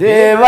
ዲበ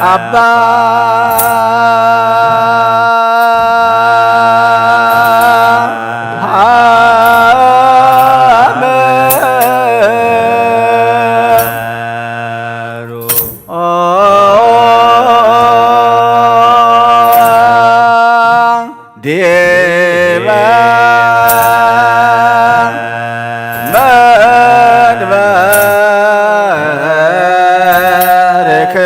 ኣባ ሀመሩ ዲበ መንበርከ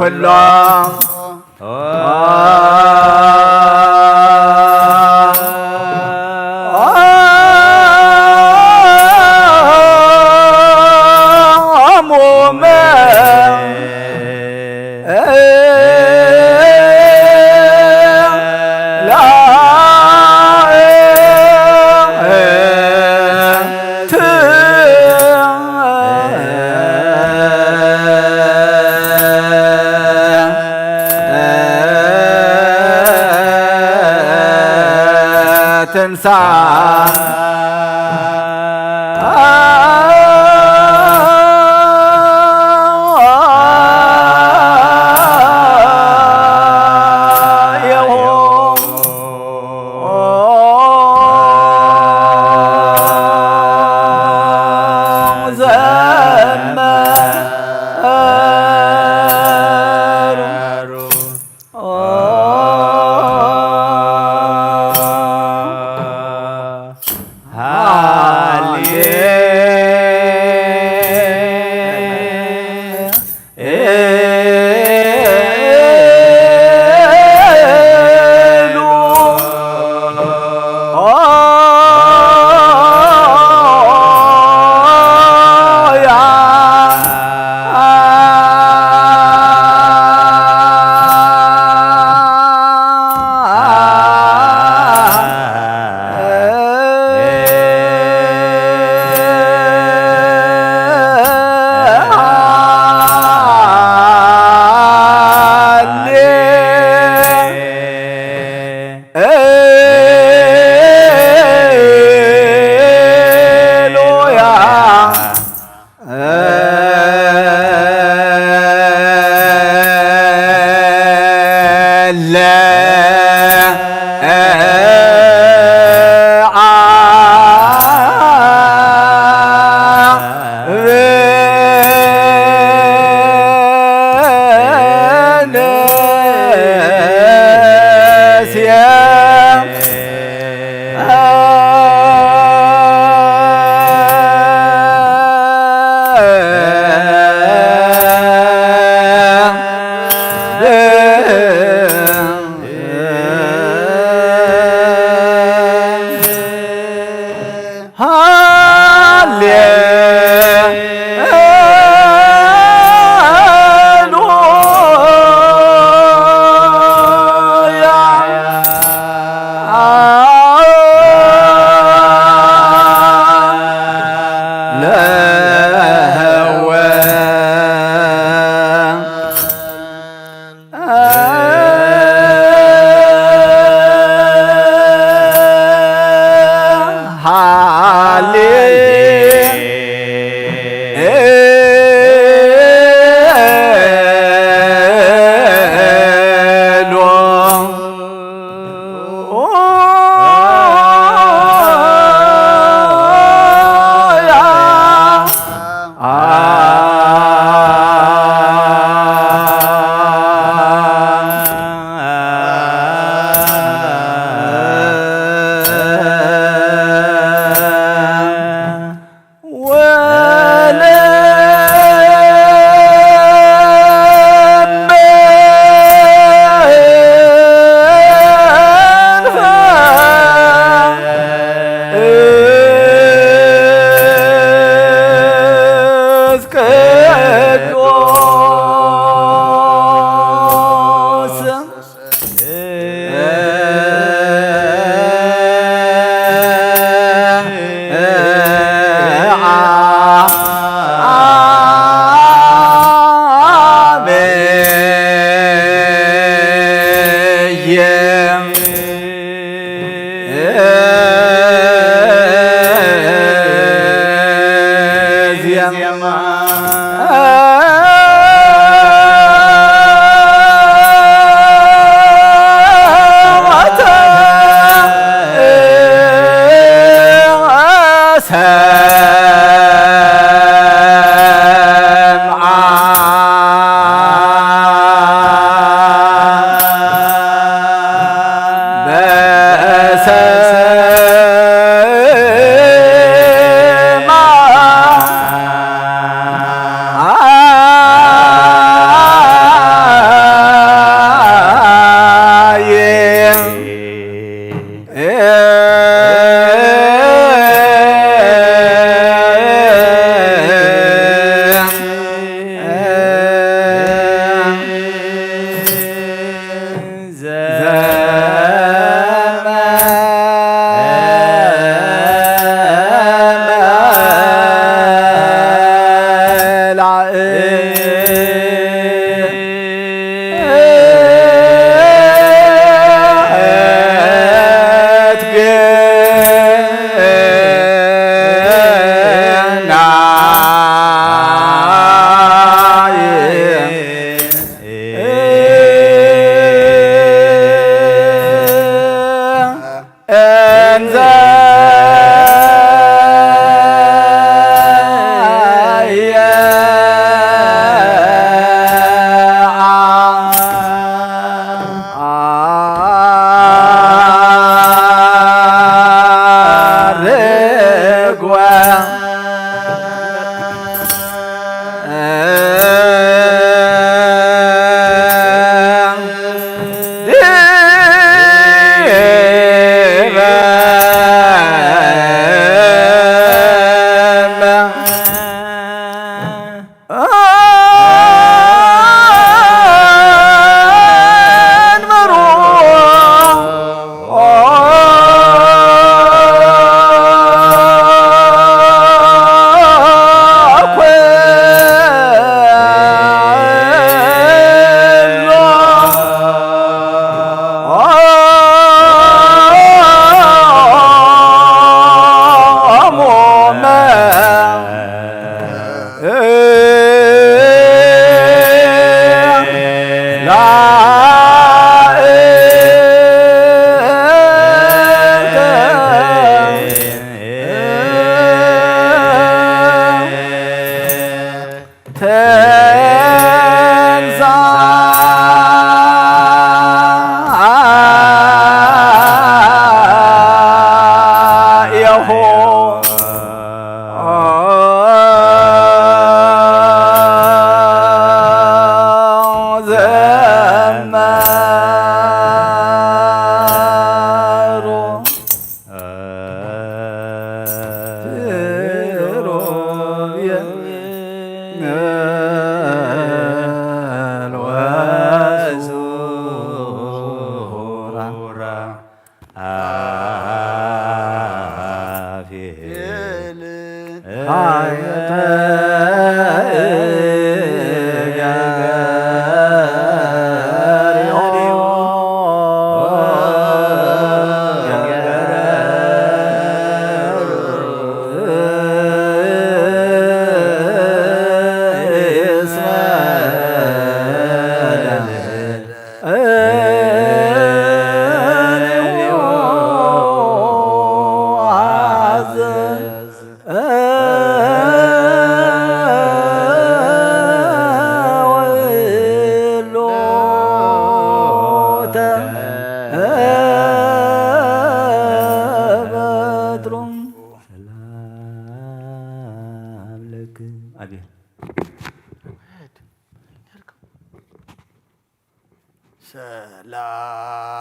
ኩሎ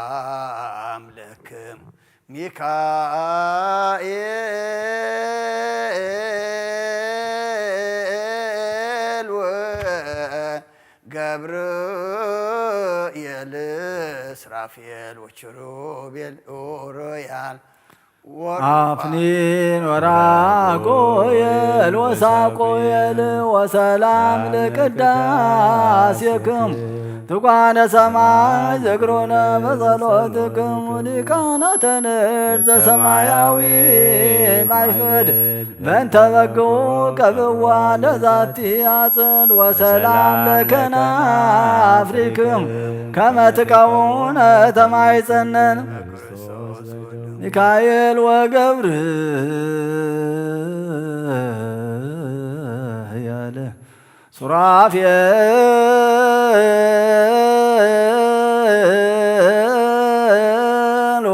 ሰላም ለክም ሚካኤል ወገብርኤል ሱራፌል ወኪሩቤል ኡሩያል አፍኒን ወራጉኤል ወሳቁኤል ወሰላም ለቅዳሴክም ትጓነ ሰማይ ዝግሩነ በጸሎትክም ሊቃናተ ንድ ዘሰማያዊ ማይፈድ በእንተ በግኡ ቀብዋ ለዛቲ አጽድ ወሰላም ለከናፍሪክም ከመ ትቀውነ ተማይጸነን ሚካኤል ወገብርኤል ሱራፌል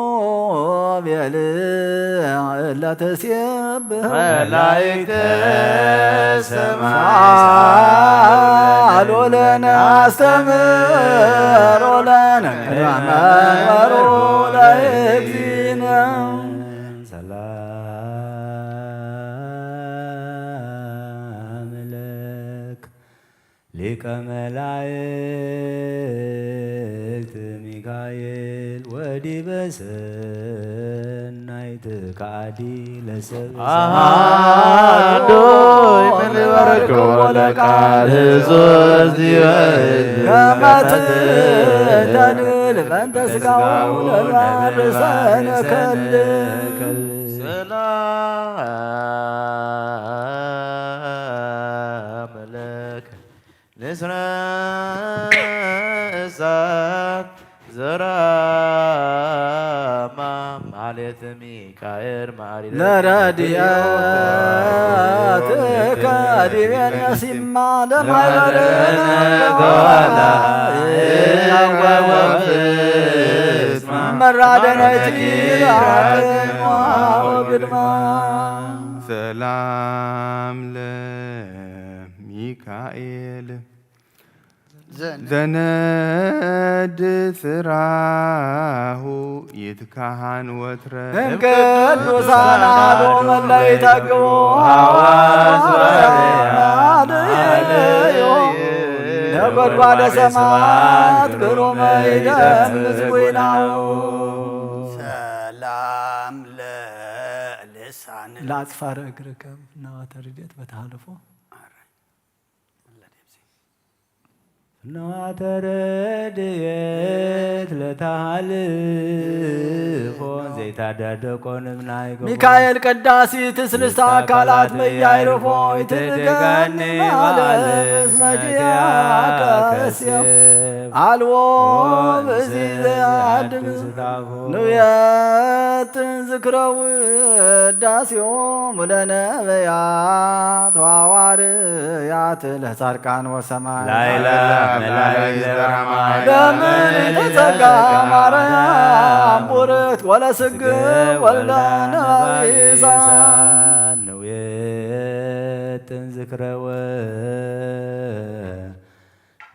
ወኪሩቤል እለ ትሴብሕ መላእክተ ሰማይ ሳሉ ለነ አስተምህሮ ለነ ቅድመ መንበሩ ለእግዚእነ። ሰላም ለክ ሊቀ መላእክት ሚካኤል ወዲበ ሰናይት ከአዲ ለሰብ አሐዱ ይምልበረከ ወለቃል ሶስት ይበል ከመ ትተድል በእንተ ስጋው ለባርሰነ ከል ሰላም ለከ ንስረ እሳት ዘራማ ማሌት ሚካኤል ማሪ ለረድኤትከ ዲቤነ ሲማ ለማይበረነ ተዋላ መራደነቲ አቅማ ወግድማ ሰላም ለሚካኤል ዘነድ ስራሁ ይትካሃን ወትረ እምቅዱሳን አሐዱ መለ ይተግቦ ሐዋርያነ አለዮ። ነጎድጓደ ሰማያት ግሩመ ይደምስ ጒናሁ። ሰላም ለልሳን ለአጽፋረ እግርከ ፍኖተ ረድኤት በተሃልፎ ፍኖተ ረድኤት ለተሃልፎ ዘይታደደቆ ንብናይ ገቦ። ሚካኤል ቀዳሲ ትስልስተ አካላት መያይርፎ ይትደጋኒ ማለት መጅያ ከስየብ አልቦ ብዚ ዘያድም ንውየትን ዝክረ ውዳሴሆሙ ለነብያት ወሐዋርያት ለጻድቃን ወሰማዕታት። ላይለ መላእክት ዘራማይ ለምን ተጸጋ ማርያም ቡርክት ወለስግእ ወልደ ነባቢሳ። ንውየትን ዝክረወ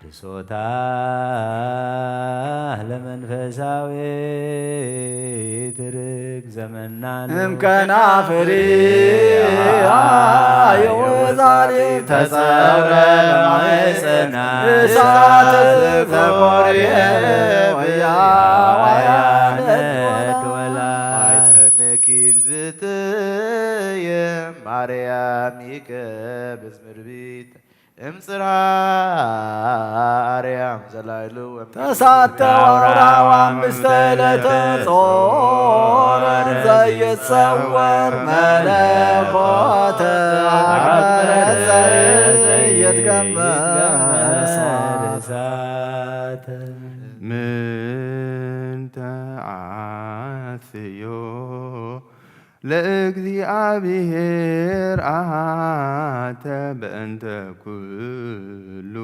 ድሶታ ለመንፈሳዊ ትርግ ዘመናን እምከናፍሪ አዮ ዛሬ ተጸውረ ለማይጸና እሳት ተቆርየ ወያ ወያ ነዶላ። ማይጸንኪ እግዝእትየ ማርያም ይከብዝ ምርቢት እምጽራ አርያም ዘላይሉ ተሳተ አውራው አምስተ ዕለተ ጾር ዘይጸወር መለኮተ አርያም ዘይትገመር እሳት። ምን ተአስዮ ለእግዚአብሔር አሃተ በእንተ ኩሉ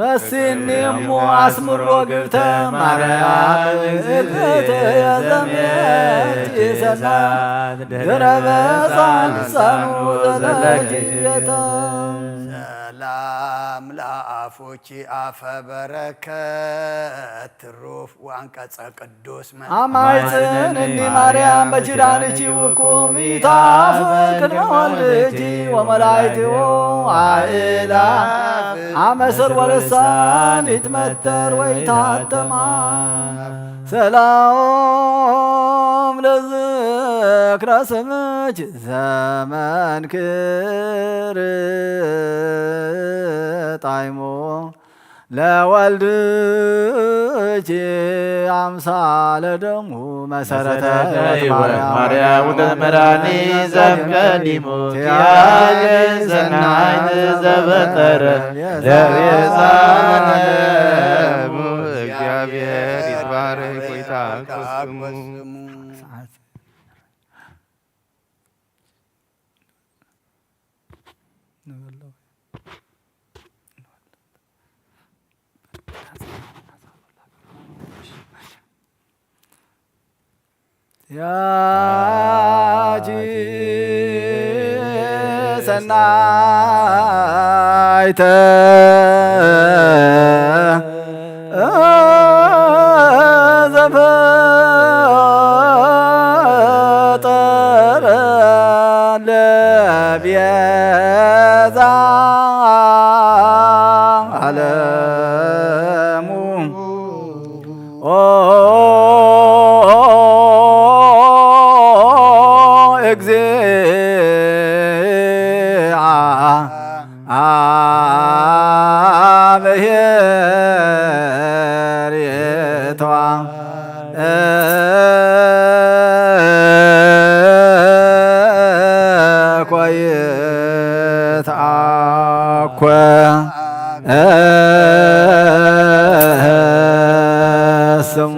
ረሲኒ እሙ አስምሮ ግብተ ማርያም እግዝእትየ ዘምየት ይሰናት ድረ በጻን ሰኑ ዘለጅየተ። ሰላም ለአፎኪ አፈ በረከት ትሩፍ ወአንቀጸ ቅዱስ መ- አማይጽን እኒ ማርያም በኪዳንኪ ውቁም ይታፍር ቅድመ ወልድኪ ወመላእክቲሁ አእላፍ አመ ሰርወ ልሳን ይትመተር ወይታተማ። ሰላም ለዝክረ ስምኪ ዘመንክር ጣይሞ ለወልድኪ አምሳለ ደሙ መሰረተ መሰረተ ሕይወት ሕይወት ማርያም ማርያም ውእተ መድኃኒ ዘእምቀዲሙ ኪያየ ሰናይት ዘፈጠረ ለቤዛ ለዓለሙ። እግዚአብሔር ይትባረክ ወይትአኮስ ስሙ። ያቺ ሰናይተ ዘፈጠረ ለቤዛ ዓለሙ። ኦ እግዚአ አብሔር ይትዋ እኮ ይትአኮ ስሙ።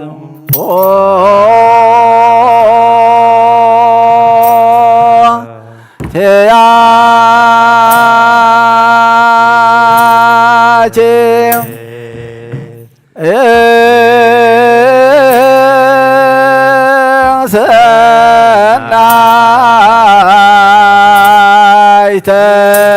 ቴያቼ ሰናይ ሰናይተ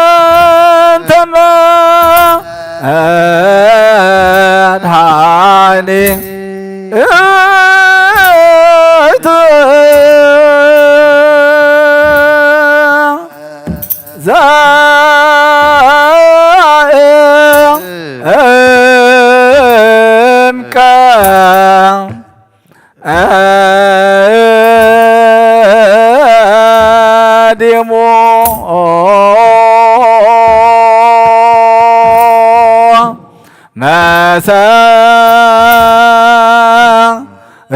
ወጥንተመ ኣድኃኒ እምቀ ቀዲሙ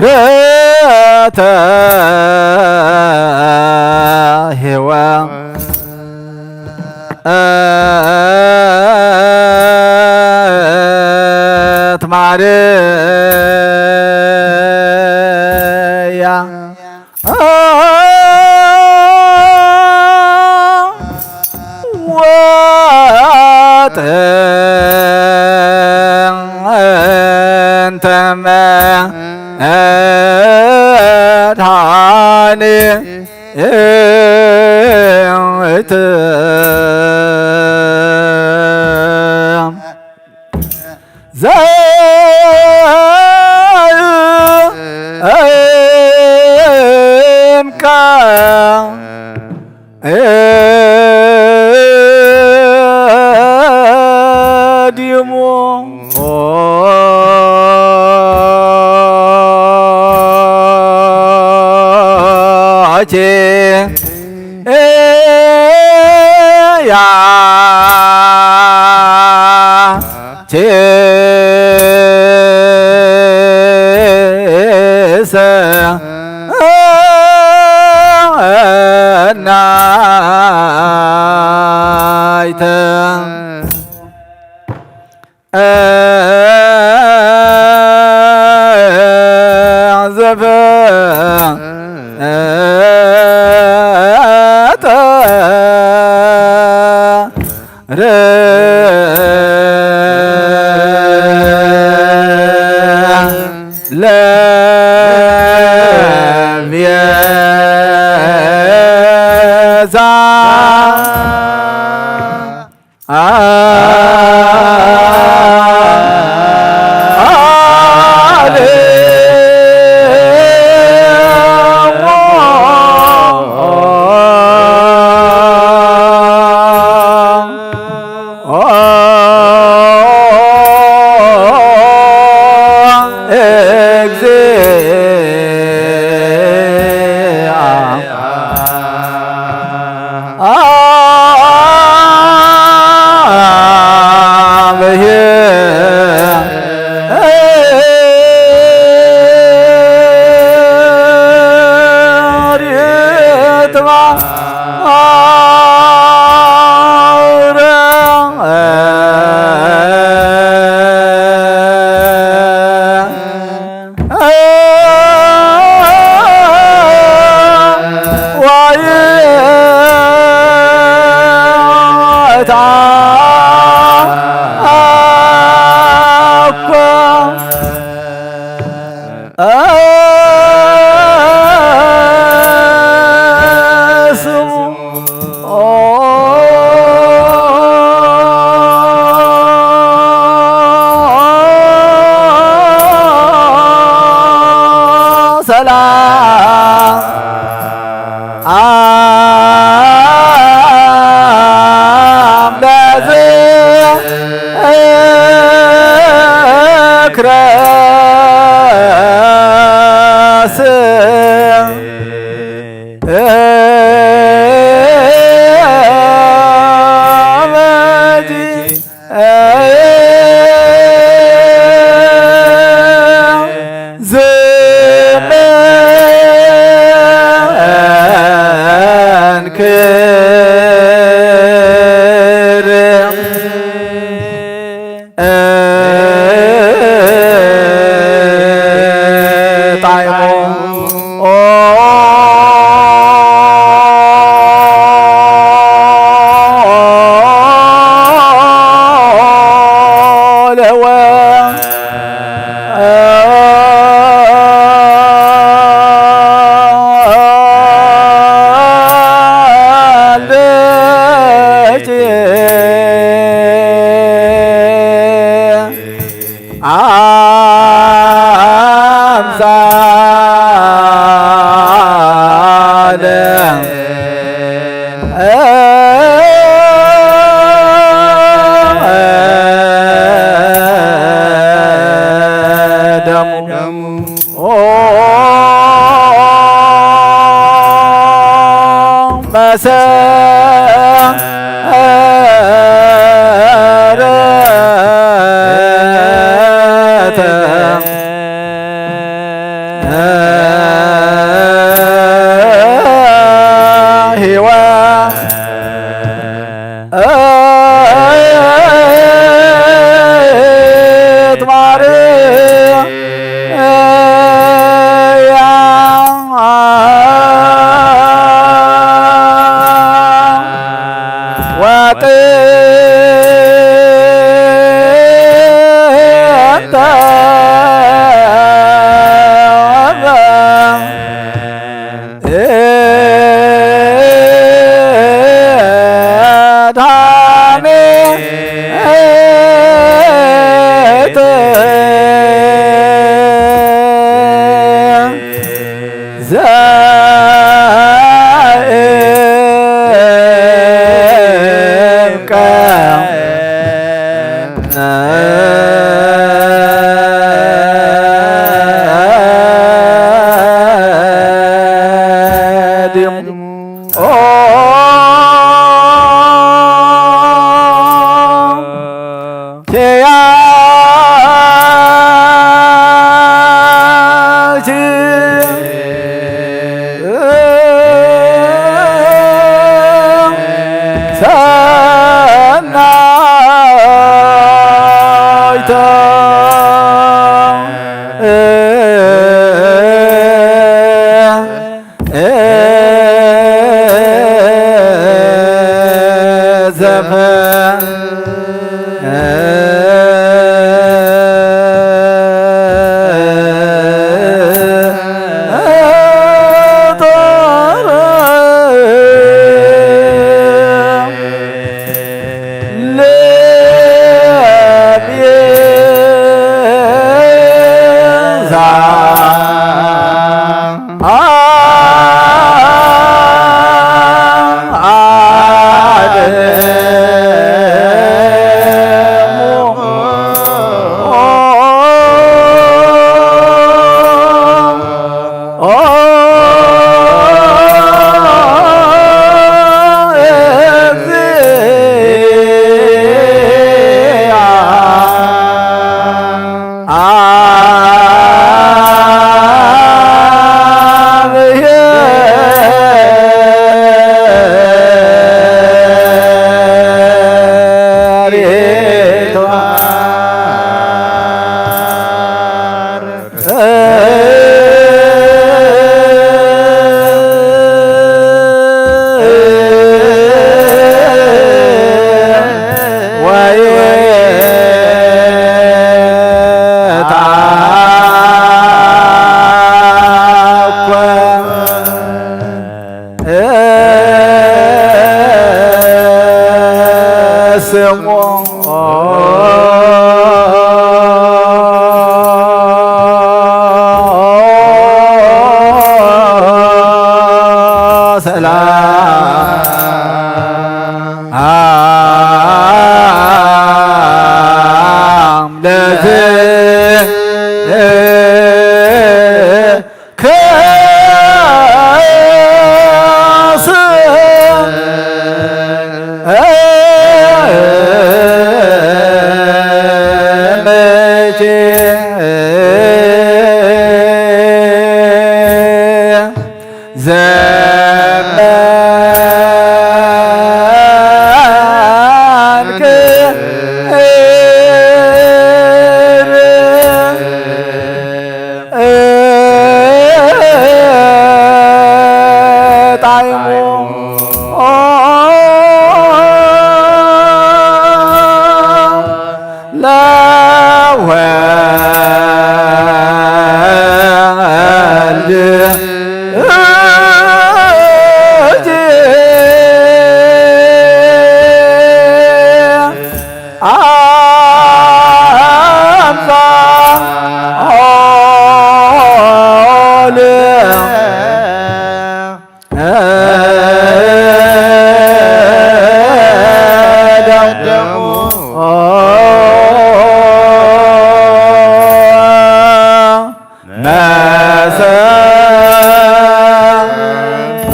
መሰረተ ሕይወት ማርያ። ወጥንተመ ኣድኃኒት ዘእምቀ ቀዲሙ ያ ሰናይተ ዘፈጠረ ለቤዛ ሰላም ለዝክረ ስም ደሙ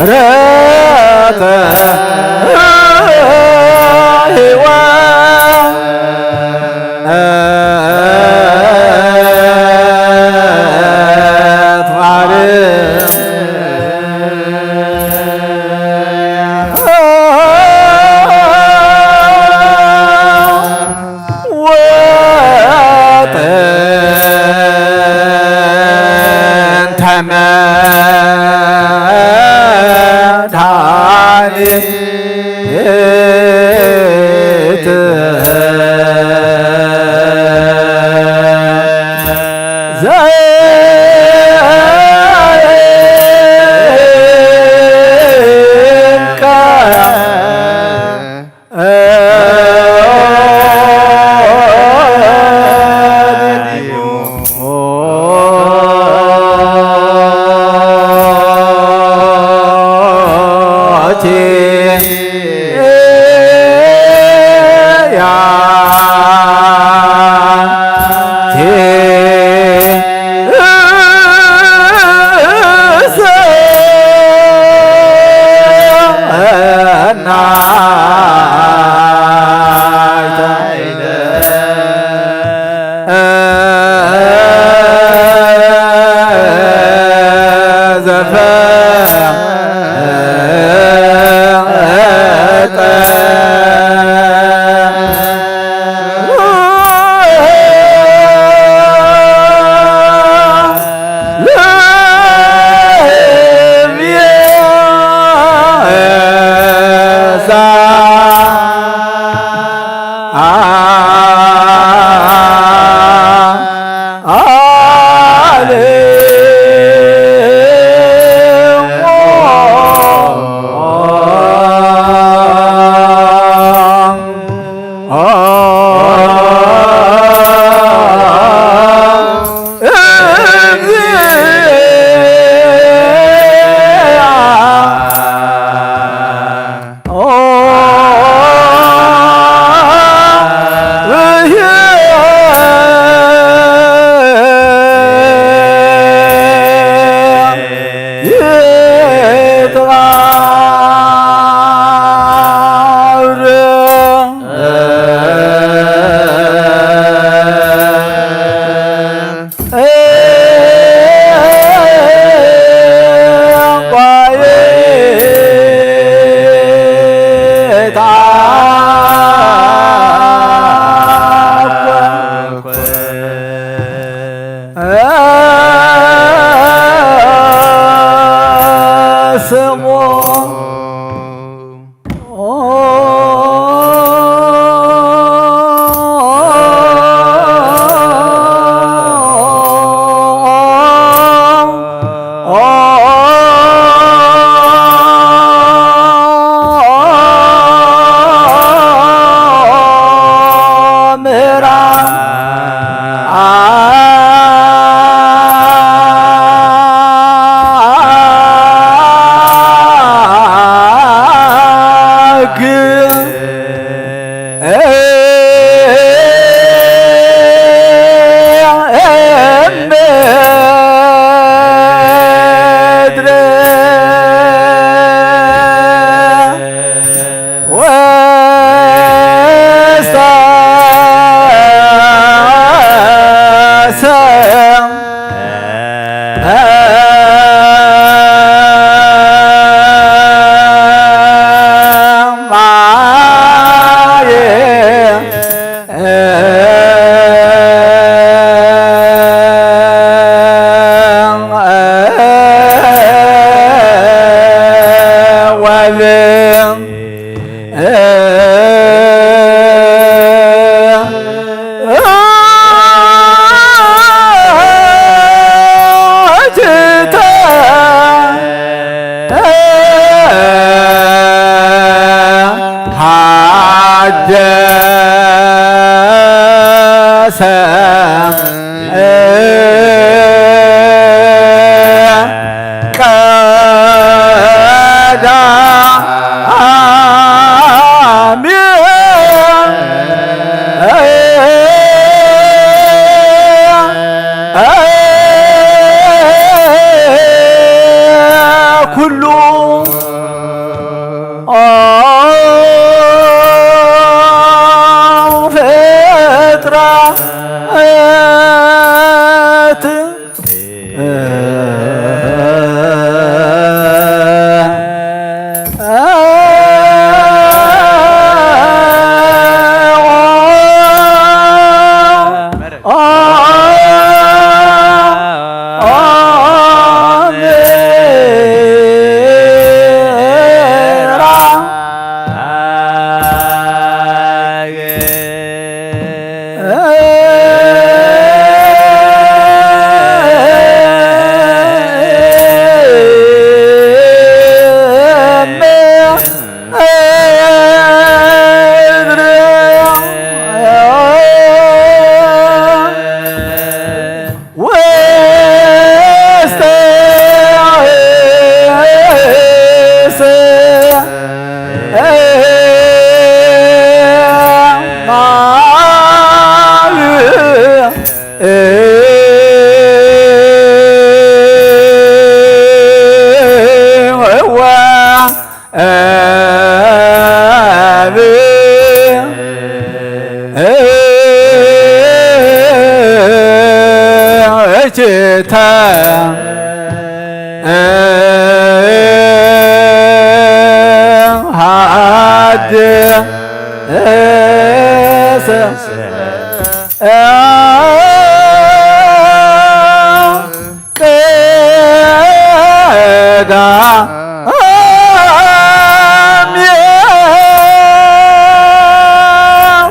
መሰረተ ሕይወት ማርያም ወጥንተ መድኃኒት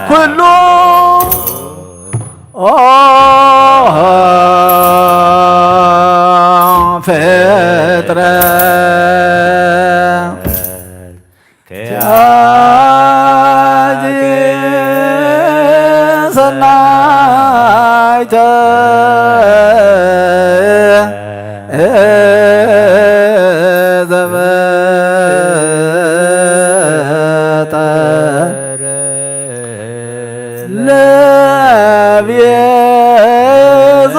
ኩሉ ፍጥረት ሰናይተ ዘበጠረ ለቤዛ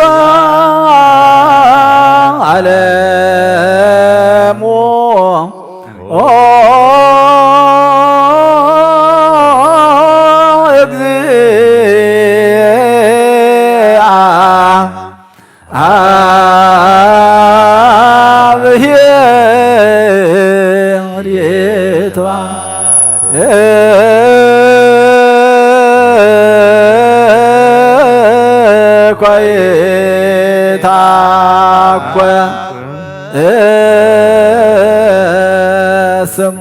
ዓለሙ ስሙ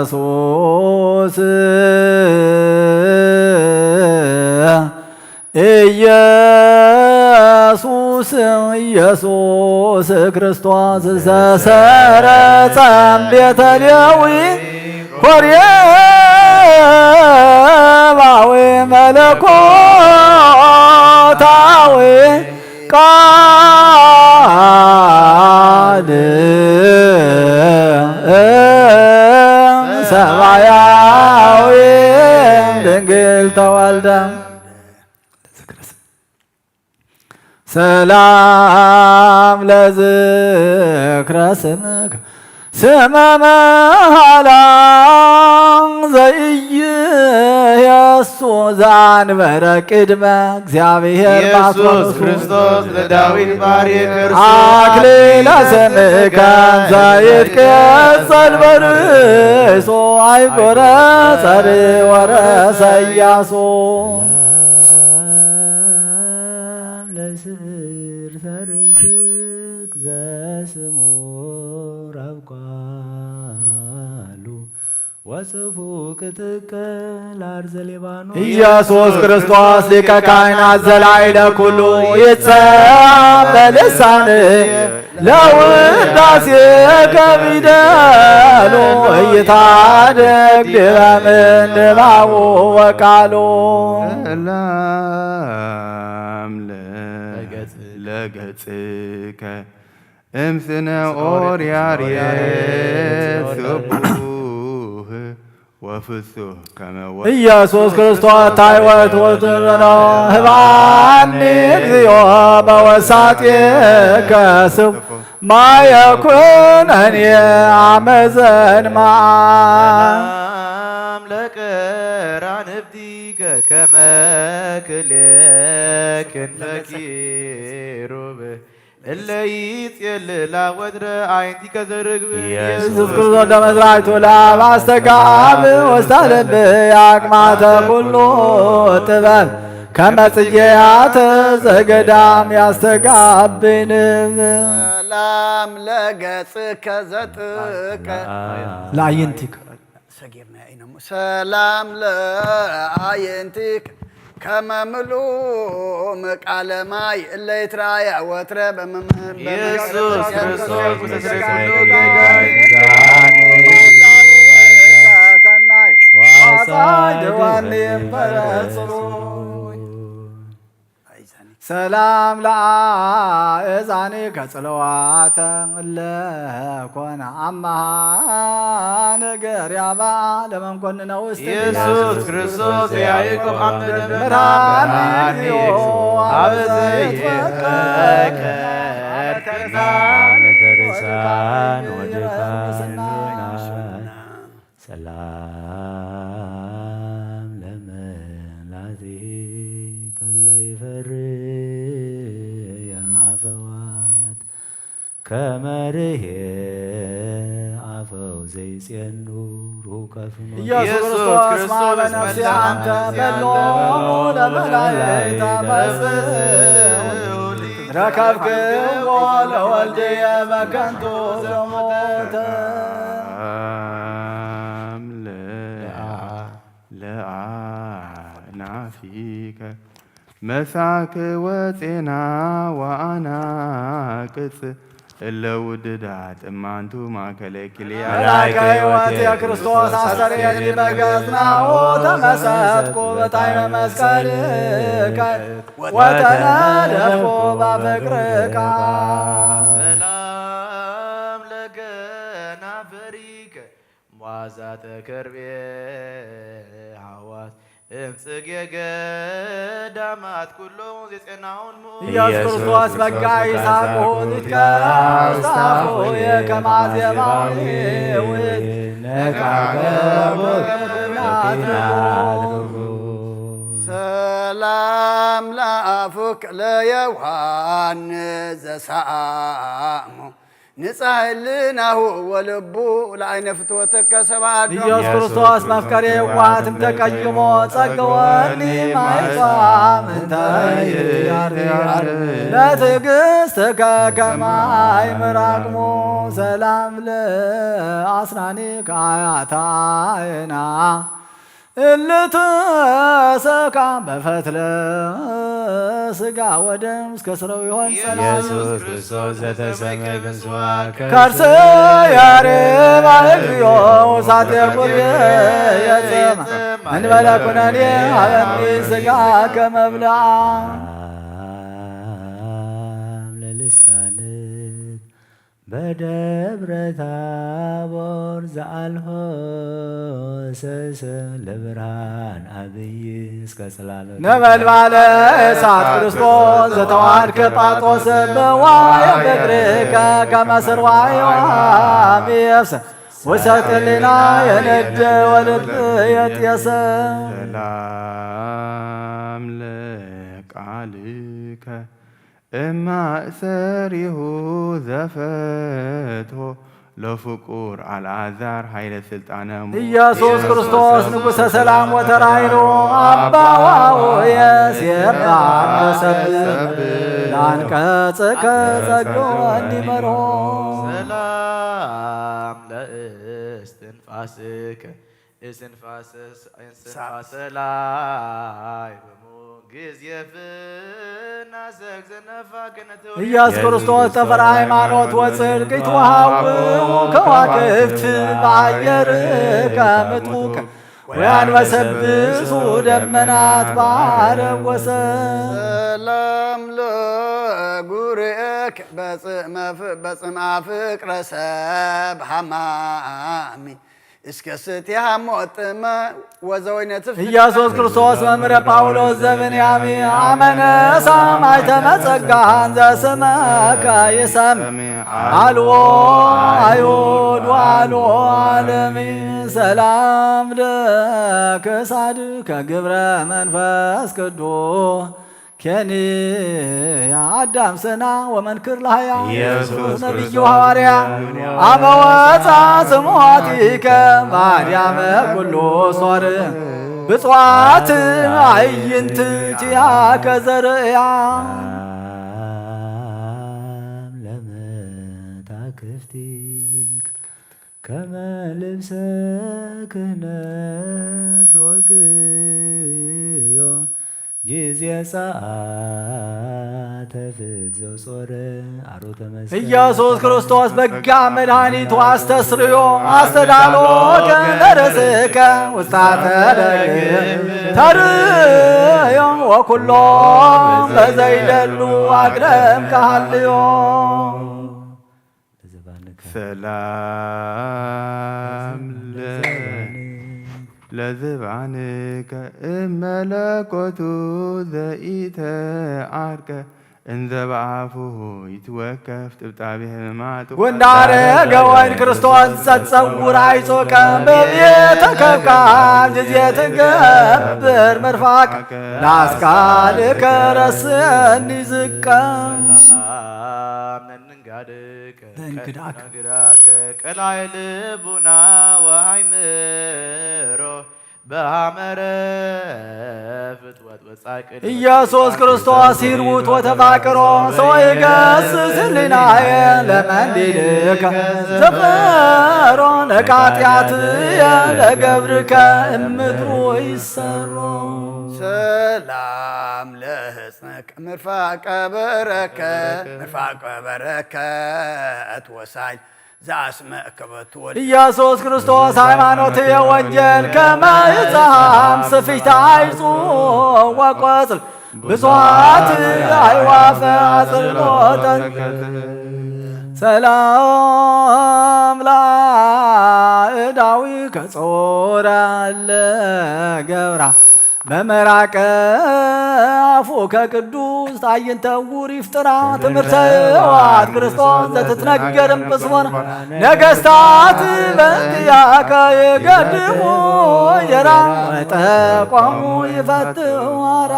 ኢየሱስ ኢየሱስ ኢየሱስ ክርስቶስ ዘሰረጸ ቤተ ሌዊ ኮርየባዊ መለኮታዊ ቃል ሰማያዊ ድንግል ተወልደ። ሰላም ለዝክረ ስምከ ስመ መሃላ ዘኢይእሱ ዘአንበረ ቅድመ እግዚአብሔር ኢየሱስ ባትወርሱ ክርስቶስ ለዳዊት ባርየ ከርሱ አክሊለ ስምከ ዘይትቀጸል በርእሱ አይጎረ ጸሪ ወረሰ ኢያሱ። ሰላም ለስር ተርስክ ዘስሙ ረብቋሉ ወጽፉ ክትከል አርዘ ሊባኖስ። ኢየሱስ ክርስቶስ ሊቀ ካህናት ዘላዕለ ኩሉ ይጸብ በልሳን ለውዳሴ ከፊደሉ እይታደግ ዲበ ምንባቡ ወቃሉ። ሰላም ለገጽከ እምስነ ኦርያሬ ስቡህ ወፍሱህ ከመ ወ- ኢየሱስ ክርስቶስ ታሕወት ወትርኖ ህባኒ እግዚኦ በወሳጤከ ስብ ማየ ኩነኔ አመዘን ማ ሰላም ለቀራንብቲከ ከመ ክልኤክን ፈኪሩብ እለ ይጼልላ ወትረ ኣዕይንቲከ ዘርግብ። ኢየሱስ ክርስቶስ ለመዝራዕቱ ለአብ አስተጋብ ውስተ ልብ አቅማተ ኩሉ ጥበብ ከመ ጽጌያተ ዘገዳም ያስተጋብንብ። ሰላም ለገጽከ ዘጥቀ ለአዕይንቲከ ሰጊርና ኢና እሞ። ሰላም ለአዕይንቲከ ከመ ምሉእ ምቃለ ማይ እለ ይትራያ ወትረ በመ- ኢየሱስ ክርስቶስ ምስለ ኩሉ ሰናይ ዋሳይ ደዋኔ በረጽሩ። ሰላም ለአእዛኒከ ጽለዋተ ለኮነ አማሃ ነገር ያባ ለመንኮንነ ውስጥ ኢየሱስ ክርስቶስ ያዕቆብ አምደ ምራን አበዘ ይትፈቀር ከርሳን ወድካን ሰላም ለመላትከ ለይፈርህ አፈዋት ከመርሄ አፈው ዘይጼኑ ሩከፍኖ ኢየሱስ ኢየሱስ ክርስቶስ ክርስቶስ መላ ነፍሴ አንተ በሎ ለመላእክት አበጽሕ ረከብክዎ ለወልድየ በከንቱ ዘሞተ። ለአ- ለአናፊከ መሳክ ወጼና ወአናቅጽ እለ ውድዳት እማንቱ ማእከለ ክልያ መላእከ ሕይወት የክርስቶስ አስተርእየኒ በገጽናሁ ተመሰጥኩ በታሕመ መስቀልከ ወተነደፍኩ በፍቅርካ። ሰላም ለከናፍሪከ ሟዛተ ከርቤ ሃዋስ እምጽጌ ገዳማት ኩሎም ዜጸናውን ሙ ኢየሱስ ክርስቶስ በጋ ይስሐቅ ውእቱ ይትከስታፉ የከማዜማዊ ውእቱ ነቃገቦ ሰላም ለአፉክ ለዮሐንስ ዘሳሙ ንጻ ህልናሁ ወልቡ ለአይነ ፍትወተከ ሰብአዶ ኢየሱስ ክርስቶስ መፍቀሬ የዋሃት እምተቀይሞ ጸገወኒ ማይቷም እንተ ይትያርያር ለትዕግሥትከ ከማይ ምራቅሞ ሰላም ለአስናኒከ አያታየና እልትሰካ በፈትለ ስጋ ወደም እስከ ስረው ይሆን ሰላም ኢየሱስ ክርስቶስ ዘተሰመ ግንስዋከ ከርስ ያሬባ እግዚኦ ውሳጤ ኩርየ የጽም እንበለ ኩነኔ አበኒ ስጋ ከመብልዓ ለልሳንክ በደብረ ታቦር ዘአልሆ ሰሰ ለብርሃን አብይ እስከ ጽላሎት ነበልባለ እሳት ክርስቶስ ዘተዋሃድከ ጳጦስ በዋየ በትርከ ከመ ስርዋየ ዋሚየስ ውሰጥ ህሊና የነድ ወልብ የጥየሰ ሰላም ለቃልከ እማእሰሪሁ ዘፈትሆ ለፍቁር አልዓዛር ኃይለ ስልጣነ ሙ- ኢየሱስ ክርስቶስ ንጉሠ ሰላም ወተራይሮ አባዋውየ ሴባ ሰብእ ላንቀጽከ ጸግቦ እንዲመርሆ ሰላም ለእስትንፋስከ እስትንፋሰ እስትንፋሰ ላይ በሙ ጊዜ ፍናሰክ ዘነፋ ክነተው ኢየሱስ ክርስቶስ ጠፈር ሃይማኖት ወጽድቅ ይትወሃው ከዋክብት በአየር ከምጥሙቅ ወያንበሰብሱ ደመናት ባረወሰ ሰላም ለጉርኤክ በጽመ ፍ- በጽምአ ፍቅረ ሰብ ሃማሚ እስከ ስትያሞ ጥመ ወዘወይነ ትፍት ኢየሱስ ክርስቶስ መምህረ ጳውሎስ ዘብንያሚ አመነ ሰማይ ተመጸጋን ዘስመከ ይሰም አልዎ አይሁድ ወአልዎ ዓለሚ ሰላም ለክሳድከ ግብረ መንፈስ ቅዱስ ኬንያ አዳም ስና ወመንክር ለሃያ ኢየሱስ ነቢዩ ክርስቶስ ሐዋርያ አመ ወፃ ስምዋቲከ ማርያም ኩሉ ሶር ብፅዋት አይንት ኪያከ ዘርእያ ለመታክፍቲክ ከመ ልብሰ ክህነት ሎግዮ ጊዜ ሰዓተ ፍት ዘጾረ አሮተ መስቀል ኢየሱስ ክርስቶስ በጋ መድኃኒቱ አስተስርዮ አስተዳሎ ከመ ርእስከ ውስታተ ለግብ ተርእዮ ወኩሎ በዘይደሉ አግረም ከሃልዮ ለዘባንከ ሰላም ለ- ለዘባንከ እመለኮቱ ዘኢተዓርቀ እንዘ በአፉሁ ይትወከፍ ጥብጣቤ ህማማት ጉንዳረ ገወይን ክርስቶስ ዘጸውር አይጾቀ በቤተ ከብካል ጊዜ ትገብር ምርፋቅ ላስካልከ ረስኒ ዝቀም ሰላም ነንጋድከ በእንግዳከ ነንግዳከ ቀላይ ልቡና ወአይምሮ በሐመረ ፍትወት ወጻቅል ኢየሱስ ክርስቶስ ሂርውት ወተፋቅሮ ሰው ይገስስ ህሊናየ ለመንዲልከ ዘፈሮ ለቃጢአትየ ለገብርከ እምድሩ ይሰሮ ሰላም ለህጽንከ ምርፋቀ በረከ ምርፋቀ በረከት ወሳጅ ዘአስመ ከበትወልድ ኢየሱስ ክርስቶስ ሃይማኖት የወንጌል ከመ ይጽሐም ስፊት አይጹ ወቆጽል ብዙሃት አይዋፈ አጽልሞተን ሰላም ለአእዳዊ ከጾረ ለገብራ በመራቀ አፉ ከቅዱስ አይንተ ውር ይፍጥራ ትምህርተ ህይወት ክርስቶስ ዘትትነገርም ብስሞን ነገስታት በእንትያከ ይገድሙ የራ ወጠቆሙ ይፈትዋራ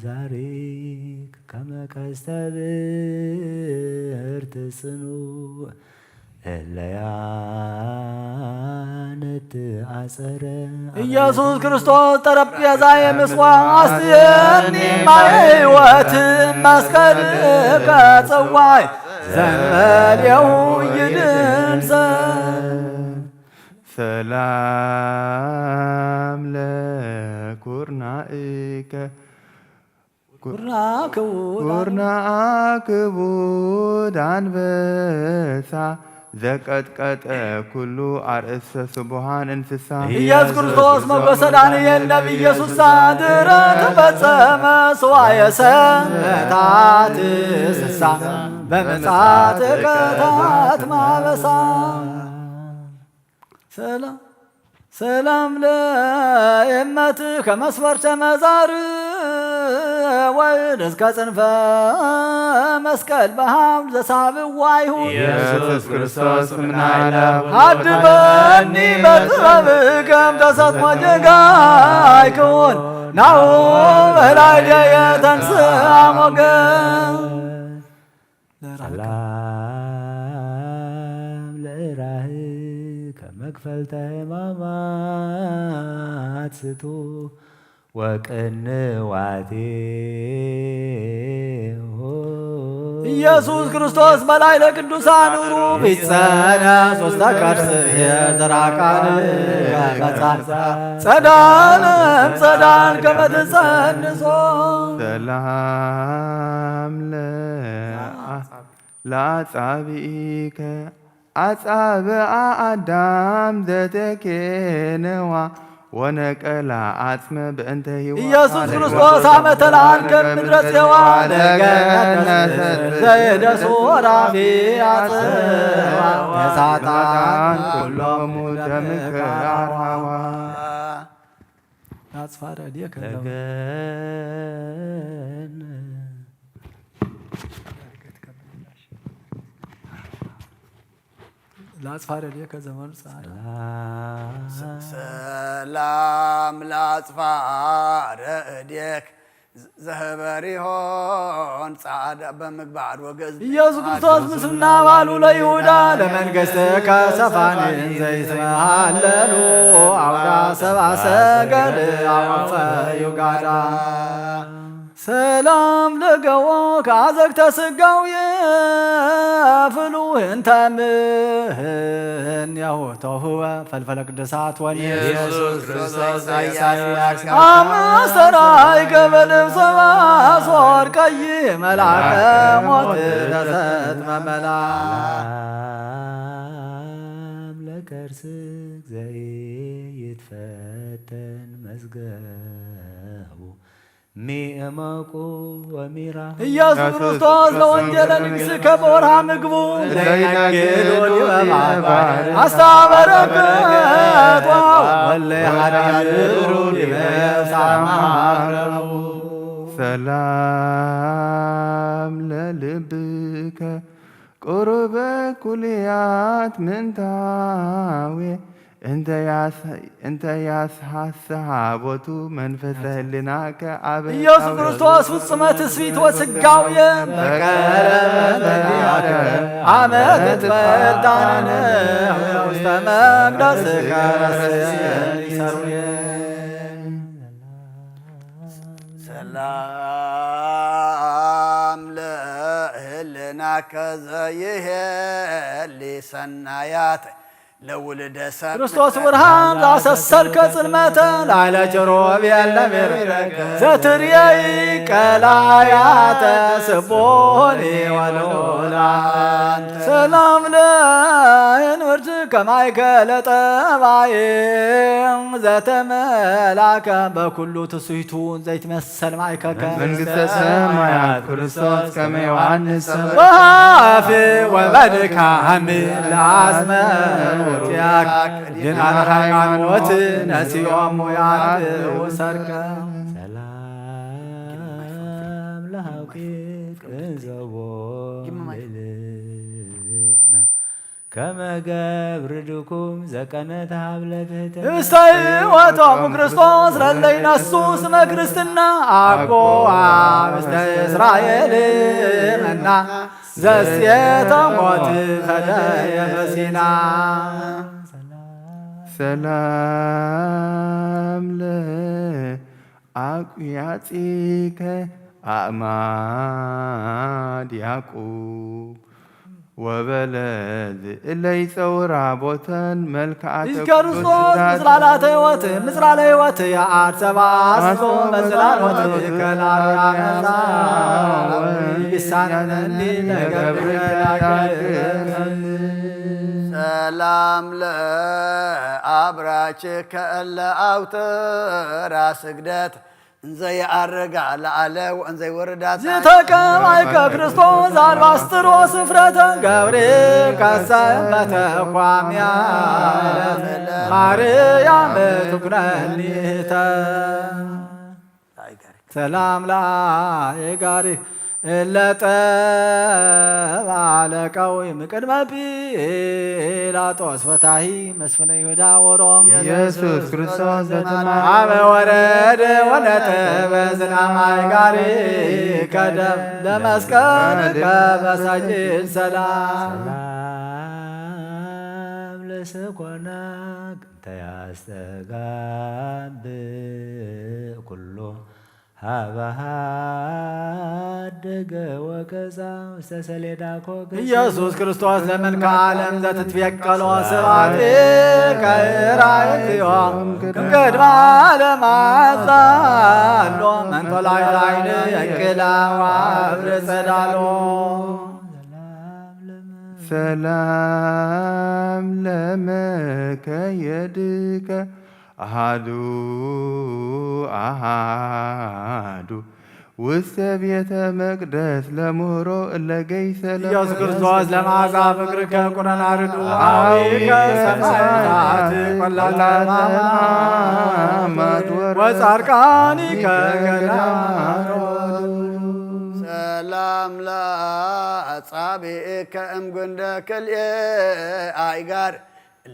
ለመዛሪክ ከመ ቀስተ ብርት ጽኑዕ እለያነት አጸረ ኢየሱስ ክርስቶስ ጠረጴዛ የምጽዋ አስየኒ ማየ ሕይወት መስቀል ከጸዋይ ዘንበሌው ይድንሰ ሰላም ለኩርናእከ ኩርና ክቡድ ኩርና ክቡድ አንበሳ ዘቀጥቀጠ ኩሉ አርእስተ ስቡሃን እንስሳ ኢየሱስ ክርስቶስ ሞገሰ ዳንኤል ነቢይ ኢየሱስ ድረ ተፈጸመ ስዋየ ሰንበታት ስሳ በምጽአት ከታት ማበሳ ሰላም ሰላም ለእመት ከመስፈርተ መዛር ወይን እስከ ጽንፈ መስቀል በሃም ዘሳብዋ አይሁድ ኢየሱስ ክርስቶስ ምናይለ ሀድበኒ በጥበብ ከም ተሰጥሞ ጀጋይ ክውን ናሁ በላይ የተንስአ ሞገስ ሰላም ለእራህ ከመክፈልተ ሕማማት ስቱ ወቅንዋቴሁ ኢየሱስ ክርስቶስ በላይ ለቅዱሳን ሩብ ይጸነ ሶስተ ከርስ የዘራቃን መጻን ጸዳለም ጸዳል ከመትጸንሶ ሰላም ለአ ለአጻብኢከ አጻብአ አዳም ዘተኬነዋ ወነቀላ አጽመ በእንተ ሕይወት ኢየሱስ ክርስቶስ አመ ተለአልከ ምድረ ጽዋ ለገነት ዘይደሱ ወራፊ አጽዋ ተሳጣን ኩሎሙ ደምከ አርሃዋ ናጽፋረ ዲከ ለገን ላጽፋረ ድየ ከዘመኑ ጻዕዳ። ሰላም ላጽፋረ እዴክ ዘህበሪሆን ጻዕዳ በምግባር ወገዝ ኢየሱስ ክርስቶስ ምስ ምናባሉ ለይሁዳ ለመንግሥትከ ሰፋኒ ዘይስመሃለሉ አውዳ ሰብአ ሰገል አወፈ ዩጋዳ። ሰላም ለገዎ ከአዘግተ ስጋው የፍሉ እንተ ምህን ያሁ ተውህወ ፈልፈለ ቅዱሳት ወኒ ኢየሱስ ክርስቶስ ኢሳይያስ አመሰራይ ገበል ሰባሶር ቀይ መልአከ ሞት ተሰጥመ መልአም ለከርስክ ዘይትፈተን መዝገቡ ሚእመቁ ወሚራ ኢየሱስ ክርስቶስ ለወንጌለ ንግሥከ በወርሃ ምግቡ ዘይነግድ ወዲበ ባሕር አስታበረከት ወለ ሀዳድሩ ዲበ ሳማረቡ ሰላም ለልብከ ቁሩበ ኩልያት ምንታዌ እንተ ያስሐስሃ ቦቱ መንፈሰ ህሊናከ አበ ኢየሱስ ክርስቶስ ፍጹመ ትስብእት ወስጋውየ በቀረበ ነቢያከ አመ ትትፈዳነነ ውስተ መቅደስከ ረስየኒ ሰሩየ። ሰላም ለህልናከ ዘይሄሊ ሰናያት ለውልደ ሰብ ክርስቶስ ብርሃን ዛሰሰልከ ጽልመተ ላዕለ ኪሩቤል ለሜር ዘትርየይ ቀላያተ ስቡኒ ወልዑላን ሰላም ለእንብርት ከማይከለ ጠባይ ዘተመላከ በኩሉ ትስይቱ ዘይትመስ ሰልማይከከ መንግስተ ሰማያት ክርስቶስ ከመ ዮሐንስ ሰበ በአፌ ወበድካሚ ለአስመ ውርያክ ዲናለ ሃይማኖት ነሲኦም ያትው ሰርቀ ሰላም ለሃውኪት ገንዘቦ ልልና ከመ ገብር ድኩም ዘቀነት ሀብለ ትህትና ህብስተ ሕይወቶም ክርስቶስ ለለይነሱ ስመ ክርስትና አኮ ህብስተ እስራኤል መና ዘስየተ ሞት ፈደየ በሲና ሰላም ለአቁያጺከ አእማድ ያዕቁብ ወበለ እለይ ጸውራ ቦተን መልክዓተ ኢየሱስ ክርስቶስ ምጽላላተ ሕይወት ምጽላለ ሕይወት የአርሰባስቶ መጽላሎት ከላርያነሳ ይሳነኒ ለገብርከ ሰላም ለአብራችከ እለ አውትራ ስግደት እንዘ የዐርጋ ለአለ ወእንዘ ይወርዳ ዝተቀባይከ ክርስቶስ አልባስጥሮስ እፍረተ ገብሬ ከሰመተ ኳምያ ማርያም ትኩነኒተ ሰላም ለአእጋሪ እለ ጠባለቀዊ ምቅድመ ጲላጦስ ፈታሂ መስፍነ ይሁዳ ወሮም ኢየሱስ ክርስቶስ ዘተማ አበ ወረደ ወነጠበ ዝናማይ ጋሪ ከደም ለመስቀል ከበሳጅል ሰላም ሰላም ለሰኮና እንተ ያስተጋብ ኩሎ ሀበ ሀደገ ወቀጻ ውስተ ሰሌዳ ኮክ ኢየሱስ ክርስቶስ ለመልክአ ዓለም ዘትትቤቀሎ ስብሐት ከራእትዮ እምቅድመ ዓለም አዛሎ መንጦላዕት ዓይን የንቅላ ወአብር ጸዳሎ ሰላም ለመከየድከ አሃዱ አሃዱ ውስተ ቤተ መቅደስ ለምህሮ እለ ገይሰ ኢየሱስ ክርስቶስ ለመዓዛ ፍቅርከ ቁነና ርዱ አዊከ ሰማያት ቆላማማት ወጻድቃኒከ ገዳማት ሰላም ኣምላኽ ጻብእ ከእም ጉንደ ክልኤ ኣይጋር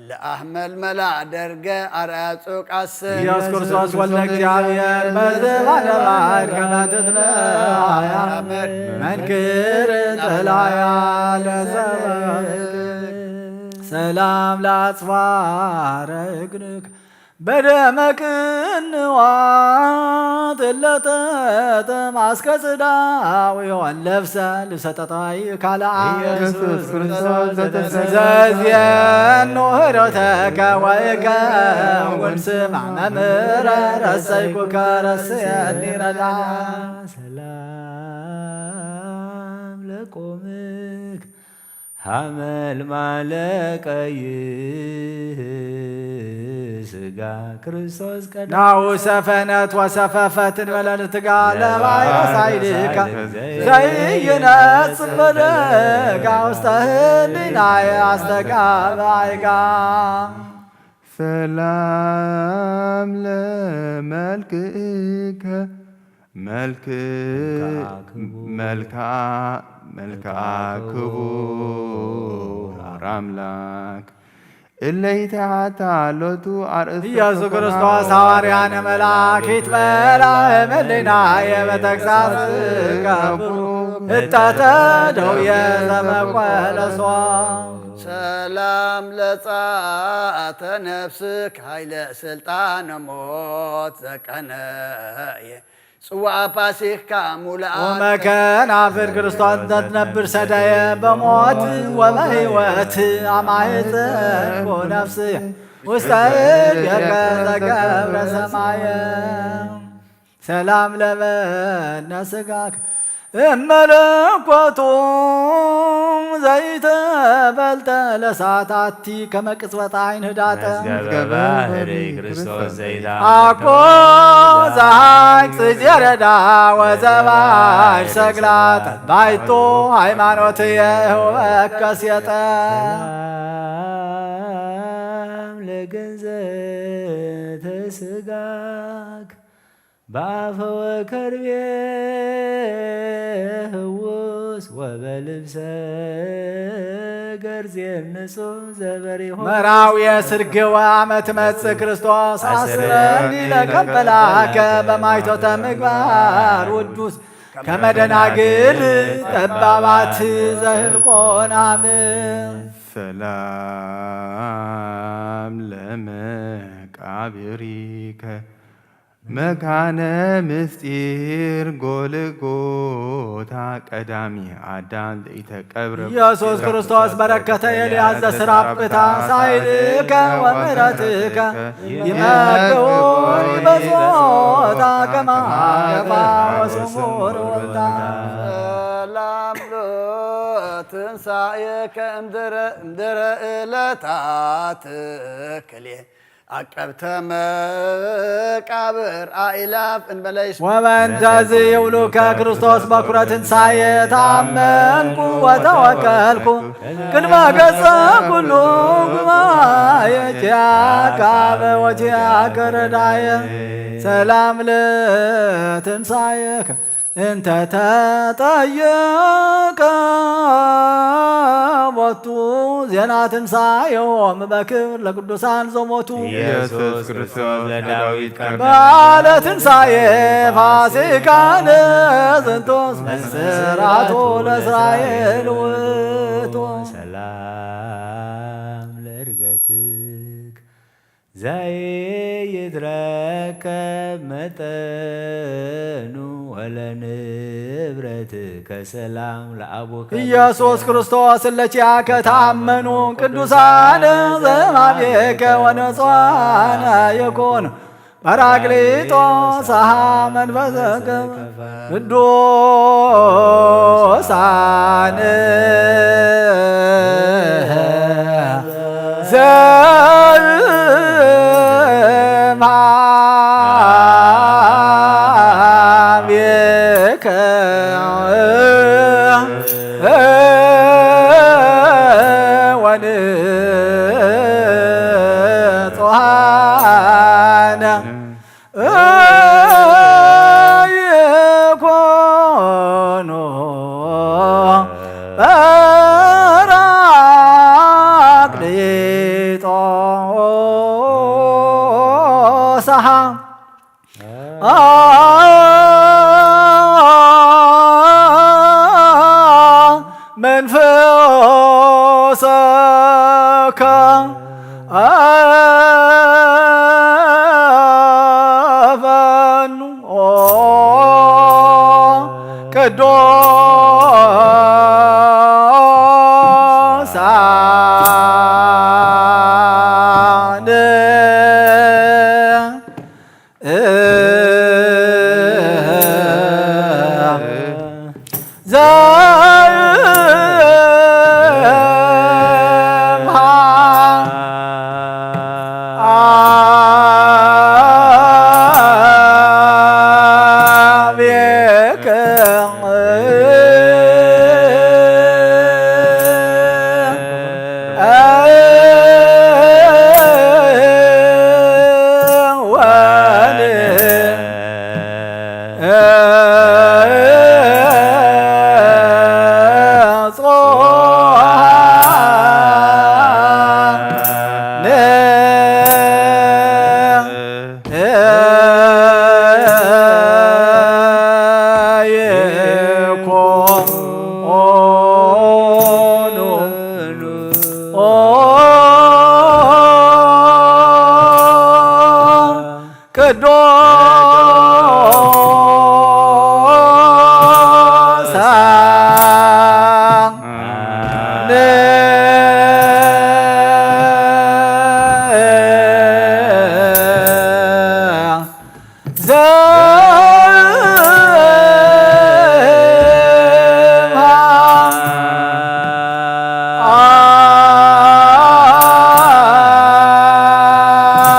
ለኣህመል መላ ደርገ ኣርኣያ ጹቃስ ኢየሱስ ክርስቶስ ወልደ እግዚኣብሔር በዝባነ ባሕር ከመ ትትለያ መንክር ተላያ ለዘበ ሰላም ለአጽፋረ እግርክ በደመ ቅንዋት እለተተማስከ ጽዳው ዮሐን ለብሰ ልብሰ ጠጣይ ካልኣ ኢየሱስ ክርስቶስ ዘተሰ- ዘዝየኑ ህሮተከ ወይከውን ስማ መምህረ ረሰይኩከ ረስየኒ ረዳ ሰላም ለቆምክ ሐመልማለ ቀይህ ሥጋ ክርስቶስ ቀዳም ናሁ ሰፈነት ወሰፈፈት እንበለ ንትጋ ለባሕረ ሳይልከ ዘይይነጽ በደጋ ውስተ ህሊናየ አስተጋባይካ ሰላም ለመልክእከ መልክ መልክዓ መልክዓ ክቡር አምላክ እለ ይትሐታ ሎቱ አርእስተ ኢየሱስ ክርስቶስ ሐዋርያነ መልአክ ይትበላ እምሊናየ በተግሳጽ ከብሩ እተተ ደውየ ዘመቆለሶ ሰላም ለጻተ ነፍስክ ኃይለ ስልጣነ ሞት ዘቀነየ ጽዋዓ ፋሲካ ሙሉኣ ወመከናፍር ክርስቶስ እንተ ትነብር ሰደየ በሞት ወበሕይወት አማሕፀንኩ ነፍስየ ውስተ እዴከ ዘገብረ ሰማየ ሰላም ለበነ ሥጋክ እመለኮቱ ዘይተፈልጠ ለሳታቲ ከመ ቅጽበት ዓይን ህዳጠ መዝገበ ባህሪ ክርስቶስ ዘይዳ አኮ ዛይቅ ጽጌረዳ ወዘባይ ሰግላጠ ባይቶ ሃይማኖት የህወከ ሴጠ ሰላም ለግንዘተ ሥጋክ በአፈ ወከርቤ ህውስ ወበልብሰ ገርዜም ንጹህ ዘበሪሆ መራዊ ስርግወ አመ ትመጽእ ክርስቶስ አስረኒ ለከም መልአከ በማይቶተ ምግባር ውዱስ ከመ ደናግል ጠባባት ዘህልቆናም ሰላም ለመቃብሪከ መካነ ምስጢር ጎልጎታ ቀዳሚ አዳም ለኢተቀብረ ኢየሱስ ክርስቶስ በረከተ ኤልያስ ዘስራብታ ሳይልከ ወምሕረትከ ይመግቦኒ በጾታ ከማገፋ ወስሙር ወልታ ሰላም ለትንሳኤከ እምድረ እምድረ ዕለታት ክልኤ አቀብተ መቃብር አእላፍ እንበለይስ ወበእንተዚ ይብሉከ ክርስቶስ በኩረ ትንሳኤ ታመንኩ ወተወከልኩ ቅድመ ገጸ ኩሉ ጉባኤ ኪያከ አበ ወኪያከ ረዳየ ሰላም ለትንሳኤከ እንተ ተጠየቀ ቦቱ ዜና ትንሳኤዎም በክብር ለቅዱሳን ዘሞቱ ኢየሱስ ክርስቶስ ለዳዊት ቀርነ ባለ ትንሳኤ ፋሲካነ ዝንቶስ መስራቱ ለእስራኤል ውእቱ ሰላም ለእርገትክ ዘይትረከብ መጠኑ ወለንብረትከ ሰላም ለአቡከ ኢየሱስ ክርስቶስ እለኪያከ ተአመኑ ቅዱሳን ዘማቤከ ወነጽዋነ ይኩን ጳራቅሊጦስ አሃ መንፈሰከ ቅዱሳን ዘማቤከ ወንጹሃነ ይኮኑ መንፈሰከ አበኑ ቅዱሳን ቅዱሳን ዘምሃር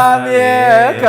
አቤከ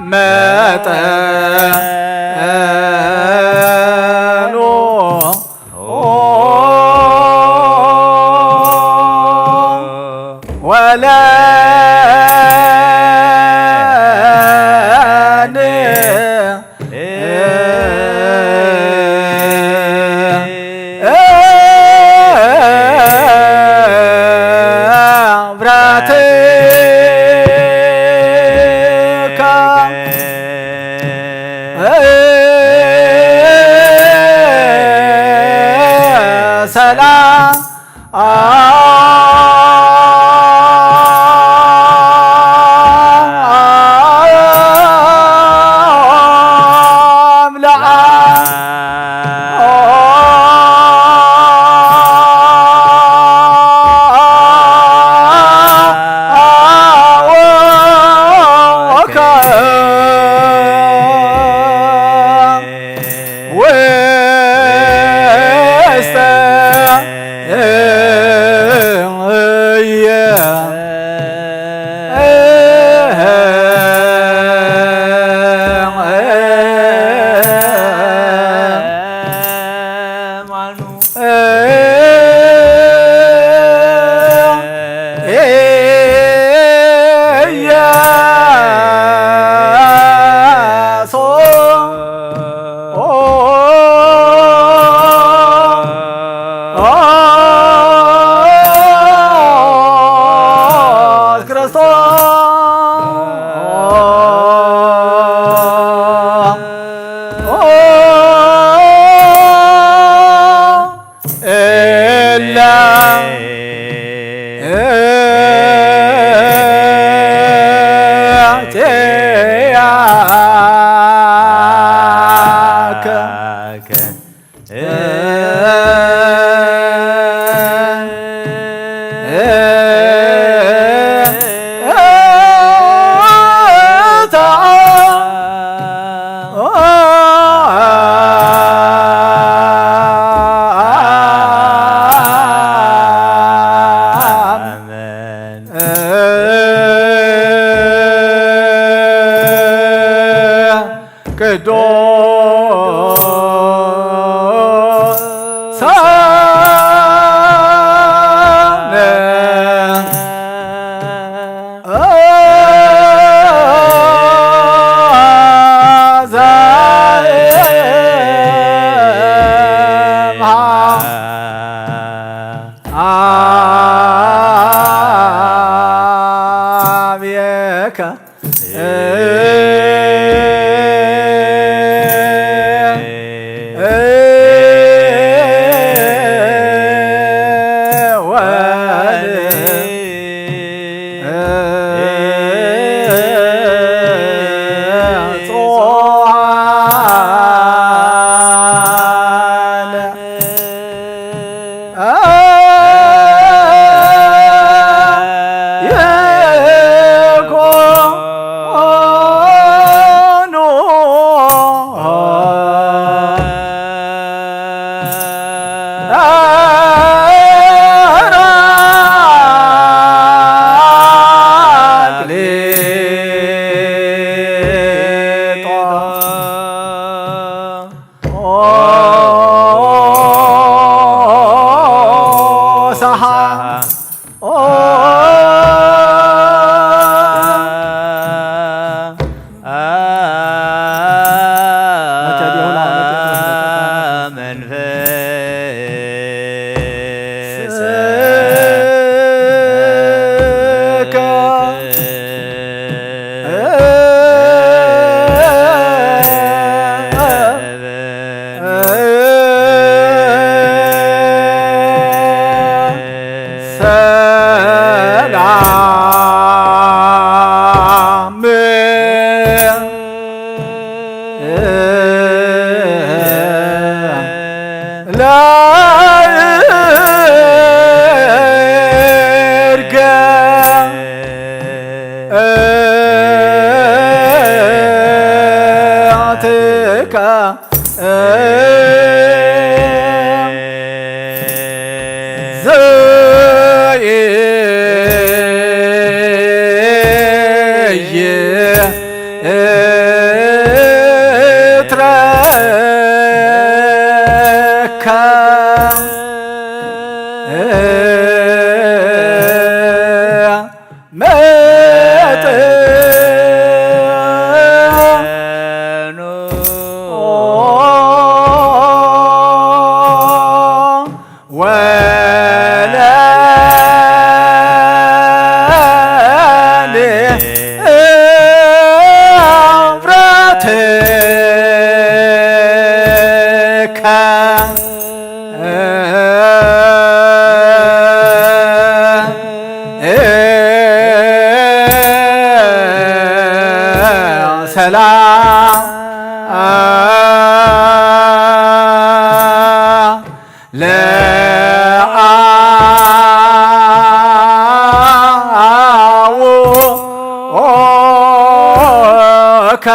መጠኑ ወለኒ ብራትካ ሰላም እትረከብ መጠኑ ወለሊ እብረትከ ሰላም ለአቡከ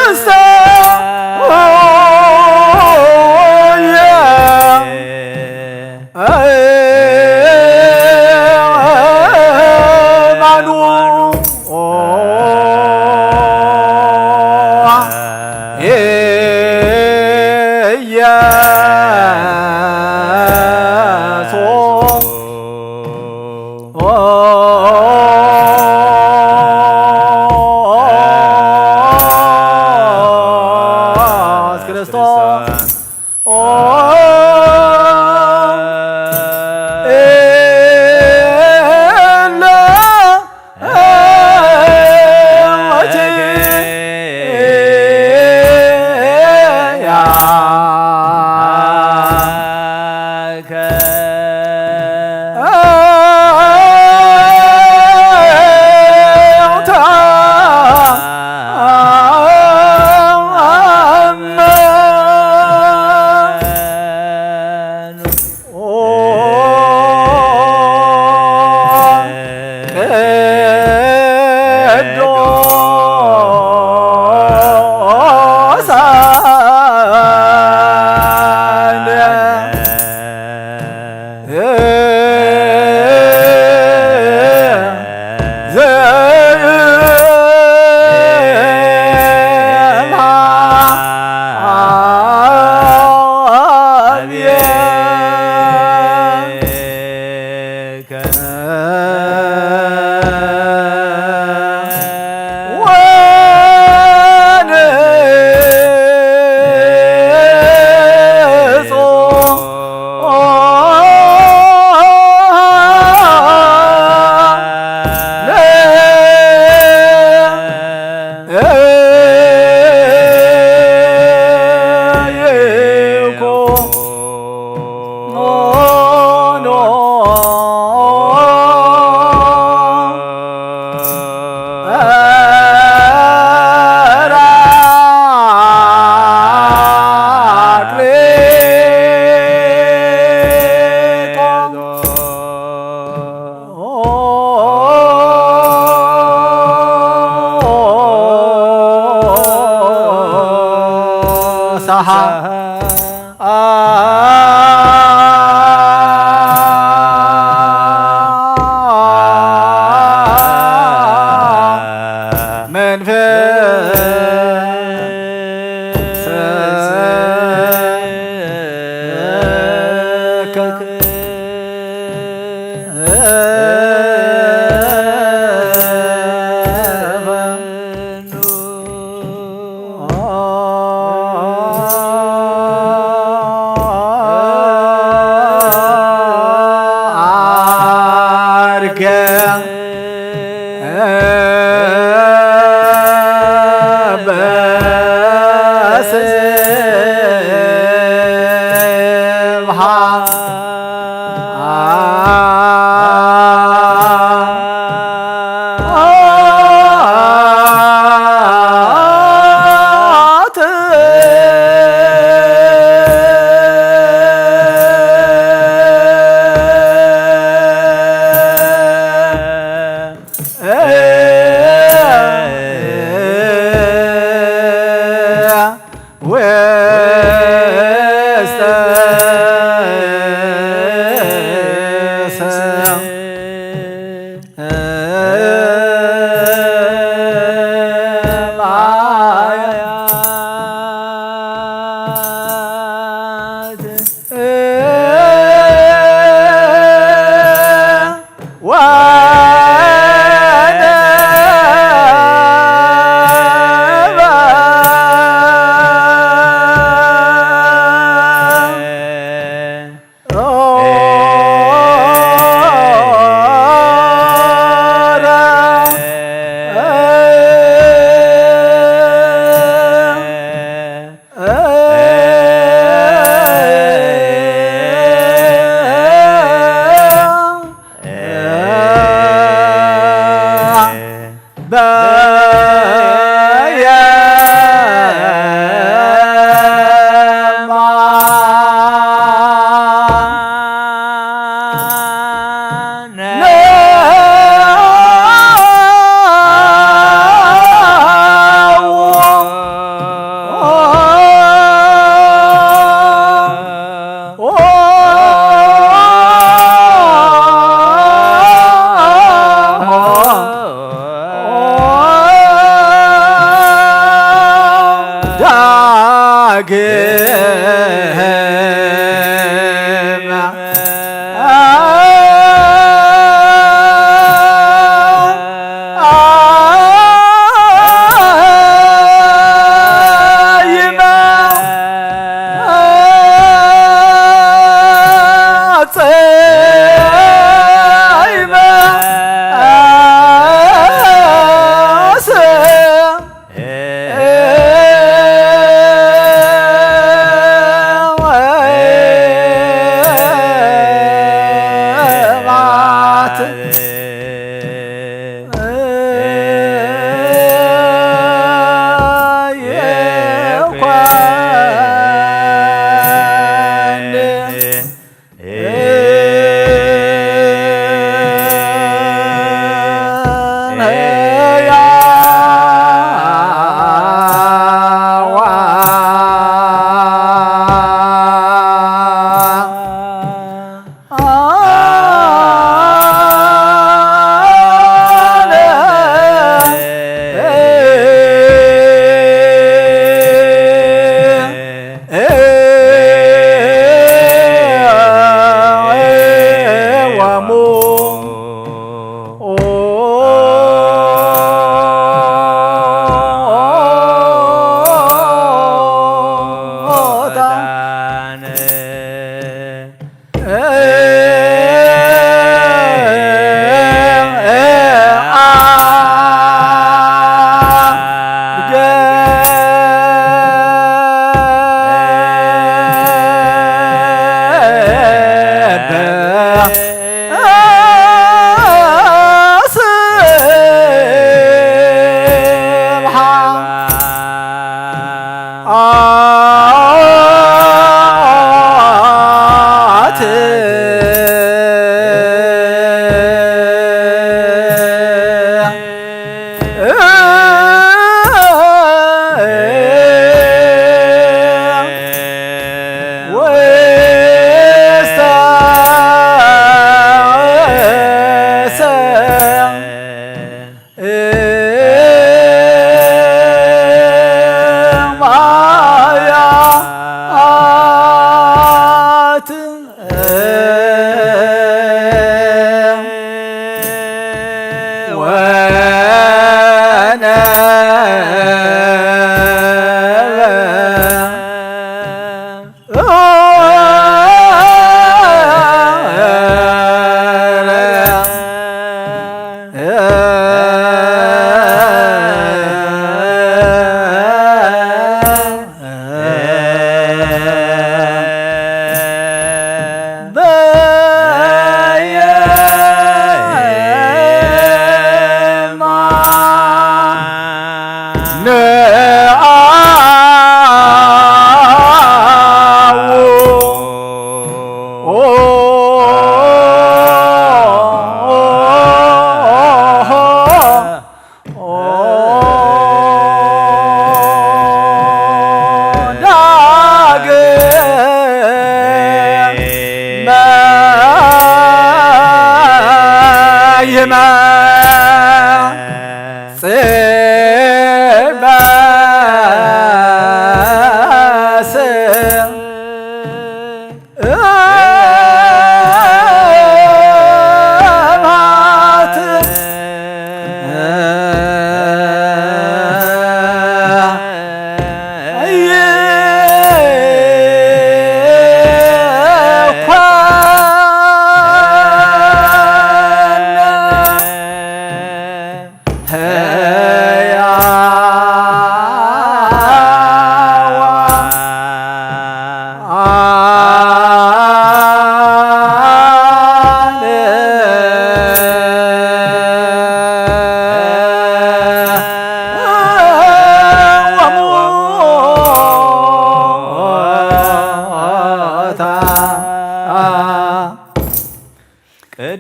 ውስተ ኢየሱስ ክርስቶስ። ኦ፣ ኤለ፣ ወቲ፣ ያ፣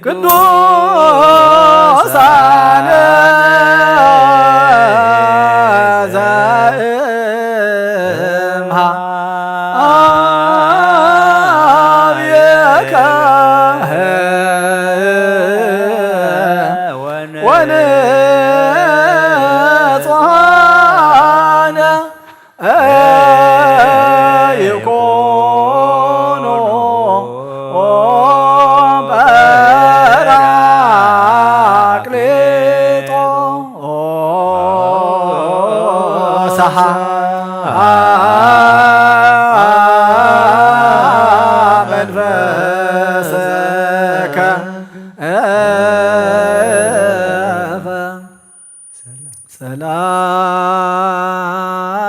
ቅዱሳነ ዘእምሃ አብየከ ወንጹሃነ ይኩኑ ጳራቅሊጦስሃ መንፈስከ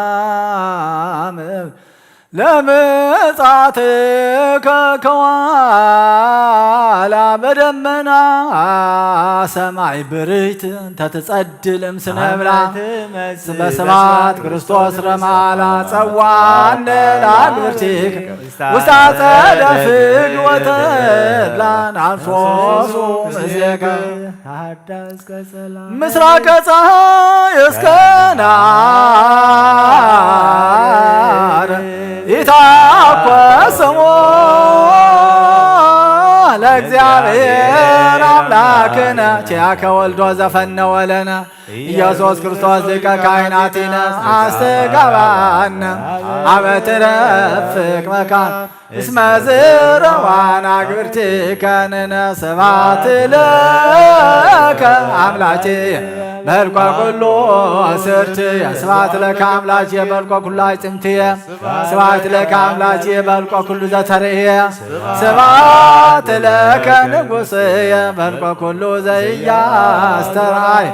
ሰላም ለምጻትከ ከዋላ በደመና ሰማይ ብርህት እንተ ትጸድል እምስነ ብላ በስብሐት ክርስቶስ ረማላ ጸዋነ ለአግብርቲከ ውስተ አጸደ ፍግ ወተድላ ናፍሶሱ ምስሌከ ምስራቀ ፀሐይ እስከ ናር ይታኮስሞ ለእግዚአብሔር አምላክነ ኪያከ ወልዶ ዘፈነወ ለነ ኢየሱስ ክርስቶስ ሊቀ ካህናቲነ አስተጋባነ አበ ትረፍቅ መካን እስመ ዝረዋን አግብርቲከ ንነ ስብሐት ለከ አምላኬ በልኮ ኩሉ ስርትየ ስብሐት ለከ አምላኬ በልኮ ኩሉ አዕጽምትየ ስብሐት ለከ አምላኬ በልኮ ኩሉ ዘተርእየ ስብሐት ለከ ንጉሥየ በልኮ ኩሉ ዘኢያስተርአየ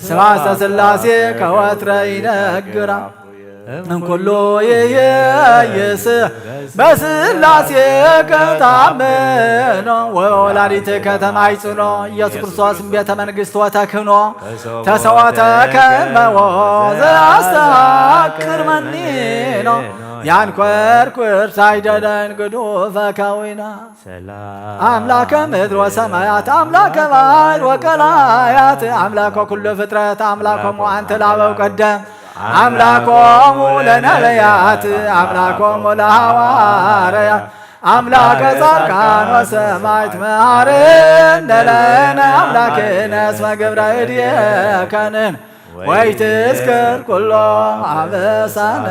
ስብሐት ለሥላሴ ከወትረ ይነግራ እንኩሉ ይሄይስ በስላሴ ከታምኖ ወወላዲት ከተማይጽኖ ኢየሱስ ክርስቶስ ቤተ መንግስት ወተክኖ ተሰወተ ከመዎ ዘአስተክር መኒኖ ያንኮርኩር ሳይደደን ግዱፈ ከዊና አምላከ ምድር ወሰማያት አምላከ ባሕር ወቀላያት አምላከ ኩሉ ፍጥረት አምላኮሙ አንተ ለአበው ቀደም አምላኮሙ ለነቢያት አምላኮሙ ለሐዋርያት አምላከ ጻድቃን ወሰማዕት መሐረነ ለነ አምላክነ እስመ ግብረ እድየከ ንሕነ ወይትስክር ኩሎ አበሳነ።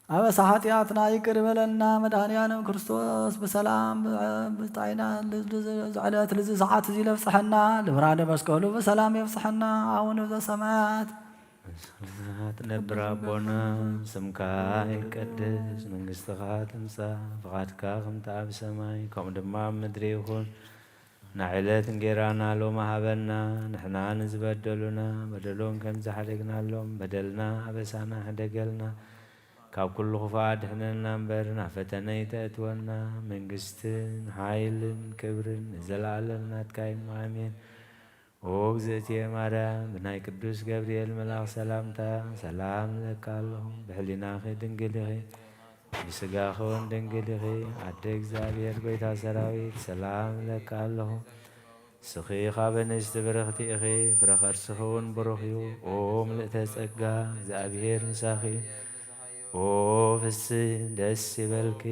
አበሳ ኃጢአትና ይቅር በለና መድኃኔ ዓለም ክርስቶስ ብሰላም ብጣይና ዝዕለት ልዚ ሰዓት እዚ ለብጽሐና ልብራደ መስቀሉ ብሰላም የብጽሐና። አቡነ ዘሰማያት ትነብር አቦና ስምካ ይቀደስ መንግስትኻ ትምጻእ ፍቓድካ ከምቲ ኣብ ሰማይ ከምኡ ድማ ኣብ ምድሪ ይኹን ንዕለት እንጌራና ሎሚ ሃበና ንሕና ንዝበደሉና በደሎም ከም ዝሓደግናሎም በደልና ኣበሳና ሕደገልና ካብ ኩሉ ክፉእ ኣድሕነና እምበር ናብ ፈተነ ይተእትወና መንግስትን ሓይልን ክብርን ንዘለኣለም ናትካ እዩ ኣሜን ኦ እግዝእትየ ማርያም ብናይ ቅዱስ ገብርኤል መልኣኽ ሰላምታ ሰላም እለካ ኣለኹ ብሕሊናኺ ድንግል ኢኺ ብስጋኺ እውን ድንግል ኢኺ ኣደ እግዚኣብሔር ጎይታ ሰራዊት ሰላም እለካ ኣለኹ ንስኺ ካብ ኣንስቲ ብርኽቲ ኢኺ ፍረ ከርስኺ እውን ብሩኽ እዩ ኦ ምልእተ ጸጋ እግዚኣብሔር ምሳኺ ኦ ፍስህ ደስ ይበልኪ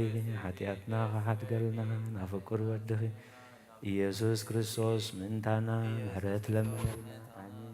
ሓጢኣትና ክሓድገልና ናብ ፍቁር ወድኺ ኢየሱስ ክርስቶስ ምእንታና ምሕረት ለምነልና ኣሜን።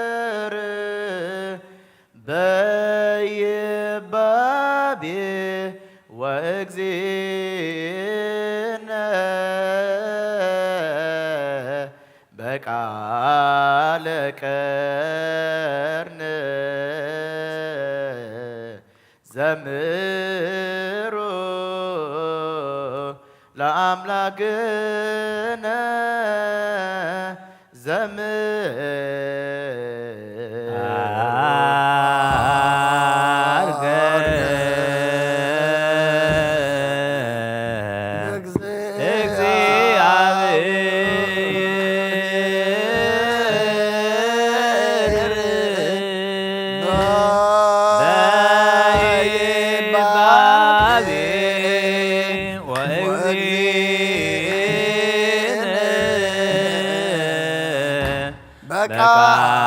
እግዚኣብሔር በይባቤ ወእግዚእነ በቃለ ቀርነ ዘምሩ ለአምላክነ ዘምሩ።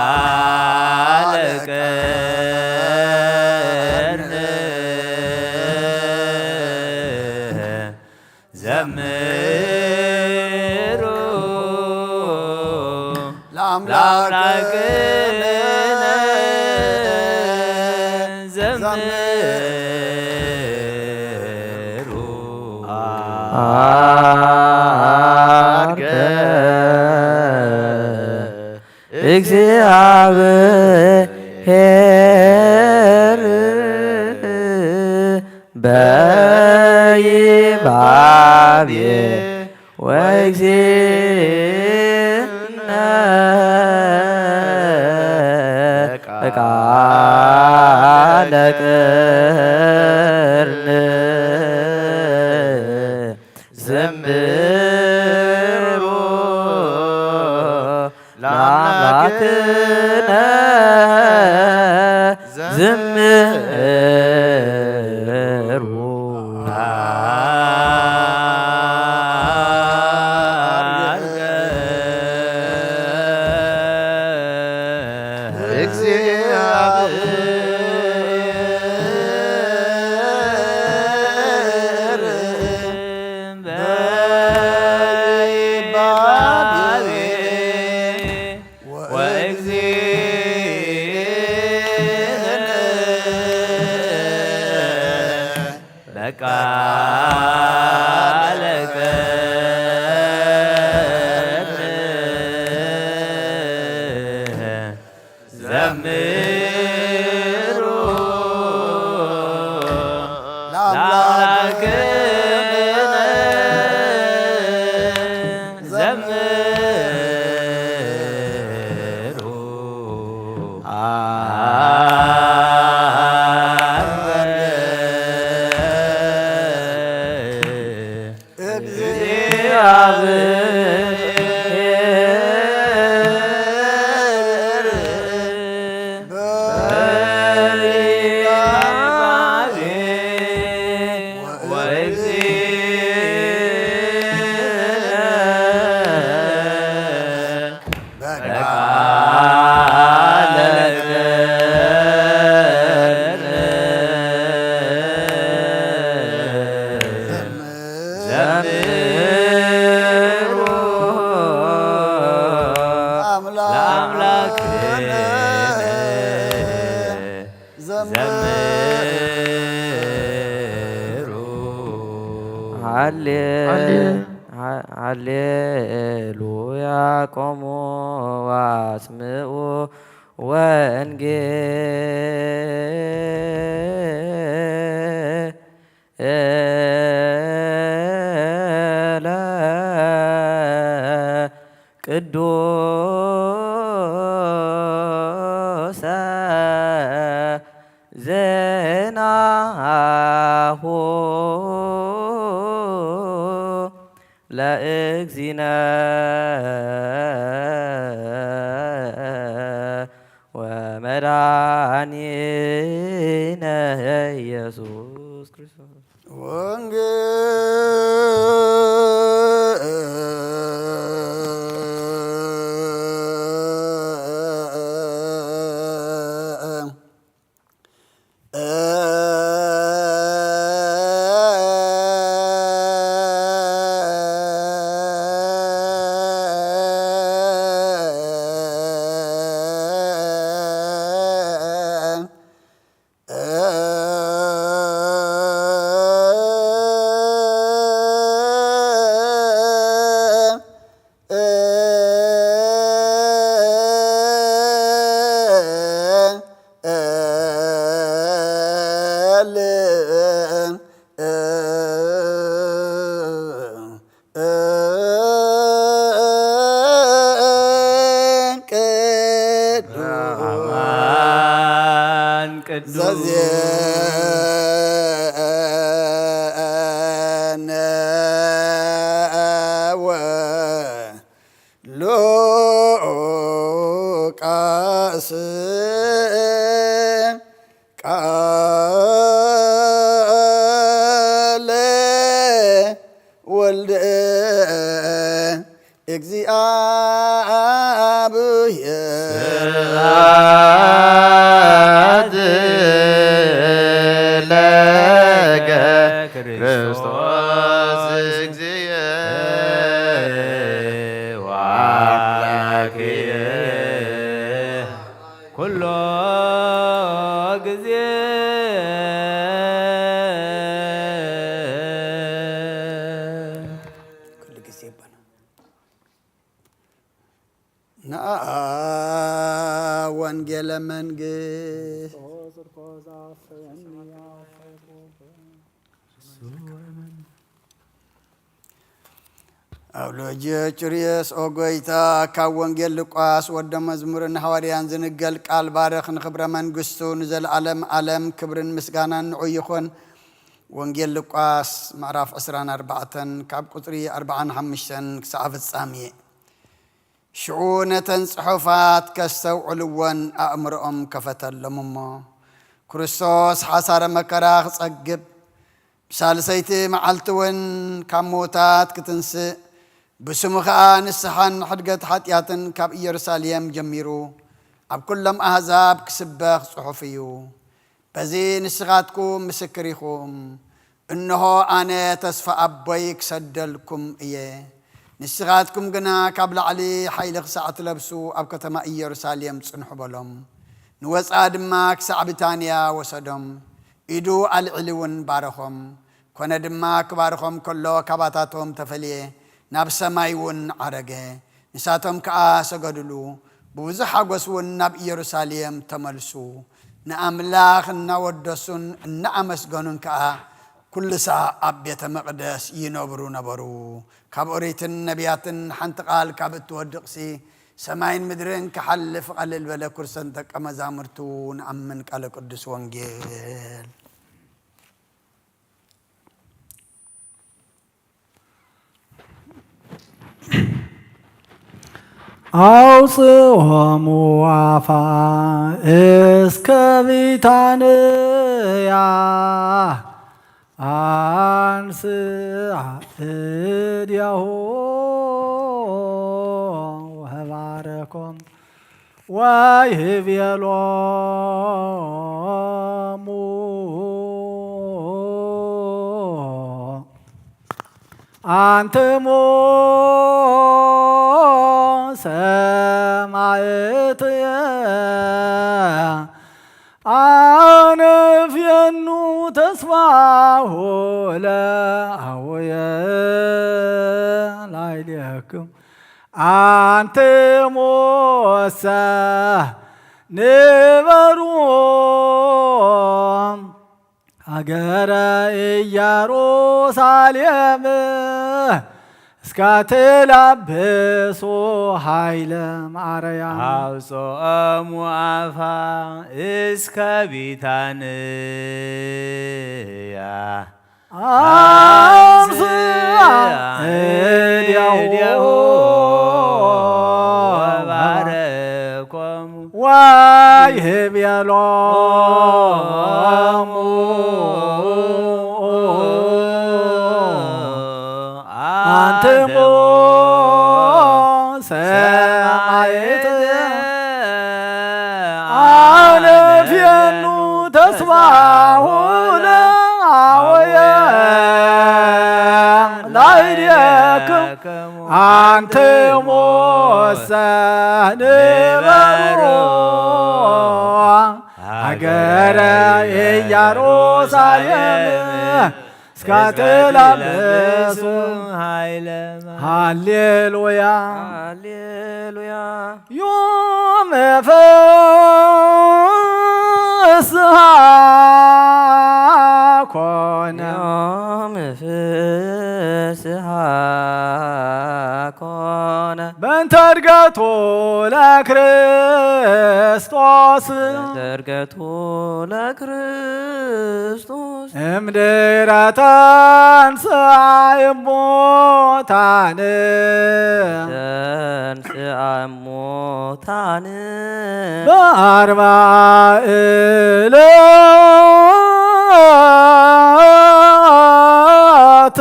በቃለ ቀርነ ዘምሩ ለአምላክነ ዘምሩ። አርከ እግዚአብሔር በይባቤ ወእግዚእነ በቃለ ቀርነ ዘምሩ ለአምላክነ ዘምሩ። በቃለ ቀርነ ዘምሩ ለአምላክነ ዘምሩ። ዘምሩ። ሃሌ-፣ ሃሌ-፣ ሃ-፣ ሃሌሉያ። ቆሙ ወአስምዑ ወንጌለ ቅዱሰ ዜናሁ ለእግዚእነ ወመድኃኒነ ኢየሱስ ክርስቶስ። ወንጌል ዘዜነወ ሉቃስ ቃለ ወልደ እግዚኣብሔር። ስብሐት ለከ ክርስቶስ እግዚእ ወአምላክየ ኩሎ ጊዜ። ኩሉ ጊዜ ይባላል። ነአ ወንጌለ መንግስት ኣውሎጅ ጭርየስ ኦ ጎይታ፣ ካብ ወንጌል ሉቃስ ወደ መዝሙርን ሃዋርያን ዝንገል ቃል ባርኽ። ንኽብረ መንግስቱ ንዘለዓለም ዓለም ክብርን ምስጋናን ንዑ ይኹን። ወንጌል ሉቃስ ምዕራፍ ዕስራን ኣርባዕተን ካብ ቁጽሪ ኣርባዓን ሓሙሽተን ክሳዕ ፍጻሜ። ሽዑ ነተን ጽሑፋት ከስተውዕልወን ኣእምሮኦም ከፈተሎም እሞ፣ ክርስቶስ ሓሳረ መከራ ክጸግብ፣ ብሳልሰይቲ መዓልቲ እውን ካብ ምዉታት ክትንስእ፣ ብስሙ ኸኣ ንስሓን ሕድገት ሓጢኣትን ካብ ኢየሩሳሌም ጀሚሩ ኣብ ኩሎም ኣህዛብ ክስበኽ ጽሑፍ እዩ። በዚ ንስኻትኩም ምስክር ኢኹም። እንሆ፣ ኣነ ተስፋ ኣቦይ ክሰደልኩም እየ። ንስኻትኩም ግና ካብ ላዕሊ ሓይሊ ክሳዕ ትለብሱ ኣብ ከተማ ኢየሩሳሌም ጽንሑ በሎም። ንወጽኣ ድማ ክሳዕ ቢታንያ ወሰዶም። ኢዱ ኣልዒሉ እውን ባረኾም። ኮነ ድማ፣ ክባርኾም ከሎ፣ ካባታቶም ተፈልየ፣ ናብ ሰማይ እውን ዓረገ። ንሳቶም ከኣ ሰገዱሉ። ብብዙሕ ሓጎስ እውን ናብ ኢየሩሳሌም ተመልሱ። ንኣምላኽ እናወደሱን እናኣመስገኑን ከኣ ኩሉ ሳዕ ኣብ ቤተ መቕደስ ይነብሩ ነበሩ። ካብ ኦሪትን ነቢያትን ሓንቲ ቃል ካብ እትወድቕሲ፣ ሰማይን ምድርን ክሓልፍ ቐልል በለ። ኩርሰን ደቀ መዛሙርቱ ንኣምን። ቃለ ቅዱስ ወንጌል። ኣውፅኦሙ ኣፋ እስከ ቢታንያ ኣንስኣ እድያሁ ወባረኮም። ወይቤሎሙ ኣንትሙ ሰማዕትየ ኣነ ፌኑ ተስፋሁ ለአውየ ላይሌክም ኣንትሙሰ ንበሩ ሃገረ ኢየሩሳሌም እስከ ትለብሱ ኃይለ ማርያም። አውፅኦሙ አፋ እስከ ቢታንያ አንስአ እዴሁ ወባረኮሙ። ወይቤሎሙ አንትሙ ሰማዕትየ አነ ፌኑ ተስፋሁ ለአውየ ላይሌክም አንትሙሰ ንበሩ ሃገረ ኢየሩሳሌም እስከ ትለብሱ ኃይለ። ሃሌሉያ። ሃሌሉያ። ዮም ፍስሐ ኮነ። ዮም ፍስሐ ኮነ። በእንተ ተርገቱ ለክርስቶስ። ተርገቱ ለክርስቶስ። እምድረ ተንሥአ እሙታን። ተንሥአ እሙታን። በአርባ ዕለት።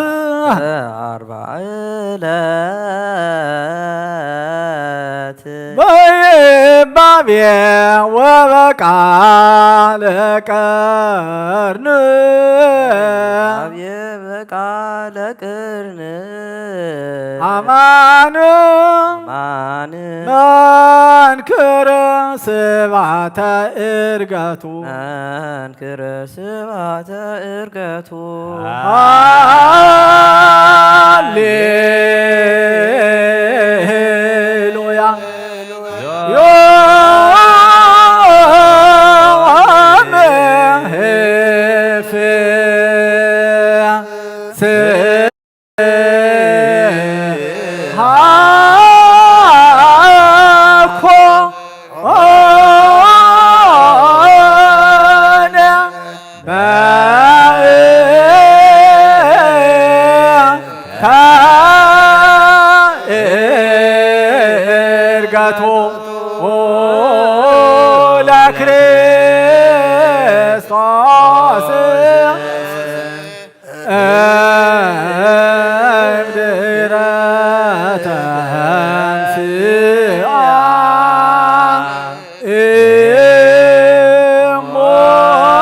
በአርባ ዕለት። በይባቤ ወበቃለ ቀርን። በይባቤ በቃለ ቅርን። አማን። አማን። መንክር ስብሐተ ዕርገቱ። መንክር ስብሐተ ዕርገቱ። ሃሌሉያ። ዮም ፍስሐ ኮነ በእንተ ዕርገቱ ለክርስቶስ። እምድረ ተንሥአ እሙታን።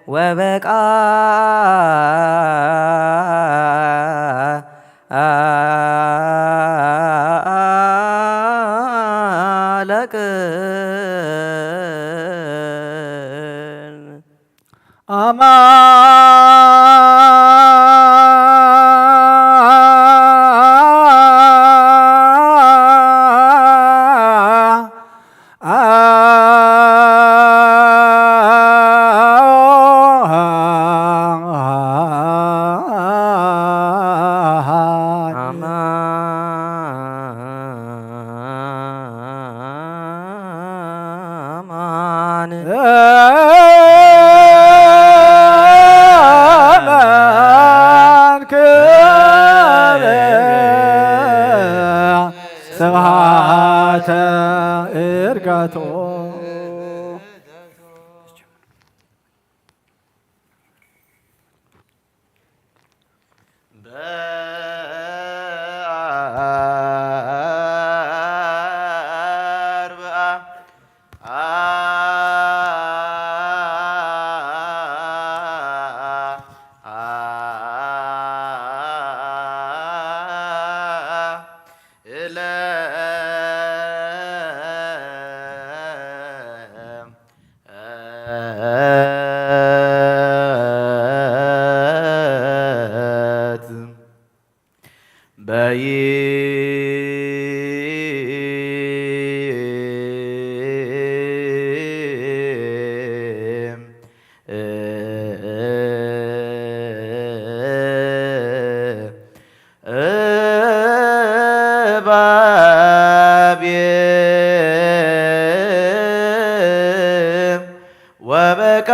ወበቃ ለቅን አማን። ስብሐተ እርጋቶ። እባቤ ወበቃ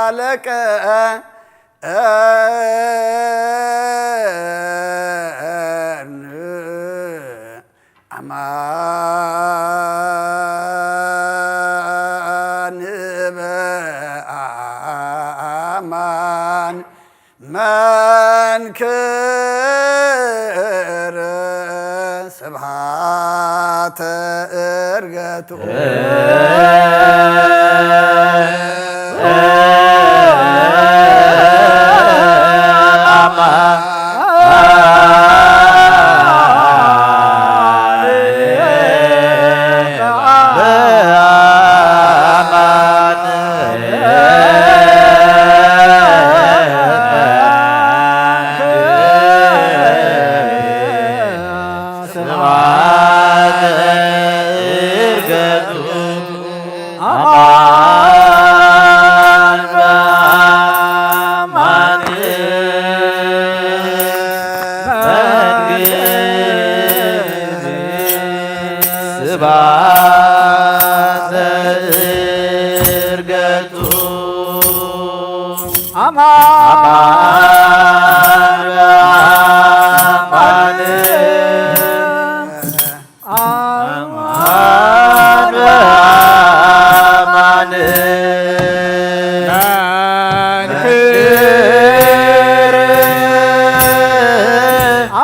ለቅም እርንእ አማ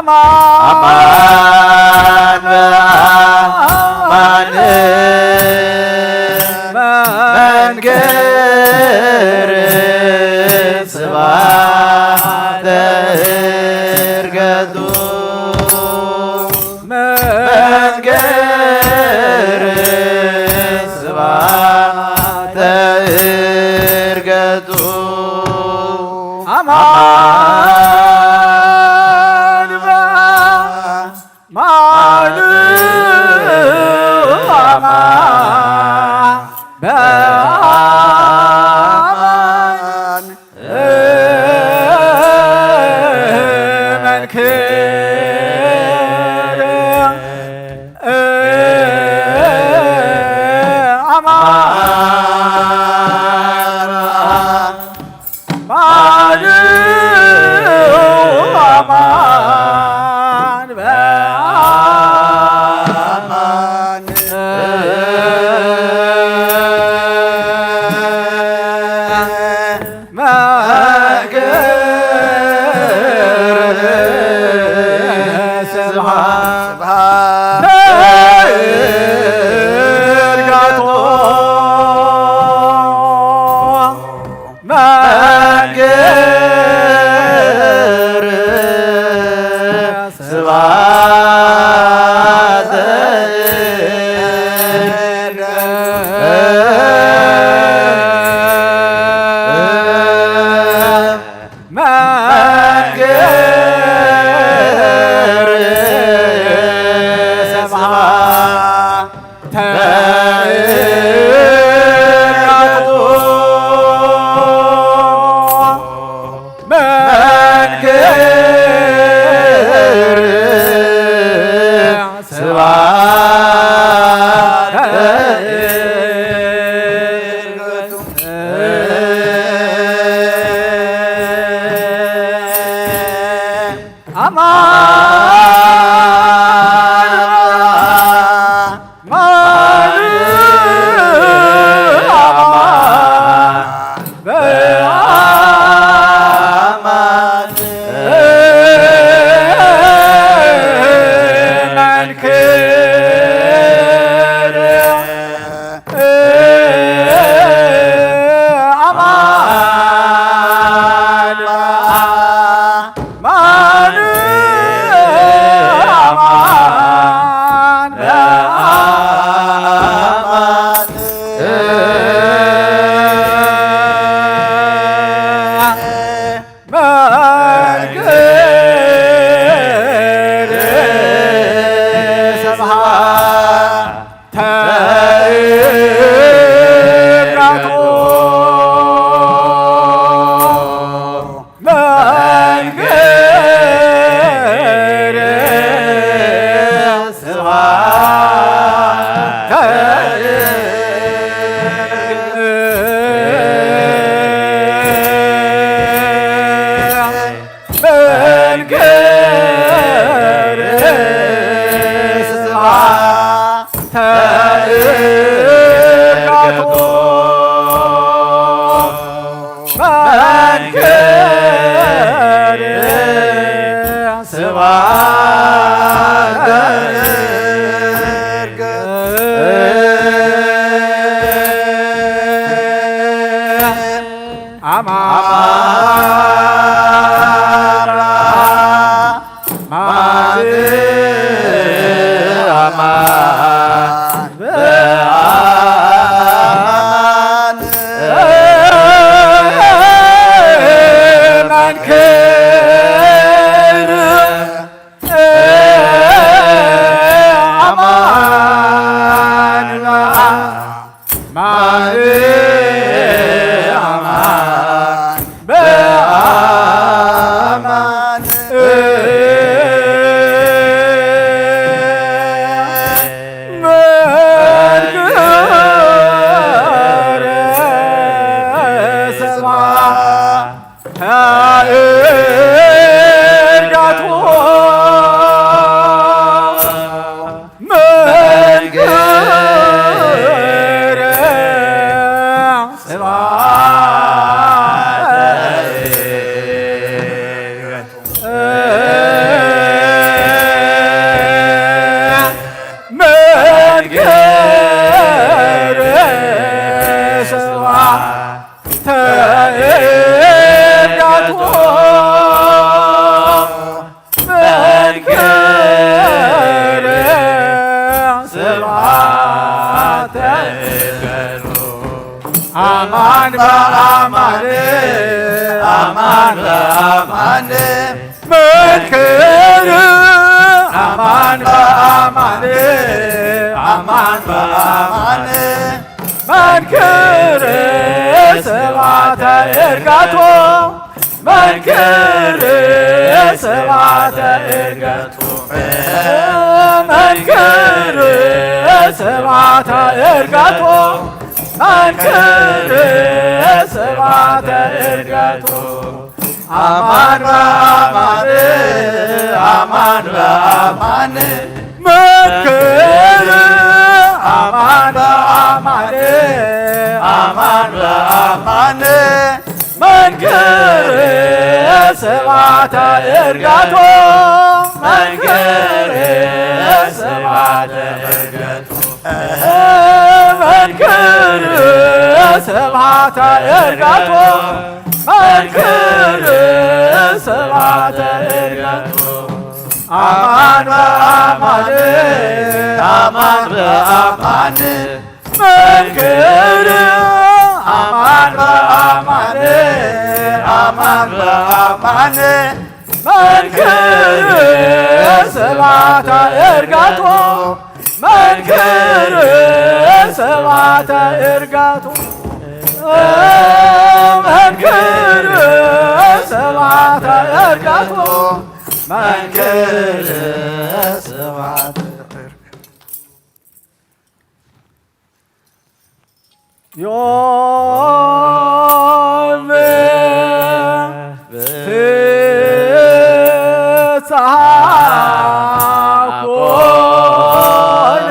ክር አማን በአማን በአማን መንክር ስብሐተ ዕርገቱ። መንክር ስብሐተ ዕርገቱ። መንክር ስብሐተ ዕርገቱ። አማን በአማን፣ አማን በአማን። መንክር አማን በአማን፣ አማን በአማን። መንክር ስብሐተ ዕርገቱ። መንክር ስብሐተ ዕርገቱ። መንክር ስብሐተ ዕርገቱ። መንክር ስብሐተ ዕርገቱ። አማን በአማን፣ አማን በአማን። መንክር አማን በአማን፣ አማን በአማን። መንክር ስብሐተ ዕርገቱ። መንክር ስብሐተ ዕርገቱ። መንክር ስብሐተ ዕርገቱ። መንክር ስብሐተ ዕርገቱ። ዮም ፍስሐ ኮነ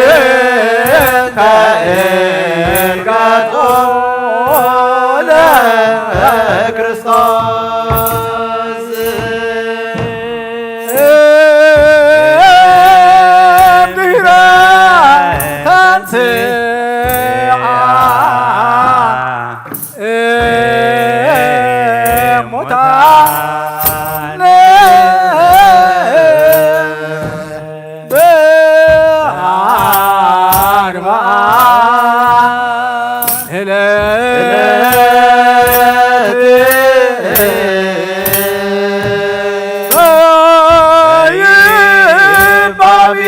በእንተ ዕርገቱ ለክርስቶስ። እምድኅረ ተንሥአ እሙታን በአርብዓ ዕለት በይባቤ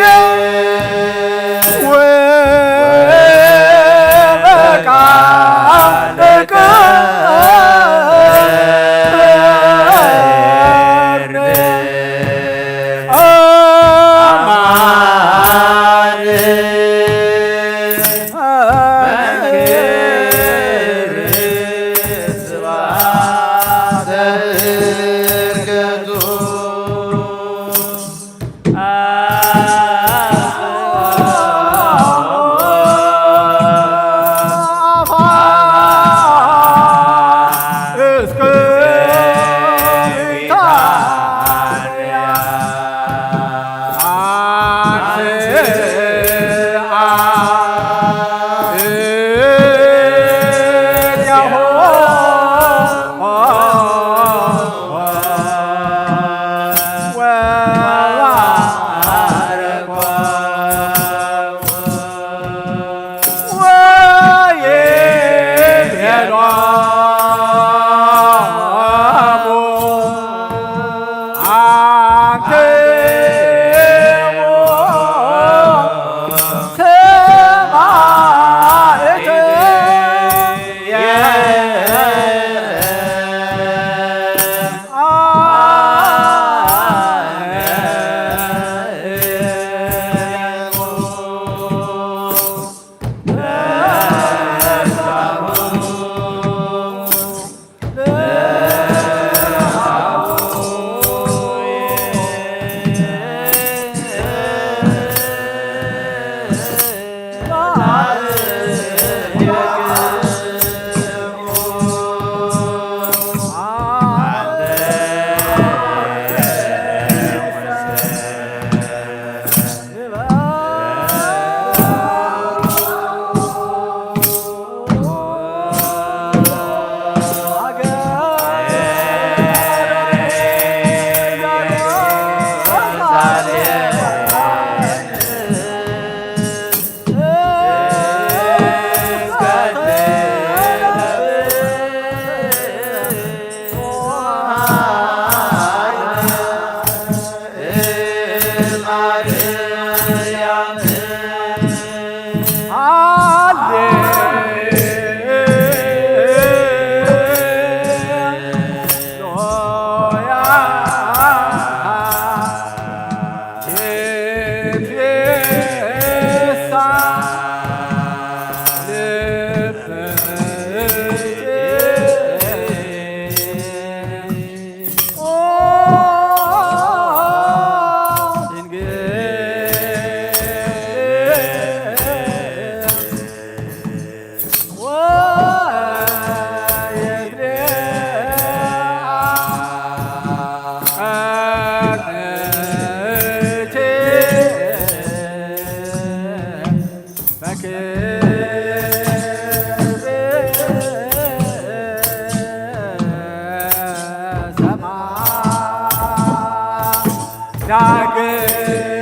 ወበቃል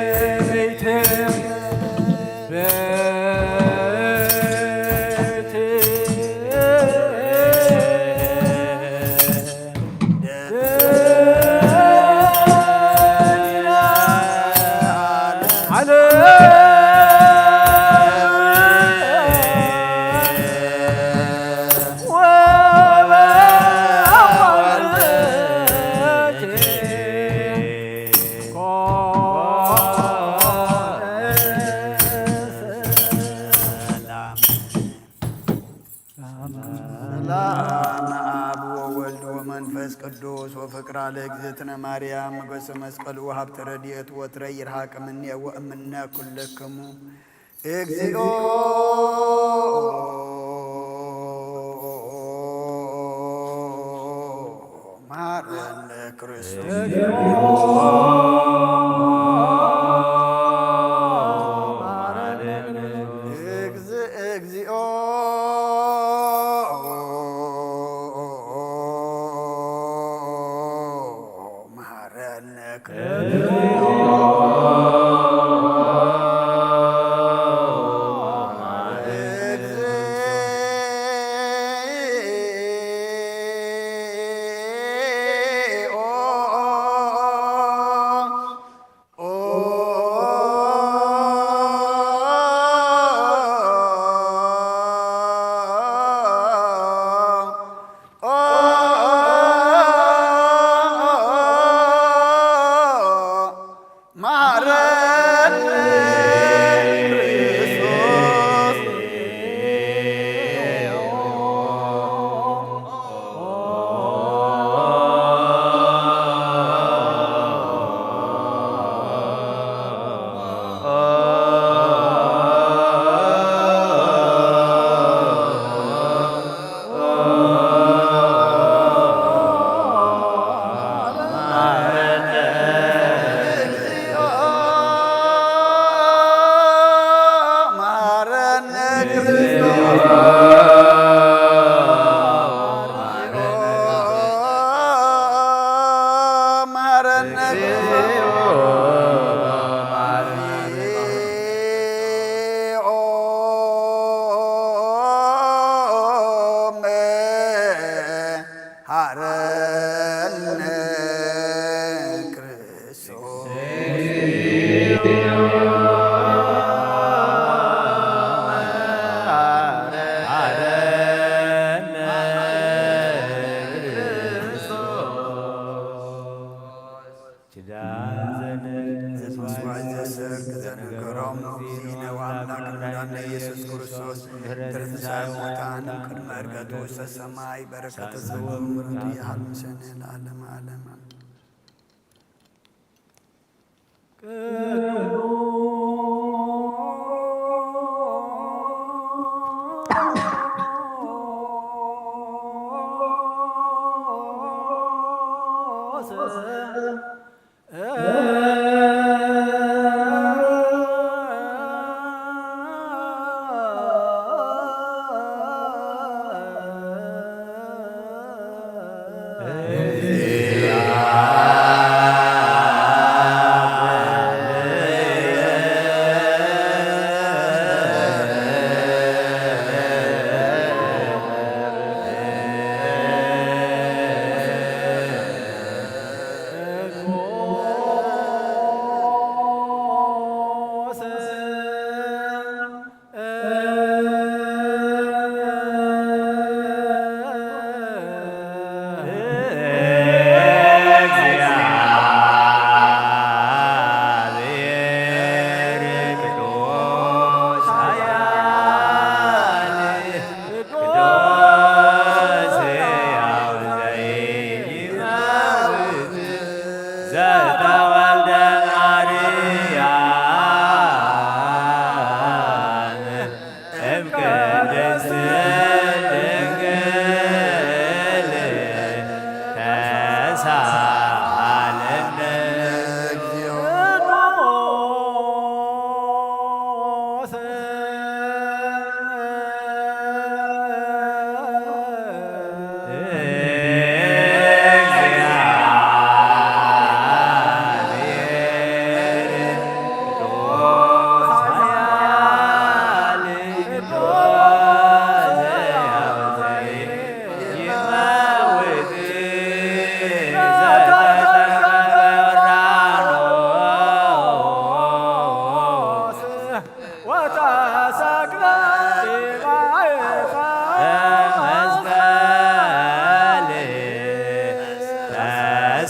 ዳግመይትም ሰላም አብ ወወልድ ወመንፈስ ቅዱስ ወፍቅራ ለእግዝእትነ ማርያም ሞገሰ መስቀሉ ወሀብተ ረድኤት ወትረ ይርሃቅ እምኔ ወእምነ ኩልክሙ እግዚኦ መሐረነ ክርስቶስ። እግዚ- እግዚኦ መሐረነ መሐረነ ክርስቶስ። መሐረነ ክርስቶስ። ኪዳን ዘንድ መስዋዕት ዘሰርክ ዘነገሮም እግዚእነ ወአምላክነ መድኃኒነ ኢየሱስ ክርስቶስ ድህረ ትንሣኤ ሙታን ቅድመ ዕርገቱ ውስተ ሰማይ በረከተ ጸሎቱ ምሕረቱ ይሃሉ ምስሌነ ለዓለመ ዓለም።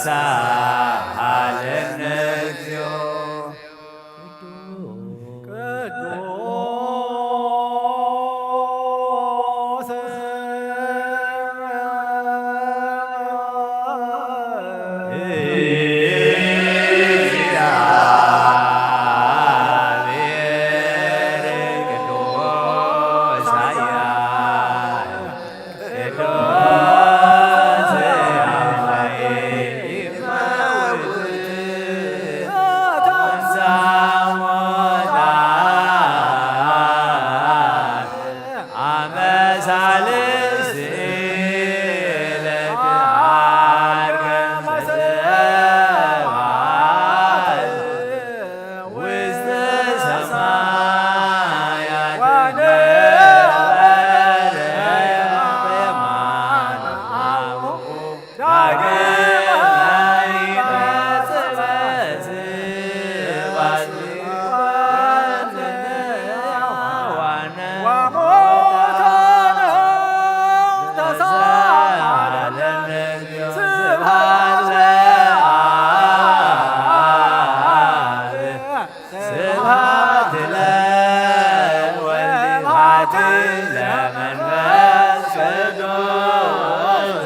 ሳሃለነ እግዚኦ። ስብሐት ለወልድ ወስብሐት ለመንፈስ ቅዱስ።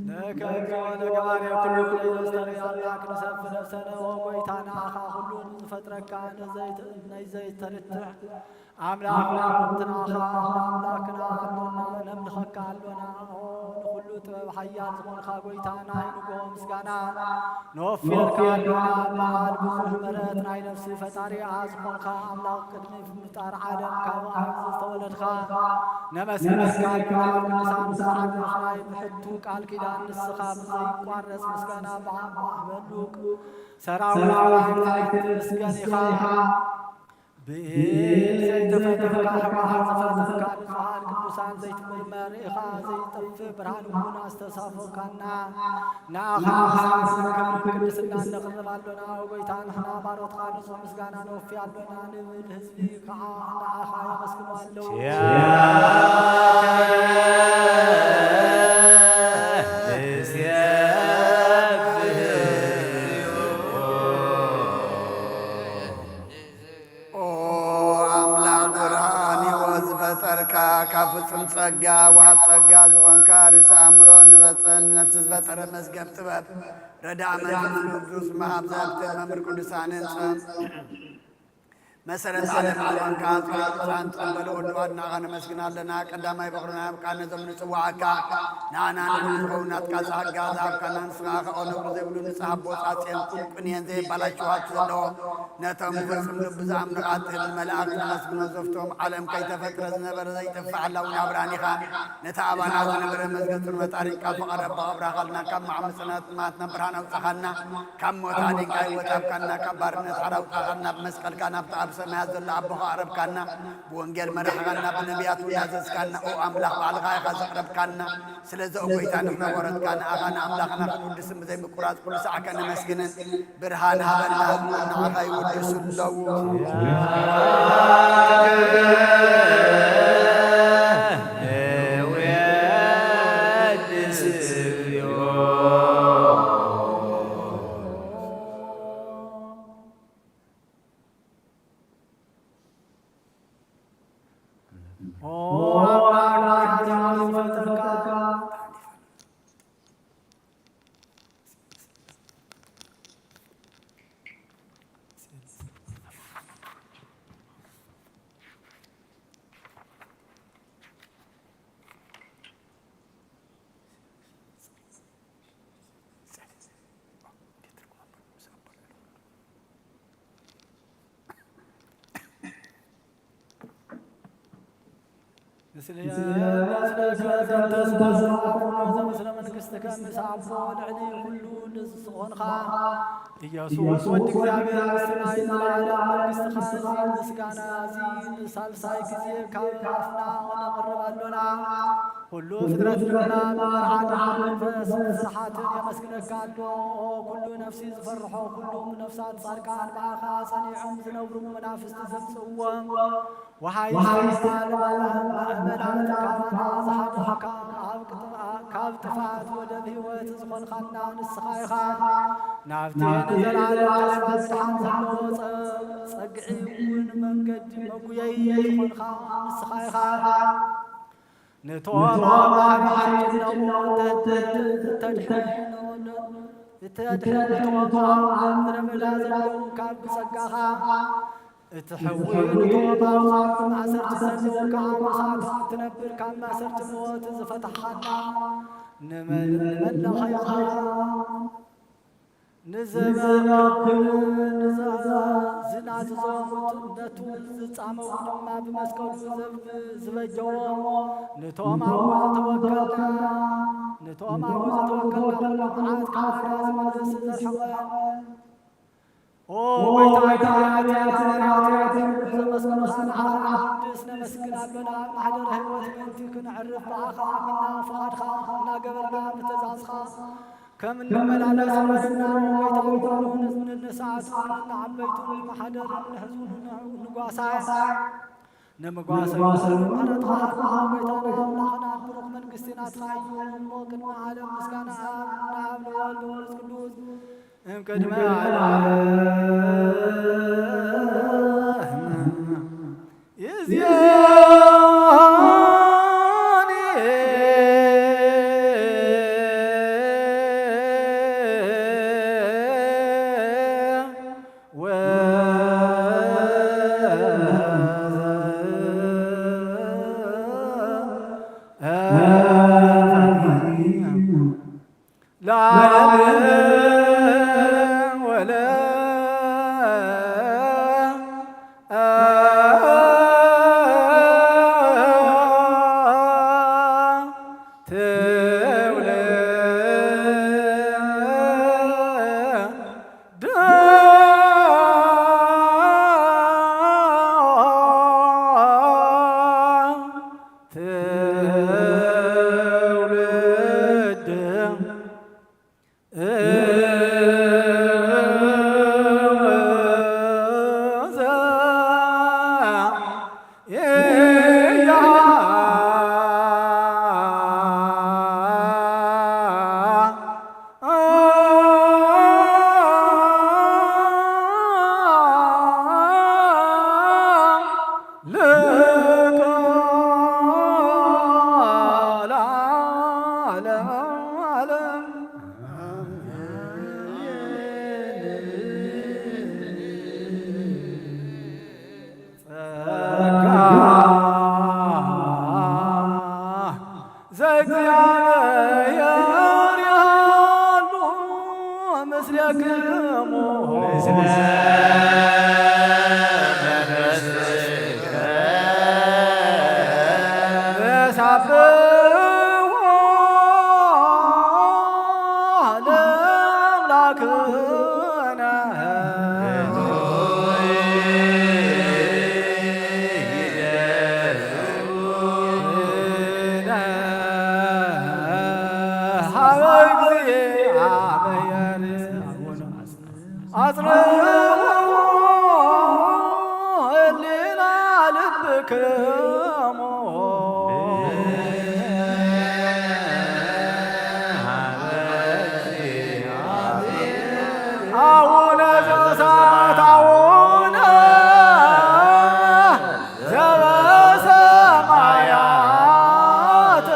ለከ እግዚኦ ለገባሬ ኩሉ ለዘስተሪ ኣምላክ ንሰፍ ነፍሰነ ወጎይታ ንኣኻ ኩሉ ንዝፈጥረካ ነዘይት- ነይዘይተርትዕ ኣምላክ ናብትናኻ ኣምላክና ኣሎና ነምልኸካ ኣሎና። ኦ ንኹሉ ጥበብ ሓያል ዝኾንካ ጎይታ ናይ ንግሆ ምስጋና ነወፍየልካ ኣሎና። በዓል ብዙሕ ምሕረት ናይ ነፍሲ ፈጣሪ ኣኻ ዝኾንካ ኣምላኽ ቅድሚ ምፍጣር ዓለም ካብ ኣብ ዝተወለድካ ነመስግነካ ኣሎና። ቅዱሳን መጻሕፍት ናይ ብሕቱ ቃል ኪዳን ንስኻ ብዘይቋረጽ ምስጋና ብኣብ ማሕበሉ ሰራዊት መላእክት ትመስገን ኢኻ። ብኢድ ዘይተፈጠርካ፣ ሕቡሓት ዝፈጠርካ፣ ንጹሓት ቅዱሳን ዘይትምርመር ኢኻ፣ ዘይጠፍእ ብርሃን እውን ኣስተሳፈርካና። ንኣኻ ምስጋናን ክብርን ቅድስናን ነቕርብ ኣሎና። ኦ ጎይታ፣ ንሕና ባሮትካ ንጹሕ ምስጋና ነወፊ ኣሎና፣ ንብል ህዝቢ ከዓ ንኣኻ የመስግኑ ኣለዉ። ኦ ኣምላኽ ብርሃን ህይወት ዝፈጠርካ፣ ካብ ፍጹም ጸጋ ወሃብ ጸጋ ዝኾንካ፣ ርእሲ ኣእምሮ ንፈጸን ነፍሲ ዝፈጠረ መዝገብ ጥበብ፣ ረዳእ መንፈስ ቅዱስ፣ መሃብ ዘህብቲ መምህር ቅዱሳንን ጸም-፣ መሰረት ዓለም ዝኾንካ፣ ኣጽዋር ቅዱሳን ትቕበል ወዲ ዋድናኻ ነመስግን ኣለና። ቀዳማይ በኹርና ኣብ ቃል ነዞም ንጽዋዓካ፣ ንኣና ንኹሉ ዝኸውን ናትካ ጸጋ ዝሃብካና፣ ንስኻ ከኦ ነውሪ ዘይብሉ ንጽሃ ኣቦ ጻጽየን ቁንቁንየን ዘይባላችዋት ዘለዎ ነቶም ፍጹም ልቢ ዝኣምኑኻ ትህብ ንመላእኽቲ ነመስግኖ። ዘፍቶም ዓለም ከይተፈጥረ ዝነበረ ዘይጠፍእ ሓላዊ ናብራን ኢኻ። ነቲ ኣባና ዝነበረ መዝገብ ጽልመት ኣሪቕካ ፍቓድ ኣቦኻ ኣብራኻልና። ካብ ማዕምጽናት ጥማትና ብርሃን ኣውጻኻና። ካብ ሞት ኣዲንካ ህይወት ሃብካና። ካብ ባርነት ሓራ ኣውጻኻና። ብመስቀልካ ናብቲ ኣብ ሰማያት ዘሎ ኣቦኻ ኣቕረብካና። ብወንጌል መራሕኻና። ብነቢያት እውን ኣዘዝካና። ኦ ኣምላኽ ባዕልኻ ኢኻ ዘቕረብካና። ስለዚ ኦ ጎይታ ንሕና ወረትካ ንኣኻ ንኣምላኽና ክንውድስን ብዘይምቁራጽ ኩሉ ሳዕ ከነመስግንን ብርሃን ሃበና፣ ህዝቡ ንዓኻ ይውድሱ ኣለዉ። ኦ ምስለ ዘንተ ስብሐት ኩሉ ዘምስለ መንግሥትከ ምስ ኣቦ ልዕሊ ኩሉ ንዝኾንኻ ኢየሱስ ወዲ እግዚኣብሔር ምስናይ ዘለዓለም መንግሥትኻ እዚ ምስጋና እዚ ንሳልሳይ ግዜ ካብ ኣፍና ነቕርብ ኣሎና። ኩሉ ፍጥረት ድማ ብመርዓን መንፈስ ብስርሓትን የመስግነካ ኣሎ። ኩሉ ነፍሲ ዝፈርሖ ኩሉ ነፍሳት ጻድቃን ብኣኻ ጸኒዖም ዝነብሩ መናፍስቲ ዘምጽእዎም ወሓይስቲ መላእኽቲ ካባና ዝሓደግካ፣ ኣብ ጥፋ-፣ ካብ ጥፍኣት ወደብ ህይወት ዝኾንካና ንስኻ ኢኻ። ናብቲ ንዘለዓለም ተስፋ ምድሓን ዘለዎ ጸ-፣ ጸግዒ እውን መንገዲ መጉየይ ዝኾንካ ንስኻ ኢኻ። ነቶም ኣብ ባሕሪ ዝጨነቑ እተ-፣ እተድሕን፣ እተድሕን፣ ነቶም ኣብ ምድረ በዳ ዘለዉ ካብ ብጸጋኻ እትሕዊ፣ ነቶም ኣብ ማእሰርቲ ዘለዉ ከዓ ምሳኻ እትነብር፣ ካብ ማእሰርቲ ሞት ዝፈታሕኻና ንመ-፣ ንመላኺ ንዘመክር ንዘ-፣ ዝናዝዞ ነቱ ዝጻመዉ ድማ ብመስቀሉ ዘብ-፣ ዝበጀዎ ነቶም ኣብኡ ዝተወከልና፣ ነቶም ኣብኡ ዝተወከልና ኩሉ መዓት ካብ ግራ ዝመልስ ዘርሕቐን። ኦ ጎይታ፣ ኃጢአት፣ ኃጢአት፣ ኃጢአት፣ ዘመስገንኻ ንዓኻ ቅዱስ ነመስግን ኣሎና። ማሕደረ ሕይወት ምእንቲ ክንዕርፍ ብኣኻ ኣሚንና ፍቓድኻ እናገበርና ብትእዛዝኻ ከም እንመላለስ ምሕረና። ኦ ጎይታ፣ ኩሉ ንንእሳት ንዓበይቱ ንማሕደር ንሕዙ ንጓሳ ንምጓሰ ምሕረትኻ ሃብና። ጎይታና ኣምላኽና ብሩኽ መንግስቲ ናትኻ እዩ እሞ ቅድሚ ዓለም ምስጋና ኣብ ንኣብ ንወልድ ወመንፈስ ቅዱስ እምቅድመ ዓለም ይእዜኒ ለዓለም ወለ ትውልድ ጸጋ ዘእግዚኣብሔር ይሃሉ ምስሌክሙ። አቡነ ዘበሰማያት አቡነ ዘበሰማያት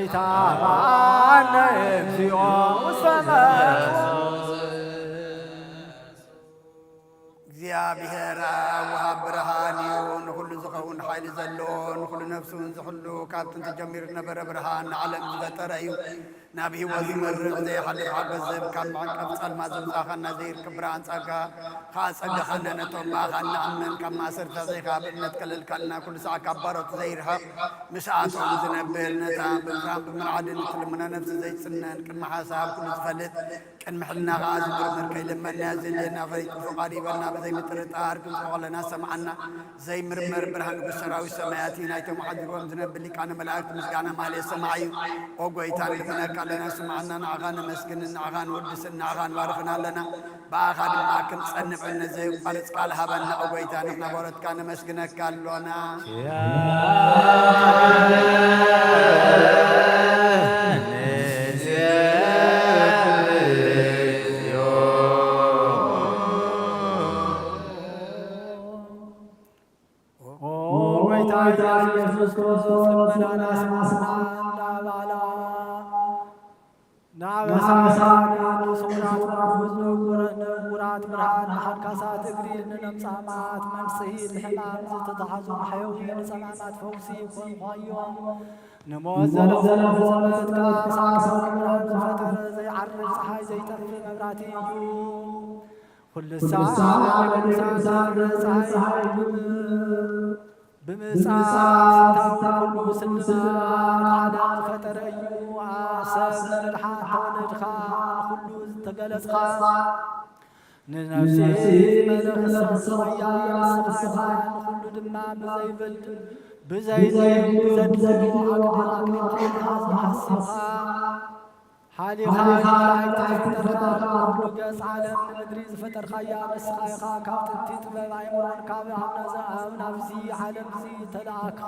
ኢታባነ እግዚኦ ውስተ መንግሥት ንሱ ዝሕሉ ካብ ጥንቲ ጀሚሩ ዝነበረ ብርሃን ንዓለም ዝፈጠረ እዩ። ናብ ህይወት ዝመርቕ ዘይሓልፍ ሓጎስ ዝህብ ካብ መዕንቀፍ ጸልማት ዘውጻኻና ዘይርክብ ብርሃን ጸጋ ከኣ ጸግሓና። ነቶም ብኣኻ እንኣምን ካብ ማእሰርትታት ዘይከኣ ብእምነት ከለልካልና ኩሉ ሰዓት ካብ ባሮት ዘይርሕቕ ምስኣቶም ዝነብር ነታ ብምፍራም ብምርዓድን እትልምኖ ነፍሲ ዘይጽነን ቅድሚ ሓሳብ ኩሉ ዝፈልጥ ቅድሚ ሕልና ኸኣ ዝምርምር ከይልመና ዘድልየና ፈሊጡ ፍቓዱ ይበልና ብዘይ ምጥርጣር ክንጽሖ ከለና ሰምዓና። ዘይምርመር ብርሃን ንጉስ ሰራዊት ሰማያት እዩ። ናይቶም ኣሕዲርዎም ዝነብር ሊቃነ መላእክት ምስጋና ማህሌት ሰማዕ እዩ። ኦ ጐይታ ንልምነካ ኣለና ስምዓና። ንዓኻ ነመስግንን ንዓኻ ንውድስን ንዓኻ ንባርኽን ኣለና። ብኣኻ ድማ ክንጸንዕ ነዘየቋርጽ ቃል ሃበና። ኦ ጐይታ ንሕና ባሮትካ ነመስግነካ ኣሎና። ኦ ጎይታ ኢየሱስ ክርስቶስ ልመናና ስማዕና እንዳባላ ንኣበሳ ንስውራት ንውራት ብርሃን ንሓንካሳት እግሪ ንለምጻማት መንስሂ ብሕማም ዝተታሕዙ መሕየዊ ንጸማማት ፈውሲ ኮንኳዮም። ንሞት ዘለዎም ዘለዎም ብጸሎትካ ሳዕሳዕ ብርሃን ዝፈጠረ ዘይዓርብ ጸሓይ ዘይጠፍእ መብራህቲ እዩ። ኩሉ ሳዕ ኩሉ ሳዕ ጸሓይ እዩ። ብምጻት ኩሉ ስልማት ዓለም ዝፈጠረ እዩ። ኣብ ሰብ ንምድሓን ተወለድካ ንኹሉ ዝተገለጽካ ንነፍሲ መለኽቲ ሰብ ሞያ ንስኻ ኢኻ። ንኹሉ ድማ ብዘይብል ብዘይብል ዘድልዮ ኣግባብ ኣግባብ ሓሲብካ ሓሊኻ ንመላእክቲ ዝፈጠርካ ኩሉ ገጽ ዓለም ንምድሪ ዝፈጠርካያ ንስኻ ኢኻ። ካብ ጥንቲ ጥበብ ኣይምሮን ካብ ኣብ ናብዚ ዓለም እዚ ተለኣኽካ።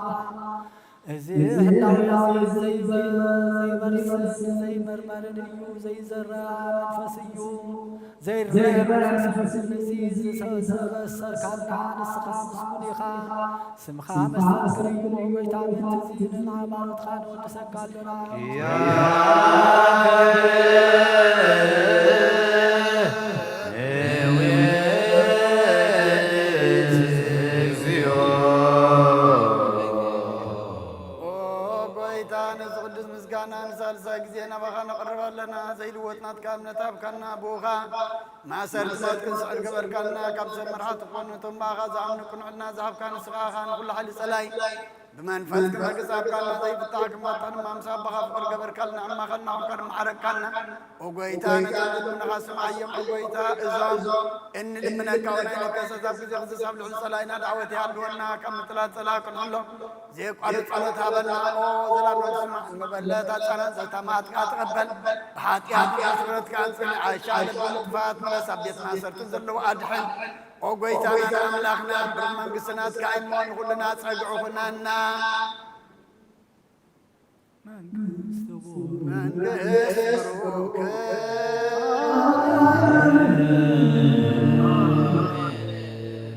እዚ ህላዌ እዚ ዘይበርስን ዘይመርመርን እዩ። ዘይዘራ መንፈስ እዩ። ዘይርአ መንፈስ እዩ። ነዚ ዝበሰርካልና ንስኻ ምስጉን ኢኻ። ስምኻ መስተንክር እዩ። ኦ ጎይታ ምእንቲ እዚ ንንዓ ባሮትኻ ንወድሰካ ኣሎና። ኦ ጎይታ ነዚ ቅዱስ ምስጋና ንሳልሳይ ግዜ ናባኻ ነቕርብ ኣለና። ዘይልወጥ ናትካ እምነት ሃብካና። ብኡኻ ማእሰርቲ ሞት ክንስዕር ገበርካልና። ካብ ሰብ መርሓ ትኾኑ እቶም ብኣኻ ዝኣምኑ ቅኑዕልና ዝሃብካ ንስኻ ኢኻ። ንኹሉ ሓይሊ ጸላይ ብመንፈስ ክመግጻብካና ዘይፍታሕ ክመጣ ድማ ምስ ኣባኻ ፍቕር ገበርካልና። ኣማኸልና ኮንካ ድማ ዓረቅካልና። ኦ ጎይታ ነቶም ዝልምኑኻ ስምዓዮም። ኦ ጎይታ እዞም እንልምነካ ወናይ ንከሰስ ኣብ ግዜ ክዝስ ኣብ ልዕሊ ጸላኢና ዳዕወት ይሃልወና። ካብ ምጥላት ጸላ ክንሕሎ ዘየቋርጽ ጸሎት ሃበና። ኦ ዘላለም ስማዕ፣ ንመበለት ኣጻናን ዘተማትካ ትቐበል። ብሓጢኣት ስግረትካ ኣንጽን፣ ዓሻ ልቢ ምጥፋት ምለስ፣ ኣብ ቤት ማእሰርትን ዘለዉ ኣድሕን። ኦ ጎይታናን ኣምላኽና፣ ብሩኽ መንግስቲ ናትካ እሞ ንኹልና ጸግዑ ኩነና። መንግስቲ ብሩክ መንግስት ብሩክ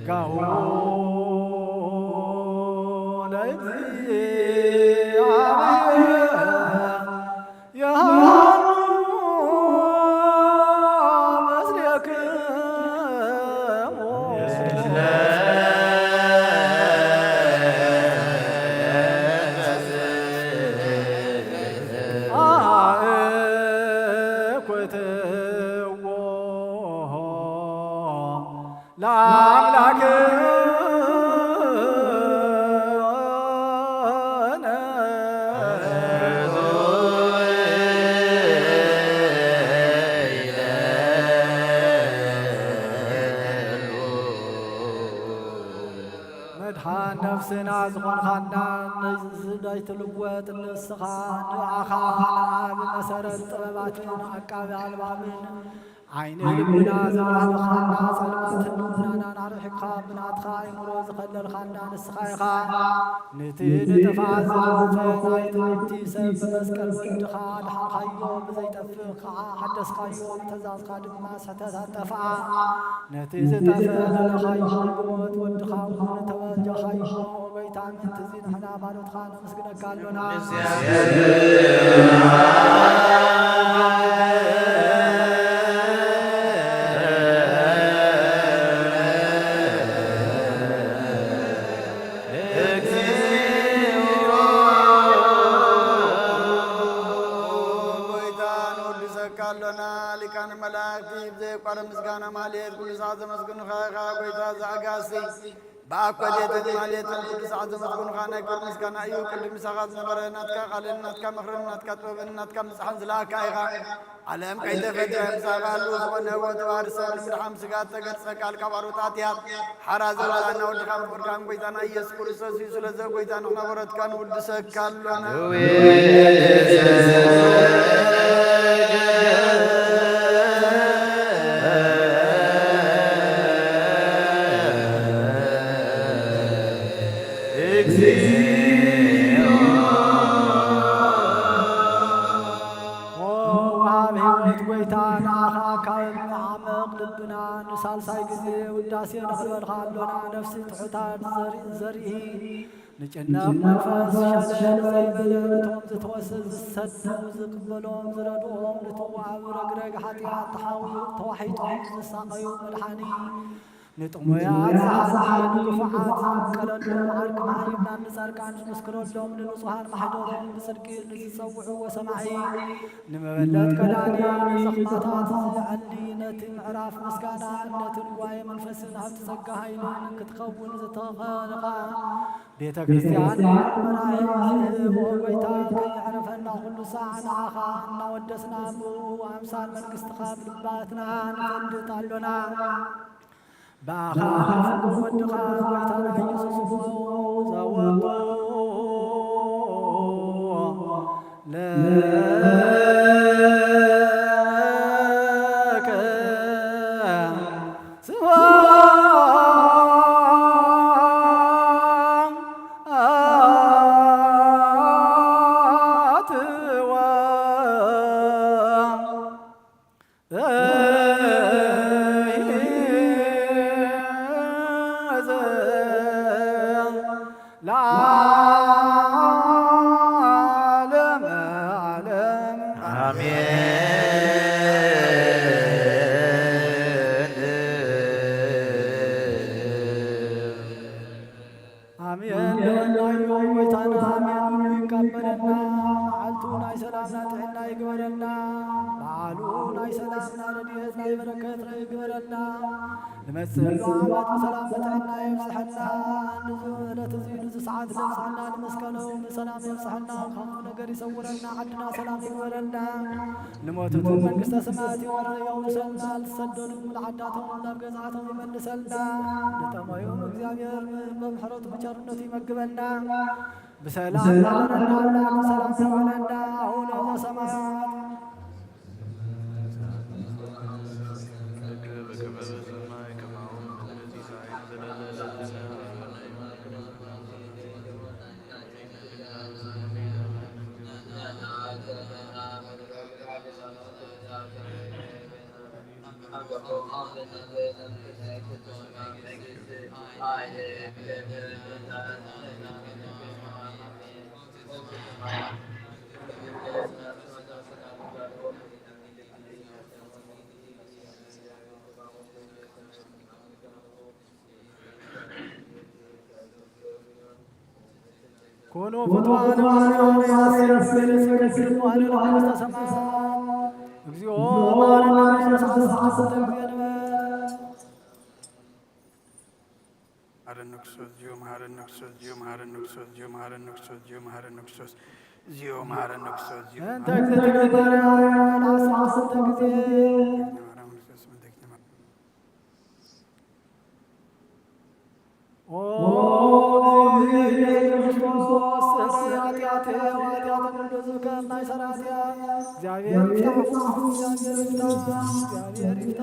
ጋሁ ለእግዚኣብሔር የሃሉ ምስሌክሙ። አእኩትዎ ለአምላክነ። መድሓን ነፍስና ዝኾንካና ንዝዳይ ትልወጥ ንስኻ ንዓኻ ንዓብ መሰረት ጥበባትን ዓቃቢ ኣልባብን ዓይኒ ልብና ዘብራህኻና ጸልማትን ልቡናና ኣርሒቕካ ብናትኻ ኣእምሮ ዝኸለልካና ንስኻ ኢኻ። ነቲ ንጥፍኣት ዝደፍእ ናይ ትውልዲ ሰብ ብመስቀል ወድኻ ኣድሓንካዮ፣ ብዘይጠፍእ ከዓ ሓደስካዮ፣ ብትእዛዝካ ድማ ስሕተት ኣጠፍኣ። ነቲ ዝጠፍእ ደለኻዮ ብሞት ወድኻ እውን ተበጃኻዮ። ጎይታ ምእንቲ እዚ ንሕና ባሮትኻ ነመስግነካ ኣሎና። መላእኽቲ ብዘየቋርጽ ምስጋና ማህሌት ኩሉ ሰዓት ዘመስግኑኻ ኢኻ፣ ጎይታ ዘኣጋስቲ። ብኣኮቴትን ማህሌትን ኩሉ ሰዓት ዘመስግኑኻ ናይ ክብሪ ምስጋና እዩ። ቅድም ምሳኻ ዝነበረ ናትካ ቃልን ናትካ ምኽርን ናትካ ጥበብን ናትካ ምብጻሕን ዝለኣካ ኢኻ። ዓለም ከይተፈጥረ ምሳኻ ህልው ዝኾነ ወተዋህድ ሰብ ንምድሓን ስጋ እተገልጸ ቃል ካብ ኣሮት ኣትያት ሓራ ዘውፅኣና ወድኻ ምፍቅርካን ጎይታና ኢየሱስ ክርስቶስ እዩ። ስለዚ ጎይታ ንሕና በረትካ ንውድሰካ ኣሎና። ወሃብ ሕይወት ጎይታ ንዓኻ ካብ ዓመቕ ልብና ንሳልሳይ ግዜ ውዳሴ ነቕርበልካ ኣሎና። ነፍሲ ትሑታት ዘርኢ፣ ዘርኢ ንጭነቕ መንፈስ ሸለል ዘይበለ ነቶም ዝተወስ-፣ ዝሰዱ ዝቕበሎም ዝረድኦም ንትዋብ ረግረግ ሓጢኣት ተሓዊ-፣ ተዋሒጦም ዝሳቐዩ መድሓኒ ንጥሙያት ዝሓዝን ንግፉዓት ዝምቀለሎም ዓርኪ መሃይምናን ንጻድቃን ዝምስክረሎም ንንጹሃን ማሕደሮም ብጽድቂ ንዝጸውዕዎ ሰማዒ ንመበለት ቀዳሚ ንዘኽማታት ዝዐሊ ነቲ ምዕራፍ ምስጋና እምነትን ጉባኤ መንፈስን ሃብቲ ጸጋ ሃይልን ክትኸውን ዝተኸልኻ ቤተ ክርስቲያን መራሒ ዝህቦ ጎይታ ከየዕረፈና ኩሉ ሳዕ ንዓኻ እናወደስና ብኡ ኣምሳል መንግስትኻ ብልባትና ንፈልጥ ኣሎና። ብኣኻ ፍቅር ወድኻ ጎይታና ኢየሱስ ዘወጡ ለከ ስብሐት ወ ለዓለመ ዓለም። ኣሜን። ለወላዩ ጎይታና ኣሜን። ሁሉ ይቀበለና። መዓልቱ ናይ ሰላም ናይ ጥዕና ይግበረና። በዓሉ ናይ ሰላም ናይ ረድኤት ናይ በረከት ናይ ይግበረና። ንመጽእ ዓመት ብሰላም ብጥዕና የብጽሐና። ንዚ ዕለት እዚ ንዚ ሰዓት ለብጽሐና ንመስቀሎ ብሰላም የብጽሐና። ካብ ክፉ ነገር ይሰውረና። ዓድና ሰላም ይግበረና። ንሞቱት መንግስተ ሰማያት ይወር-፣ የውርሰልና። ዝተሰደዱ ንዓዳቶም ናብ ገዛቶም ይመልሰልና። ንጠመዮም እግዚኣብሔር ብምሕረቱ ብቸርነቱ ይመግበና። ብሰላም ያሕድረና፣ ብሰላም የውዕለና። ኣቡነ ዘበሰማያት ኩኑ ፍጡራን ማርያም ያስር ስር ስር ስር ዋለ ለመንግስተ ሰማያት። እግዚኦ መሐረነ ክርስቶስ አስር ጊዜ ንበል። መሐረነ ክርስቶስ፣ እግዚኦ መሐረነ ክርስቶስ፣ እግዚኦ መሐረነ ክርስቶስ፣ እግዚኦ መሐረነ ክርስቶስ፣ እግዚኦ መሐረነ ክርስቶስ፣ እግዚኦ መሐረነ ክርስቶስ፣ እግዚኦ እንተ መሐረነ እግዝእትነ ማርያም አስራ አስርተ ጊዜ። ማርያም ክርስቶስ፣ እንተ እግዝእትነ ማርያም ኦ እግዚእ ኢየሱስ ክርስቶስ፣ ስረይ ኃጢአቴ ወኃጢአተ ኩሉ ሕዝብ ከማይ ሰራትያ። እግዚአብሔር ይፍታ፣ እግዚአብሔር ይፍታ፣ እግዚአብሔር ይፍታ።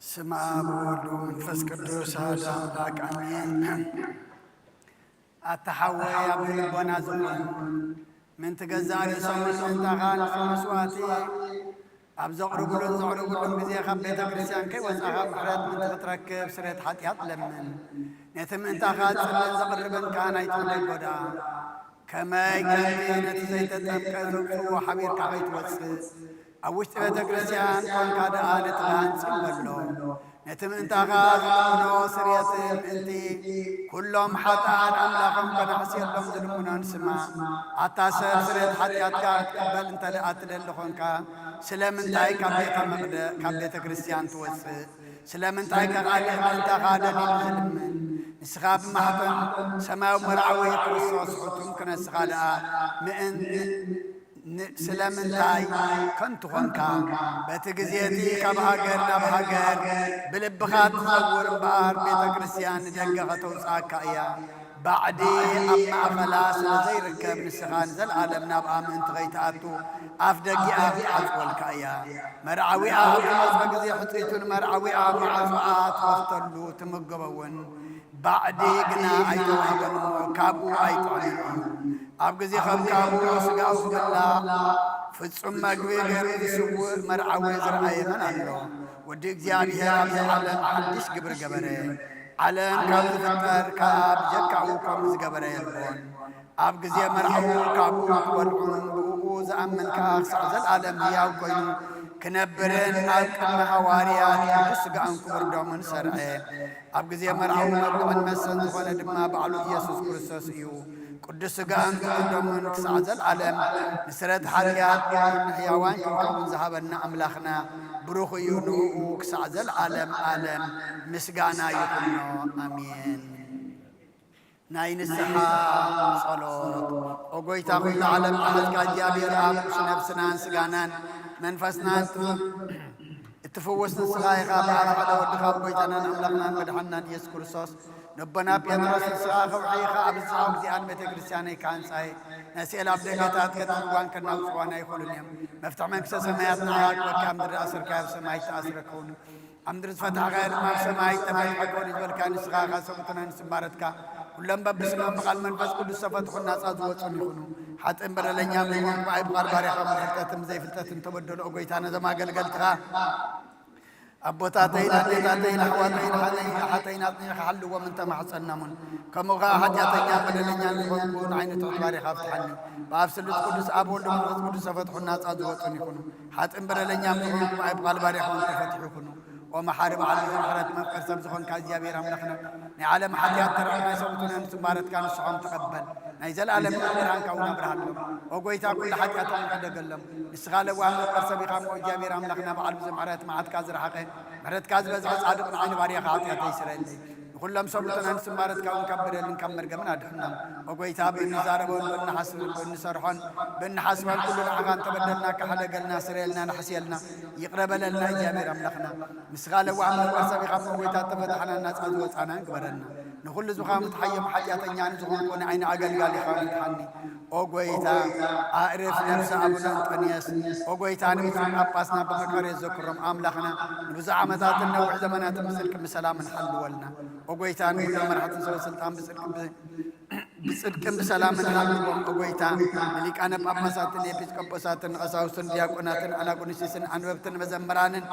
ስም ኣብ ወወልድ ወመንፈስ ቅዱስ ኣሐዱ ኣምላክ ኣሜን። ኣታ ሓወይ ኣብ ልቦና ዝኹን ምእንቲ ገዛእ ርእሶምን ምእንታኻ ንሱ መስዋእቲ ኣብ ዘቕርብሉን ዘቕርብሉን ግዜ ካብ ቤተ ክርስቲያን ከይወጻኻ ምሕረት ምእንቲ ክትረክብ ስርየት ሓጢኣት ለምን። ነቲ ምእንታኻ ዝጽልን ዘቕርብን ከኣ ናይቲ ወደይ ጎዳ። ከመይ ከምቲ ነቲ ዘይተጠምቀ ዘውጽእዎ ሓቢርካ ከይትወጽእ፣ ኣብ ውሽጢ ቤተ ክርስቲያን ኮንካ ደኣ ነቲ ካህን ጽም በሎ። ነቲ ምእንታኻ ዝለምኖ ስርየት ምእንቲ ኩሎም ሓጥኣን ኣምላኾም ከነሕስየሎም ዝልምኖን ስማዕ። ኣታ ሰብ ስርየት ሓጢኣትካ ክትቅበል እንተ ደኣ ትደሊ ኾንካ፣ ስለምንታይ ካብ ቤተ መቕደ-፣ ካብ ቤተ ክርስቲያን ትወጽእ? ስለምንታይ ከ ካልእ ምእንታኻ ደሊሉ ዝልምን? ንስኻ ብማሕተም ሰማያዊ መርዓዊ ክርስቶስ ሕቱም ክነስኻ ደኣ ምእን-፣ ን-፣ ስለምንታይ ከንቱ ኾንካ? በቲ ግዜ እቲ ካብ ሃገር ናብ ሃገር ብልብኻ ትዘውር እምበኣር፣ ቤተ ክርስቲያን ንደገ ከተውጽኣካ እያ። ባዕዲ ኣብ ማእኸላ ስለ ዘይርከብ፣ ንስኻ ንዘለኣለም ናብኣ ምእንቲ ኸይትኣቱ፣ ኣፍ ደጊኣ ክትዓጽወልካ እያ። መርዓዊኣ ኣብ ዝመጸ ግዜ፣ ሕጽይቱ ንመርዓዊኣ ማዕጾኣ ትኸፍተሉ፣ ትምገቦ እውን። ባዕዲ ግና ኣይተዋህቦን እሞ፣ ካብኡ ኣይጥዕምን እዩ። ኣብ ግዜ ኸብካቡ ስጋኡ ክብላዕ፣ ፍጹም መግቢ ገይሩ ዝስውእ መርዓዊ ዝረኣየ መን ኣሎ? ወዲ እግዚኣብሔር ኣብዚ ዓለም ሓድሽ ግብሪ ገበረ። ዓለም ካብ ዝፍጠር ከኣ ብጀካኡ ከምኡ ዝገበረ የልቦን። ኣብ ግዜ መርዓኡ ካብኡ ክበልዑን ብእኡ ዝኣምን ከኣ ክሳዕ ዘለኣለም ህያው ኮይኑ ክነብርን ኣብ ቅድሚ ሃዋርያት ቅዱስ ስጋኡን ክቡር ደሙን ሰርዐ። ኣብ ግዜ መርዓኡ መብልዕን መስተን ዝኾነ ድማ ባዕሉ ኢየሱስ ክርስቶስ እዩ። ቅዱስ ስጋኡን ክቡር ደሙን ክሳዕ ዘለኣለም ንስረት ሓጢኣት ንሕያዋን ክንከውን ዝሃበና ኣምላኽና ብሩኽ እዩ። ንእኡ ክሳዕ ዘለዓለም ዓለም ምስጋና ይኹኖ። ኣሜን። ናይ ንስሓ ጸሎት። ኦ ጐይታ ኹሉ ዓለም ዝሓዝካ እግዚኣብሔር ኣብ ርእሲ ነፍስናን ስጋናን መንፈስናን እትፍውስ ንስኻ ኢኻ። ብኣፍ ሓደ ወድኻ ብጐይታናን ኣምላኽናን መድሓንናን ኢየሱስ ክርስቶስ ነቦና ጴጥሮስ ንስኻ ከውሒ ኢኻ፣ ኣብ ዝጻው እግዚኣብሔር ቤተ ክርስቲያነይ ካህንጻይ ነስኤል ኣብ ደገታት ከጥፍዋን ከናውጽዋን ኣይኽእሉን እዮም። መፍትሕ መንግስተ ሰማያት ንዓይ ኣክበካ፣ ኣብ ምድሪ ኣሰርካዮ ኣብ ሰማይ ዝተኣስረ ክኸውን፣ ኣብ ምድሪ ዝፈታሕካዮ ድማ ኣብ ሰማይ ዝተፈትሐ ክኸውን ዝበልካ ንስኻ ኢኻ። ሰብኡትና ንስም ባረትካ ኩሎም በብስሞም ብቓል መንፈስ ቅዱስ ዝተፈትሑን ናጻ ዝወጹን ይኹኑ። ሓጥእን በደለኛን ዘይኮንኩ ብኣይ ብቓል ባሪያኻ ብፍልጠትን ብዘይፍልጠትን ተበደሉ። ኦ ጐይታ ነዞም ኣገልገልትኻ ኣቦታተይን ኣዴታተይን ኣሕዋተይን ሓተይን ኣሓተይን ኣጽኒዕካ ሓልዎም እንተማሕጸናሙን፣ ከምኡ ኸኣ ሓጢኣተኛን በደለኛን ዝኾንኩ ንዓይኒ ትሑት ባሪኻ ፍትሓኒ። ብኣብ ስሉስ ቅዱስ ኣብ ወልድ መንፈስ ቅዱስ ተፈትሑን ናጻ ዝወጹን ይኹኑ። ሓጥእን በደለኛን ዝኾንኩ ብኣይ ብቓል ባሪኻ እውን ተፈቲሑ ይኹኑ። ኦ መሓሪ በዓል ብዙሕ ምሕረት መፍቀር ሰብ ዝኾንካ እግዚኣብሔር ኣምላኽና፣ ናይ ዓለም ሓጢኣት ተረኽና ሰብኡትና ንስም ባረትካ ንስሖም ተቐበል። ናይ ዘለኣለም ብርሃንካ እውን ኣብርሃሎም። ኦ ጐይታ ኩሉ ሓጢኣቶም ሕደገሎም። ንስኻ ለዋህ መፍቀር ሰብ ኢኻ እሞ እግዚኣብሔር ኣምላኽና በዓል ብዙሕ ምሕረት መዓትካ ዝረሓቐ ምሕረትካ ዝበዝሐ ጻድቕ ንዓይኒ ባርያኻ ሓጢኣተይ ስረየለይ። ንኹሎም ሰብኡትና ንስም ባረትካ እውን ካብ በደልን ካብ መርገምን ኣድሕኖም። ኦ ጐይታ ብእንዛረቦን ብእንሓስብን ብእንሰርሖን ብእንሓስቦን ኩሉ ንዓኻ እንተበደልናካ ሕደገልና ስረየልና ንሕስየልና ይቕረ በለልና እግዚኣብሔር ኣምላኽና። ንስኻ ለዋህ መፍቀር ሰብ ኢኻ እሞ ጐይታ እተፈታሕናን ናጻ ዝወጻናን ግበረና። ንኹሉ ዝኻም ተሓዮም ሓጢኣተኛ ንዝኾንኩ ንዓይኒ ኣገልጋሊኻ ምድሓኒ። ኦ ጐይታ ኣዕርፍ ነፍሲ ኣቡነ እንጠንየስ። ኦ ጐይታ ንብፁዕ ጳጳስና ብመከርዮ ዘክሮም ኣምላኽና ንብዙሕ ዓመታትን ነዊሕ ዘመናትን ብጽድቂ ብሰላምን ሓልወልና። ኦ ጐይታ ንኹሎም መራሕትን ሰበ ስልጣን ብጽድቂ ብ- ብጽድቅን ብሰላምን ሓልዎም። ኦ ጐይታ ንሊቃነ ጳጳሳትን ኤጲስቆጶሳትን ንቐሳውስትን ዲያቆናትን ኣናጉንሲስን ኣንበብትን መዘምራንን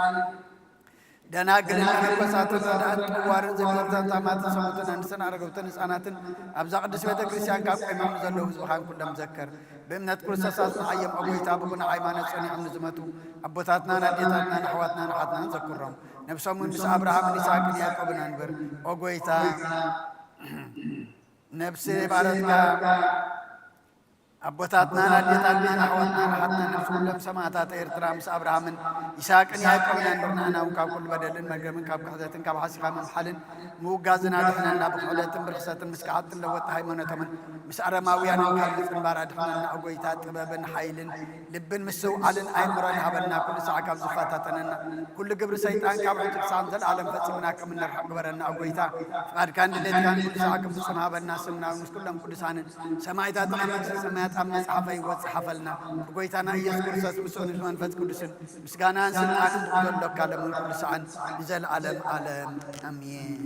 ደናግልን መነኮሳትን ረዳእን ጥዋርን ዘይብሎም ዘታማትን ሰሙትን ኣንስትን ኣረገውትን ህፃናትን ኣብዛ ቅድስት ቤተ ክርስቲያን ካብ ቆይሞም ንዘለዉ ህዝብኻን ኩሎም ዘክር። ብእምነት ክርስቶስ ኣጽንዓዮም። ኦ ጐይታ ብቕኑዕ ሃይማኖት ጸኒዖም ንዝመቱ ኣቦታትናን ኣዴታትናን ኣሕዋትናን ኣሓትናን ዘክሮም። ነብሶም እውን ምስ ኣብርሃምን ይስሐቅን ያዕቆብን ኣንብር። ኦ ጐይታ ነብሲ ባረትካ ኣቦታትናን ኣዴታትናን ኣሕዋትናን ኣሓትናን ነብሲ ኩሎም ሰማእታት ኤርትራ ምስ ኣብርሃምን ይስሐቅን ያዕቆብን ኣንብር። ንኣና እውን ካብ ኩሉ በደልን መርገምን ካብ ክሕደትን ካብ ሓሲኻ ምምሓልን ምውጋዝን ኣድሕነና። ብክሕደትን ብርኽሰትን ምስ ከሓድትን ለወጥቲ ሃይማኖቶምን ምስ ኣረማውያንን ካብ ምጽንባር ኣድሕነና። ኦ ጐይታ ጥበብን ሓይልን ልብን ምስትውዓልን ኣእምሮን ሃበና። ኩሉ ሳዕ ካብ ዝፈታተነና ኩሉ ግብሪ ሰይጣን ካብ ሕጂ ክሳዕ ንዘለኣለም ፈጺምና ከም እንርሕቕ ግበረና። ኦ ጐይታ ፍቓድካን ድሌትካን ኩሉ ሳዕ ክፍጽም ሃበና። ስምና እውን ምስ ኩሎም ቅዱሳንን ሰማዕታት ኣብ መንግስተ ሰማያት ኣብ መጽሓፈ ህይወት ጸሓፈልና። ብጎይታና ኢየሱስ ክርስቶስ ምስኡን ብመንፈስ ቅዱስን ምስጋናን ስልጣንን ብዘሎካ ለምን ኩሉ ሰዓን ንዘለዓለም ዓለም ኣሜን።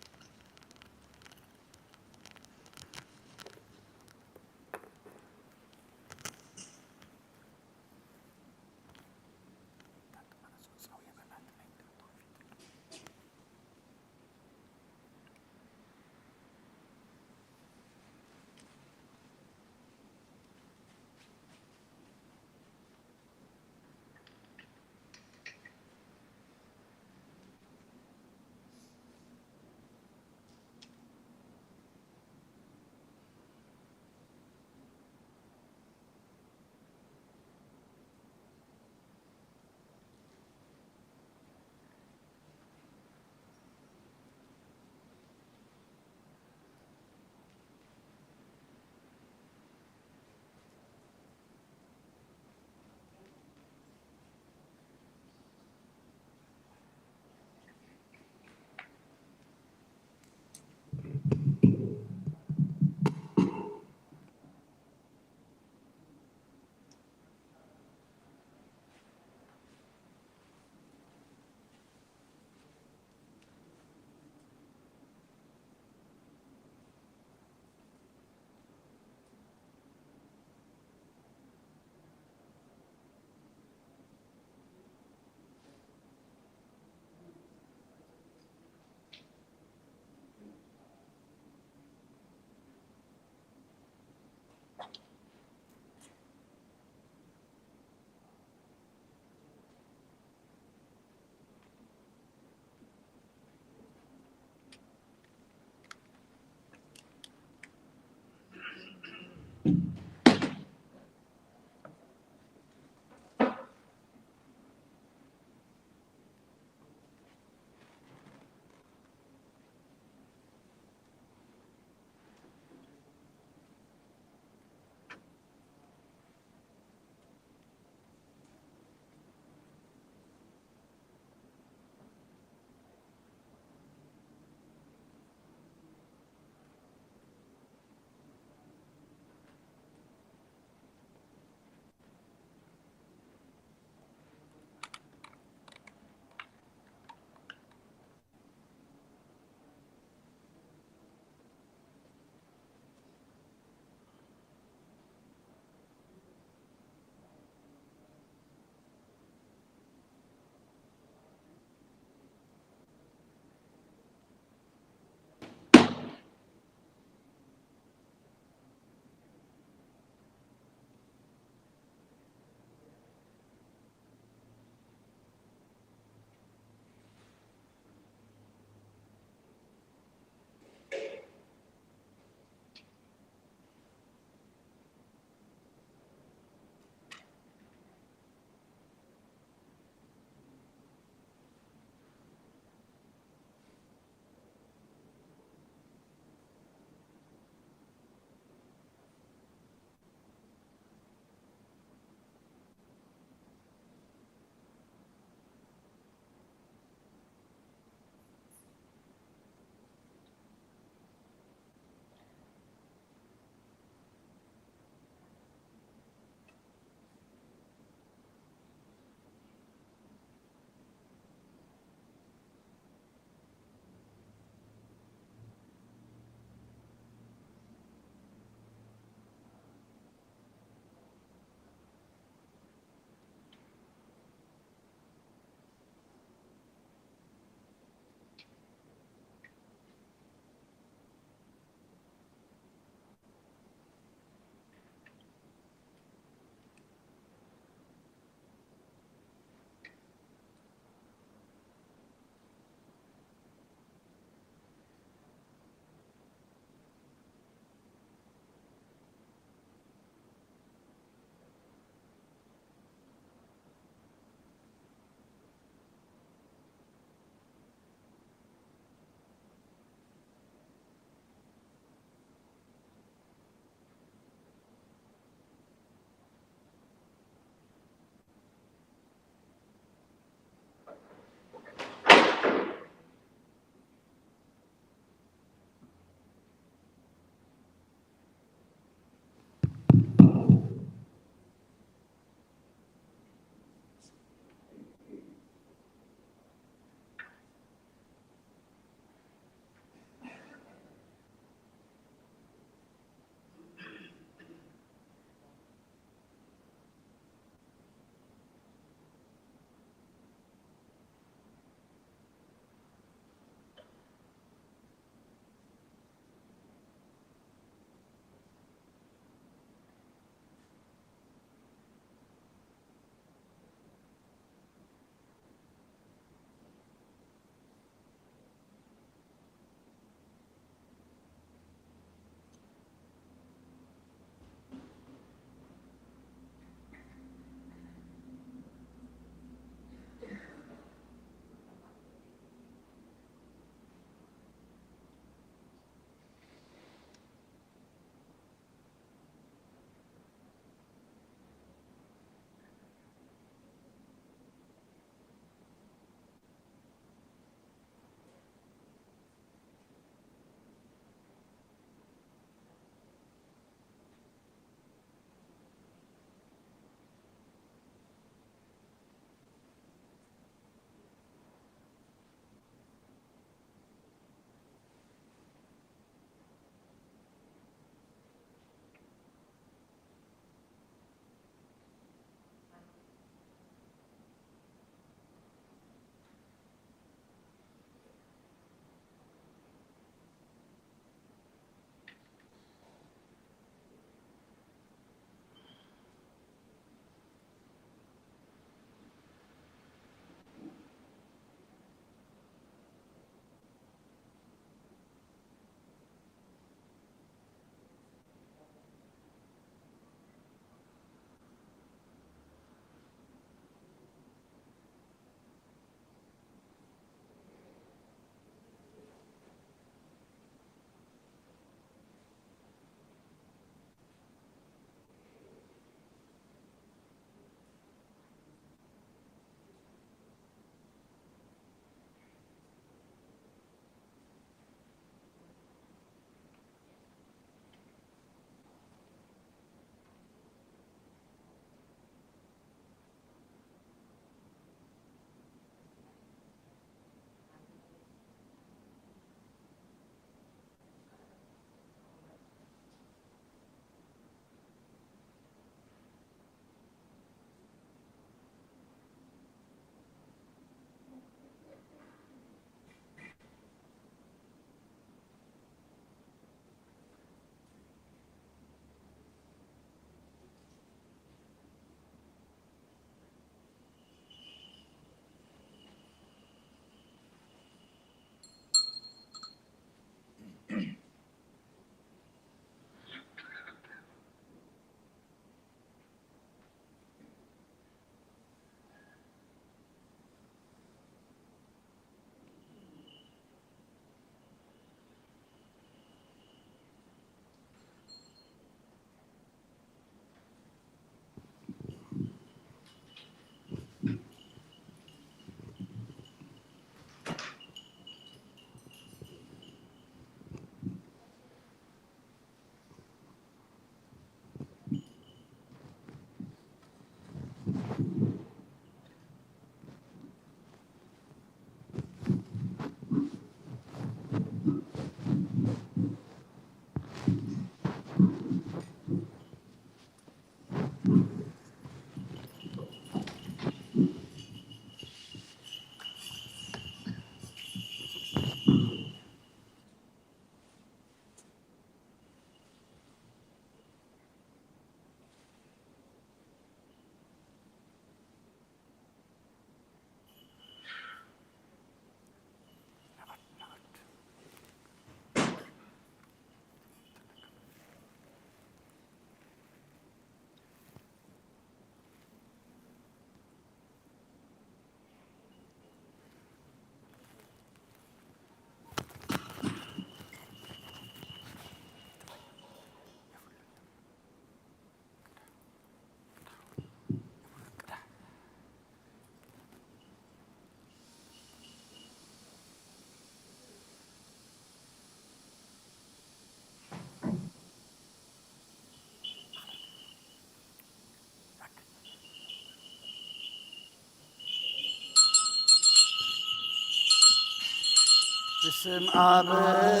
ስም ኣብን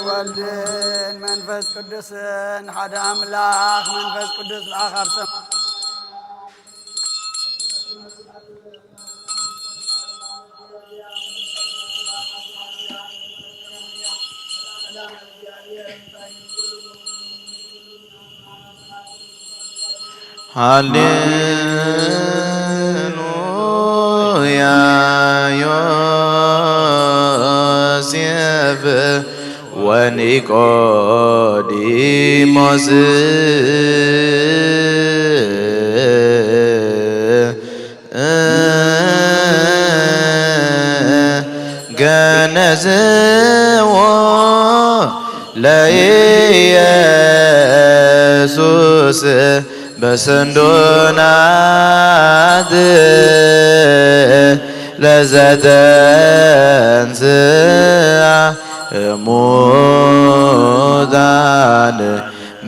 ወልድን መንፈስ ቅዱስን ሓደ ኣምላኽ መንፈስ ቅዱስ ለኣኽ ኣብ ሰማይ ሃሌሉያ። ዮሴፍ ወኒቆዲሞስ ገነዝዎ ለኢየሱስ በሰንዶናት ለዘተንሥአ እሙታን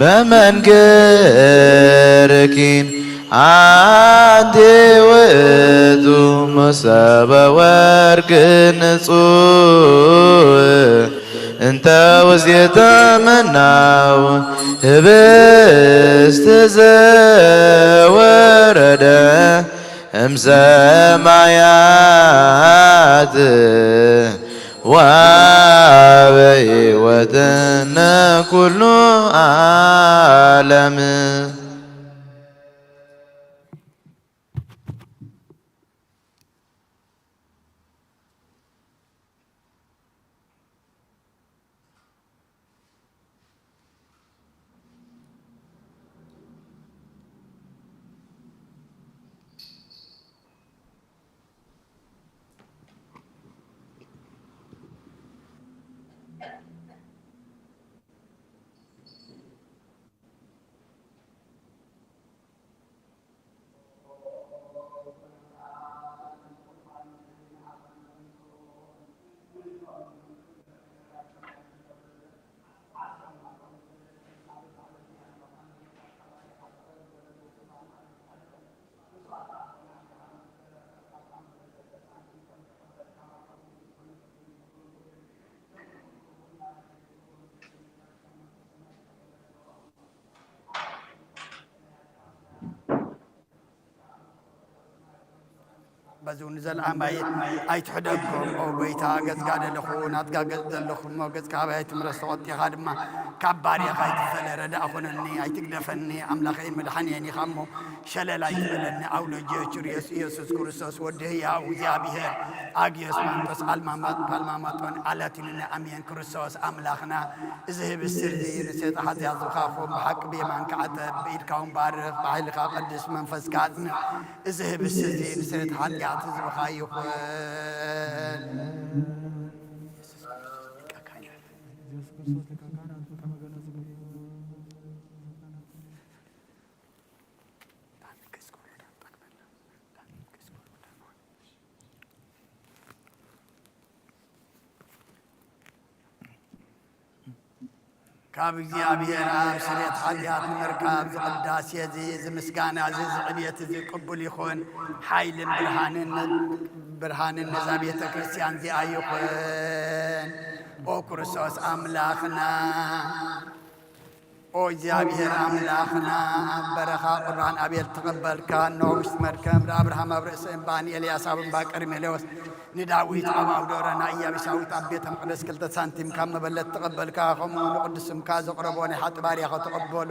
በመንክርኪን አንቲ ውእቱ መሰበ ወርቅ ንጹሕ እንተ ውስቴተ መናው ህብስት ዘወረደ እምሰማያት ወሀበ ሕይወትነ ኩሉ ዓለም። በዚ እውን ንዘለኣም ኣይ-፣ ኣይትሕደጎም። ኦ ጎይታ፣ ገጽካ ደለኹ፣ ናትካ ገጽ ዘለኹ እሞ፣ ገጽካ ካባይ ኣይትምረስ፣ ተቖጢኻ ድማ ካብ ባርያኻ ኣይትፈለ። ረዳእ ኩነኒ፣ ኣይትግደፈኒ። ኣምላኸይን መድሓንየን ኢኻ እሞ፣ ሸለል ኣይትበለኒ። ኣውሎጅዮ ቹርዮስ ኢየሱስ ክርስቶስ፣ ወዲ ህያው እግዚኣብሔር፣ ኣግዮስ ማንጦስ፣ ኣልማማ-፣ ፓልማማጦን፣ ኣላቲንና ኣምየን። ክርስቶስ ኣምላኽና፣ እዚ ህብስቲ እዚ ንሰይጣን ሓጢኣት ዝኻፎም ብሓቂ ብየማንካ ዓጠብ፣ ብኢድካ እውን ባርኽ፣ ብሓይልካ ቀድስ፣ መንፈስካ ኣጽንዕ። እዚ ህብስቲ እዚ ንስርየት ሓጢኣት ህዝብኻ ይኹን። ካብ እግዚኣብሔር ኣብ ስርየት ሓጢኣት ንምርካብ እዚ ቅዳሴ እዚ፣ እዚ ምስጋና እዚ፣ እዚ ዕብየት እዚ ቅቡል ይኹን። ሓይልን ብርሃንን፣ ብርሃንን ነዛ ቤተ ክርስቲያን እዚኣ ይኹን። ኦ ክርስቶስ ኣምላኽና፣ ኦ እግዚኣብሔር ኣምላኽና፣ ኣብ በረኻ ቁርባን ኣቤል ተቐበልካ፣ እነሆ ውሽጢ መድከም፣ ንኣብርሃም ኣብ ርእሲ እምባ፣ ንኤልያስ ኣብ እምባ ቀርሜሌዎስ፣ ንዳዊት ኣብ ኣውደ ኦረና ኢያቢሳዊት ኣብ ቤተ መቕደስ ክልተ ሳንቲም ካብ መበለት ተቐበልካ፣ ከምኡ ንቅዱስ ስምካ ዘቕረቦ ናይ ሓጢ ባርያኻ ተቐበሉ።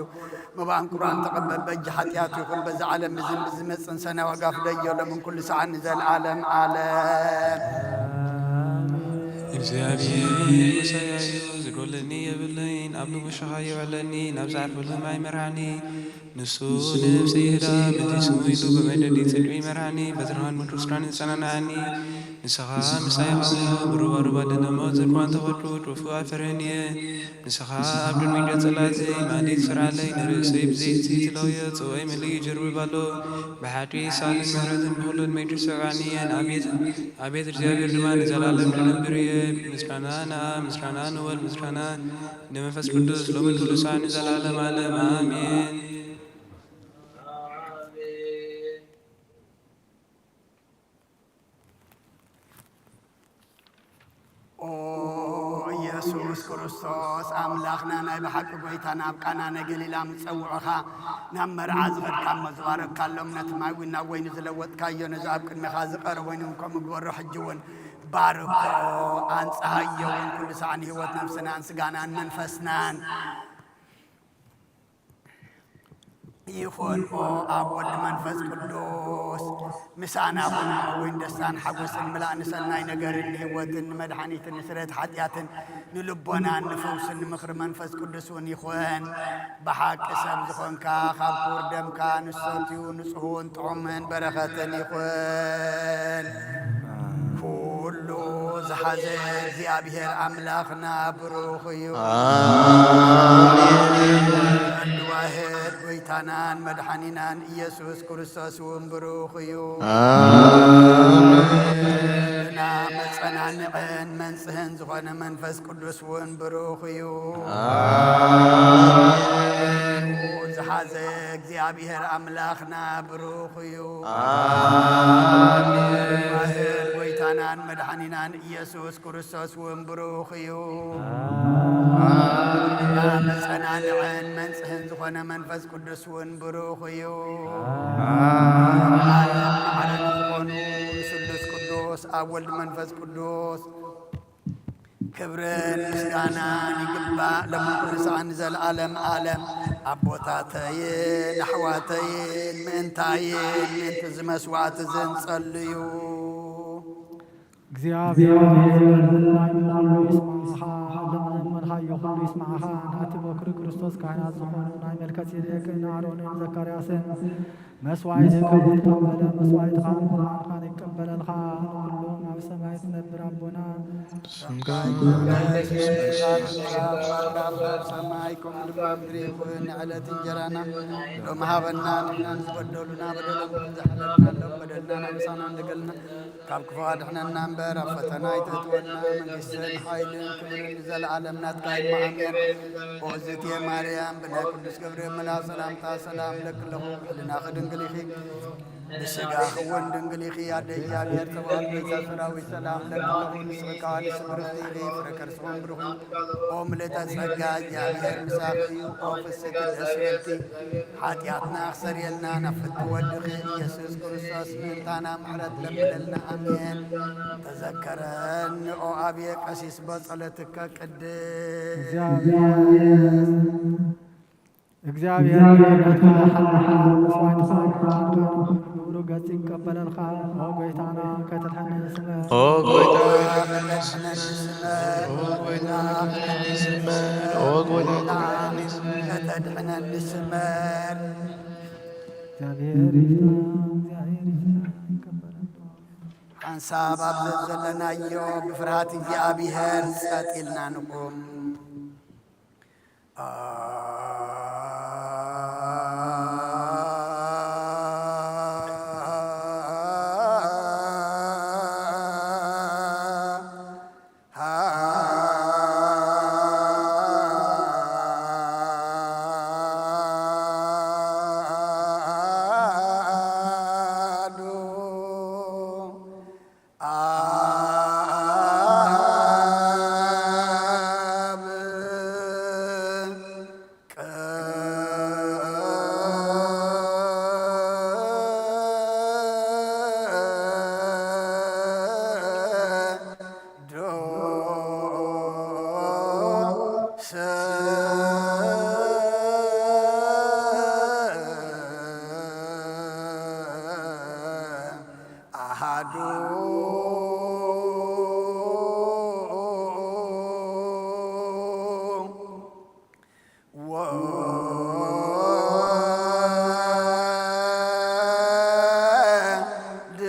መባእን ቁርባን ተቐበል፣ በጃ ሓጢኣት ይኹን፣ በዛ ዓለም ብዝን ብዝመጽእን ሰናይ ዋጋ ፍደዮ፣ ሎምን ኩሉ ሰዓት ንዘለዓለም ዓለም። እግዚኣብሔር ምሳይ እዩ፣ ዝጎለኒ የብለይን፣ ኣብ ንጉሻኻ የውዕለኒ፣ ናብ ዝዓርፈሉ ማይ መርዓኒ። ንሱ ንነፍሰይ ይህዳ፣ በቲ ስሙ ኢሉ ብመንገዲ ጽድቂ ይመርሓኒ፣ በትርኻን ምድሪ ስራን የጸናንዓኒ። ንስኻ ምሳይ ኹን፣ ብሩባሩባ ደነ ሞት እኳ እንተኸድኩ፣ ክፉእ ኣይፈርህን እየ። ንስኻ ኣብ ቅድሚ ገጽ ጸላእተይ ማዕድ ትሰርዓለይ፣ ንርእሰይ ብዘይቲ ትለውዮ፣ ጽዋይ መሊኡ ይጅርብብ ኣሎ። ብሓቂ ሳልን ምሕረትን ብኹሉ ዕድመይ ትሰብዓኒ እየን። ኣቤት፣ ኣቤት እግዚኣብሔር ድማ ንዘለኣለም ክነብር እየ። ምስጋና ንኣብ፣ ምስጋና ንወልድ፣ ምስጋና ንመንፈስ ቅዱስ ሎምን ኩሉ ሳዕ ንዘለዓለም ዓለም ኣሜን። ኦ ኢየሱስ ክርስቶስ ኣምላኽና ናይ ብሓቂ ጐይታ ናብ ቃና ናይ ገሊላ ምስ ጸውዑኻ ናብ መርዓ ዝኸድካ እሞ ዝባረኽካሎም ነቲ ማይ እውን ናብ ወይኒ ዝለወጥካዮ ነዚ ኣብ ቅድሜኻ ዝቐረበ ወይኒ እውን ከምኡ ግበሮ። ሕጂ እውን ባርኮ ኣንጽሃዮ እውን ኩሉ ሳዕ ንህይወት ነፍስናን ስጋናን መንፈስናን ይኹን። ኦ ኣብ ወልድ መንፈስ ቅዱስ ምሳና ኩን። ወይን ደስታን ሓጎስን ምላእ ንሰናይ ነገርን ንህይወትን ንመድሓኒትን ንስረት ሓጢኣትን ንልቦናን ንፈውስን ንምኽሪ መንፈስ ቅዱስ እውን ይኹን። ብሓቂ ሰብ ዝኾንካ ካብ ክቡር ደምካ ንሰትዩ ንጽህውን ጥዑምን በረኸትን ይኹን። ኩሉ ዝሓዘ እግዚኣብሔር ኣምላኽና ብሩኽ እዩ። ኣሜን። ዋህድ ጐይታናን መድሓኒናን ኢየሱስ ክርስቶስ እውን ብሩኽ እዩ። ኣሜን። መጸናንዕን መንጽህን ዝኾነ መንፈስ ቅዱስ እውን ብሩኽ እዩ። ኣሜን። ዝሓዘ እግዚኣብሔር ኣምላኽና ብሩኽ እዩ። ኣሜን። ዋህድ ጐይታናን መድሓኒናን ኢየሱስ ክርስቶስ እውን ብሩኽ እዩ። ኣሜን። መጸናንዕን መንጽህን ዝኾነ መንፈስ ቅዱስ እውን ብሩኽ እዩ። ኣሜን። ዓለም ማዕረግ ዝኾኑ ስሉስ ቅዱስ ኣብ ወልድ መንፈስ ቅዱስ ክብርን ምስጋናን ይግባእ ሎምን ኩሉ ሰዓን ንዘለኣለም ኣለም። ኣቦታተይን ኣሕዋተይን ምእንታይን ምእንቲ እዚ መስዋዕቲ እዚ እንጸልዩ። እግዚኣብሔር ናይ ኩሉ ይስማዕኻ፣ ለመለመንኻዮ ኩሉ ይስማዕኻ። ናቲ በኩሪ ክርስቶስ ካህናት ዝኾኑ ናይ መልከጼዴቅን ኣሮንን ዘካርያስን መስዋዕቲ ካብ ዝተቐበለ መስዋዕትኻ ብርሃንኻን ይቀበለልኻ። ንኹሎም ኣብ ሰማይ ትነብር ኣቦና ስምካ ይትባረክ። ኣብ ሰማይ ከምኡ ድማ ምድሪ ይኹን። ንዕለት እንጀራና ሎም ሃበና። ንሕና ዝበደሉና በደሎም ዝሕለልና ሎም በደልና ናምሳና እንደገልና ካብ ክፉ ኣድሕነና እምበር ኣብ ፈተና ኣይተእትወና። መንግስትን ሓይልን ክብርን ንዘለኣለም ናትካ እዩ። ኣሜን። ኦዝቴ ማርያም ብናይ ቅዱስ ገብርኤል መልኣክ ሰላምታ ሰላም እለኪ ኣለኹ። ብሕልናኺ ድንግል ኢኺ፣ ብስጋኺ እውን ድንግል ኢኺ። ኣደ እግዚኣብሔር ጸባኦት፣ ጎይታ ሰራዊት ሰላም እለኪ ኣለኹ። ንስኺ ከኣ ንስብርኽቲ ኢኺ፣ ፍረ ከርስኺ እውን ብሩኽ እዩ። ኦ ምልእተ ጸጋ፣ እግዚኣብሔር ምሳኺ እዩ። ኦ ፍስሕቲ ደስ ይበልኪ፣ ሓጢኣትና ክሰርየልና ናብ ፍትሒ ወድኺ ኢየሱስ ክርስቶስ ምእንታና ምሕረት ለምነልና። ኣሜን። ተዘከረኒ ኦ ኣብየ ቀሲስ በጸሎትከ ቅድስ። እግዚኣብሔር፣ እግዚኣብሔር ምሕረትካ ሓልሓል መስዋዕትኻ ብሩህ ገጽ ይቀበለልካ። ኦ ጎይታና ከተድሕነኒ ስመር። ኦ ጎይታ፣ ኦ ጎይታ፣ ኦ ጎይታ፣ ከተድሕነኒ ስመር። እግዚኣብሔር ይፍታ፣ እግዚኣብሔር ይፍታ፣ ይቀበለና። ሓንሳብ ኣብ ዘለናዮ ብፍርሃት እግዚኣብሔር ጸጥ ኢልና ንቁም። ኣሃዱ ወወልድ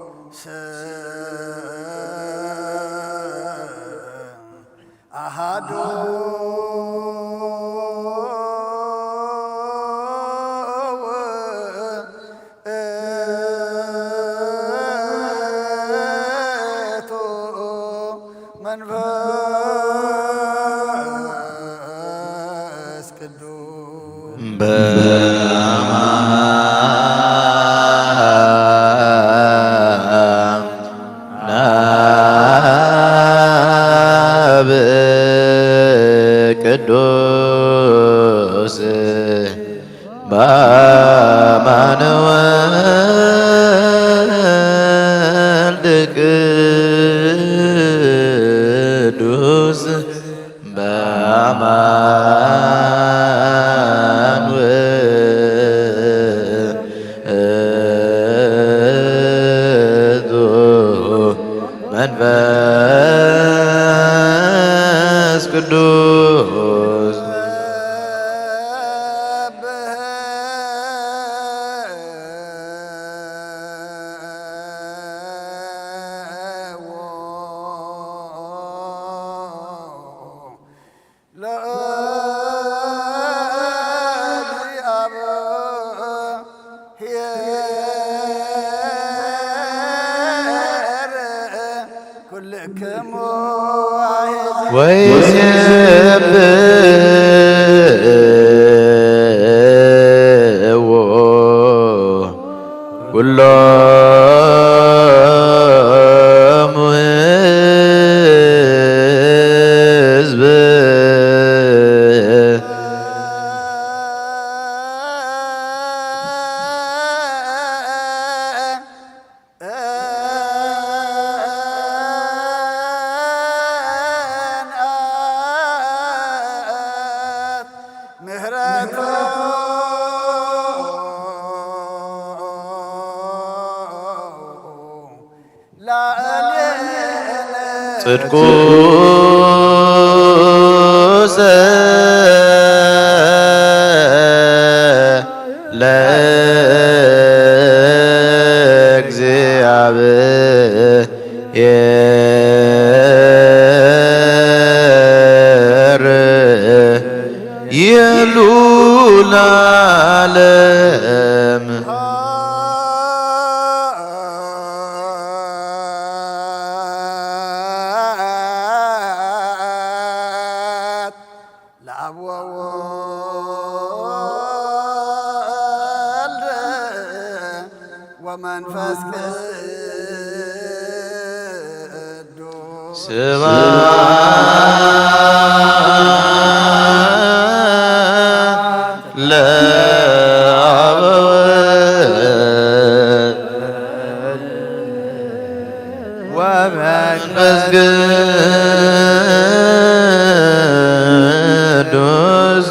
ቅዱስ አሃዱ ውእቱ መንፈስ በአማን አብ ቅዱስ በአማን ወልድ ቅዱስ በአማን ውእቱ መንፈስ ቅዱስ። ለእግዚአብሔር ኩልክሙ ወይሴብሕዎ ኩሎሙ ሕዝብ። ምህረቱ ላዕሌነ ጽድቁሰ ለእግዚአብሔር ይሉ ለዓለም። ለአብ ወወልድ ወመንፈስ ቅዱስ ስብሐት ለአብ ወመንፈስ ቅዱስ።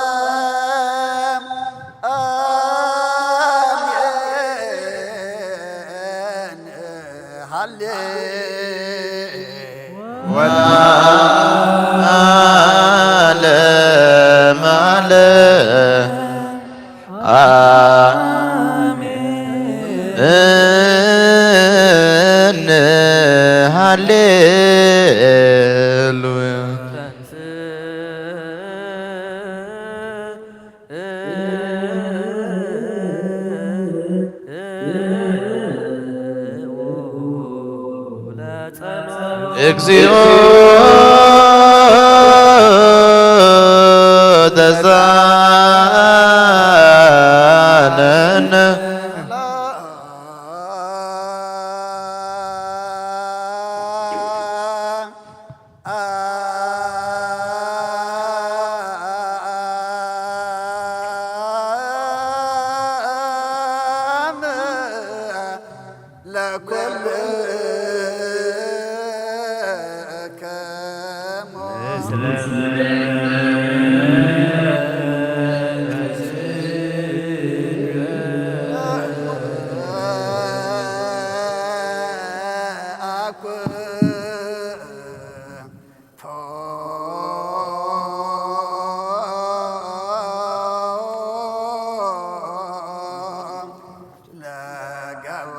ለመዓለም አሜን። ሃሌ ወለዓለመ ዓለም። አሜን። ሃሌሉያ። እግዚኦ ተሳለነ። ለኩልክሙ ኩቶ ለገባ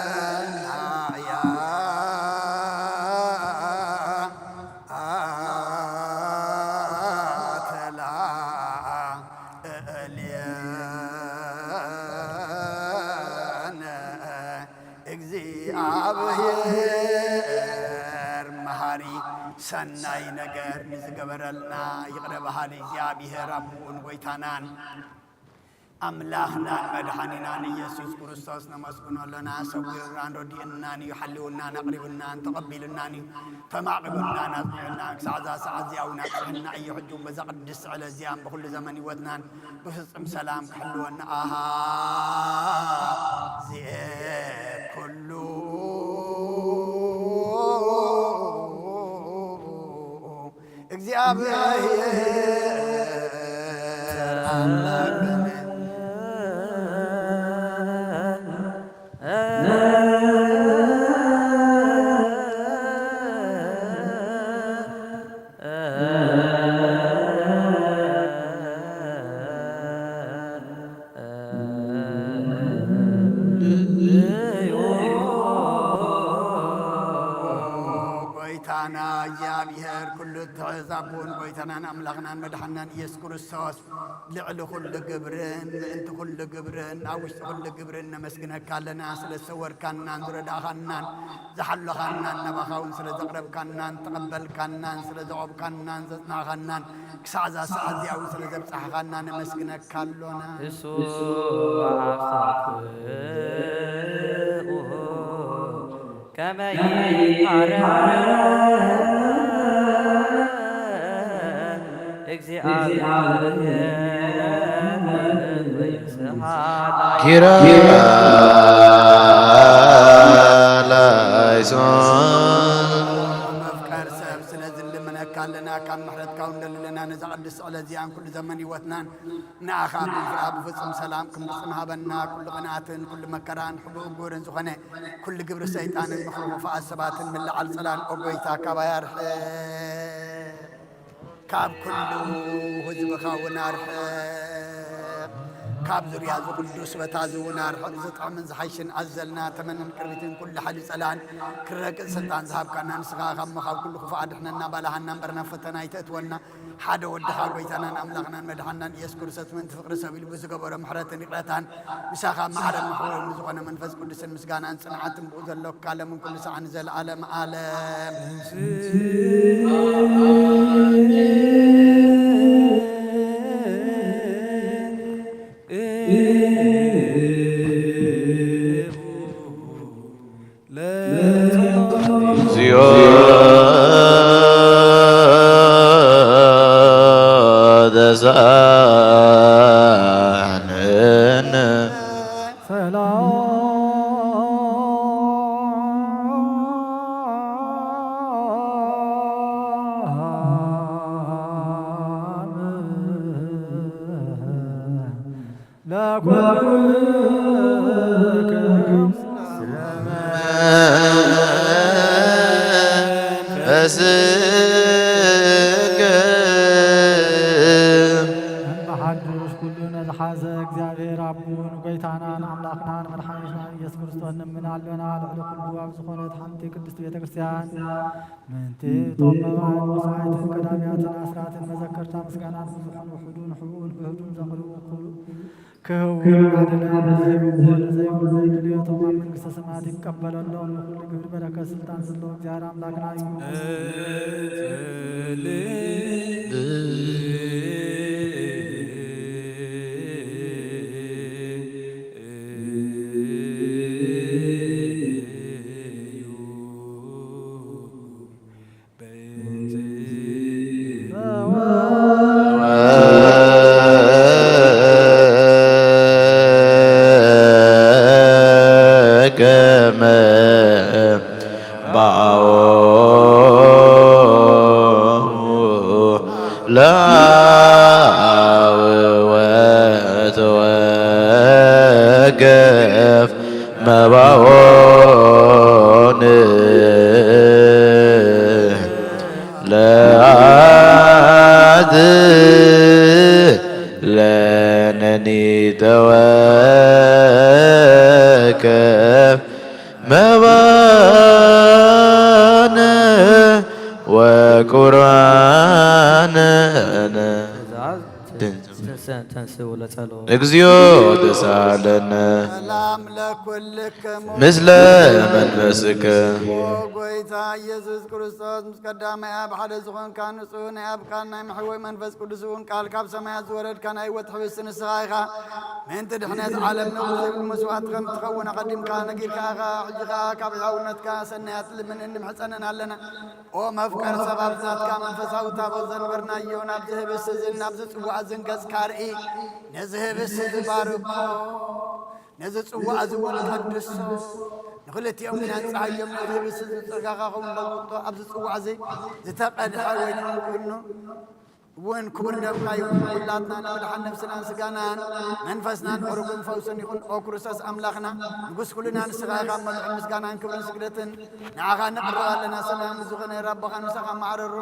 ርእሰናያ ኣተላ እልየነ። እግዚኣብሔር መሃሪ ሰናይ ነገር ንዝገበረልና ይቕረ በሃሊ እግዚኣብሔር ኣቦን ጎይታናን ኣምላኽናን መድሓኒናን ኢየሱስ ክርስቶስ ነመስግኖ ኣሎና። ሰዊሩናን ረዲኡናን እዩ፣ ሓልውናን ኣቕሪቡናን ተቐቢሉናን እዩ፣ ተማዕቂቡናን ኣጽኒዑናን ክሳዕ እዛ ሰዓት እዚኣ እውን ኣብጽሑና እዩ። ሕጂ እውን በዛ ቅድስቲ ዕለት እዚኣን ብኹሉ ዘመን ህይወትናን ብፍጹም ሰላም ክሕልወና ኣሃዜ ኩሉ እግዚኣብሔር ኣምላክነ። ጎይታና እግዚኣብሔር ኩሉ እትሕዝ ኣቦን ጎይታናን ኣምላኽናን መድሓናን ኢየሱስ ክርስቶስ፣ ልዕሊ ኩሉ ግብርን ምእንቲ ኩሉ ግብርን ኣብ ውሽጢ ኩሉ ግብርን ነመስግነካ ኣለና። ስለ ዝሰወርካናን ዝረዳእኻናን ዝሓሎኻናን፣ ናባኻ እውን ስለ ዘቕረብካናን ተቐበልካናን ስለ ዘቖምካናን ዘጽናኻናን ክሳዕ እዛ ሰዓት እዚኣ እውን ስለ ዘብጻሕኻና ነመስግነካ ኣሎና። እሱ ኣፍሳቱ ከመይ ይቃረ እግዚኣብሔር ወይስሓ ኪራ ላይሶን። መፍቀር ሰብ ስለ ዝልምነካ ኣለና፣ ካብ ምሕረትካ እውን ደልለና ነዛ ቅድስቲ ዕለት እዚኣን ኩሉ ዘመን ህይወትናን ንኣኻ ብፍራ ብፍጹም ሰላም ክንፍጽም ሃበና። ኩሉ ቅንኣትን ኩሉ መከራን ሕቡእ እጉርን ዝኾነ ኩሉ ግብሪ ሰይጣንን ምኽሪ ክፉኣት ሰባትን ምልዓል ጸላን ኦ ጎይታ ካባይ ኣርሕቕ። ካብ ኩሉ ህዝብኻ እውን ኣርሕቕ። ካብ ዙርያ እዚ ቅዱስ ቦታ እዚ እውን ኣርሕቕ። ዝጥዕምን ዝሓይሽን ኣዘልና ተመንን ቅርቢትን ኩሉ ሓይሊ ጸላን ክረግጽ ስልጣን ዝሃብካና ንስኻ ኢኻ እሞ ካብ ኩሉ ክፉእ ኣድሕነና፣ ባልሃና እምበር ናብ ፈተና ኣይተእትወና። ሓደ ወድኻ ጎይታናን ኣምላኽናን መድሓናን ኢየሱስ ክርስቶስ ምእንቲ ፍቕሪ ሰብ ኢሉ ብዝገበሮ ምሕረትን ይቕረታን ምሳኻ ማዕረ ምሕወይ ንዝኾነ መንፈስ ቅዱስን ምስጋናን ጽንዓትን ብኡ ዘሎካ ለምን ኩሉ ሰዓን ዘለዓለም ዓለም። እግዚኦ ተሳህለነ። ሰላም ለኩልክም ስለ መንፈስከ። እምበሓድሽ ኩሉ ነዝሓዘ እግዚኣብሔር ኣቦን ጎይታናን ኣምላኽናን መድሓኒትናን ኢየሱስ ክርስቶስ ንምን ኣሎና። ልዕሊ ኩሉ ኣብ ዝኾነት ሓንቲ ቅድስቲ ቤተ ክርስቲያን ምእንቲ እቶም መባእን መስዋዕትን ቀዳሚያትን ኣስራትን መዘከርታ ምስጋናን ብዙሑን ውሑዱን ሕቡኡን ብህዱን ዘቕርቡ ኩሉ ክህቡ እናደለየ ንዝህብዎ ንዘይብሉ ድልዮቶም ኣብ መንግስተ ሰማያት ይቀበለሎም። ንኹሉ ግብሪ በረከት ስልጣን ዘለዎ እግዚኣብሔር ኣምላክና እዩ። ከመ ባኦ ገፍ መባኦን ለአዝ ለነኒ ተወከፍ መባነ ወቁርባነ። ትንስ-፣ ተንስ-፣ ወለጸሎ። እግዚኦ ተሳለነ። ሰላም ለኩልክሙ። ምስለ መንፈስክ። ኦ ጎይታ ኢየሱስ ክርስቶስ፣ ምስ ቀዳማይ ኣብ ሓደ ዝኾንካ ንጹህ ናይ ኣብ ቃል ናይ መሕወይ መንፈስ ቅዱስ እውን ቃል ካብ ሰማያት ዝወረድካ ናይ ህይወት ሕብስቲ ንስኻ ኢኻ። ምእንቲ ድሕነት ዓለም ነውር ዘይብሉ መስዋዕቲ ከም ትኸውን ኣቐዲምካ ነጊርካ ኢኻ። ሕጂ ኸኣ ካብ ሕያውነትካ ሰናያት ልምን እንምሕጸንን ኣለና። ኦ መፍቀር ሰብ፣ ኣብዚ ናትካ መንፈሳዊ ታቦት ዘንበርናዮ፣ ናብዚ ህብስቲ እዝን ናብዚ ጽዋእ እዝን ገጽካ ርኢ። ነዚ ህብስቲ እዚ ባርኮ፣ ነዚ ጽዋእ እዚ እውን ቀድሶ። ንኽልቲኦም ግን ኣንጽሃዮም፣ ነዚ ህብስቲ እዚ ጸጋኻ ኸውን ለውጦ። ኣብዚ ጽዋእ እዚ ዝተቐድሐ ወይኒ እውን ክብኑ እውን ክቡር ደምካ ይኹን። ኩላትና ንምድሓን ነፍስናን ስጋናን መንፈስናን ዕሩግን ፈውስን ይኹን። ኦ ክርስቶስ ኣምላኽና፣ ንጉስ ኩልና ንስኻ ኢኻ። መልዑ ምስጋናን ክብርን ስግደትን ንዓኻ ነቕርብ ኣለና። ሰማያዊ ዝኾነ ኣቦኻ ምሳኻ ማዕረሩ፣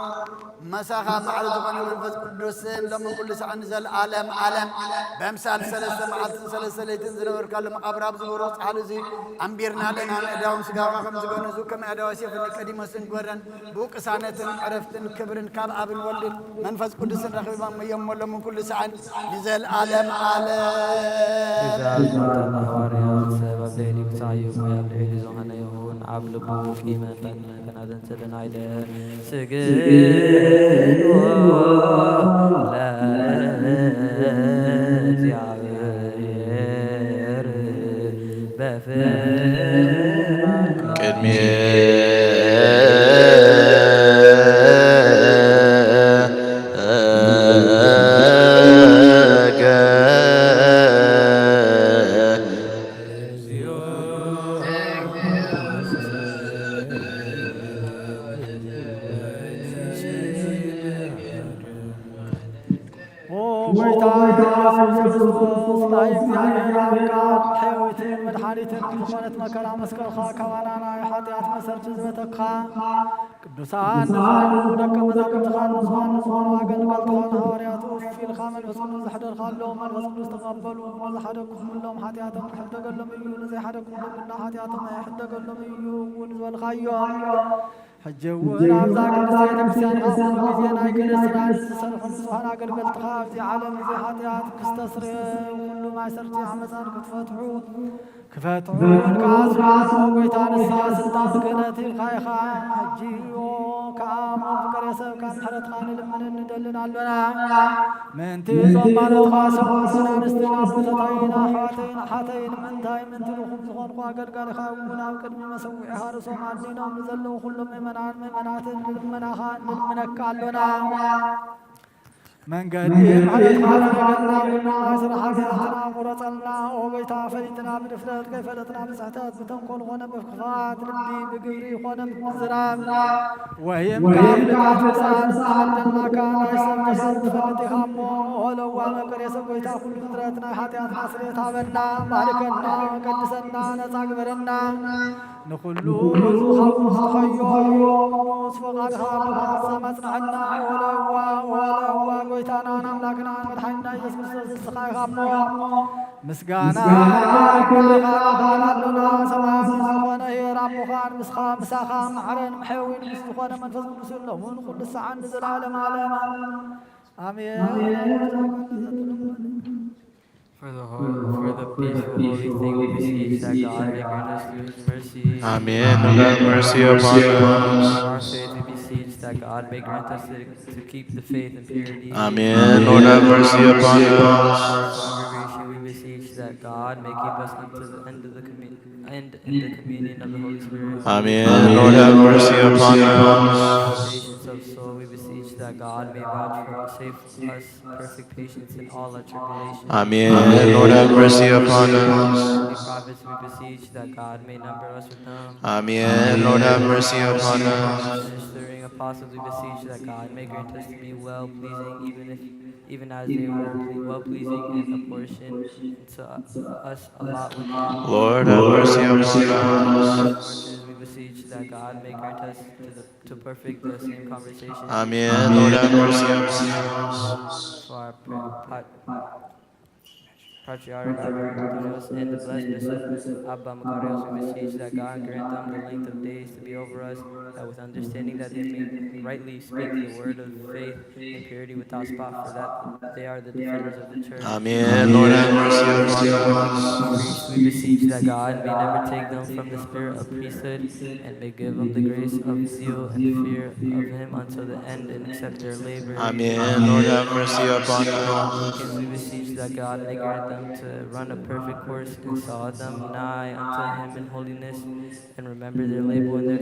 መሳኻ ማዕረ ዝኾነ መንፈስ ቅዱስን ሎምን ኩሉ ሰዓት ንዘለኣለም ዓለም በምሳል ሰለስተ መዓልትን ሰለስተ ለይትን ዝነበርካሉ መቓብር ኣብዚ ብሩኽ ጻሕሊ እዚ ኣንቢርና ኣለና። ንእዳዎም ስጋኻ ከም ዝገነዙ ከም ኣእዳው ኣሴፍኒ ቀዲሞስን ጎረን ብቅሳነትን ዕረፍትን ክብርን ካብ ኣብን ወልድን መንፈስ ቅዱስን ረኺቦም እዮም። ሎምን ኩሉ ሰዓት ንዘለኣለም ዓለም። ትእዛዝ ናይቶም ሃዋርያት፣ ሰብ ኣብ ልዕሊ ብጻዩ ወይ ኣብ ልዕሊ ዝኾነ ይኹን ኣብ ልቡ ቂምን በቀልን ከናዘንጽልን ኣይደ። ስግድ ለእግዚኣብሔር በፍርሃት። ቅድሜ ኦ ጎይታ ኢየሱስ ክርስቶስ፣ ናይ እግዚኣብሔር ኣብ ቃል ሕያዊትን መድሓኒትን ዝኾነት መከራ መስቀልኻ፣ ካባና ናይ ሓጢኣት መሰርቺ ዝበተካ፣ ቅዱሳን ንዝኾኑ ደቀ መዛሙርትኻን ንዝኾኑ ዝኾኑ ኣገልገልትኻን ሃዋርያት እፍ ኢልካ መንፈስ ቅዱስ ዘሕደርካሎም፣ መንፈስ ቅዱስ ተቐበሉ። ንዝሓደግኩምሎም ሓጢኣቶም ይሕደገሎም እዩ፣ ንዘይሓደግኩምሎም ግና ሓጢኣቶም ኣይሕደገሎም እዩ እውን ዝበልካዮም፣ ሕጂ እውን ኣብዛ ቅድስቲ ቤተ ክርስቲያንካ ኩሉ ግዜ ናይ ገለ ስራሕ ዝሰርሑ ንጹሓን ኣገልገልትኻ ኣብዚ ዓለም እዚ ሓጢኣት ክስተስርየ ኩሉ ማእሰርቲ ዓመፃን ክትፈትሑ ክፈትሑ ከኣ ዝፍትሑ ጎይታ ንስኻ ስልጣን ክህነት ሂብካ ኢኻ። ሕጂ ከኣ ሞ ፍቅሬ ሰብ ካብ ምሕረትካ ንልምንን ንደልን ኣሎና። ምእንቲ እዞም ባሮትኻ ሰብኡትን ኣንስትን ኣቦታተይን ኣሕዋተይን ኣሓተይን ምእንታይ ምእንቲ ድኹም ዝኾንኩ ኣገልጋሊኻ እውን ኣብ ቅድሚ መሰውዒኻ ርእሶም ኣድኒኖም ንዘለዉ ኩሎም ምእመናን ምእመናትን ንልመናኻ ንልምነካ ኣሎና። መንገዲ ምሕረትካ ፍለጠልና፣ ናይ ስራሕ ሓጢኣትና ቁረጸልና። ኦ ጎይታ፣ ፈሊጥና ብድፍረት፣ ከይፈለጥና ብስሕተት፣ ብተንኮል ኾነ ብክፍኣት ልቢ፣ ብግብሪ ኾነ ብምዝራብ፣ ወይም ካብ ፍልጠት ምሳን ዝተዓደልናካ ናይ ሰብ ጀሳድ ትፈልጥ ኢኻ እሞ፣ ኦ ለዋመ ቅሬ ሰብ ጎይታ፣ ኩሉ ፍጥረት ናይ ሓጢኣትና ስርየት ሃበና፣ ባርከና፣ ቀድሰና፣ ነጻ ግበረና። ንኹሉ ዝኸውስ ትኸዮ ቅዱስ ፈቓድኻ ብፍጹም ኣጽንዐና። ወለዋ፣ ወለዋ ጎይታናን ኣምላክናን መድሓኒና ኢየሱስ ክርስቶስ ንስኻ ኢኻ እሞ፣ ምስጋና ይግባእካ ኣለና። ሰማያዊ ዝኾነ ኄር ኣቦኻን ምስኻ፣ ምሳኻ ማዕረን መሕየዊን ምስ ዝኾነ መንፈስ ቅዱስ ሎምን ኩሉ ሰዓን ንዘለዓለም ዓለም። ኣሜን። For the whole, for the peaceful, holy thing, we beseech that God may grant us through His mercy. Amen. Lord, have mercy upon us. For our faith, we beseech that God may grant us to, to keep the faith in purity. Amen. Lord, have mercy upon us. For our congregation, we beseech that God may keep us unto the end of the commu-, end in the communion of the Holy Spirit. Amen. Lord, have mercy upon us. For the patience of soul, we beseech that God may vouch for us, save us perfect patience in all our tribulation. Amen. Lord, have mercy upon us. Holy prophets, we beseech that God may number us with them. Amen. Lord, have mercy upon us. Ministering apostles, we beseech that God may grant us to be well pleasing, even if, even as they were ple- well pleasing and apportioned to us a lot with them. Lord, have mercy upon us. As we beseech that God may grant us to, the, to perfect the same conversation. Amen. Lord, have mercy upon us. For our pa- pa- patriarch Abraham and the blessed Bishop Abba Makarios, we beseech that God grant them the length of days to be over us, that with understanding that they may rightly speak the word of faith in purity without spot, for that they are the defenders of the church. Amen. Lord, have mercy upon us. Priests, we beseech that God may never take them from the spirit of priesthood, and may give them the grace of zeal and fear of him until the end, and accept their labor. Amen. Lord, have mercy upon us. Deacons, we beseech that God may grant them to run a perfect course, and saw them nigh unto him in holiness, and remember their labor and their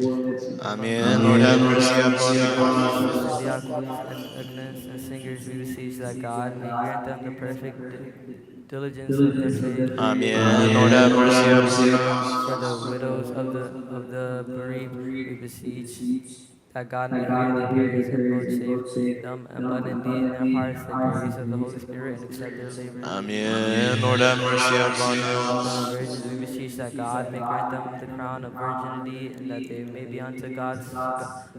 Amen. Lord, have mercy upon us. Diakons and organists and singers, we beseech that God may grant them the perfect di- diligence of their faith. Amen. Lord, have mercy upon us. For the widows of the of the bereaved, we beseech that God may hear their prayers and vouchsafe them abundantly in their hearts the grace of the Holy Spirit and accept their labor. Amen. Lord, have mercy upon us. Virgins, we beseech that God may grant them the crown of virginity, and that they may be unto God's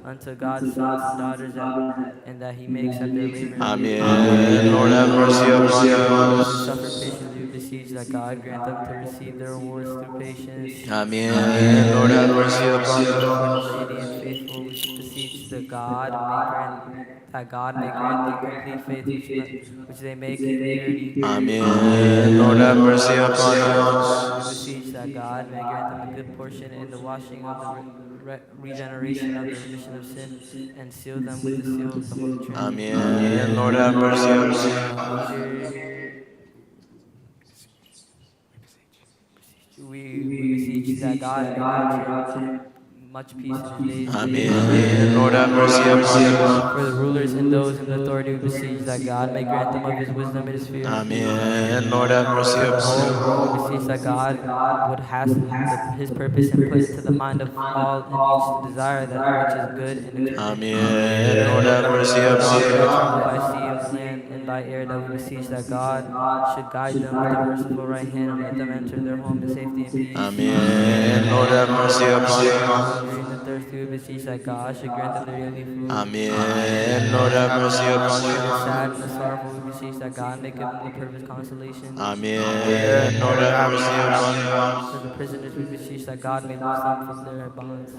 unto God's sons and daughters, and, and that He may accept their labor. Amen. Lord, have mercy upon us. Suffer patiently, we beseech that God grant them to receive their rewards through patience. Amen. Lord, have mercy upon us. Lady and faithful, we beseech that God may grant that God may grant them complete faith which, which they make in purity. Amen. Lord, have mercy upon us. We beseech that God may grant them a good portion in the washing of the re- re- regeneration of the remission of sin, and seal them with the seal of the Holy Trinity. Amen. Lord, have mercy upon us. Leaders, We, we beseech that God may grant him much peace in his days. Amen. Lord, have mercy upon us. For the rulers and those in authority, we beseech that God may grant them of his wisdom and his fear. Amen. Lord, have mercy upon us. We beseech that God would has the, his purpose and put into the mind of all and each desire that which is good and Amen. Lord, have mercy upon us. By sea and land and by air, that we beseech that God should guide them with the merciful right hand and let them enter their home in safety and peace. Amen. Lord, have mercy upon us. During the thirsty, we beseech that God should grant them their daily food. Amen. Lord, have mercy upon us. Sad and the sorrowful, we beseech that God may give them the perfect consolation. Amen. Lord, have mercy upon us. For the prisoners, we beseech that God may loose them from their bonds.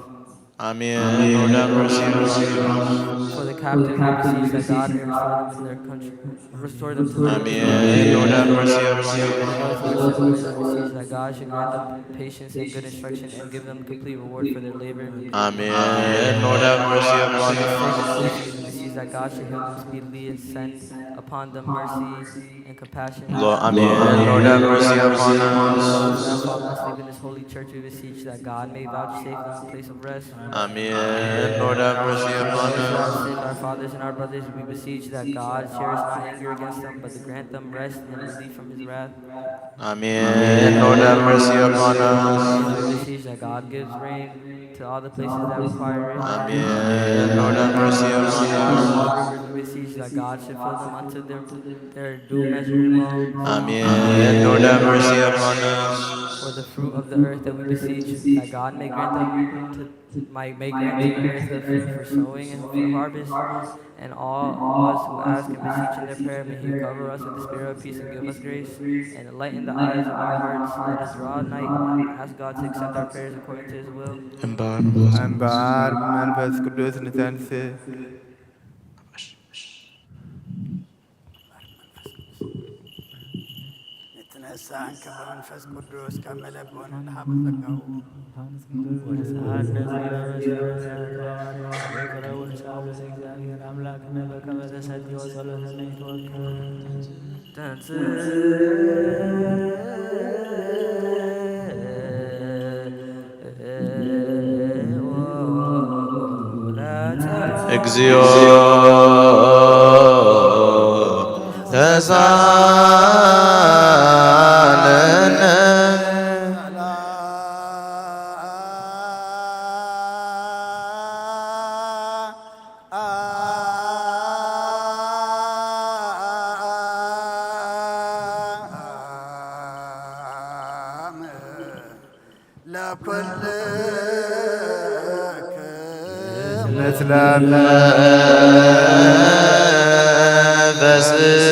Amen. Lord, have mercy upon us. For the captives, we beseech that God may restore them in their country. Restore them to their Amen. Lord, have mercy upon us. For those who are sick, we beseech that God should grant them patience and good instruction and give them complete reward for their labor. Amen. Lord, have mercy upon us. We beseech that God should heal them speedily and send upon them mercy and compassion. Lord, Amen. Lord, have mercy upon us. Those who have fallen asleep in this holy church, we beseech that God may vouchsafe them a place of rest. Amen. Lord, have mercy upon us. Those who have sinned, our fathers and our brothers, we beseech that God share his not anger against them, but to grant them rest and relief from his wrath. Amen. Lord, have mercy upon us. We beseech that God gives rain to all the places that require it. Amen. Lord, have mercy upon us. We beseech that God should fill them unto their, their due measure and love. Amen. Lord, have mercy upon us. For the fruit of the earth that we beseech, that God may grant them to, might may grant to the earth the fruit for sowing and for harvest. And all of us who ask and beseech in their prayer, may He cover us with the spirit of peace and give us grace, and enlighten the eyes of our hearts. Let us draw nigh and ask God to accept our prayers according to His will. እምበኣር እምበኣር ብመንፈስ ቅዱስ ንተንስእ። ንትነሳን ክብሪ መንፈስ ቅዱስ ካብ መለቦን ለሃቡ ጸጋኡ። ወሰዓት ነዚበ መስቀል ይቅረ ወንሳሉ ለእግዚአብሔር አምላክነ በከመ ተሰትዮ ጸሎተነ ይትወከል። እግዚኦ ተሳለነ። ለኩልክም ምስለ መንፈስከ።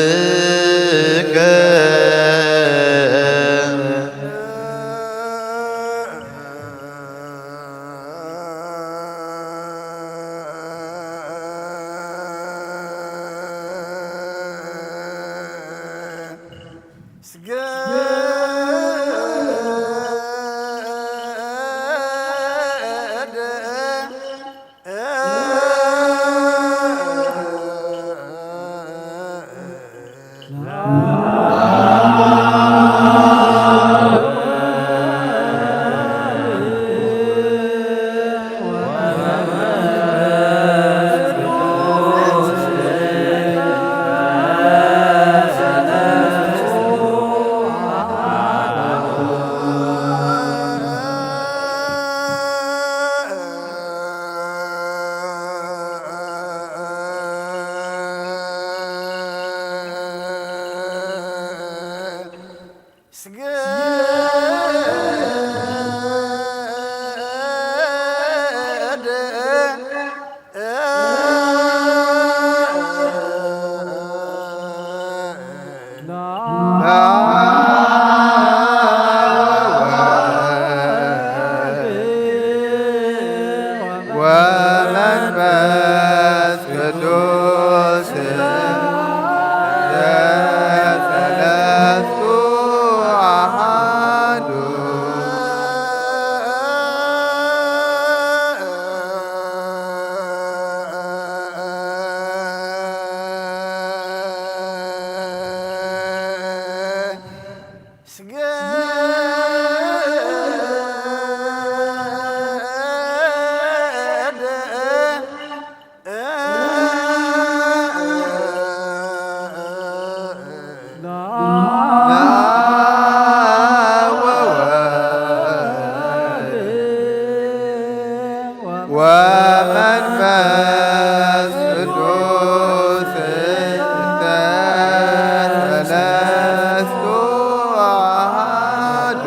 ወመንፈስ ቅዱስ ሰለስቱ አሐዱ። ወመንፈስ ቅዱስ እንተ ሰለስቱ አሐዱ።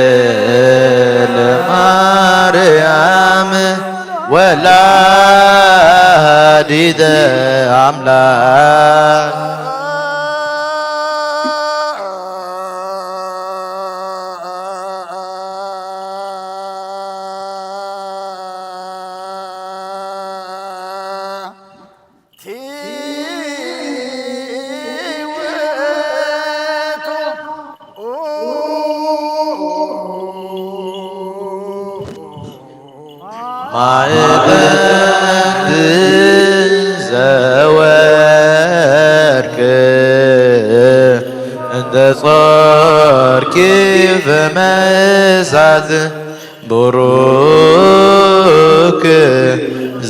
ድንግል ማርያም ወላዲተ አምላክ። ማዕበል ዘወርቅ እንተ ጾርኪ በመሳት ቡሩክ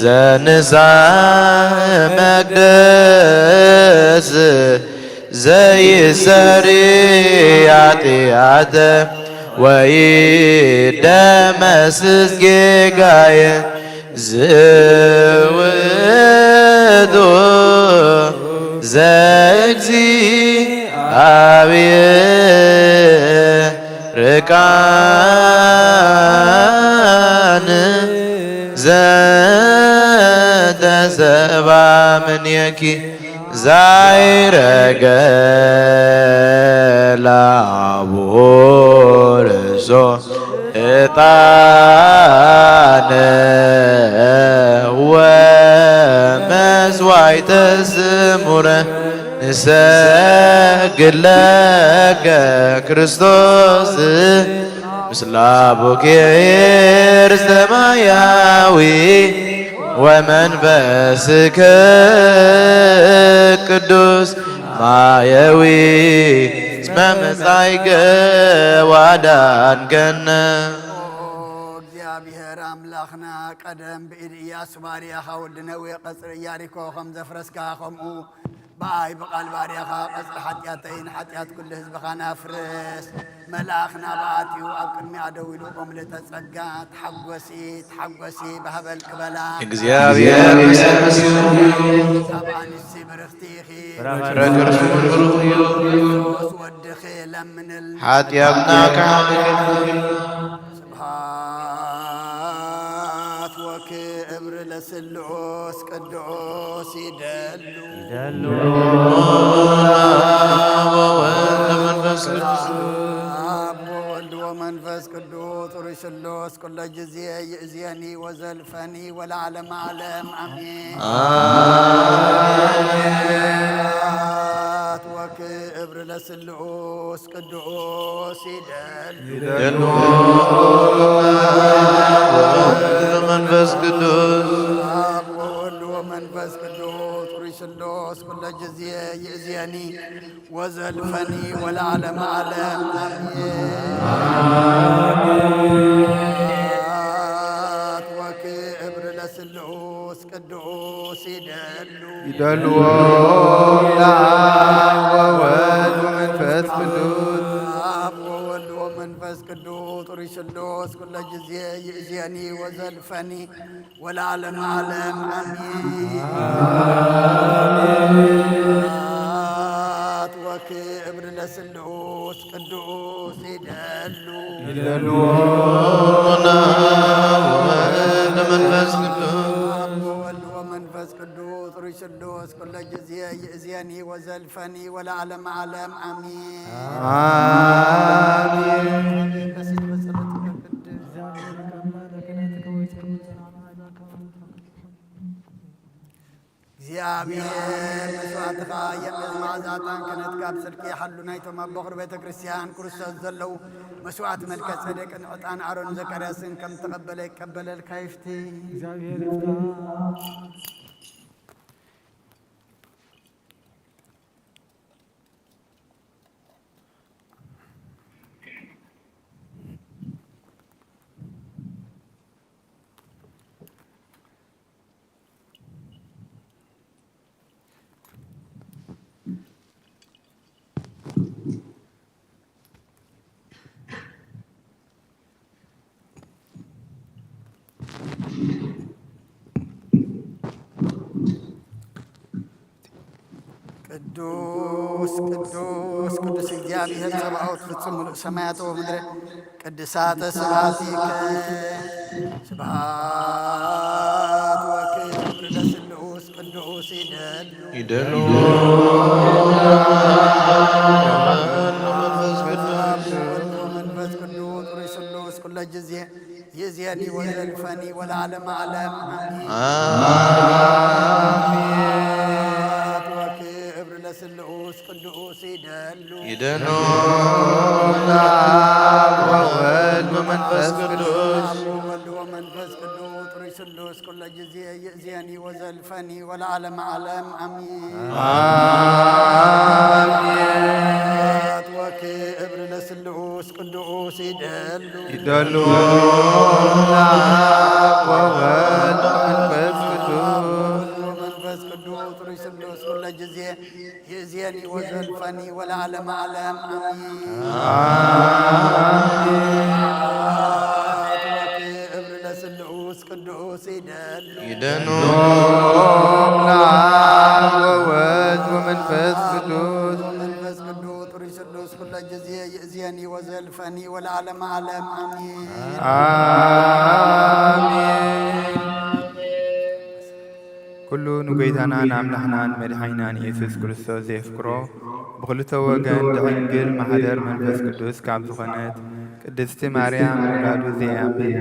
ዘንሳ መቅደስ ዘይሰሪ ኃጢአተ ወይደመስስ ጌጋየ ዝውእቱ ዘእግዚአብሔር ቃል ዘተሰባ ምኔኪ ዛይረገ ላቡ ርእሶ ዕጣነ ሰግድ ለከ ክርስቶስ ምስለ አቡኪ ኄር ሰማያዊ ወመንፈስከ ቅዱስ ማየዊ እስመ መጻእከ ወአዳንከነ። ኦ እግዚኣብሔር ኣምላኽና፣ ቀደም ብኢድ ኢያሱ ባርያኻ ወዲ ነዌ ቀጽሪ ኢያሪኮ ከም ዘፍረስካ፣ ከምኡ ብኣይ ብቓል ባርያኻ ቀጽሪ ሓጢኣተይን ሓጢኣት ኩሉ ህዝብኻን ኣፍርስ። መልኣኽ ናብኣ ኣትዩ ኣብ ቅድሚኣ ደው ኢሉ፣ "ቆምልተ ጸጋ፣ ተሓጎሲ፣ ተሓጎሲ፣ ባህበል ክበላ እግዚኣብሔር ምስለ ኣብ ኣንስቲ ብርኽቲ ኢኺ፣ ፍረ ከርሱ ብሩኽ እዩ። ክርስቶስ ወድኺ ለምንል ሓጢኣትና ከሓልፍ ስብሐት ወክብር ለስሉስ ቅዱስ ይደሉ። ይደሉ። ወወልድ ወመንፈስ ቅዱስ። አብ ወወልድ ወመንፈስ ቅዱስ ሩይ ስሉስ ኩለ ጊዜ ይእዜኒ ወዘልፈኒ ወለዓለመ ዓለም አሜን። አሜን። ስብሐት ወክብር ለስሉስ ቅዱስ ይደሉ። ይደሉ። ወወልድ ወመንፈስ ቅዱስ። አብ ወወልድ ወመንፈስ ቅዱስ ሩይ ስሉስ ኩለ ጊዜ ይእዜኒ ወዘልፈኒ ወለዓለመ ዓለም አሜን። ስብሐት ወክብር ለስሉስ ቅዱስ ይደሉ። ይደልዎ ለአብ ወወልድ ወመንፈስ ቅዱስ። አብ ወወልድ ወመንፈስ ቅዱስ ሩይ ስሉስ ኩለ ጊዜ ይእዜኒ ወዘልፈኒ ወለዓለመ ዓለም አሜን። ስብሐት ወክብር ለስሉስ ቅዱስ ይደሉ። ይደሉ። ወወልድ ወመንፈስ ቅዱስ። ወወልድ ወመንፈስ ቅዱስ ሩይ ስሉስ ኩለ ጊዜ ይእዜኒ ወዘልፈኒ ወለዓለመ ዓለም አሜን። አሜን። ቀሲስ በጸሎት ቅድስት። እግዚአብሔር ቃልና ለክህነትከ ወይጸኑ ዘላለመ። እግዚአብሔር መስዋዕትኻ የምዝ መዓዛ ዕጣን ክህነትካ ብጽድቂ ይሓሉ። ናይቶም ኣብ በኹር ቤተ ክርስቲያን ክርስቶስ ዘለዉ መስዋዕት መልከ ጸደቅን ዕጣን ኣሮን ዘካርያስን ከም ተቐበለ ይቀበለልካ ይፍቲ። እግዚኣብሔር ይፍታ። ቅዱስ ቅዱስ ቅዱስ እግዚኣብሔር ጸባኦት ፍጹም ምሉእ ሰማያት ወምድረ ቅድሳተ ስብሐቲከ። ስብሐት ወክብር ለስሉስ ቅዱስ ይደሉ። ይደሉ። ወመንፈስ ቅዱስ። ወመንፈስ ቅዱስ ሩይ ስሉስ ኩለ ጊዜ ይእዜኒ ወዘልፈኒ ወለዓለመ ዓለም አሜን። አሜን። ስብሐት ወክብር ለስሉስ ቅዱስ ይደሉ። ይደሉ። ወወልድ ወመንፈስ ቅዱስ። ወወልድ ወመንፈስ ቅዱስ ሩይ ስሉስ ኩለ ጊዜ ይእዜኒ ወዘልፈኒ ወለዓለመ ዓለም አሜን። አሜን። ስብሐት ወክብር ለስሉስ ቅዱስ ይደሉ። ይደሉ። ወወልድ ወመንፈስ ቅዱስ። ወመንፈስ ቅዱስ ሩይ ስሉስ ኩለ ጊዜ ይእዜኒ ወዘልፈኒ ወለዓለመ ዓለም አሜን። አሜን። ስብሐት ወክብር ለስሉስ ቅዱስ ይደሉ። ይደሉ። ለአብ ወወልድ ወመንፈስ ቅዱስ። ወመንፈስ ቅዱስ ሩይ ስሉስ ኩለ ጊዜ ይእዜኒ ወዘልፈኒ ወለዓለመ ዓለም አሜን። አሜን። ኩሉ ንጎይታናን ኣምላኽናን መድሓኒናን ኢየሱስ ክርስቶስ ዘየፍቅሮ፣ ብኽልተ ወገን ድዕንግል ማሕደር መንፈስ ቅዱስ ካብ ዝኾነት ቅድስቲ ማርያም ውላዱ ዘየኣምን፣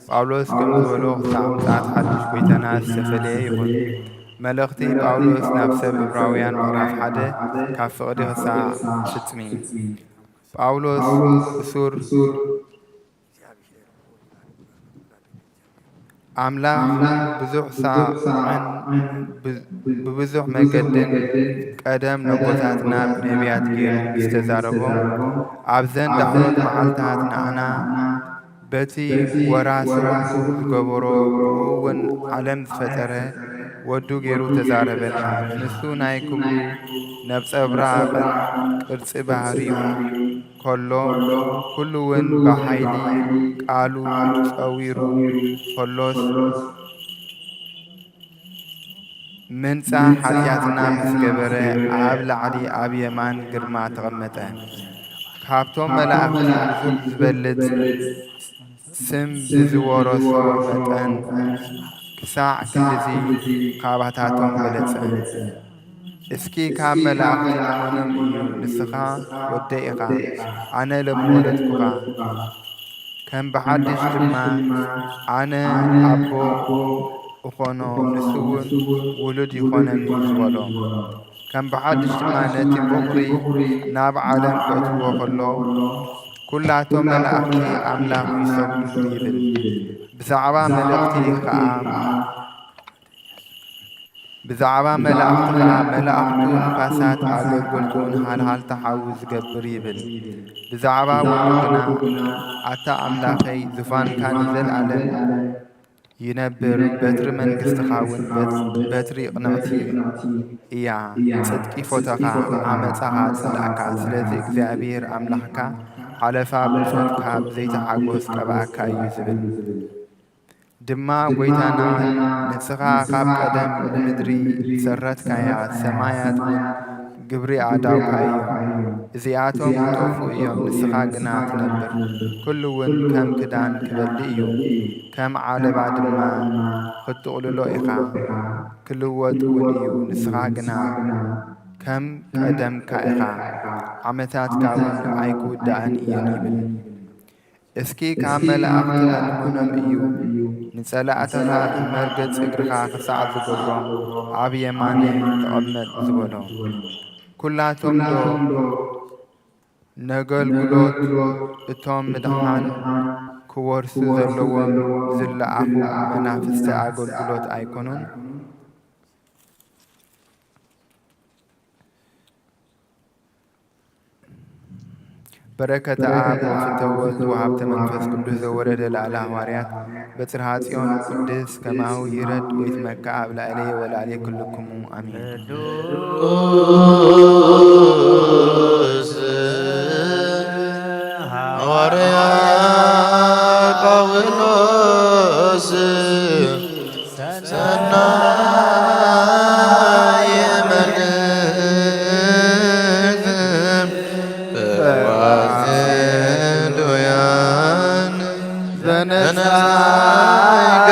ጳውሎስ ከም ዝበሎ፣ ክሳዕ ምጽኣት ሓድሽ ጎይታና ዝተፈለየ ይኹን። መልእኽቲ ጳውሎስ ናብ ሰብ ዕብራውያን ምዕራፍ ሓደ ካብ ፍቕዲ ክሳዕ ፍጽሚ። ጳውሎስ እሱር ኣምላኽ ብዙሕ ሳዕን ብ-፣ ብብዙሕ መገድን ቀደም ነቦታትና ብነቢያት ገይሩ ዝተዛረቦም ኣብዘን ዳዕሮት መዓልታት ንዓና በቲ ወራስኡ ዝገበሮ፣ ብኡ እውን ዓለም ዝፈጠረ ወዱ ገይሩ ተዛረበና። ንሱ ናይ ክብሩ ነብጸብራቕ ቅርጺ ባህሪኡ ከሎ፣ ኩሉ እውን ብሓይሊ ቃሉ ጸዊሩ ከሎስ፣ ምንጻ ሓጢኣትና ምስ ገበረ፣ ኣብ ላዕሊ ኣብ የማን ግርማ ተቐመጠ። ካብቶም መላእኽቲ ብዙሕ ዝበልጽ ስም ብዝወረሶ መጠን፣ ክሳዕ ክንድዚ ካባታቶም በለጸ። እስኪ ካብ መላእኽቲ ንመኖም እዩ? ንስኻ ወደይ ኢኻ፣ ኣነ ለምወለድኩኻ። ከም ብሓድሽ ድማ ኣነ ኣቦ እኾኖ፣ ንሱ እውን ውሉድ ይኾነኒ ዝበሎ። ከም ብሓድሽ ድማ ነቲ ቦኽሪ ናብ ዓለም ከእትዎ ከሎ፣ ኩላቶም መላእኽቲ ኣምላኽ ይሰግዱ ይብል። ብዛዕባ መለኽቲ ኸኣ፣ ብዛዕባ መላእኽቲ ኸኣ፣ መላእኽቱ ንፋሳት ኣገልገልቱ ንሃልሃልታ ሓዊ ዝገብር ይብል። ብዛዕባ ውሉድ ግና፣ ኣታ ኣምላኸይ፣ ዙፋንካ ንዘለኣለም ይነብር፣ በትሪ መንግስትኻ እውን በት-፣ በትሪ ቅንዕቲ እያ። ጽድቂ ፎተኻ፣ ዓመጻኻ ጸላእካ። ስለዚ እግዚኣብሔር ኣምላኽካ ሓለፋ ብጾትካ ብዘይተሓጎስ ቀብኣካ እዩ ዝብል። ድማ ጐይታና፣ ንስኻ ካብ ቀደም ንምድሪ ዝሰረትካያ፣ ሰማያት እውን ግብሪ ኣእዳውካ እዮም። እዚኣቶም ክጠፍኡ እዮም፣ ንስኻ ግና ትነብር። ኩሉ እውን ከም ክዳን ክበሊ እዩ፣ ከም ዓለባ ድማ ክትጥቕልሎ ኢኻ። ክልወጥ እውን እዩ፣ ንስኻ ግና ከም ቀደምካ ኢኻ። ዓመታትካ እውን ኣይክውዳእን እየን ይብል። እስኪ ካብ መላእኽቲ እንመኖም እዩ ንጸላእትኻ ብመርገጽ እግርኻ ክሳዕ ዝገብሮም ኣብ የማነይ ተቐመጥ ዝበሎ? ኩላቶም ዶ ነገልግሎት እቶም ምድሓን ክወርሱ ዘለዎም ዝለኣኹ መናፍስቲ ኣገልግሎት ኣይኮኑን? በረከተ ኣብ ወፍተ ወልድ ወሃብተ መንፈስ ቅዱስ ዘወረደ ላዕለ ሃዋርያት በጽርሃ ጽዮን ቅድስ ከማሁ ይረድ ወይትመካ ኣብ ላዕሌ ወላዕሌ ኩልክሙ ኣሜን። ቅዱስ ሃዋርያ ጳውሎስ ሰናየ መልእክት ተዋህዶያን ዘነሳይከ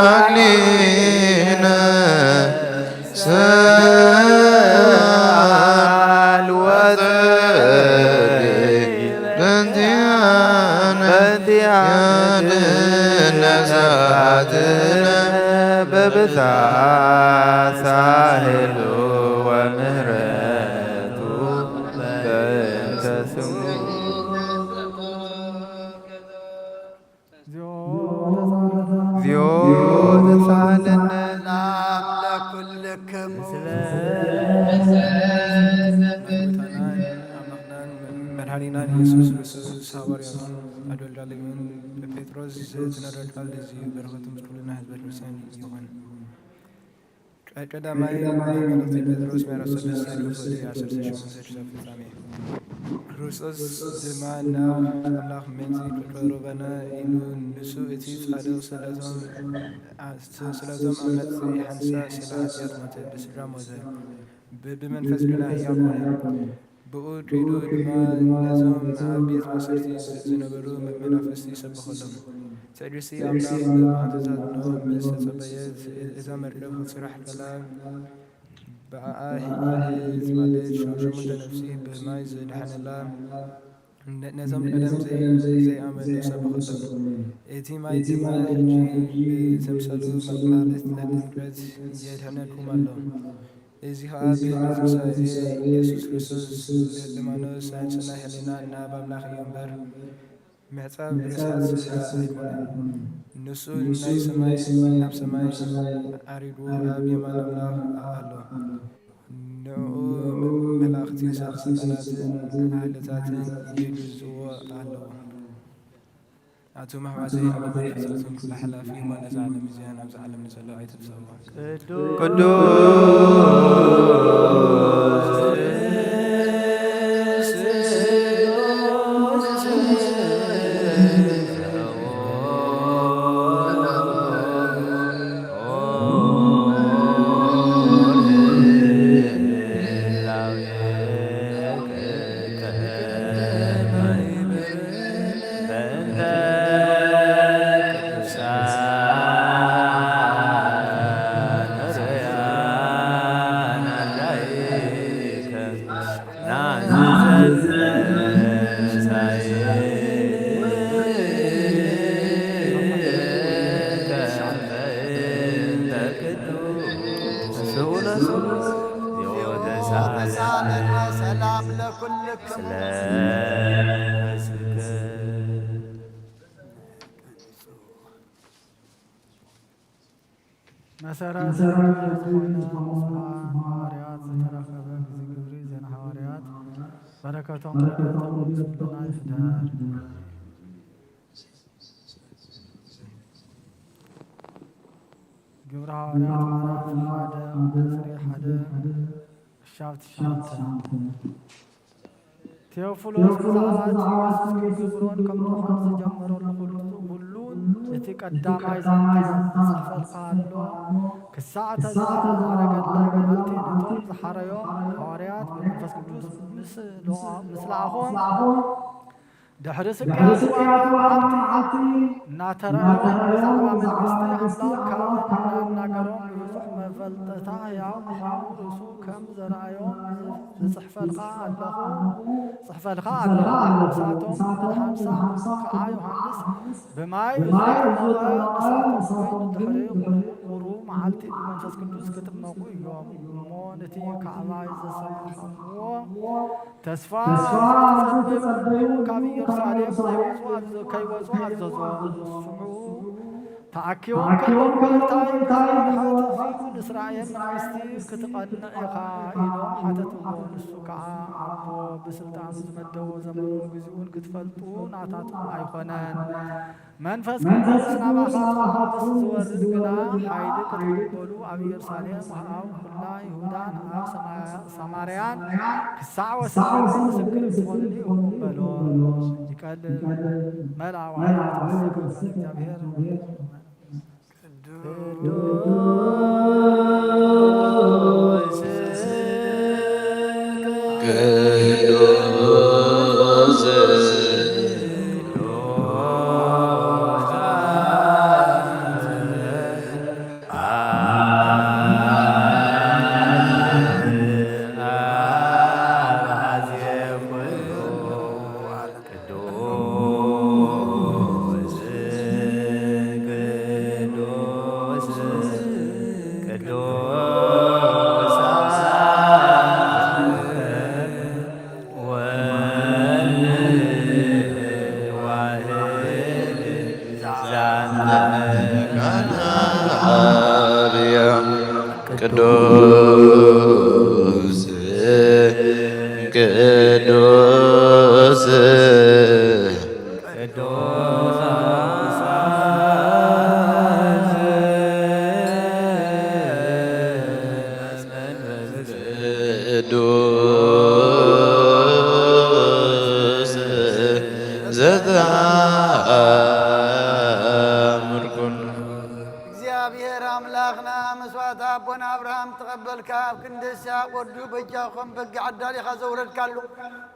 አክሊለ ሰአል ወጸሊ በእንቲአነ ያድነ ዛትነ በብዝሓ ሳህሉ ወምህረቱ በእንተ ስሙ። እግዚኦ ተሳሃለነ። ሰላም ለኩልክሙ። መድኃኒናን ኢየሱስ ክርስቶስ ሃዋርያቱን ኣዶልዳለግን ጴጥሮስ ዘእትነረድ ቃል እዚ በረኸቱ ምስ ኩልና ህዝበ ክርስቲያን ይኹን። ቀዳማይ መልእኽቲ ጴጥሮስ ምዕራፍ ስድስት ቁጽሪ ዓሰርተ ሸሞንተ ክሳብ ፍጻሜ። ክርስቶስ ድማ ናብ ኣምላኽ ምእንቲ ክቀርበና ኢሉ ንሱ እቲ ጻድቕ ስለቶም፣ ስለቶም ዓመጽቲ ሓንሳእ ስለ ሓጢኣት ሞተ፣ ብስድራ ሞተ፣ ብ-፣ ብመንፈስ ግና ህያው ኮነ። ብኡ ከይዱ ድማ ነዞም ኣብ ቤት ማእሰርቲ ዝነበሩ መናፍስቲ ሰበኸሎም። ትዕግስቲ ኣምላኽ ብመዓልትታት ኖህ ምስ ተጸበየት፣ እታ መርከብ ክትስራሕ ከላ፣ ብኣኣ ህይወት ማለት ሸሞንተ ነፍሲ ብማይ ዝደሓነላ፣ ነቶም ቀደም ዘይኣመኑ ሰበኸሎም። እቲ ማይ ድማ ሕጂ ብዘምሰሉ መማልእቲ ነቲ ንብረት የድሕነኩም ኣሎ። እዚ ኸኣ ብህይወት ትንሳኤ ኢየሱስ ክርስቶስ ልማኖስ ናይ ሰናይ ሕሊና ናብ ኣምላኽ እዩ እምበር፣ ምሕጻብ ርእሳ ስጋ ኣይኮነን። ንሱ ናይ ሰማይ፣ ናብ ሰማይ ዓሪጉ ኣብ የማን ኣምላኽ ኣሎ። ንዕኡ መላእኽቲ ሰይጣናትን ሓይልታትን ይግዝዎ ኣለዉ። ኣቱም ኣሕዋተይ፣ ኣብ መንፈሳውትን ኩሉ ሓላፊ እሞ ነዛ ዓለም እዚኣ ናብዛ ዓለም ንዘሎ ኣይትሕሰብዋ። ቅዱስ ሰላም ለኩልክሙ። መሰረት ዝኾነ ምስሉዓን ሐዋርያት ዝተረኸበ ግዚ ግብሪ ዜና ሐዋርያት በረከቶም ረድኤቶም ምስሉና ይሕደር። ግብረ ሐዋርያት ምዕራፍ ሓደ ቁጽሪ ሓደ ክሻብ ትሽዓተ። ቴዎፍሎስ ብዛዕባ እቲ ኢየሱስ ክብሮን ከም ዝኾን ዝጀመረሉ ኩሉ፣ ኩሉ እቲ ቀዳማይ ዛንታ ዝጽሕፈልካ ኣሎ። ክሳዕ ተዛረገላ መዓልቲ ነቶም ዝሓረዮም ሐዋርያት ብመንፈስ ቅዱስ ምስ ሎ-፣ ምስ ለኣኾም፣ ድሕሪ ስቅያት እዋን መዓልቲ እናተራእዮም ብዛዕባ መንግስቲ ኣምላኽ ካብ እናናገሮም ብብዙሕ መፈልጠታ ሕያው ምዃኑ ርእሱ ከም ዘርኣዮም ዝጽሕፈልካ ኣለኹ፣ ጽሕፈልካ ኣለኹ። ንሳቶም ሓምሳ ከኣ ዮሃንስ ብማይ ዘጥመቐ፣ ንሳቶም ግን ድሕሪ ቁሩብ መዓልቲ ብመንፈስ ቅዱስ ክጥመቑ እዮም። እሞ ነቲ ካዕባይ ዘሰማዕኩምዎ ተስፋ ተስፋ ዝጸበዩ ዝጸበዩ ካብ ኢየሩሳሌም ከይወጹ ኣዘ-፣ ከይወጹ ኣዘዞም። ንስሑ ተኣኪቦም ተኣኪቦም ከለዉ ከለዉ እንታይ እንታይ እንታይ ንስራኤል መንግስቲ ክትቐንዕ ኢኻ ኢሎም ሓተትዎ። ንሱ ከዓ ኣቦ ብስልጣኑ ዝመደቦ ዘመኑን ግዜኡን ክትፈልጡ ናታትኩም ኣይኮነን። መንፈስ መንፈስ ቅዱስ ቅዱስ ናባኻትኩም ናባኻትኩም ምስ ዝወርድ ግና ሓይሊ ክትቕበሉ ኣብ ኢየሩሳሌም፣ ኣብ ኩላ ይሁዳን ኣብ ሰማ-፣ ሰማርያን ክሳዕ ወሰን ምስክር ክትኾኑኒ ኢኹም በሎ። ይቀልል። መልኣ ዋዕላ ተወሰከ ቃል እግዚኣብሔር። ቅዱስ ቅዱስ ቅዱስ ቅዱስ ወልድ ዋሕድ ዛንተ ቃል አብያ ቅዱስ ቅዱስ ቅዱስ ቅዱስ ዘተአምር ኩሉ። እግዚኣብሔር ኣምላኽና መስዋዕት ኣቦና ኣብርሃም ተቐበልካ፣ ኣብ ክንዲ ይስሐቅ ወዱ በጃ ኾን በጊዕ ኣዳሊኻ ዘውረድካሉ።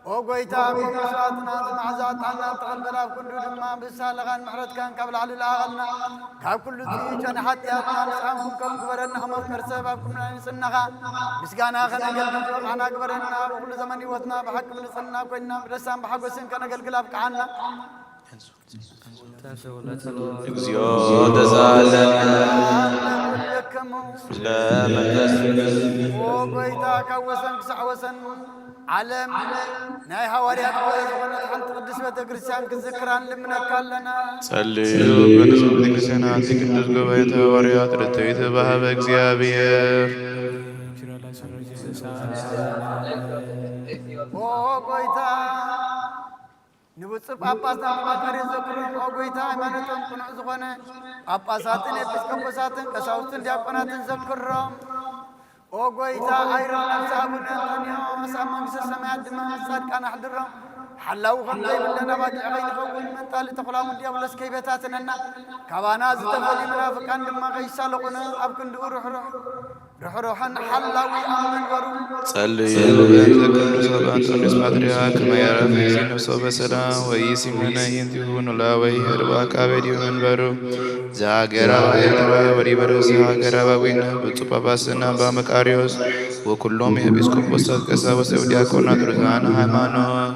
ኦ ጎይታ፣ ከምኡ መስዋእትና እዚ መዓዛ ዕጣንና ተቐበል፣ ኣብ ክንዱ ድማ ብሳልኻን ምሕረትካን ካብ ላዕሊ ለኣኸልና። ካብ ኩሉ ጽይጨን ሓጢኣትና ንስኻን ኩንከም ግበረና፣ ከም መፍቀር ሰብ ኣብ ኩልና ንጽናኻ ምስጋና ከነገልግል ብቕዓና ግበረና። ኣብ ኩሉ ዘመን ህይወትና ብሓቂ ብንጽህና ኮይንና ብደስታን ብሓጎስን ከነገልግል ኣብቅዓና። ተንሥኡ ለጸሎት። እግዚኦ ተሳለነ። ለመንፈስ ቅዱስ። ኦ ጎይታ፣ ካብ ወሰን ክሳዕ ወሰን ዓለም ናይ ሃዋርያት ጉባኤ ዝኾነት ሓንቲ ቅድስት ቤተ ክርስቲያን ክንዝክራ ንልምነካ ኣለና። ጸልዩ በንጹህ ቤተ ክርስቲያን ሓንቲ ቅድስት ጉባኤ ሃዋርያት ርትዕቲ በሃበ እግዚኣብሔር። ኦ ጎይታ፣ ንብፁዕ ጳጳስ ኣባ መቃርዮስ ዘክሮም። ኦ ጎይታ፣ ሃይማኖቶም ቅኑዕ ዝኾነ ጳጳሳትን ኤጲስቆጶሳትን ቀሳውስትን ዲያቆናትን ዘክሮም። ኦ ጎይታ፣ ኣይርሕ ነፍሲ ኣቡነ እንጦንዮስ ኣብ መንግስተ ሰማያት ድማ ምስ ጻድቃን ኣሕድሮም። ሓላዊ ከም ዘይብለን ኣባጊዕ ከይንኸውን መንጣሊ ተኹላሙ ዲያብሎስ ከይበታትነና፣ ካባና ዝተፈልዩ መናፍቃን ድማ ከይሳለቑና ኣብ ክንድኡ ርሕሩሕ ርሕሩሕን ሓላዊ ኣብ መንበሩ። ጸልዩ በእንተ ቅዱስ ኣባ እንጦንዮስ ፓትርያርክ ከመ የዕርፍ ይእዜዝ ነፍሶ በሰላም ወይእዜዝ እምነ ኢንቲሁ ኖላዊ ኄር በአካበ ዲበ መንበሩ ዘሀገረ ኤርትራ ወዲበ ርእሰ ሀገረ አበዊነ ብፁዕ ጳጳስና አባ መቃርዮስ ወኩሎም ኤጲስቆጶሳት ቀሳውስት ወዲያቆናት ርቱዓነ ሃይማኖት።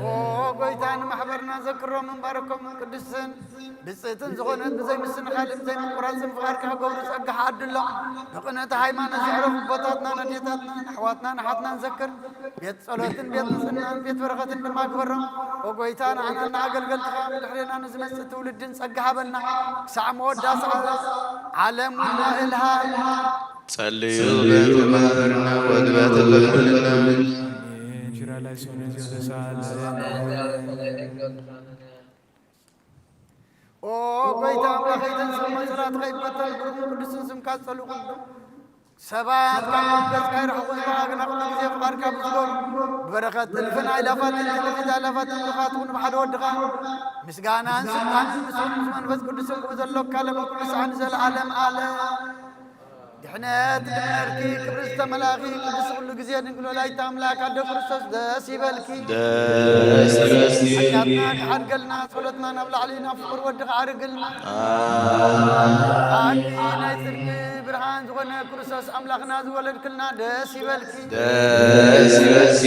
ኦ ጎይታ፣ ንማሕበርና ዘክሮምን ባርኮምን ቅዱስን ብጽእትን ዝኾነት ብዘይ ምስንኻልን ዘይምቁራጽን ፍቓድካ ክገብሩ ጸጋ ዓድሎም። ብቕንዕቲ ሃይማኖት ዘዕረፉ ኣቦታትናን ኣዴታትናን ኣሕዋትናን ኣሓትናን ዘክር። ቤት ጸሎትን ቤት ንጽህናን ቤት በረኸትን ድማ ግበሮም። ኦ ጎይታ፣ ንዓናን ንኣገልገልትኻን ብድሕሬና ንዝመጽእ ትውልድን ጸጋ ሃበልና። ክሳዕ መወዳእታ ዓለም እውን እልሃ። ጸልዩ በእንተ ማህበርነ ወግበ ተበኩልና። ኦ ጎይታ ኣምላኸይ፣ ተንስእ መሰላትኻ ይበተን፣ ብሩኽን ቅዱስን ስምካ ዝጸልኡ ኩሉ ሰባት ካብ ገጽካ ይርሕቑ ዝበሃግና ኩሉ ግዜ ፍቓድካ ብዝገብሩ ብበረኸት እልፍን ኣእላፋትን ትልፊት ኣእላፋትን ብሩኻት ትኹኑ ብሓደ ወድኻ ምስጋናን ስልጣንን ምስኡን ምስ መንፈስ ቅዱስን ብኡ ዘሎካ ለመ ኩሉ ሰዓን ዘለዓለም ኣለ። ድሕነት ድምነርኪ ክብሪ ዝተመላኺ ቅድስቲ ኩሉ ግዜ ድንግል ወላዲተ ኣምላክ ኣደ ክርስቶስ ደስ ይበልኪ። ደስ ይበልኪ። ሓጢኣትና ክሓድገልና ጸሎትና ናብ ላዕሊ ናብ ፍቕሪ ወድኻ ኣዕርግልና። ኣሜን። ኣቲ ናይ ጽድቂ ብርሃን ዝኾነ ክርስቶስ ኣምላኽና ዝወለድክልና ደስ ይበልኪ። ደስ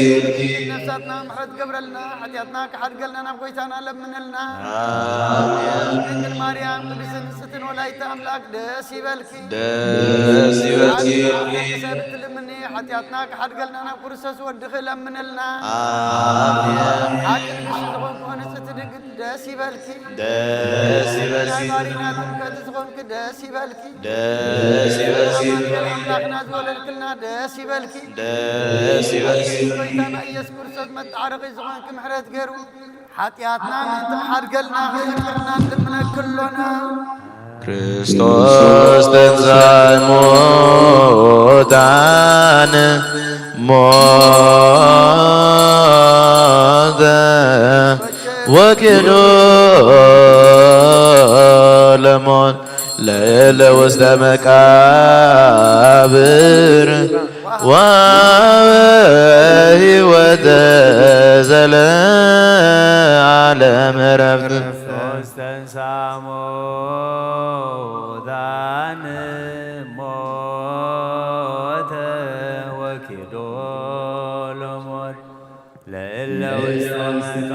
ይበልኪ። ነፍሳትና ምሕረት ገብረልና፣ ሓጢኣትና ክሓድገልና ናብ ጎይታና ለምንልና። ኣሜን። ድንግል ማርያም ቅድስትን ንጽሕትን ወላዲተ ኣምላክ ደስ ይበልኪ። ደስ ይበልኪ። ሰብ ትልምኒ ሓጢኣትና ክሓድገልና ናብ ክርስቶስ ወድኺ ለምንልና። ኣሜን። ሓቂ ንግስቲ ዝኾንኩ ንጽሕቲ ድንግል ደስ ይበልኪ። ደስ ይበልኪ። ናይ ማሪና ጥምቀት ዝኾንኪ ደስ ይበልኪ። ደስ ይበልኪ። ኣምላኽና ዝወለድክልና ደስ ይበልኪ። ደስ ይበልኪ። ጎይታና ኢየሱስ ክርስቶስ መተዓረቒ ዝኾንኪ ምሕረት ገይሩ ሓጢኣትና ምእንቲ ክሓድገልና ክዝክርና ንልምነኪ ኣሎና። ክርስቶስ ተንሥአ እሙታን ሞተ ወኬዶ ለሞት ለእለ ውስተ መቃብር ወሀበ ሕይወተ ዘለዓለም ዕረፍት። ክርስቶስ ተንሥአ እሙታን ሞተ ወኬዶ ለሞት ለእለ ውስተ መቃብር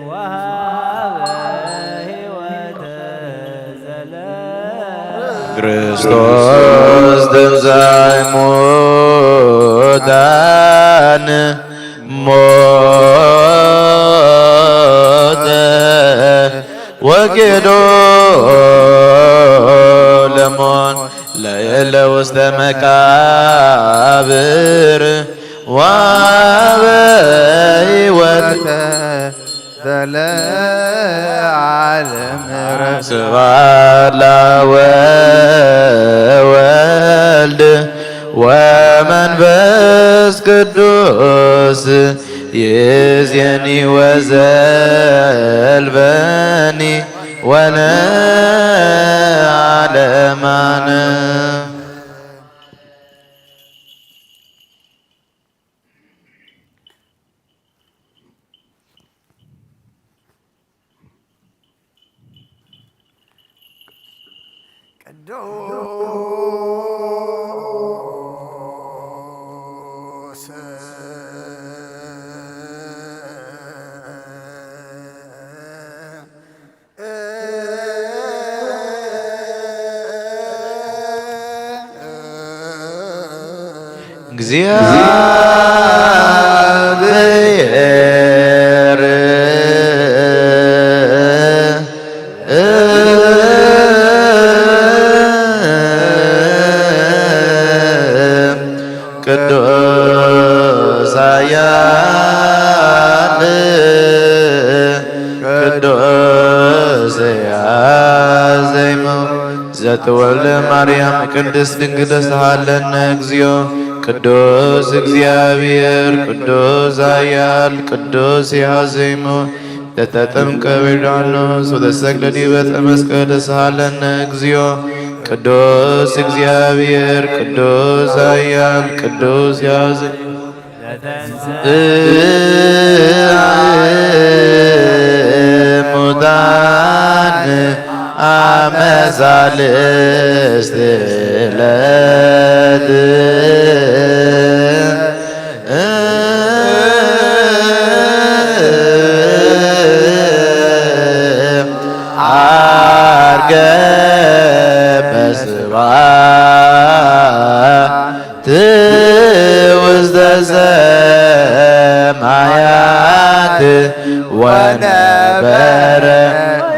ወሀበ ሕይወተ ዘለ ክርስቶስ ተንሥአ እሙታን ሞተ ወኬዶ ለሞት ለእለ ውስተ መቃብር ወሀበ ሕይወተ ዘለዓለም። ስብሐት ለአብ ወወልድ ወመንፈስ ቅዱስ ይእዜኒ ወዘልፈኒ ወለዓለመ ዓለም። ቅዱስ እግዚአብሔር ቅዱስ ኃያል ቅዱስ ያዜሙ ዘተወልደ ማርያም ቅድስት ድንግል ተሳሃለነ እግዚኦ። ቅዱስ እግዚአብሔር ቅዱስ ኃያል ቅዱስ ያዜሙ ለተጠምቀ በዮርዳኖስ ወተሰቅለ ዲበ ዕፀ መስቀል ተሳሃለነ እግዚኦ። ቅዱስ እግዚአብሔር ቅዱስ ኃያል ቅዱስ ያዜሙ ሙታን አመ ሣልስት ዕለት ዐርገ በስብሐት ውስተ ሰማያት ወነበረ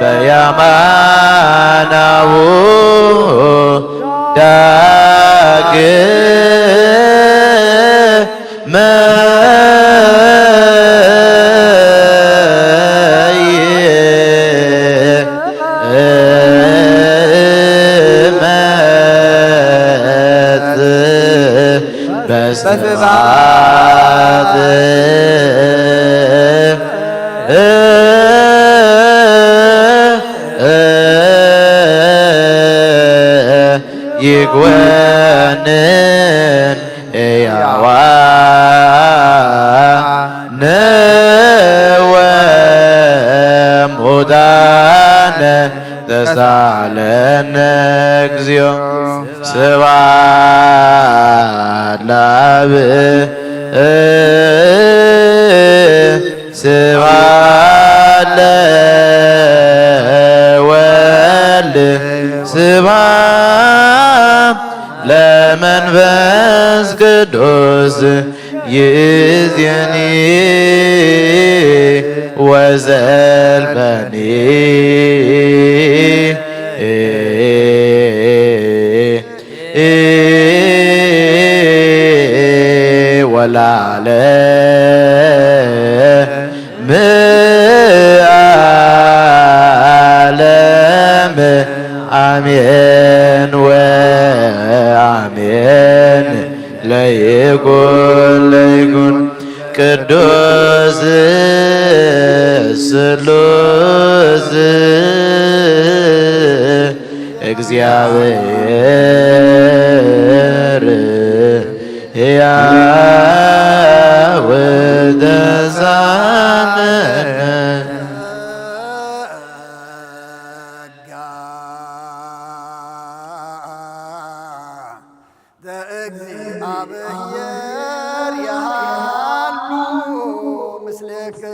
በየማነ አቡሁ ዳግመ ይመጽእ በስብሐት ይኮንን ሕያዋን ወሙታን ተሳሃለነ እግዚኦ። ስብሐት ለአብ ስብሐት ለወልድ ስብሐት ለመንፈስ ቅዱስ ይእዜኒ ወዘልፈኒ ወለዓለመ ዓለም አሜን ወአሜን። ለይኩን ለይኩን ቅዱስ ስሉስ እግዚአብሔር ሕያው ተሳነነ። ዘእግዚአብሔር ያሉ ምስሌክሙ።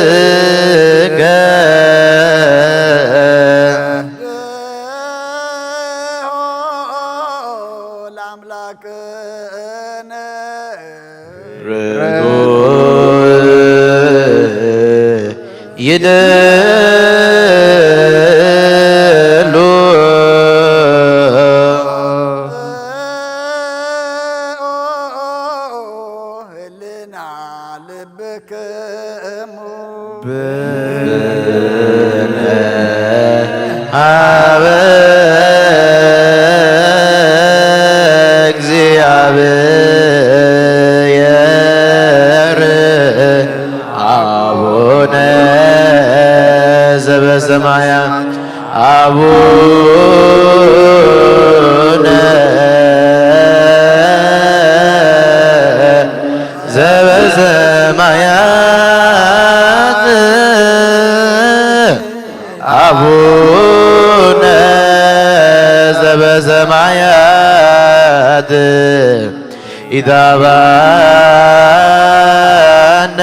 መንፈስከ ለአምላክነ ርቱዕ ይደሉ። ህልና ልብክሙ ብነ ሰማያት አቡነ ዘበሰማያት አቡነ ዘበሰማያት ኢታባነ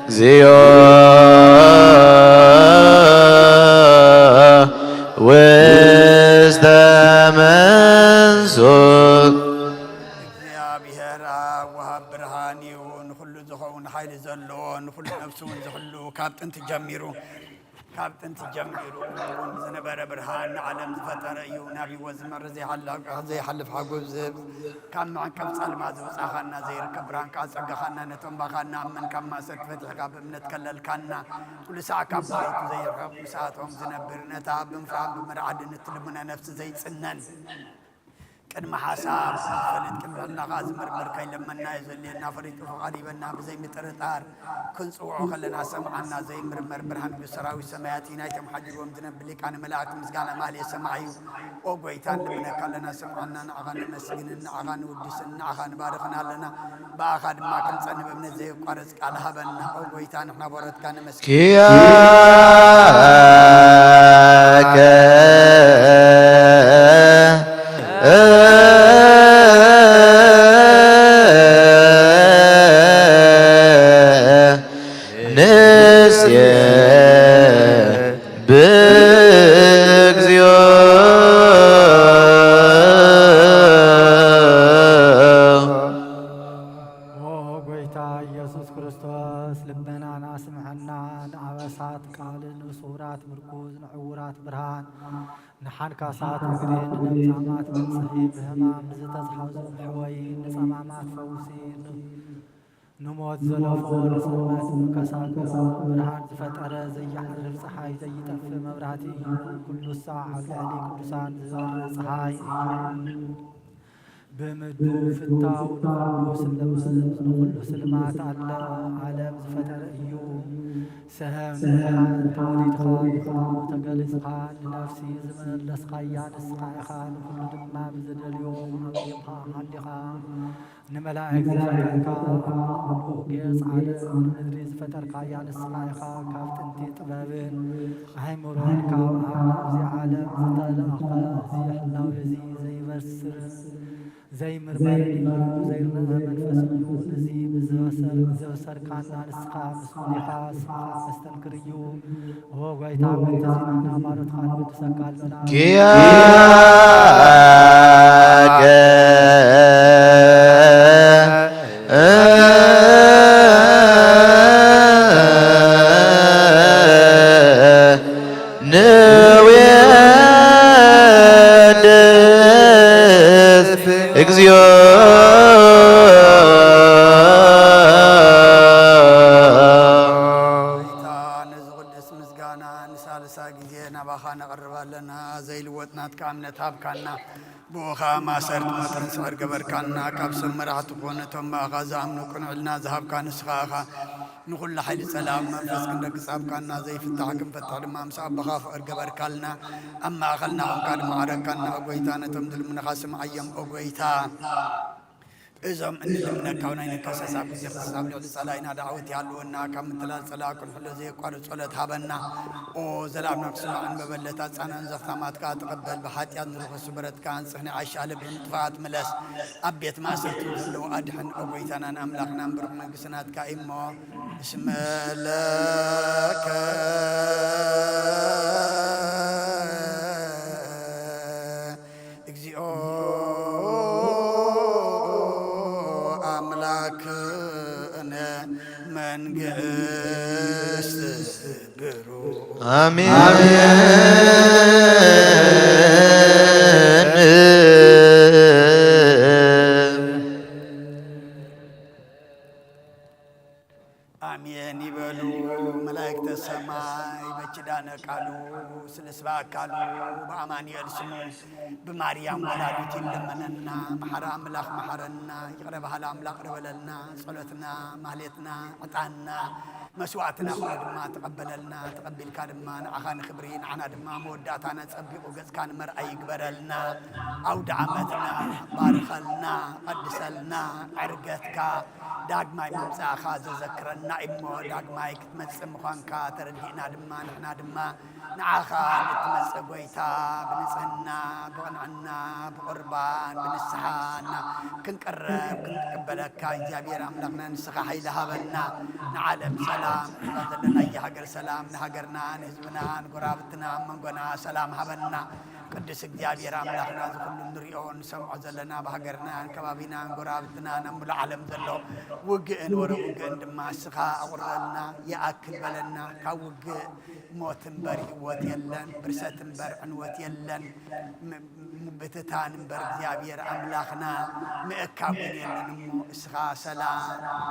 እግዚኦ ውስተ መንሱት። እግዚኣብሔር ኣብ ወሃብ ብርሃን እዩ። ንኹሉ ዝኸውን ሓይሊ ዘለዎ፣ ንኹሉ ነፍሱ እውን ዝሕሉ፣ ካብ ጥንቲ ጀሚሩ ካብ ጥንቲ ጀሚሩ እውን ዝነበረ ብርሃን ንዓለም ዝፈጠረ እዩ። ናብ ህይወት ዝመሪ ዘይሓልፍ ሓጎስ ዝህብ፣ ካብ መዕንቀፍ ጸልማት ዘውጻኻና ዘይርከብ ብርሃን ከኣ ጸጋኻና ነቶም ባኻና ኣመን ካብ ማእሰርቲ ፈቲሕካ ብእምነት ከለልካና፣ ኩሉ ሳዕ ካብ ሞቱ ዘይርሕቕ ምስኣቶም ዝነብር፣ ነታ ብምፍራም ብምርዓድን እትልምኖ ነፍሲ ዘይጽነን፣ ቅድሚ ሓሳብ ዝፈልጥ ቅድሚ ሕልና ከኣ ዝምርምር፣ ከይለመናዮ ዘድልየና ፈሊጡ ፍቓድ ይበና። ብዘይ ምጥርጣር ክንጽውዖ ከለና ሰምዓና ዘይምርመር ብርሃን እዩ። ሰራዊት ሰማያት እዩ፣ ናይቶም ሓዲርዎም ዝነብር ሊቃነ መላእክት ምስጋና ማህሌት ሰማዕ እዩ። ኦ ጎይታ ንልምነካ ኣለና፣ ስምዓና፣ ንዓኻ ነመስግንን ንዓኻ ንውድስን ንዓኻ ንባርኽን ኣለና። ብኣኻ ድማ ክንጸንብ እምነት ዘየቋርጽ ቃል ሃበና። ኦ ጎይታ ንሕና ቦረትካ ነመስግን። ኪያከ ንስየ ብእግዚኦ። ኦ ጎይታ ኢየሱስ ክርስቶስ ልመናና ስምዐና፣ ንኣበሳት ቃልን ንስውራት ምርኩዝ ንዕውራት ብርሃን ንሓንካሳት እግሪ ንለምጻማት መንጽሂ ብህማም ንዝተዝሓዙ ምሕወይ ንጸማማት ፈውሲ ንሞት ዘለፎ ንጽልመት ምንቀሳቀሶ ብርሃን ዝፈጠረ ዘይዓርብ ጸሓይ ዘይጠፍእ መብራህቲ እዩ። ኩሉ ሳዕ ኣብ ልዕሊ ቅዱሳን ዝበርህ ጸሓይ እዩ። ብምዱ ፍታው ንኹሉ ስልማት ኣለ ዓለም ዝፈጠረ እዩ። ሰሀም ንዓል ተወሊድኻ ብፍቕሩ ተገሊጽኻ ንነፍሲ ዝመለስካያ ንስኻ ኢኻ። ንኹሉ ድማ ብዝደልዮ ኣቕዲምካ ሓሊኻ ንመላእክት ዝፈጠርካ ኣብ ኩሉ ጌጽ ዓለም ንምድሪ ዝፈጠርካያ ንስኻ ኢኻ። ካብ ጥንቲ ጥበብን ኣእምሮን ካብ ኣብ ናብዚ ዓለም ዝተላእኸ እዚ ህላዌ እዚ ዘይበስርን ዘይምርመርን እዩ፣ ዘይረኣ መንፈስ እዩ። እዚ ብዝበሰር-፣ ዘበሰርካና ንስኻ ምስጉን ኢኻ፣ ስምኻ መስተንክር እዩ። ኦ ጎይታ፣ በቲ እዚ ንሕና ባሮትኻ ንውድሰካ ኣለና። ኪያከ ንውየድስ እግዚኦ። ጎይታ፣ ነዚ ቅዱስ ምስጋና ንሳልሳይ ግዜ ናባኻ ነቕርብ ኣለና። ዘይልወጥ ናትካ እምነት ሃብካና። ብኡ ኸኣ ማእሰርቲ ሞት ርንስዕ ገበርካና። ካብ ሰብ መራሕቲ ኮነ እቶም ብኣኻ ዝኣምኑ ቅኑዕ ዕልና ዝሃብካ ንስኻ ኢኻ። ንኹሉ ሓይሊ ጸላእን መንፈስ ክንደግጽ ሃብካና። ዘይፍታሕ ክንፈትሕ ድማ ምስ ኣቦኻ ፍቕሪ ገበርካልና። ኣብ ማእከልና ኾንካ ድማ ዓረካና። ኦ ጎይታ፣ ነቶም ዝልምኑኻ ስምዓዮም። ኦ ጎይታ፣ እዞም እንልምነካ ናይ ንከሰስ ኣብ ግዜ ክሰስ ኣብ ልዕሊ ጸላኢና ዳዕወት ይሃልወና። ካብ ምትላል ጸላኢ ክንሕሎ ዘየቋርጽ ጸሎት ሃበና። ኦ ዘላለም ክስማዕን መበለታት ጻናን ዘኽታማትካ ተቐበል። ብሓጢኣት ንርኹስ ስብረትካ ኣንጽህኒ። ዓሻ ልብን ጥፋኣት ምለስ። ኣብ ቤት ማእሰርቲ ዘለዉ ኣድሕን። ኦ ጎይታናን ኣምላኽናን ብሩኽ መንግስቲ ናትካ እሞ እስመ ለከ እግዚኦ ኣምላክነ መንግስት ብሩ። ኣሜን። ኣሜን ይበሉ መላእክተ ሰማይ። በኪዳነ ቃሉ ስልስባ ኣካሉ ብኣማኑኤል ስሙ ብማርያም ወላዲት ይለመነና። መሓሪ ኣምላኽ መሓረና፣ ይቕረ በሃሊ ኣምላኽ ይቕረ በለልና። ጸሎትና፣ ማህሌትና፣ ዕጣንና፣ መስዋእትና ኩሉ ድማ ተቐበለልና። ተቐቢልካ ድማ ንዓኻ ንኽብሪ፣ ንዓና ድማ መወዳእታና ጸቢቑ ገጽካ ንመርኣይ ይግበረልና። ኣውደ ዓመትና ባርኸልና፣ ቀድሰልና። ዕርገትካ ዳግማይ ምምጻእኻ ዘዘክረና እሞ ዳግማይ ክትመጽእ ምዃንካ ተረዲእና ድማ ንሕና ድማ ንዓኻ ንትመጽእ ጎይታ፣ ብንጽህና፣ ብቕንዕና፣ ብቑርባን፣ ብንስሓና ክንቅረብ ክንቅበለካ እግዚኣብሔር ኣምላኽና ንስኻ ሓይሊ ሃበና። ንዓለም ሰላም፣ እዛ ዘለናያ ሃገር ሰላም፣ ንሃገርና፣ ንህዝብና፣ ንጎራብትና፣ ኣብ መንጎና ሰላም ሃበና። ቅዱስ እግዚኣብሔር ኣምላኽና፣ እዚ ኩሉ ንሪኦ ንሰምዖ ዘለና ኣብ ሃገርናን ከባቢናን ጎራብትናን ኣብ ሙሉእ ዓለም ዘሎ ውግእን ወረ ውግእን ድማ እስኻ ኣቑርበልና፣ ይኣክል በለና። ካብ ውግእ ሞት እምበር ህይወት የለን፣ ብርሰት እምበር ዕንወት የለን፣ ም-፣ ምብትታን እምበር እግዚኣብሔር ኣምላኽና ምእካብ እውን የለን። እሞ እስኻ ሰላም፣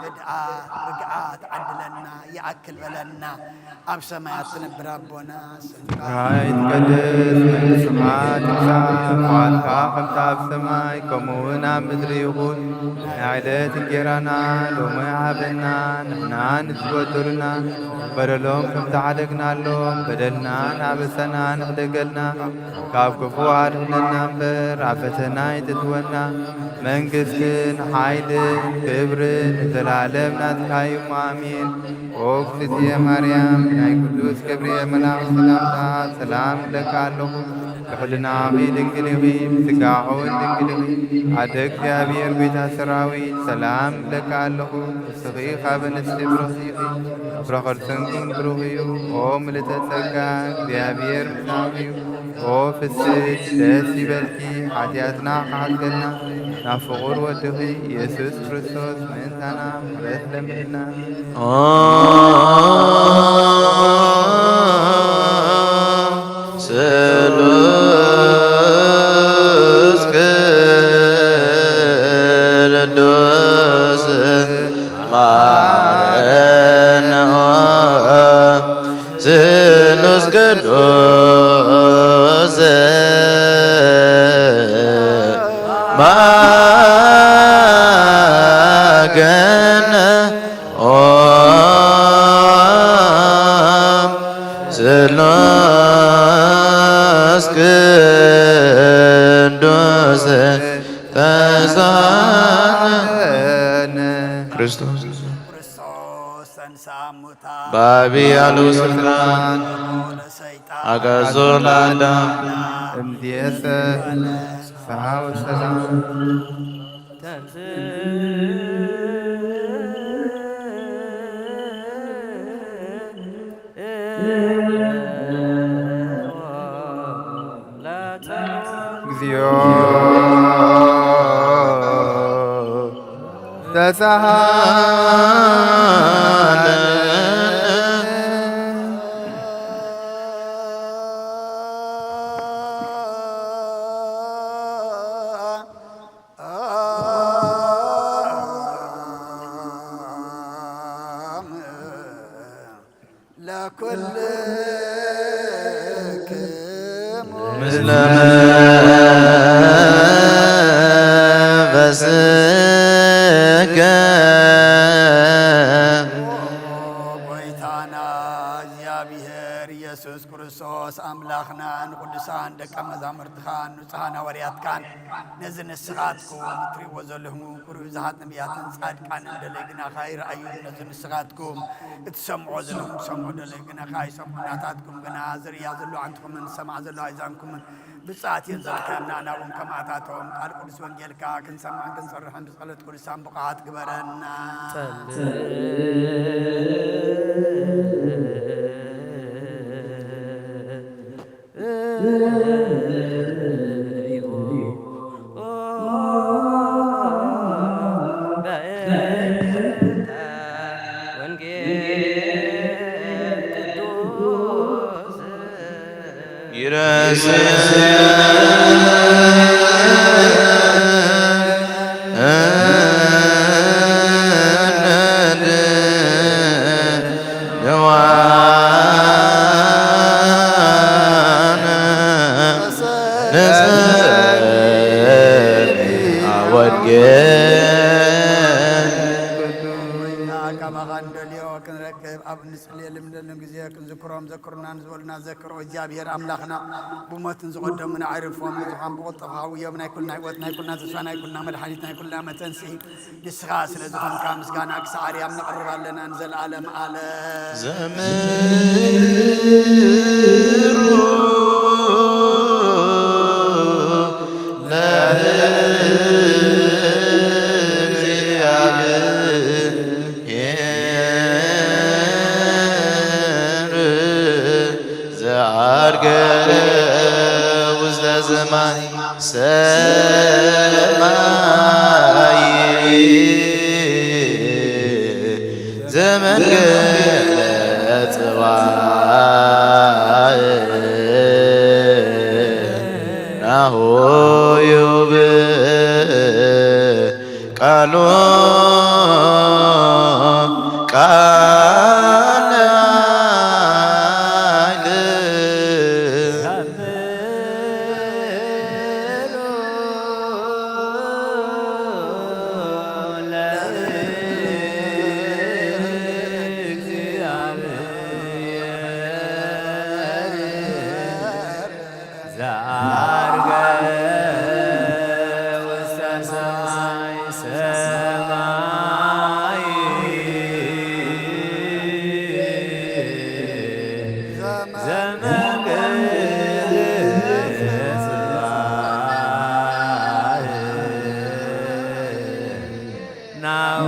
ህድኣት፣ ርግኣት ዓድለና፣ ይኣክል በለና። ኣብ ሰማያት ትነብር ኣቦና፣ ስምካ ይትቀደስ፣ መንግስትኻ ትምጻእ፣ ፍቓድካ ከምቲ ኣብ ሰማይ ከምኡ እውን ኣብ ምድሪ ይኹን። ናይ ዕለት እንጌራና ሎሚ ሃበና፣ ንሕና ንዝበደሉና በደሎም ከም ዝሓደግናሎም በደልናን ኣበሳናን ሕደገልና፣ ካብ ክፉእ ኣድሕነና እምበር ኣብ ፈተና ኣይተእትወና። መንግስትን ሓይልን ክብርን ንዘለኣለም ናትካ እዩ እሞ ኣሜን። ኦ ክፍትየ ማርያም፣ ናይ ቅዱስ ገብርኤል መልኣኽ ሰላምታ ሰላም እብለካ ኣለኹ። ብሕልናኺ ድንግል ኢኺ፣ ብስጋኺ እውን ድንግል ኢኺ። ኣደ እግዚኣብሔር፣ ጎይታ ሰራዊት፣ ሰላም እብለካ ኣለኹ። ንስኺ ካብ ኣንስቲ ብሩኽቲ ኢኺ፣ ፍረ ከርስንኩም ብሩኽ እዩ። ኦ ምልዕተ ጸጋ፣ እግዚኣብሔር ምሳኺ እዩ። ኦ ፍስሕቲ ደስ ይበልኪ፣ ሓጢኣትና ክሓልገልና ናብ ፍቑር ወድኺ ኢየሱስ ክርስቶስ ምእንታና ምሕረት ለምንልና። ኦ ስሉስ ቅዱስ ማረነ፣ ኦ ስሉስ ቅዱስ ማገነ፣ ኦ ስሉስ ቅዱስ ተሳነ። ክርስቶስ ክርስቶስ ተንሥአ እሙታን፣ በዐቢይ ኃይሉ ወሥልጣን፣ ለሰይጣን፣ አግዓዞ ለአዳም። እምይእዜሰ ፍስሐ ወሰላም። እግዚኦ ተሳሃለነ። ለኩልክሙ ምስለ መንፈስከ። ኦ ጎይታና እግዚኣብሔር ኢየሱስ ክርስቶስ ኣምላኽና፣ ንቅዱሳን ደቀ መዛሙርትኻን ንጹሓን ሃዋርያትካን፣ ነዚ ንስኻትኩም እትርእይዎ ዘለኹም ክብሪ ብዙሓት ነቢያትን ጻድቃንን ደለይ ግናኻ ይረኣዩ። ነዚ ንስኻትኩም እትሰምዖ ዘለኹም ትሰምዑ፣ ደለይ ግናኻ ይሰምዑ። ናታትኩም ግና ዝርእያ ዘሎ ኣዕንትኹምን ዝሰምዓ ዘሎ ኣእዛንኩምን ብፅዓት እየን ዘርከብና። ናብኦም ከማታቶም ቃል ቅዱስ ወንጌልካ ክንሰማዕን ክንሰርሕን ብጸሎት ቅዱሳን ብቑዓት ግበረና። ጸልዩ በእንተ ወንጌል ቅዱስ ይረስን ኣብ እንጽልየሉ ንደልን ግዜ ክንዝክሮም ዘክሩና ንዝበሉና ዘክሮ እግዚኣብሔር ኣምላኽና ብሞትን ዝቐደሙን ኣዕርፎም ንዝኾን ብቕልጥፍ ሃውዮም ናይ ኩልና ህይወት ናይ ኩልና ተስፋ ናይ ኩልና መድሓኒት ናይ ኩልና መተንስኢ ንስኻ ስለ ዝኾንካ ምስጋና ክሳዕ ኣርያም ነቕርብ ኣለና ንዘለኣለም ኣለም። ዘምሩ ለእግዚአብሔር ዘዐርገ ውስተ ሰማይ ሰማይ ዘመንገለ ጽባሕ ናሁ ዩብ ቃሉ ቃል ኃይል ዘዐርገ ውስተ ሰማይ ሰማይ ዘመንገለ ጽባሕ ናሁ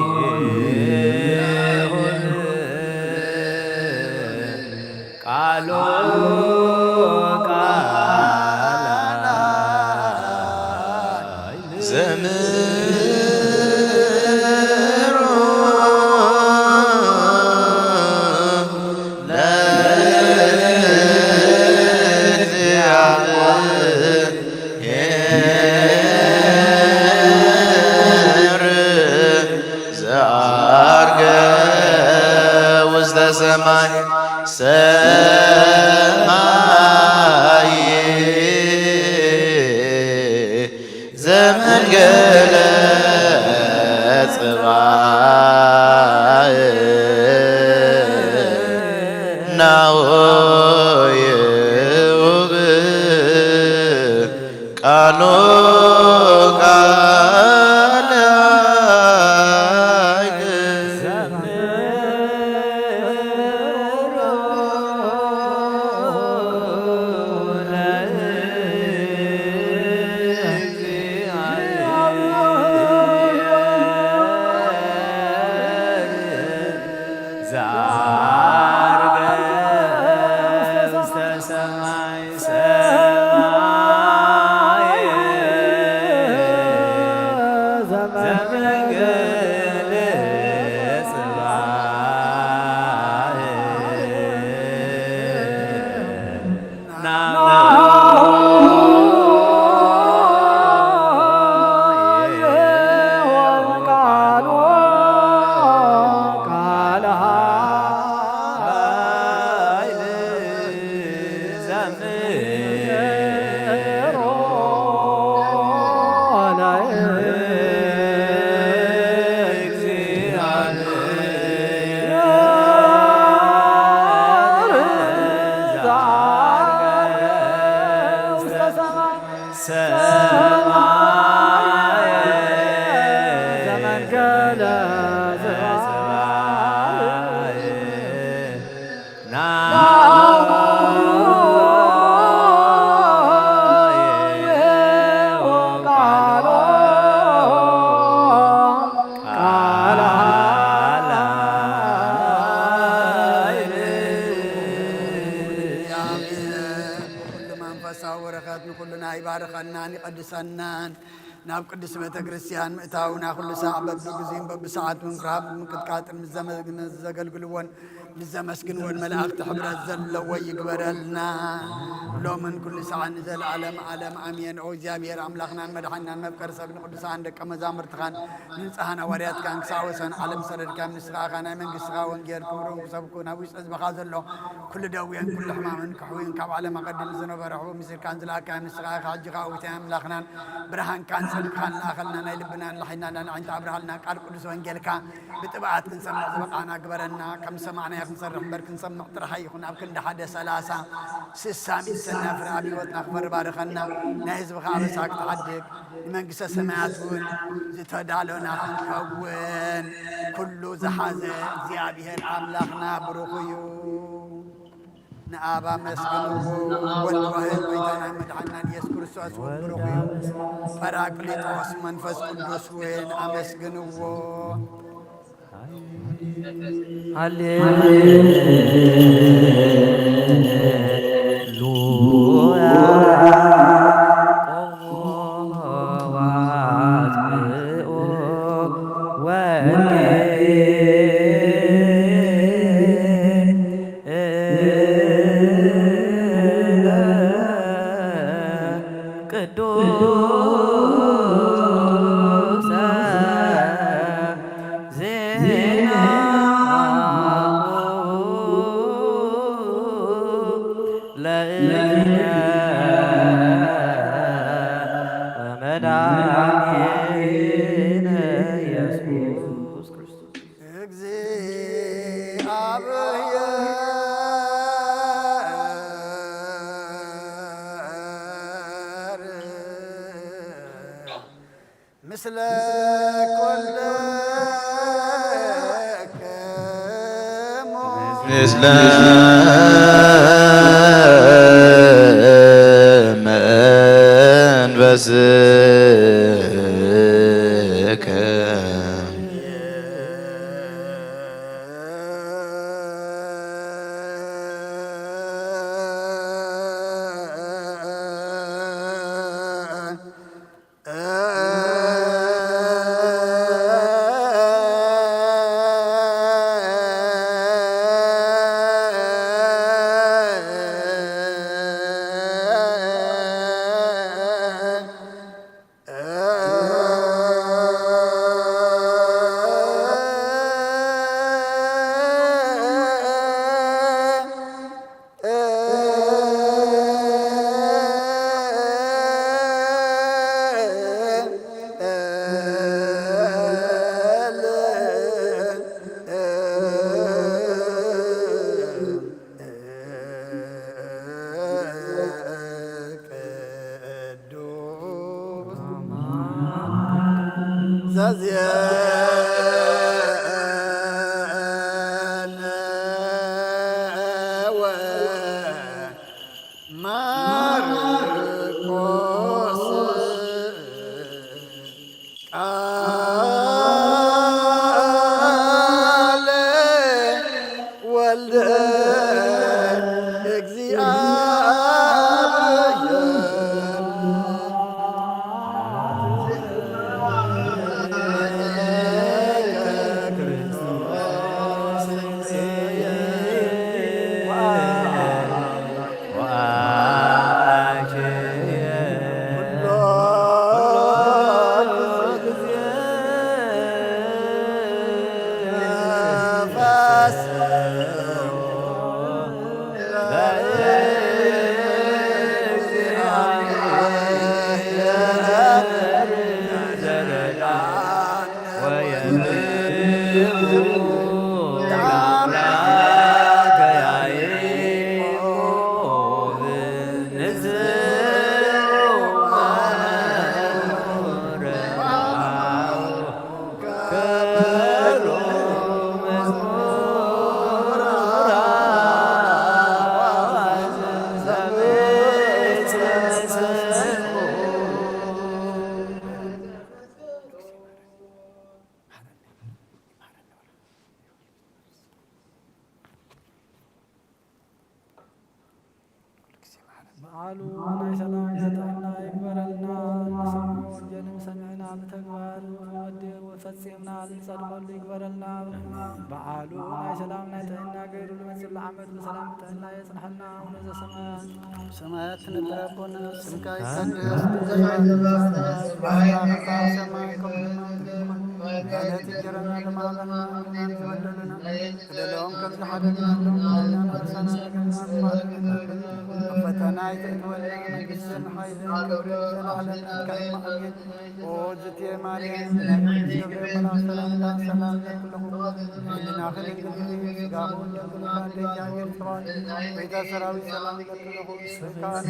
ይሁን ቃሉ ቃል ኃይል ዘምሩ ለእግዚአብሔር ዘዐርገ ውስተ ሰማይ ሰማይ ዘመንገለ ጽባሕ ናሁ ይሁብ ቃሉ ቃል ኃይል ዘዐርገ ውስተ ሰማይ ሰማይ ዘመንገለ ጽባሕ ናሁ ይሁን ቃሉ ቃል ኃይል ዘምሩ ለእግዚአብሔር ዘዐርገ ውስተ ሰማይ ሰማይ ዘመንገለ ጽባሕ ናሁ ይሁን ቃሉ ቃል ኃይል ኩሉ መንፈሳዊ በረኸት ንኹልና ይባርኸናን ይቐድሰናን። ናብ ቅድስት ቤተ ክርስቲያን ምእታው ናይ ኩሉ ሳዕ በብግዚኡን በብሰዓቱን ምንክብካብን ምቅጥቃጥን ምስ ዘመ-፣ ምስ ዘገልግልዎን ምስ ዘመስግንዎን መላእኽቲ ሕብረት ዘለዎ ይግበረልና። ሎምን ኩሉ ሰዓት ንዘለዓለም ዓለም ኣሜን። ኦ እግዚኣብሔር ኣምላኽናን መድሓኒናን መፍቀሪ ሰብ ንቅዱሳን ደቀ መዛሙርትኻን ንንጹሃን ሃዋርያትካን ክሳዕ ወሰን ዓለም ዝሰደድካዮም ንስኻ ኢኻ። ናይ መንግስትኻ ወንጌል ክብሩን ክሰብኩ ናብ ውሽጢ ህዝብኻ ዘሎ ኩሉ ደዌን ኩሉ ሕማምን ክሕውዩን ካብ ዓለም ኣቐዲሙ ዝነበረ ሕቡእ ምስልካን ዝለኣካዮም ንስኻ ኢኻ። ሕጂ ኸኣ ውእታይ ኣምላኽናን ብርሃንካን ጽድቅኻን ለኣኸልና። ናይ ልብናን ልሒናን ኣዒንትና ኣብርሃልና። ቃል ቅዱስ ወንጌልካ ብጥብዓት ክንሰምዕ ዝበቓዕና ግበረና። ከም ዝሰማዕናዮ ክንሰርሕ እምበር ክንሰምዕ ጥራሕ ኣይኹን። ኣብ ክንዲ ሓደ ሰላሳ ስሳ ሚእቲ ሰናፍር ኣብ ህይወትና ክፈሪ ባርኸና። ናይ ህዝብኻ ኣበሳ ክትሓድግ ንመንግስተ ሰማያት እውን ዝተዳሎና ክንከውን ኩሉ ዝሓዘ እግዚኣብሔር ኣምላኽና ብሩኽ እዩ። ንኣብ ኣመስግንዎ። ወልድ ዋህድ ጎይታና መድሓንናን ኢየሱስ ክርስቶስ እውን ብሩኽ እዩ። ጳራቅሊጦስ መንፈስ ቅዱስ እውን ኣመስግንዎ። ሃሌሉያ። ቆሞ አጥብቆ ወንጌል ቅዱሰ ዜናሁ ለእግዚእነ ወመድኃኒነ ኢየሱስ ክርስቶስ። ምስለ ኩልክሙ። ምስለ መንፈስከ። ዘዜነወ ማርቆስ ቃለ ወልደ በዓሉ ናይ ሰላም ናይ ጥዕና ይግበረልና። ንሰምዖ ወንጌልን ሰሚዕና ብተግባር ክንወድእ ፈጺምና ዝንጸድቐሉ ይግበረልና። በዓሉ ናይ ሰላም ናይ ጥዕና ገይሩ ልመጽእ ዓመት ብሰላም ብጥዕና የጽንሐልና። ኣቡነ ዘሰማያት ሰማያት ትነብር ኣቦና፣ ስምካ ይቀደስ፣ ትምጻእ መንግስትካ፣ ትምጻእ ፈቃድካ ኣብ ሰማይ ከምኡ ድማ ኣብ ምድሪ ትኹን። ዕለት እንጀራና ለማዕበልና ሀበና፣ በደለና ንበድለሎም ከም ዝሓደግናሎም፣ በደልና ንሓስብ፣ ኣብ ፈተና ኣይተእትወና፣ መንግስትን ሓይልን ክብርን ዘለዓለም ናትካ እዩ። ኣሜን። ኦ ዝቴ ማርያም፣ ብናይ ቅዱስ ገብርኤል መልኣክ ሰላምታ ሰላም እብለኪ፣ ህሊናኺ ድንግል እዩ፣ ስጋኺ እውን ድንግል እዩ፣ ኣደ እግዚኣብሔር ጸባኦት፣ ጎይታ ሰራዊት ሰላም እብለኪ፣ ስብሐት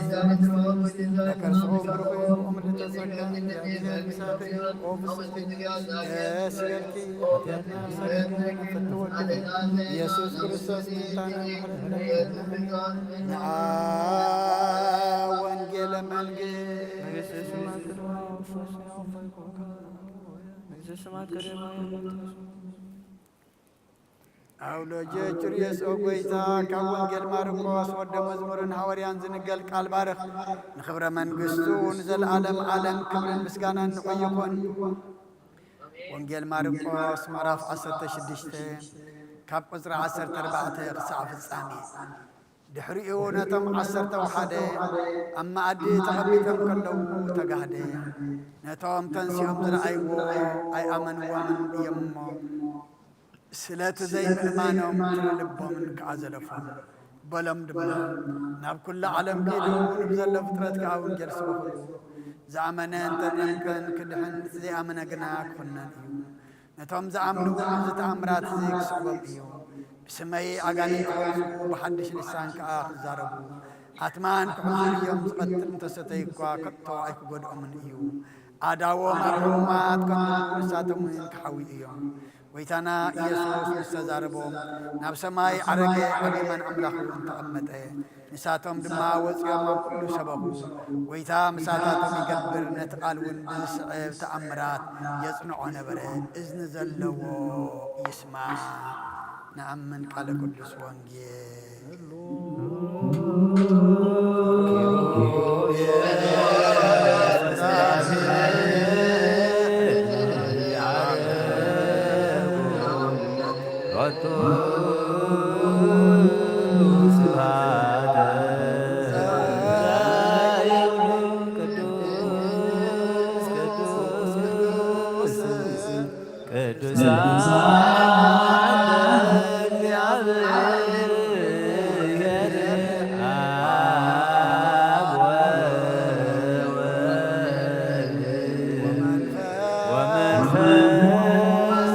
ለከርሥኺ ብሩክ እዩ፣ ኦ ምልዕተ ጸጋ፣ እግዚኣብሔር ምሳኺ እዩ። ኦ ፍስሕቲ ደስ ይበልኪ፣ ሓጢኣትና ኣስተሰርየልኪ፣ ፍትው ወልድኪ ኢየሱስ ክርስቶስ ምሕረትና ይሓልለና። ንዓ ወንጌለ መንግስት መንግስት ስማት ቅድማ መንግስት ስማት ቅድማ ኣውሎጀ ችርየስ ኦ ጎይታ፣ ካብ ወንጌል ማርቆስ ወደ መዝሙርን ሃዋርያን ዝንገል ቃል ባርኽ። ንኽብረ መንግስቱ ንዘለዓለም ዓለም ክብርን ምስጋናን ንዑ ይኹን። ወንጌል ማርቆስ ምዕራፍ ዓሰርተ ሽዱሽተ ካብ ቁጽሪ ዓሰርተ ኣርባዕተ ክሳዕ ፍጻሜ። ድሕሪኡ ነቶም ዓሰርተ ወሓደ ኣብ መኣዲ ተቐሚጦም ከለዉ ተጋህደ። ነቶም ተንሲኦም ዝረኣይዎ ኣይኣመንዎምን እዮም እሞ፣ ስለቲ ዘይምእማኖም ትሪ ልቦምን ከኣ ዘለፎም። በሎም ድማ፣ ናብ ኩሉ ዓለም ኪዱ፣ ንብዘሎ ፍጥረት ከኣ ወንጌል ስበኽሉ። ዝኣመነ እንተጠምቀን ክድሕን፣ እቲ ዘይኣመነ ግና ክኹነን እዩ። ነቶም ዝኣምኑ እውን እዚ ተኣምራት እዚ ክስዕቦም እዩ። ብስመይ ኣጋንንቲ ከውጽኡ፣ ብሓድሽ ልሳን ከኣ ክዛረቡ፣ ኣትማን ክሕዙ እዮም። ዝቐትል እንተሰተዩ እኳ ከቶ ኣይክጎድኦምን እዩ። ኣእዳዎም ኣብ ሕሙማት ከንብሩ፣ ንሳቶም እውን ክሓውዩ እዮም። ጎይታና ኢየሱስ ምስ ተዛረቦም፣ ናብ ሰማይ ዓረገ፣ ኣብ የማን ኣምላኽ እውን ተቐመጠ። ንሳቶም ድማ ወጺኦም ኣብ ኩሉ ሰበኹ። ጎይታ ምሳታቶም ይገብር፣ ነቲ ቃል እውን ብዝስዕብ ተኣምራት የጽንዖ ነበረ። እዝኒ ዘለዎ ይስማዕ። ንኣምን ቃለ ቅዱስ ወንጌል። ቅዱሳን እግዚአብሔር አብ ወወልድ ወመንፈስ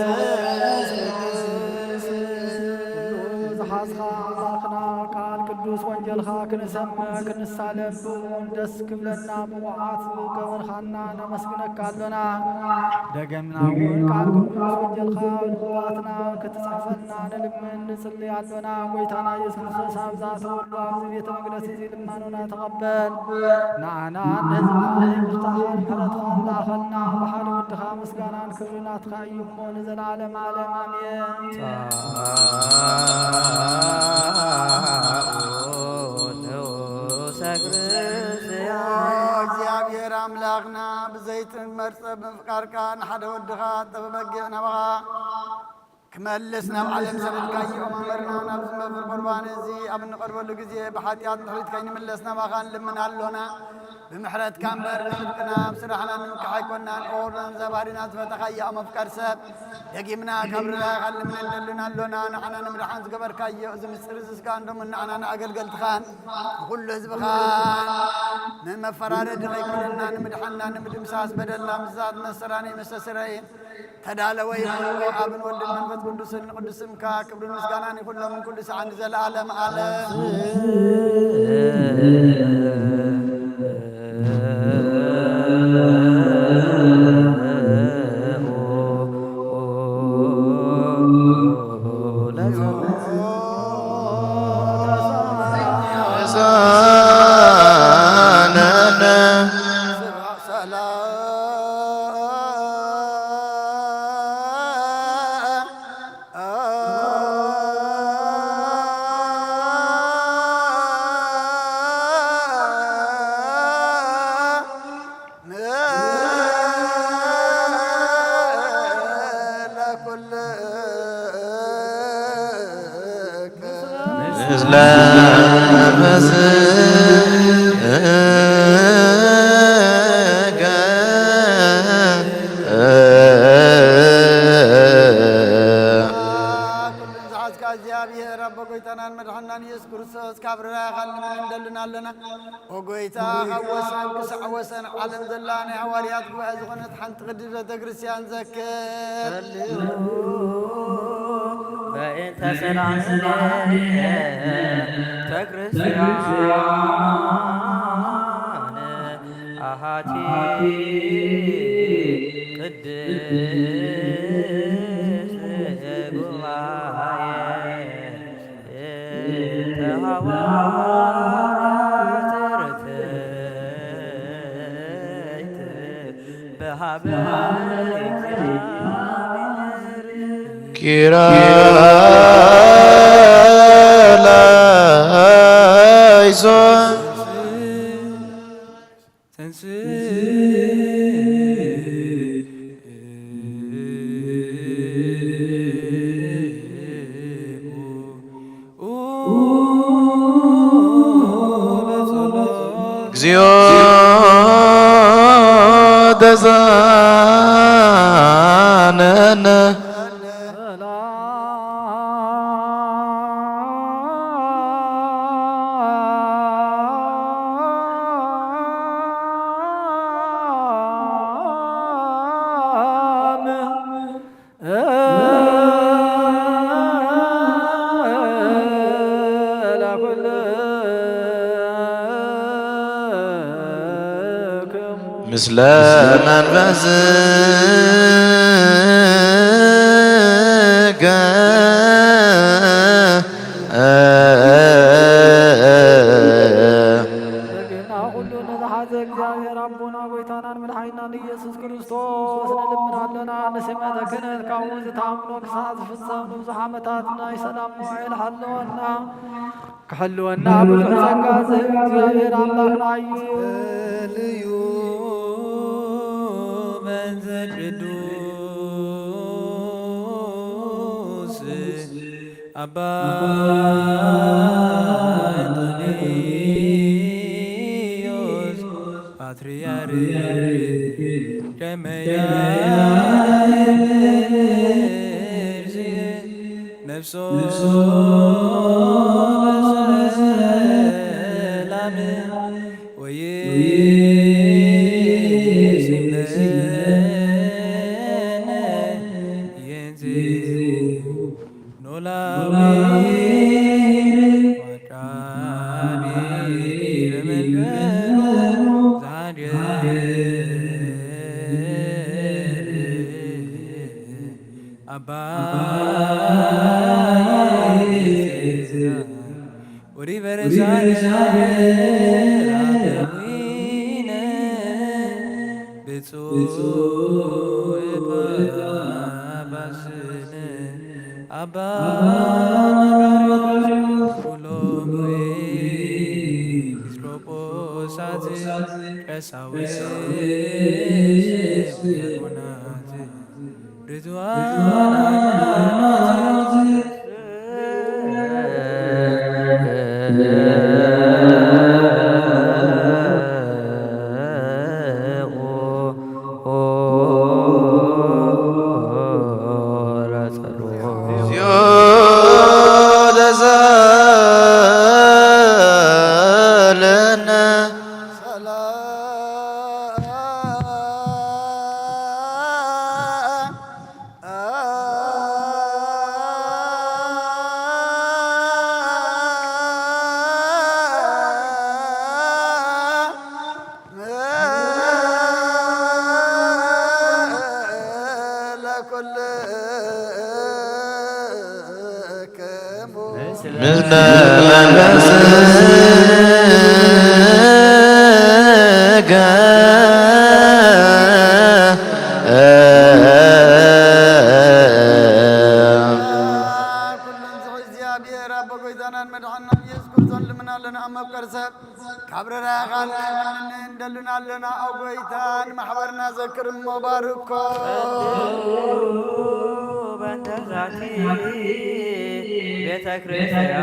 ቅዱስ። ኩሉ ዝሓዝካ ኣምላኽና ቃል ቅዱስ ወንጌልካ ክንሰምዕ ክንሳለም ብእውን ደስ ክብለና ብቑዓት ዝገበርካና ነመስግነካ ኣሎና። ደገምና እውን ቃል ቅዱስ ወንጌልካ ኣብ ልባትና ክትጽሕፈልና ንልምን ንጽሊ ኣሎና። ጎይታና ኢየሱስ ክርስቶስ ኣብዛ ተወልዶ ኣብዚ ቤተ መቅደስ እዚ ልማኖና ተቐበል። ንዓና ነዚ ይቅርታኻን ምሕረትኻን ላእኸልና። ብሓደ ወድኻ ምስጋናን ክብሪ ናትካ እዩ እሞ ንዘለዓለም ዓለም ኣሜን። ጻኡ ንዑ ሰግር እግዚኣብሔር ኣምላኽና ብዘይትመርጸ ብምፍቃርካ ንሓደ ወድኻ ጠበበጊዕ ናባኻ ክመልስ ናብ ዓለም ሰደድካዮ መምህርና፣ ናብዚ መምህር ቁርባን እዚ ኣብ እንቐርበሉ ግዜ ብሓጢኣት ንድሕሪት ከይንምለስ ናባኻ ንልምን ኣሎና። ብምሕረትካ እምበር ብጽድቅና ብስራሕና ንምክሕ ኣይኮናን። ኦርዶን ዘባህሪና ዝፈተኻዮ መፍቀር ሰብ ደጊምና ካብ ርራይኻ ንልምን እንደልን ኣሎና። ንዓና ንምድሓን ዝገበርካዮ እዚ ምስጢር እዚ ስጋን ደሙን ንዓና ንኣገልገልትኻን ንኹሉ ህዝብኻን ንመፈራረዲ ከይኮነና ንምድሓንና ንምድምሳስ በደልና ምስዛት መሰራኒ መስተስረይ ተዳለወ ይኹን። ኣብን ወልድን መንፈስ ቅዱስን ንቅዱስ ስምካ ክብርን ምስጋናን ይኹን ሎምን ኩሉ ሰዓን ንዘለዓለም ዓለም። ለመስገ ኩሉን ዝሓዝካ እግዚኣብሔር ኣቦ ጎይታናን መድሓናን ኢየሱስ ክርስቶስ ካብ ርራይ ኻል ንምን እንደልን ኣለና። ኦ ጎይታ፣ ካብ ወሰን ክሳዕ ወሰን ዓለም ዘላ ናይ ሃዋርያት ጉባኤ ዝኾነት ሓንቲ ቅድስት ቤተ ክርስቲያን ዘክር። በእንተ ሰላም ቤተ ክርስቲያን አሃቲ ቅድስት ጉባኤ ተሃዋርያት ርትዕት በሃበ እግዚአብሔር። ኪራ ላይሶን እግዚኦ ተዛነነ። ምስለ መንፈስከ። በግና ኩሉ ነዝሓዘ እግዚኣብሔር ኣቦና ጎይታናን መድሓኒናን ኢየሱስ ክርስቶስ ንልምን ኣለና። ንስመተ ክህነት ካብኡ ዝተኣምኖ ክሳዕ ዝፍጸም ንብዙሕ ዓመታት ናይ ሰላም መዋዕል ሃለወና። ክሕልወና ብዙሕ ጸጋ ዝህብ እግዚኣብሔር ኣምላኽና እዩ። ልዩ መንዘ ቅዱስ ኣባ እንጦንዮስ ፓትርያርክ ከመ ያህድግ ነፍሶ በሰላም ወይእዜኒ ኖላዊ ወቃቢ በመንበሩ ዛድር አባ ወሪበረሳነ ብፁዕ ጳጳስነ አባ መቃርዮስ ኩሎም ኤጲስቆጶሳት ቀሳውስት ዲያቆናት ርቱዓን እግዚኣብሔር ኣቦ ጎይታናን መድሓናን ኢየሱስ ክርስቶስ ልምና ኣለና ኣብ መፍቀር ሰብ ካብ ረራኻ ንለምን እንደልን ኣለና። ኣብ ጎይታ ንማሕበርና ዘክር እሞ ባርኮ። በእንተ ዛቲ ቤተ ክርስቲያን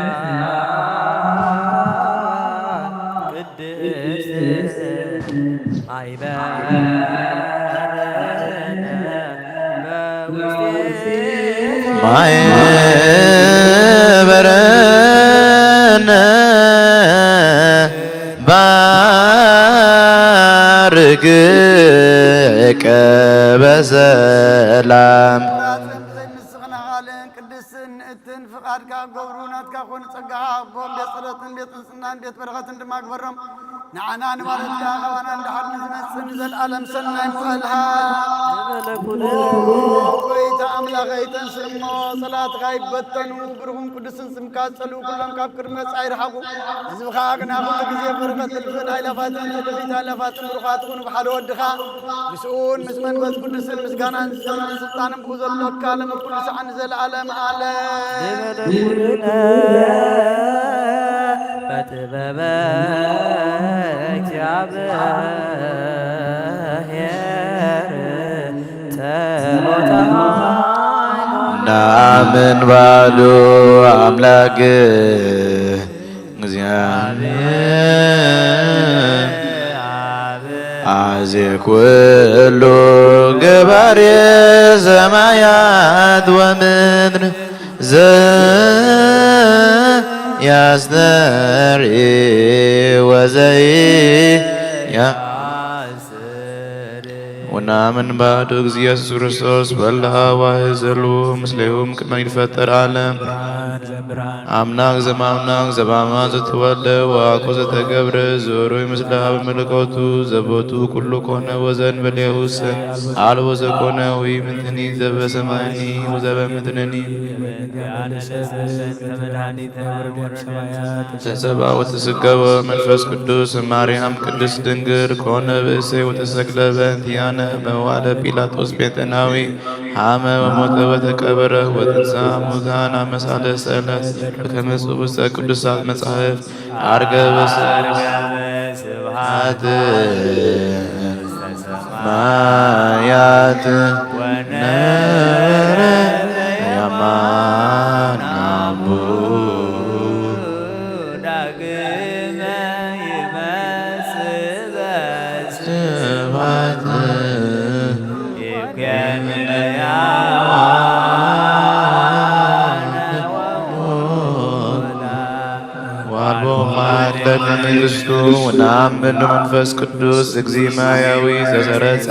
ቅድስት ማይበርነ በውስቴ ማይበርነ ባርክ ቀበ ሰላም። ኩራትን ዘይምስኽና ቃልን ቅድስትን ንእትን ፍቓድካ ክገብሩ ናትካ ኮኑ ጸጋኻ ክጎም ቤት ጸሎትን ቤት ጽንጽናን ቤት በረኸትን ድማ ግበሮም። ንዓና ንባረትካ ካባና ንድሓር ንዝመጽእ ንዘለኣለም ሰናይ ምኽኣልካ ዝበለ ኩሉ ጎይታ ኣምላኸይ ተንስእ እሞ ጸላትካ ይበተኑ ብሩኹም ቅዱስን ስምካ ዝጸልኡ ኩሎም ካብ ቅድሚ መጻኢ ይርሓቑ። ህዝብኻ ግና ኩሉ ግዜ በረኸት እልፍን ኣእላፋትን ትልፊት ኣእላፋትን ብሩኻት ይኹኑ ብሓደ ወድኻ ምስኡን ምስ መንፈስ ቅዱስን ምስጋናን ስልጣንን ብኡ ዘሎካ ለመ ኩሉ ሰዓን ንዘለኣለም ኣለም። ዝበለ ኩሉ በጥበበ እግዚኣብሔር ጸሎተ ሃይማኖት ናምን ባሉ ኣምላክ እግዚኣብሔር ኣዜ ኩሉ ገባሬ ሰማያት ወምድር ዘያስተሪ ወዘይ ወናምን ባዶ እግዚእ ኢየሱስ ክርስቶስ ወልደ ኣዋይ ዘሉ ምስሌሁም ቅድመ ይፈጠር ዓለም። ኣምላክ ዘማምላክ ዘባማ ዘተወልደ ዋኮ ዘተገብረ ዘሩይ ምስለ ኣብ ምልኮቱ ዘቦቱ ኩሉ ኮነ ወዘን በሌሁስ ኣልቦ ዘኮነ ወይ ምንትኒ ዘበሰማይኒ ወዘበ ምድርኒ ተሰባ ወተስገወ መንፈስ ቅዱስ ማርያም ቅድስት ድንግል ኮነ ብእሰይ ወተሰቅለ በእንቲያነ መዋለ ጲላጦስ ጴንጠናዊ ሃመ ወሞተ ወተቀበረ ወተንሳ ሙታን አመሳለ ሰለት በከመ ጽሑፍ ውስተ ቅዱሳት መጻሕፍት አርገ በሰማያት ወነበረ በየማነ አቡ ዳግመ ይመጽእ በስብሐት ይኩን ሕያዋነ ወሙታነ። ወአልቦ ማዕከለ መንግስቱ ወነአምን መንፈስ ቅዱስ እግዚእ ማያዊ ዘሰረጸ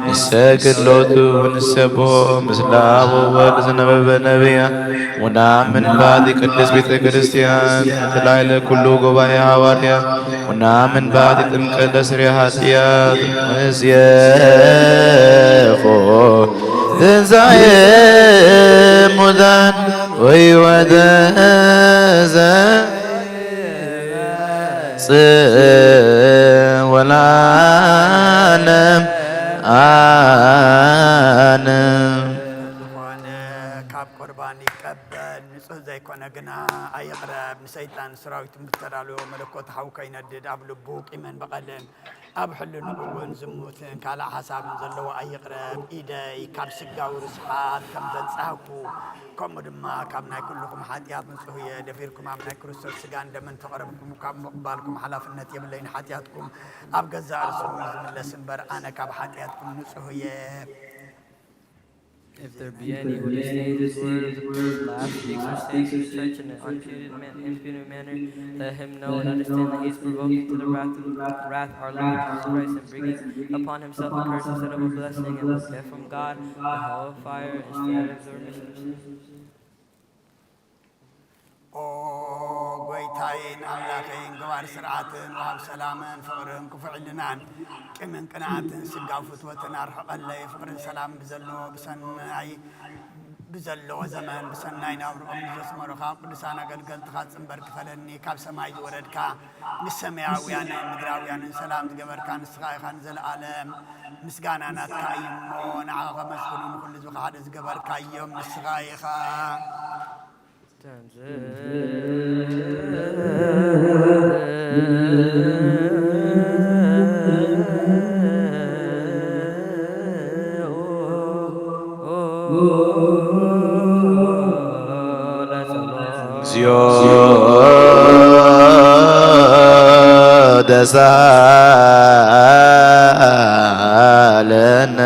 ንሰግድ ሎቱ ወንሰብሖ ምስለ አብ ወወልድ ዘነበበ ነቢያ ወነአምን ባቲ ቅድስት ቤተ ክርስቲያን ወተላይለ ኩሉ ጉባኤ ሐዋርያ ወነአምን ባቲ ጥምቀት ለስሬ ኃጢአት ወንስየፎ ትንሣኤ ሙታን ወሕይወተ ዘ ጽእ ወለዓለም አነ ዝኾነ ካብ ቁርባን ይቀበል፣ ንጹህ ዘይኮነ ግና ኣይቕረብ። ንሰይጣን ሰራዊትን ብተዳልዎ መለኮት ሓው ከይነድድ ኣብ ልቡ ቂምን በቐልን ኣብ ሕልንኡ እውን ዝሙትን ካልእ ሓሳብን ዘለዎ ኣይቕረብ። ኢደይ ካብ ስጋዊ ርስሓት ከም ዘንጻህኩ፣ ከምኡ ድማ ካብ ናይ ኩልኹም ሓጢኣት ንጹህ እየ። ደፊርኩም ኣብ ናይ ክርስቶስ ስጋን ደምን ተቐረብኩም ካብ ምቕባልኩም ሓላፍነት የብለይ። ንሓጢኣትኩም ኣብ ገዛእ ርእስኹም እዩ ዝምለስ እምበር፣ ኣነ ካብ ሓጢኣትኩም ንጹህ እየ። If there be any who disdains this word of the world, laughs, speaks, or stands in such an unpenitent man-, impudent manner, let him know and understand that he is provoking to the wrath, wrath our Lord Jesus Christ, and bringing upon himself the curse instead of a blessing, and will get from God the hell of fire instead of the remission of sins. ኦ ጎይታዬን ኣምላኸይን፣ ገባር ስርዓትን ወሃብ ሰላምን ፍቕርን ክፉዕ ሕልናን ቂምን ቅንዓትን ስጋዊ ፍትወትን ኣርሕቐለይ። ፍቕርን ሰላም ብዘለዎ ብሰናይ ብዘለዎ ዘመን ብሰናይ ናብርኦም ንዘስመሩኻ ቅዱሳን ኣገልገልትኻ ጽንበር ክፈለኒ። ካብ ሰማይ ዝወረድካ ንሰማያውያንን ምድራውያንን ሰላም ዝገበርካ ንስኻ ኢኻ ንዘለኣለም። ምስጋና ናትካ እዩ እሞ ንዓኻ ከመስግኑ ንኹሉ ህዝብኻ ሓደ ዝገበርካዮም ንስኻ ኢኻ። ሳለነ።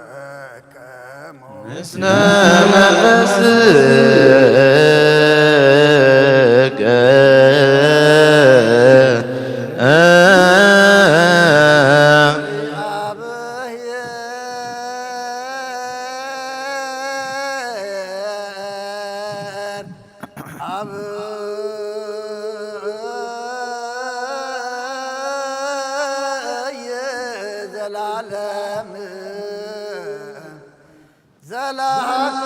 ለኩልክሙ ምስለ መንፈስከ አብ ዘላለም ዘላለም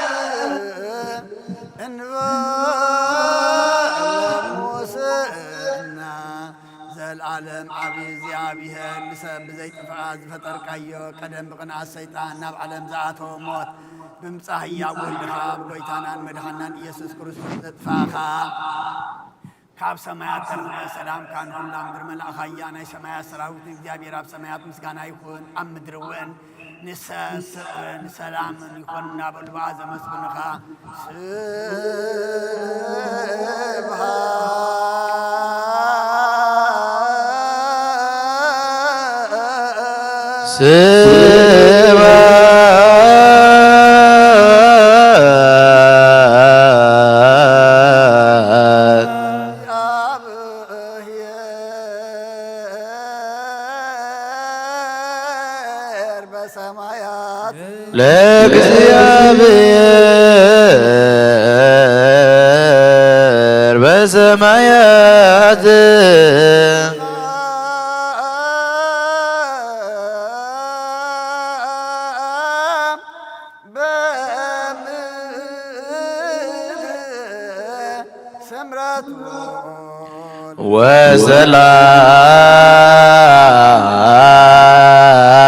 ለሰብ እንበለ ሙስና። ዘልዓለም ዓቢ እግዚኣብሔር፣ ንሰብ ብዘይጥፍኣት ዝፈጠርካዮ፣ ቀደም ብቕንኣት ሰይጣን ናብ ዓለም ዝኣተወ ሞት፣ ብምጻእ ህያው ወልድኻ፣ ብጎይታናን መድሓናን ኢየሱስ ክርስቶስ ዘጥፋእኻ፣ ካብ ሰማያት ተርፈ ሰላምካ ንኹላ ምድሪ መላእኻያ። ናይ ሰማያት ሰራዊት እግዚኣብሔር ኣብ ሰማያት ምስጋና ይኹን፣ ኣብ ምድሪ እውን ንሰብ ፍቕርን ሰላምን ይኹን እናበሉ ብኣ ዘመስግኑኻ። ስብሐት ስብሐት ለእግዚአብሔር በሰማያት። ለእግዚአብሔር በሰማያት። በምድር ስምረቱ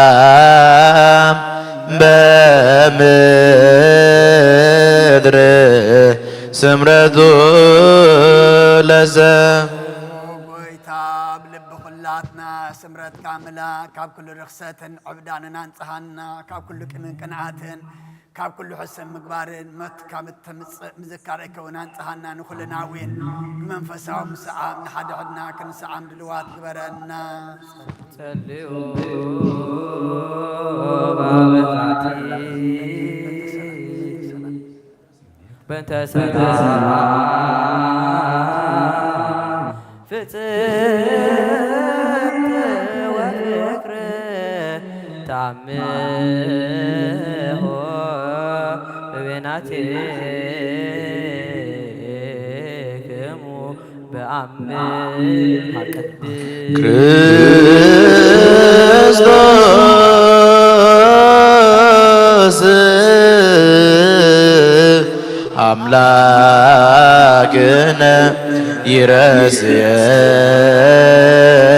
ወሰላም በምድር ስምረቱ ለሰ ጎይታ ኣብ ልቢ ኩላትና ስምረትካ ምላ፣ ካብ ኩሉ ርኽሰትን ዕብዳንን ኣንጽሃና፣ ካብ ኩሉ ቂምን ቅንኣትን፣ ካብ ኩሉ ሕሰም ምግባርን፣ ሞት ካብ እተምጽእ ምዝካር ኣይከውን ኣንጽሃና፣ ንኹልና እውን ብመንፈሳዊ ምስዓም ንሓድሕድና ክንስዓም ድልዋት ግበረና። ጸልዩ ባበዛቲ በእንተ ሰላም ፍጽምት ወፍቅር ተአምሆ በቤናቴክሙ በአምሃ ቅድስት ክርስቶስ አምላክነ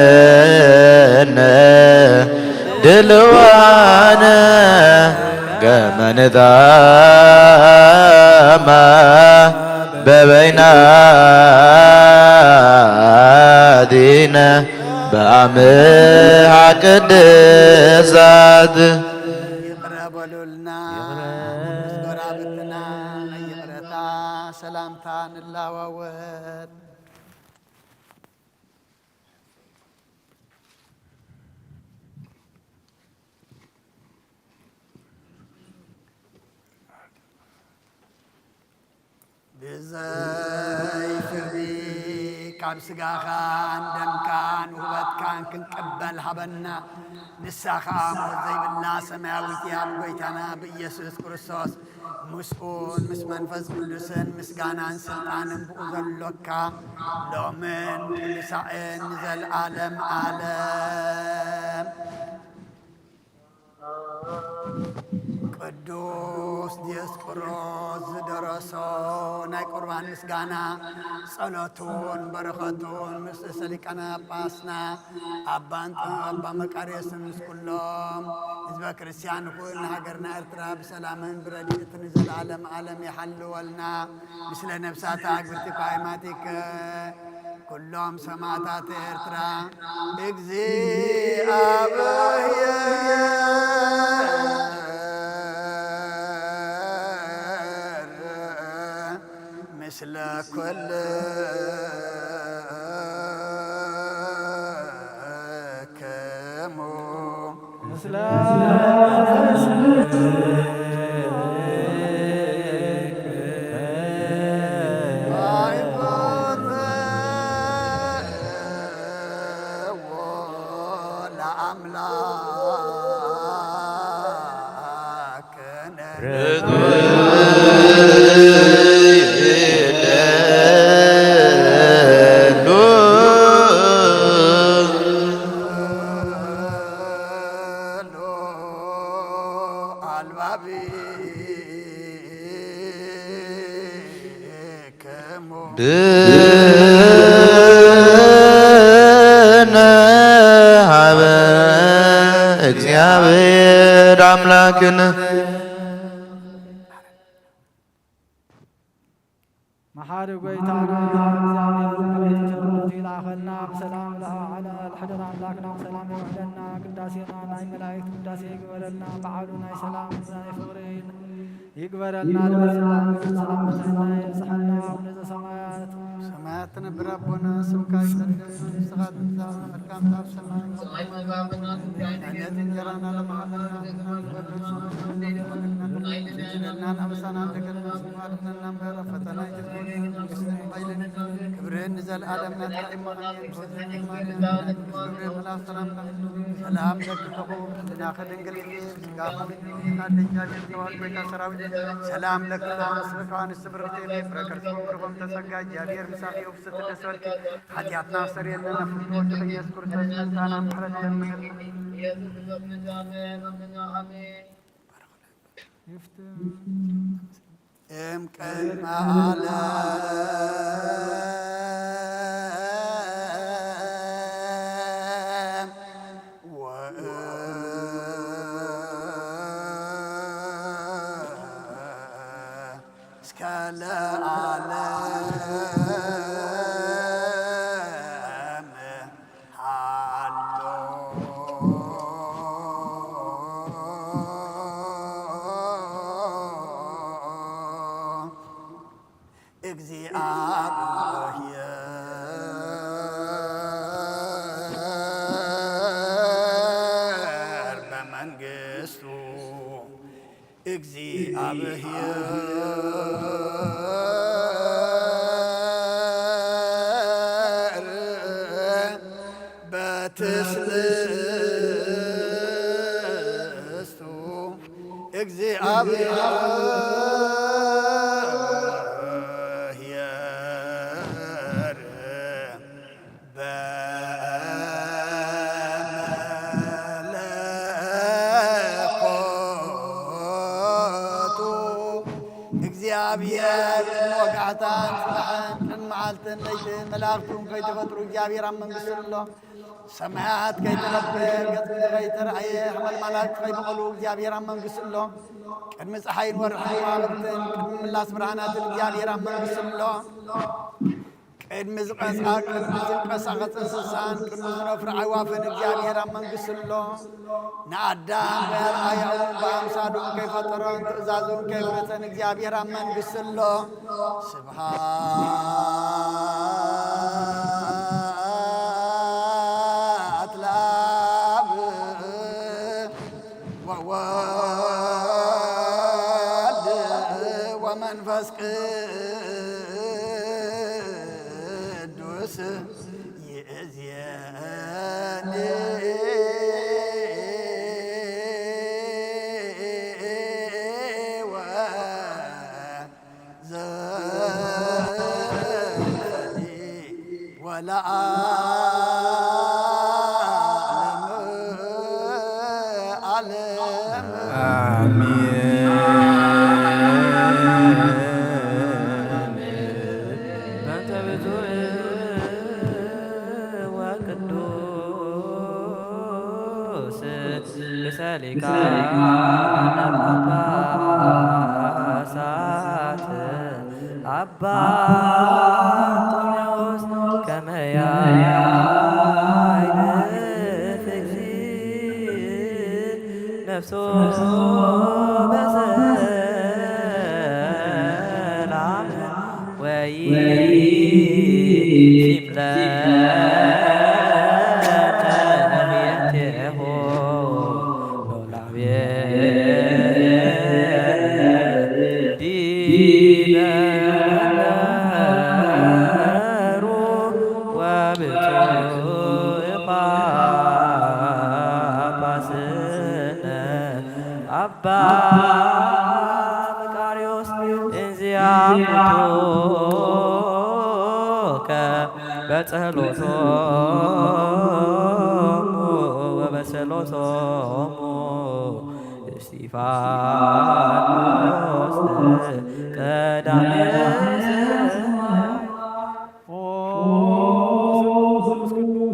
ይረስየነ ድልዋነ ከመ ንጣማ በበይናቲነ በአምሃ ቅድሳት። ይቕረ በሉልና። ይቕረ። ምስ ጎረባብትና ናይ ይቕረታ ሰላምታ ንለዋወጥ። ብዘይ ፍርዲ ካብ ስጋኻን ደምካን ውህበትካን ክንቅበል ሃበና። ንሳ ኸኣ ሞት ዘይብላ ሰማያዊት እያ። ብጎይታና ብኢየሱስ ክርስቶስ ምስኡን ምስ መንፈስ ቅዱስን ምስጋናን ስልጣንን ብኡ ዘሎካ ሎምን ኩሉ ሳዕን ንዘለዓለም ዓለም። ቅዱስ ዲዮስቆሮስ ዝደረሶ ናይ ቁርባን ምስጋና፣ ጸሎቱን በረኸቱን ምስ ርእሰ ሊቃነ ጳጳስና ኣባ እንጦ-፣ ኣባ መቃርዮስን ምስ ኩሎም ህዝበ ክርስቲያን ይኹን፣ ንሃገርና ኤርትራ ብሰላምን ብረድኤትን ንዘለዓለም ዓለም ይሓልወልና። ምስለ ነፍሳታ ግብርቲ ኳይማቲከ ኩሎም ሰማዕታት ኤርትራ። እግዚኣብሔር ምስለ ኩልክሙ። ምስለ ለአምላክነ። ብነ ሀበ እግዚኣብሔር አምላክነ። መሓሪ ጎይታና እግዚኣብሔር ምሕረቱ ቸርነቱ ይልኣኸልና፣ ብሰላም ለዓለ ሕድር ኣምላክና ብሰላም የውዕለና። ቅዳሴና ናይ መላእክት ቅዳሴ ይግበረልና። በዓሉ ናይ ሰላም ናይ ፍቕሪ ይግበረልና። ንበጽሕ ሰላም በጽሕና የብጽሐና። አቡነ ዘሰማያት ሰማያት ትነብር ኣቦና ስምካ ይቀደስ፣ መንግስትኻ ትምጻእ፣ ፈቃድካ ኣብ ሰማይ ከምኡ እውን ኣብ ምድሪ። ዕለት እንጀራና ለመሃበና ክብረና ንኣበሳና ንደገና ስማ ድሕነና እምበር ኣብ ፈተና ኣይትእትወና፣ መንግስትን ሓይልን ክብርን ንዘለኣለም ናትካ ኢኻ። ኣሜን። ክብርን ምላስ ሰላምታ ሰላም ለኪ ተኹን፣ ህሊናኺ ድንግል እየ፣ ስጋኺ እውን ድንግል እየ። ኣደ እግዚኣብሔር ተዋሕዶ ጎይታ ሰራዊት ሰላም ለኪ ተኹን፣ ስብከ ኣንስቲ ብርክቲ እየ፣ ፍረ ከርስኪ እውን ብሩኽ ተጸጋ፣ እግዚኣብሔር ምሳኺ እዩ። ብስቲ ደስ በልኪ፣ ሓጢኣትና ኣስተሰርየልና፣ ፍትወ ወድኺ ኢየሱስ ክርስቶስ ምሕረትና ምሕረት ለምንልና። ይፍትም። እም ቅድመ ዓለም ወእም እስከ ለዓለም ሃሎ። እግዚአብሔር በመንግስቱ፣ እግዚአብሔር በትስብእቱ፣ እግዚአብሔር በመለኮቱ። እግዚኣብሔር ወጋሕታን ጽባሕን ቅድሚ መዓልትን ለይትን መላእኽቱ ከይተፈጥሩ እግዚኣብሔር ኣብ መንግስቱ ኣሎ። ሰማያት ከይተረፈ፣ ገጽ ምድሪ ከይተራእየ፣ ሓመልማላት ከይበቐሉ እግዚኣብሔር ኣብ መንግስቱ ኣሎ። ቅድሚ ጸሓይን ወርሕን ከዋኽብትን፣ ቅድሚ ምላስ ብርሃናትን እግዚኣብሔር ኣብ መንግስቱ ኣሎ። ቅድሚ ዝቐጻ-፣ ቅድሚ ዝንቀሳቐስ እንስሳን፣ ቅድሚ ዝነፍሩ ኣዕዋፍን እግዚኣብሔር ኣብ መንግስቱ ኣሎ። ንኣዳም ብኣርኣያኡን ብኣምሳሉን ከይፈጠሮን ትእዛዙን ከየፍረሰን እግዚኣብሔር ኣብ መንግስቱ ኣሎ። ስብሐት ለአብ ወወልድ ወመንፈስ ቅዱስ ይእዜኒ ወዘልፈኒ ወለዓለመ ዓለም። አሜን። ሊቃነ ጳጳሳት ኣባ እንጦንዮስ ከመያ ይንፍግ ነፍሶ በሰላም ወይሲም ለነ ቤቴሆ ሎላቤ ዲበ መንበሩ ወብፁዕ ጳጳስነ አባ መቃርዮስ እንዚያ ሞቶከ በጸሎቶሙ ወበጸሎቶሙ እስጢፋኖስ ቀዳሜ። ኦ ስሉስ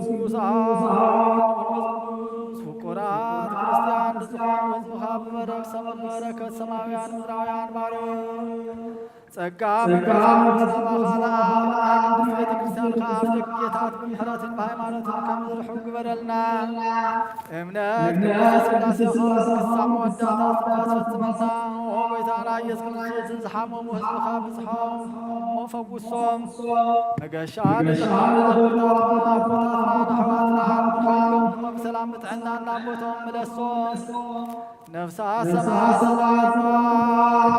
ቅዱስ አሐዱ መንፈስ ቅዱስ ፍቁራት ክርስቲያን ንዝኾኑ ህዝብኻ ብበረክ ሰበ በረከት ሰማያውያን ምድራውያን ባርክ። ጸጋ መንፈስ ቅዱስ ናባኻ ለኣብ ናይ ቅድስት ቤተ ክርስቲያን ከኣ ደጌታት ብምሕረትን ብሃይማኖትን ከም ዝርሑ ግበረልና። እምነት ቅድስት ሥላሴ ሆይ ቅድስቲ መወዳእታ ስብሐት ፈጽመልና። ኦ ጎይታና ኢየሱስ ክርስቶስ ዝሓመሙ ህዝብኻ ብጽሖም እሞ ፈውሶም። መገሻ ንዝኾኑ ኣቦታትና ኣቦታትና ኣሕዋትና ብሰላም ብጥዕና ናብ ቦታኦም ምለሶም። ነፍሳ ሰማያት ሰማያት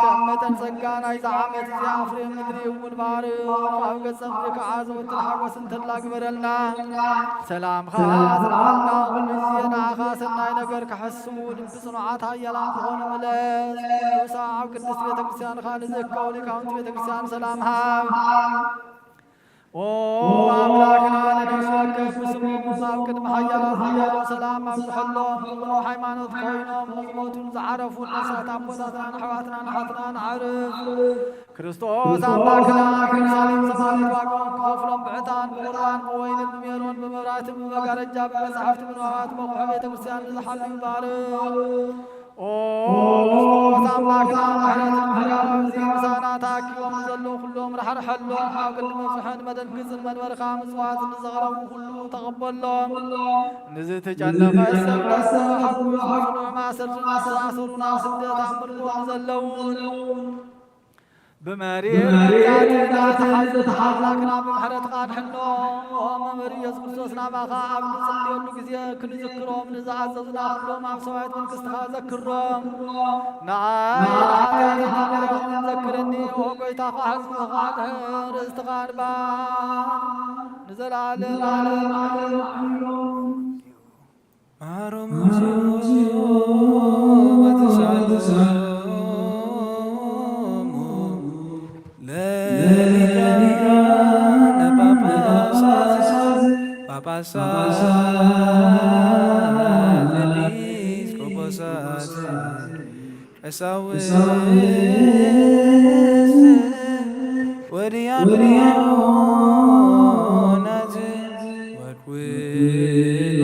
ከም መጠን ጸጋ ናይዛ ዓመት እዚኣ ፍሬ ምድሪ እውን ባርኽ። ኣብ ገጸ ምድሪ ከዓ ዘወትር ሓጎስ እንተላ ግበረልና። ሰላምኻ ሰላምና ኩሉ ግዜ ንዓኻ ሰናይ ነገር ክሕስቡ ልቢ ጽኑዓት ሓያላን ዝኾኑ ምለስ። ኩሉ ሳዕ ኣብ ቅድስት ቤተ ክርስቲያንኻ ንዝእከቡ ሊቃውንቲ ቤተ ክርስቲያን ሰላም ሃብ። ኦ ኣምላክና ንነፍሲ ወከፍ ብስሙ ኣብ ቅድሚ ሓያላት ሓያሎ ሰላም ኣብዝሐሎም። ብቕኑዕ ሃይማኖት ኮይኖም ንዝሞቱን ዝዓረፉን ነፍሳት ኣቦታትናን ኣሕዋትናን ኣሓትናን ኣዕርፍ። ክርስቶስ ኣምላክና ኣብ ኢየሩሳሌም ሰማያዊት ዋጋኦም ክኸፍሎም ብዕጣን ብቑርባን ብወይንን ብሜሮን ብመብራህቲ ብመጋረጃ ብመጻሕፍቲ ብንባባት መቑሑ ቤተ ክርስቲያን ንዝሓሉ ይባርኽ። ኦ ክርስቶስ ኣምላክና ምሕረትን ምሕጋዊ እዚ ምሳና ተኣኪቦም ዘለዉ ኩሎም ራሕርሐሎም። ኣብ ቅድሚ መፍርሕን መደንግጽን መንበርካ ምጽዋት ንዘቕረቡ ኩሉ ተቐበሎም። ንዝተጨነቐ ሰብ ደስታ ሓጉስ፣ ንጽኑዕ ማእሰርቲ ንዝተኣሰሩ ናብ ስደት ኣብ ምርኮ ንዘለዉ ብመሪር ብመሪር መግዛእቲ ንዝተሓዙ ኣምላክና ብምሕረትካ ኣድሕኖም። ኦ መምህር ኢየሱስ ክርስቶስ ናባኻ ኣብ ንጽልየሉ ግዜ ክንዝክሮም ንዝኣዘዙና ኩሎም ኣብ ሰማያዊት መንግስትኻ ዘክሮም። ንዓይ ንዓይ ንሓጢኣተይ ንሓጢኣተይ ዘክረኒ። ኦ ጎይታ፣ ካብ ሕዝብኻ ድሕን ርእስትኻ ንባር ንዘለዓለም ዓለም ዓለም። መሓሮም እግዚኦ በተሳለሙ ለሊቃነ ጳጳሳት ጳጳሳት ኤጲስቆጶሳት ቀሳውስት ወዲያቆናት ወኩሎሙ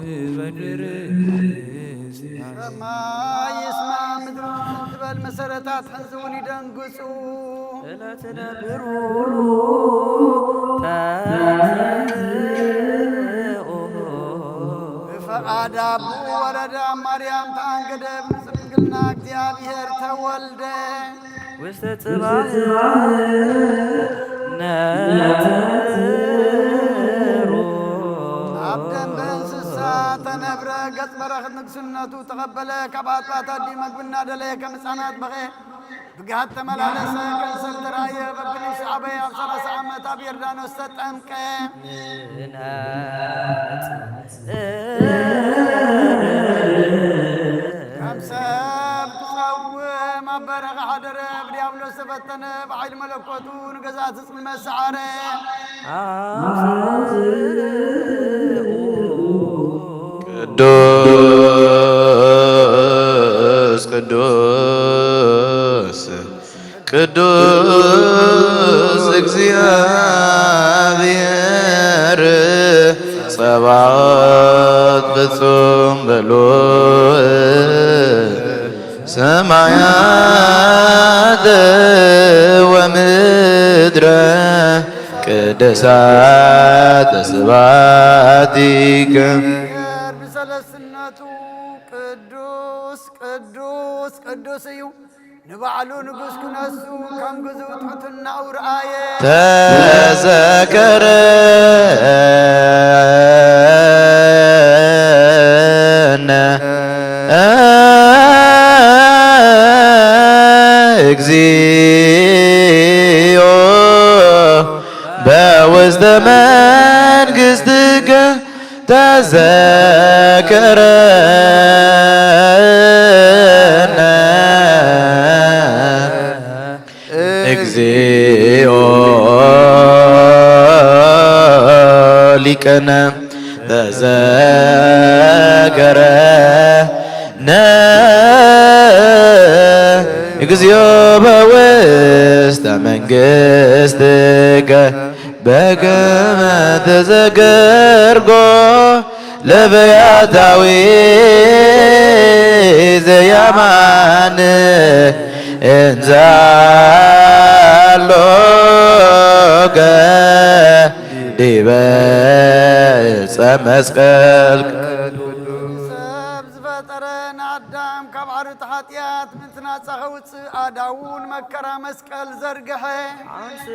ህዝበ ክርስቲያን። ሰማይ ይስማዕ ምድሪ ትበል መሰረታት ሕዚ እውን ይደንግጹ። እለ ትነብሩ ተንስኡ። ብፈቓድ ኣቡ ወረደ ኣብ ማርያም ተኣንገደ፣ ብንጽህ ድንግልና እግዚኣብሔር ተወልደ። ውስተ ጽባሕ ነጽሩ። ኣብ ደንበ እንስሳ ተነብረ፣ ገጽ በረኽት ንግስነቱ ተቐበለ። ካብ ኣጥባት ኣዲ መግቢ እናደለየ ከም ህፃናት በኸየ። ብግሃድ ተመላለሰ፣ ከም ሰብ ተራእየ፣ በብንእሽቱ ዓበየ፣ ኣብ ሰላሳ ዓመት ኣብ ዮርዳኖስ ተጠምቀ። ንነጽር ከም ሰብ ክጸውም ኣብ በረኻ ሓደረ፣ ብዲያብሎስ ተፈተነ፣ ብሓይሊ መለኮቱ ንገዛእቲ ጽልመት ሰዓረ። ኣውፅኡ። ቅዱስ ቅዱስ ቅዱስ እግዚኣብሔር ጸባኦት ፍጹም በሉ። ምድረ ቅድሳተ ስብሐቲከ። ብሰለስነቱ ቅዱስ ቅዱስ ቅዱስ እዩ። ንባዕሉ ንጉስ ክነሱ ከም ግዝኡ ትሕትናኡ ረኣየ። ተዘከረነ እግዚኦ በውስተ መንግሥትከ ተዘከረነ እግዚኦ ሊቀነ ተዘከረነ እግዚኦ በውስተ መንግሥትከ በከመ ተዘከርኮ ለፈያታዊ ዘያማን እንዘ አሎከ ዲበ ዕፀ መስቀል። ሰብ ዝፈጠረ ንኣዳም ካብ ዓርቱ ሓጢኣት ምትናጻ ከውፅእ ኣዳውን መከራ መስቀል ዘርግሐ። አንስኡ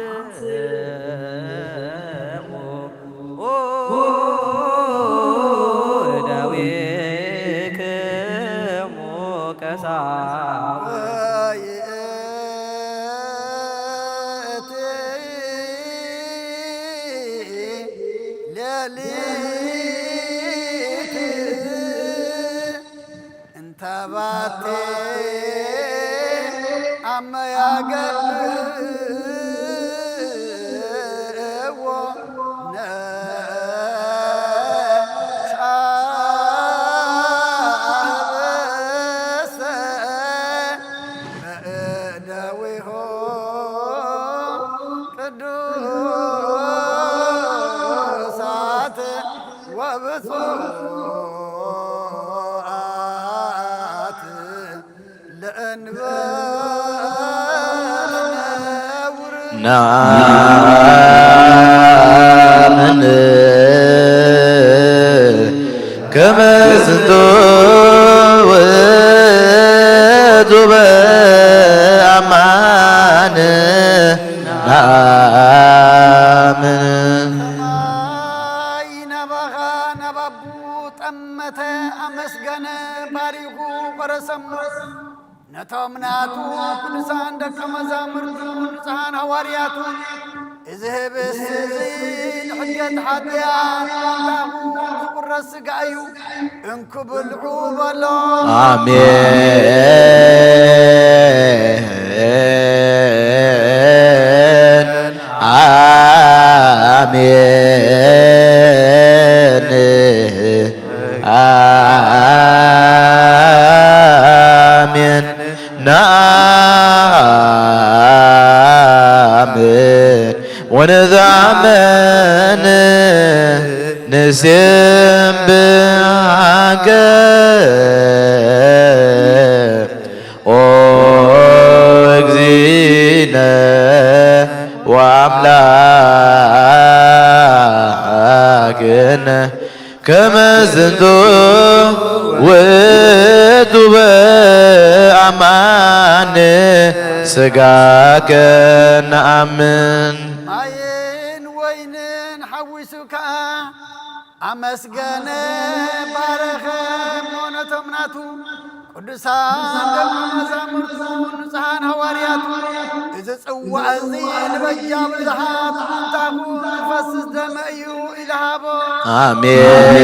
እደዊክሙ ቀሳውስት። ይእቲ ሌሊት እንተ ባቲ አመ ያገብእዎ ነሳብሰ በእደዊሆ ቅዱሳት ወብፁዓት ለእንበለ ነውር። ነአምን ከመ ዝንቱ ውእቱ በአማን ነአምን። ሰማይ ነበኻ ነባቡ ጠመተ ኣመስገነ ባሪኹ ቆረሰሞ። ነቶም ናቱ ቅዱሳን ደቀ መዛሙርቱ ንጹሓን ሃዋርያቱ እዚ ህብስት እዚ ንሕድገት ሓጢኣት ኣምላኹ ዝቁረስ ሥጋ እዩ። እንኩ ብልዑ በሎ። ኣሜን። ኣሜን። ኣሜን። ነአምን ወነዘአምን ንሴብሐከ ኦ እግዚእነ ወአምላክነ ከመ ዝንቱ ውእቱ በአማን ሥጋከ ነአምን። ማይን ወይንን ሓዊሱ ከኣ ኣመስገነ፣ ባረኸ፣ እሞ ነቶም ናቱ ቅዱሳን ደቀ መዛሙርቱ ንጹሓን ሃዋርያቱ፣ እዚ ጽዋዕ እዚ ንበጃ ብዙሓት ምእንታኹም ዝፈስስ ደመ እዩ ኢሉ ሃቦ። ኣሜን።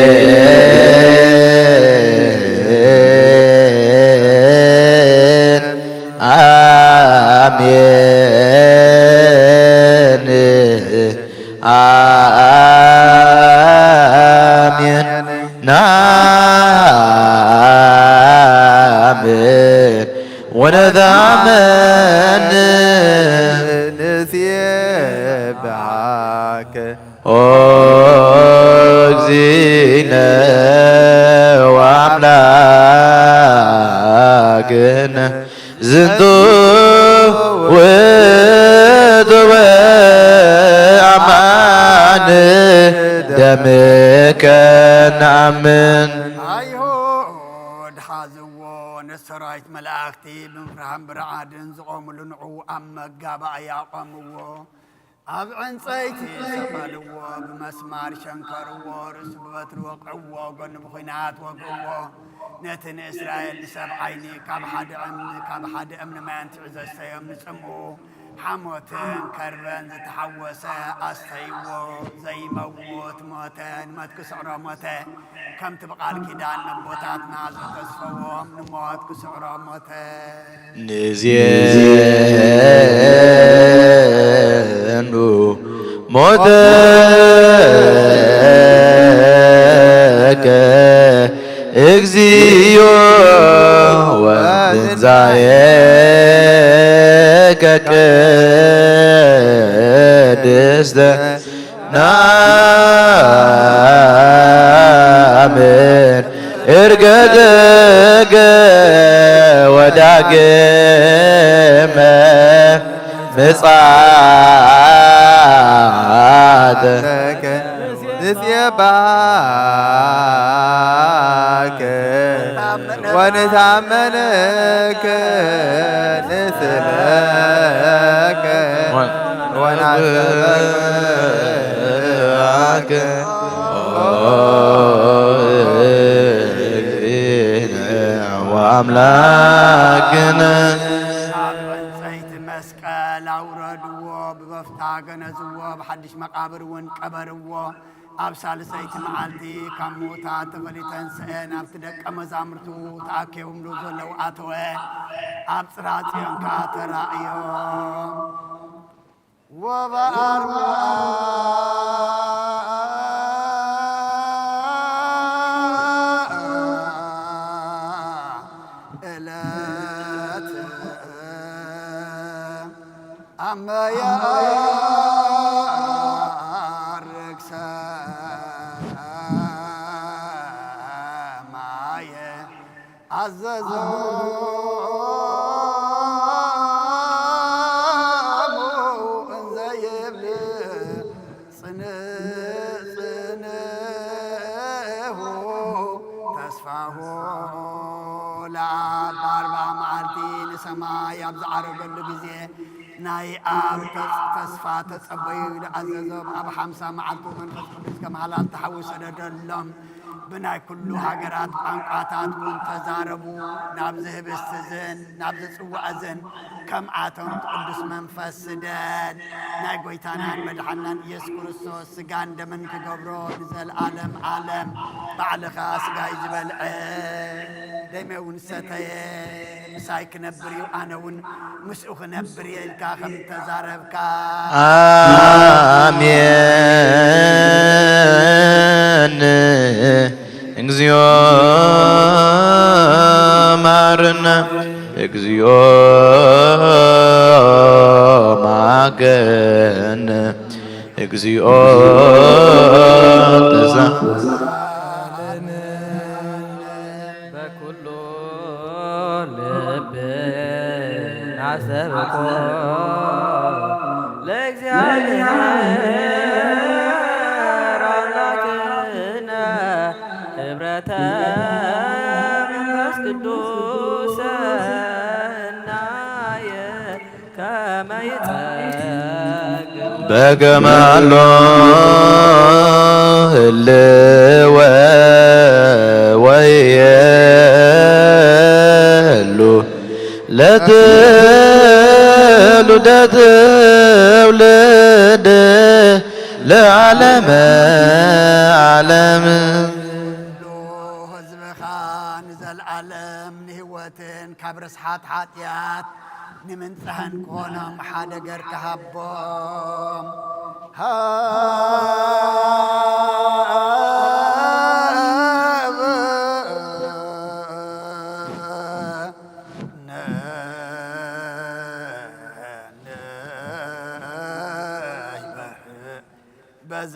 ኣሜን። ኣሜን። ነአምን ወነተአመን ንሴብሐከ ኦ እግዚእነ ወአምላክነ ዝንቱ ውእቱ ንኣምን። ኣይሁድ ሓዝዎ፣ ንሰራዊት መላእኽቲ ብምፍራህን ብርዓድን ዝቖምሉ ንዑ ኣብ መጋባእያ ኣቖምዎ። ኣብ ዕንጸይቲ ሰቐልዎ፣ ብመስማር ሸንከርዎ፣ ርእሱ ብበትሪ ወቕዕዎ፣ ጎኑ ብኲናት ወግእዎ። ነቲ ንእስራኤል ንሰብ ዓይኒ ካብ ሓደ እምኒ፣ ካብ ሓደ እምኒ ማይ ኣንትዑ ዘስተዮም ንጽምኡ። ሓሞትን ከርበን ዝተሓወሰ ኣስተይዎ። ዘይመውት ሞተ፣ ንሞት ክስዕሮ ሞተ። ከምቲ ብቓል ኪዳን ነቦታትና ዝተስፈዎም ንሞት ክስዕሮ ሞተ። ንዜኑ ሞተከ እግዚኦ ወትንሳኤከ ቅድስተ ናምን እርገተከ ወዳግመ ምጽኣተ ንጽየባከ ወንታመነከ ንስለከ ወናሰበከ ወአምላክነ ኣብ ዕንጸይቲ መስቀል ኣውረድዎ፣ ብበፍታ ገነዝዎ፣ ብሓድሽ መቓብር እውን ቀበርዎ። ኣብ ሳልሰይቲ መዓልቲ ካብ ምዉታት ተፈልዩ ተንስአ፣ ናብቲ ደቀ መዛሙርቱ ተኣኪቦምሉ ዘለዉ ኣተወ። ኣብ ጽርሐ ጽዮን ከኣ ተራእዮም። ወበኣርብዓ ዕለት ኣመ የዐርግ ሰማየ ኣዘዞ እንዘ ይብል ጽንዕ ጽንዕሁ ተስፋሁ ለኣብ። በኣርብዓ መዓልቲ ንሰማይ ኣብ ዝዓረገሉ ግዜ ናይ ኣብ ተጽ- ተስፋ ተጸበዩ ኢሉ ኣዘዞም። ኣብ ሓምሳ መዓልቱ መንፈስ ቅዱስ ከም ሃላት ተሓዊ ሰደደሎም። ብናይ ኩሉ ሃገራት ቋንቋታት እውን ተዛረቡ። ናብዚ ህብስቲ እዝን ናብዚ ጽዋእ እዝን ከምኣቶም ቅዱስ መንፈስ ስደድ። ናይ ጎይታናን መድሓናን ኢየሱስ ክርስቶስ ስጋን ደምን ክገብሮ ንዘለኣለም ዓለም ባዕልኻ ስጋይ ዝበልዐ ደሜ እውን ሰተየ ምሳይ ክነብር እዩ፣ ኣነ እውን ምስኡ ክነብር እየ ኢልካ ከም እተዛረብካ። ኣሜን። እግዚኦ መሐረነ፣ እግዚኦ መሐረነ፣ እግዚኦ ተሳ በኩሉ ልብና ሰብኮ ለእግዚአብሔር አምላክነ ህብረተ መንፈስ ቅዱስ ሰናየ ከመ ይጸግብ በከመ ሀሎ ህልወ ወይህሉ ለትውልደ ትውልድ ለዓለመ ዓለም። ኩሉ ህዝብኻ ንዘለኣለም ንህይወትን ካብ ርስሓት ሓጢኣት ንምንጻህን ክኾኖም ሓደ ገርካ ሃቦም።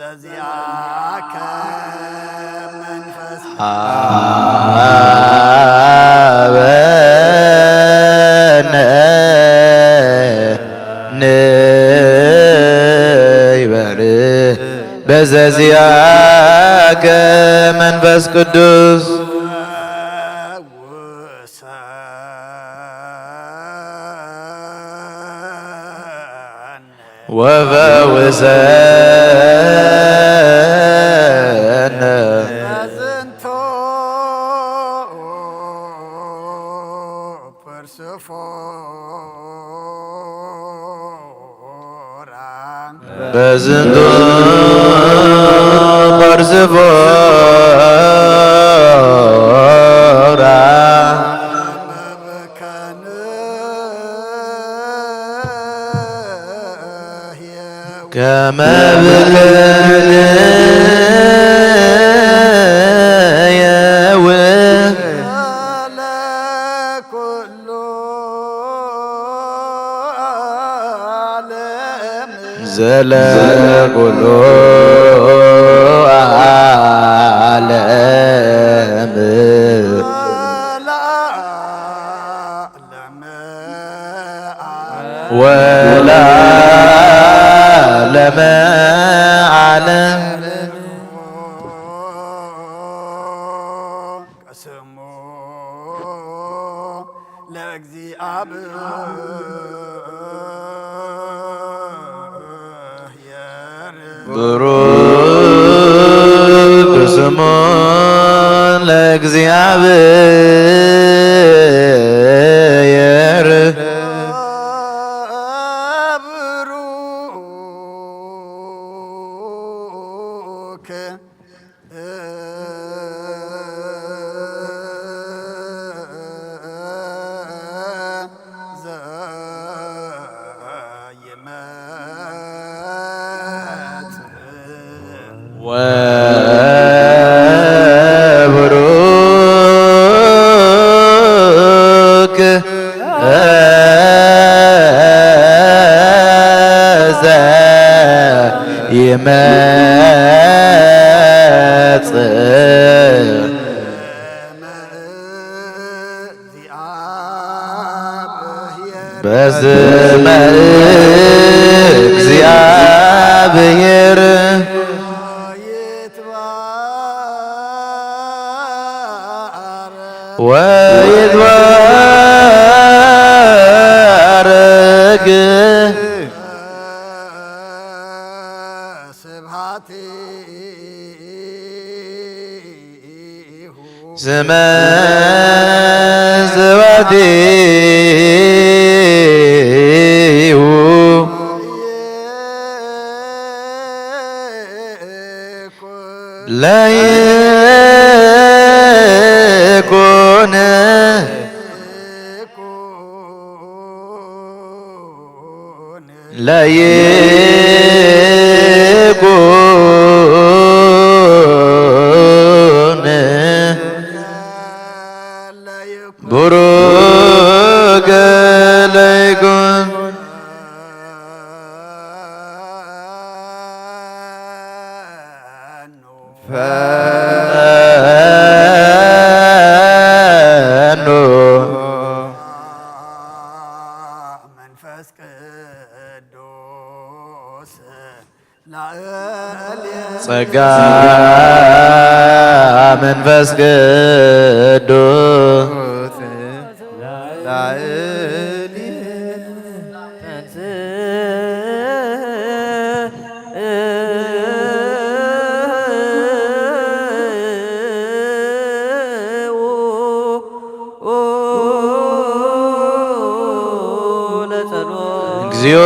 በዘዚአከ መንፈስ ሀበነ ንይበር በዘዚኣከ መንፈስ ቅዱስ ወፈውሰነ። በዝንቱ ፈርስ ፎራ ከመ ብልየው ዘለኩሉ ዓለም ወለዓለመ ዓለም። ስሙ ለእግዚኣብሔር ብሩክ ስሙ ለእግዚኣብሔር። ብሩክ ወብሩክ ዘ ይመጽእ በስመ እግዚአብሔር። ወይትባረክ ስብሐቲሁ ስመ ስብሐቲሁ ለይኩን ለይኩን ቡሩክ ለይኩን። ፈኑ መንፈስ ቅዱስ ጸጋ መንፈስ ቅዱስ እግዚኦ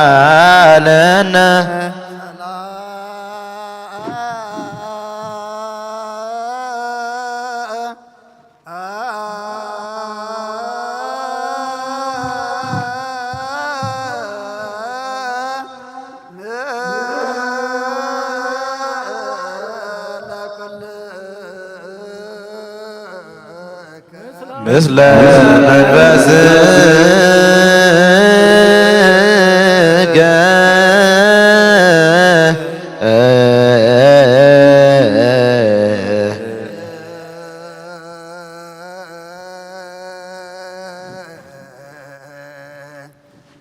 ተሳለነ። ምስለ መንፈስከ።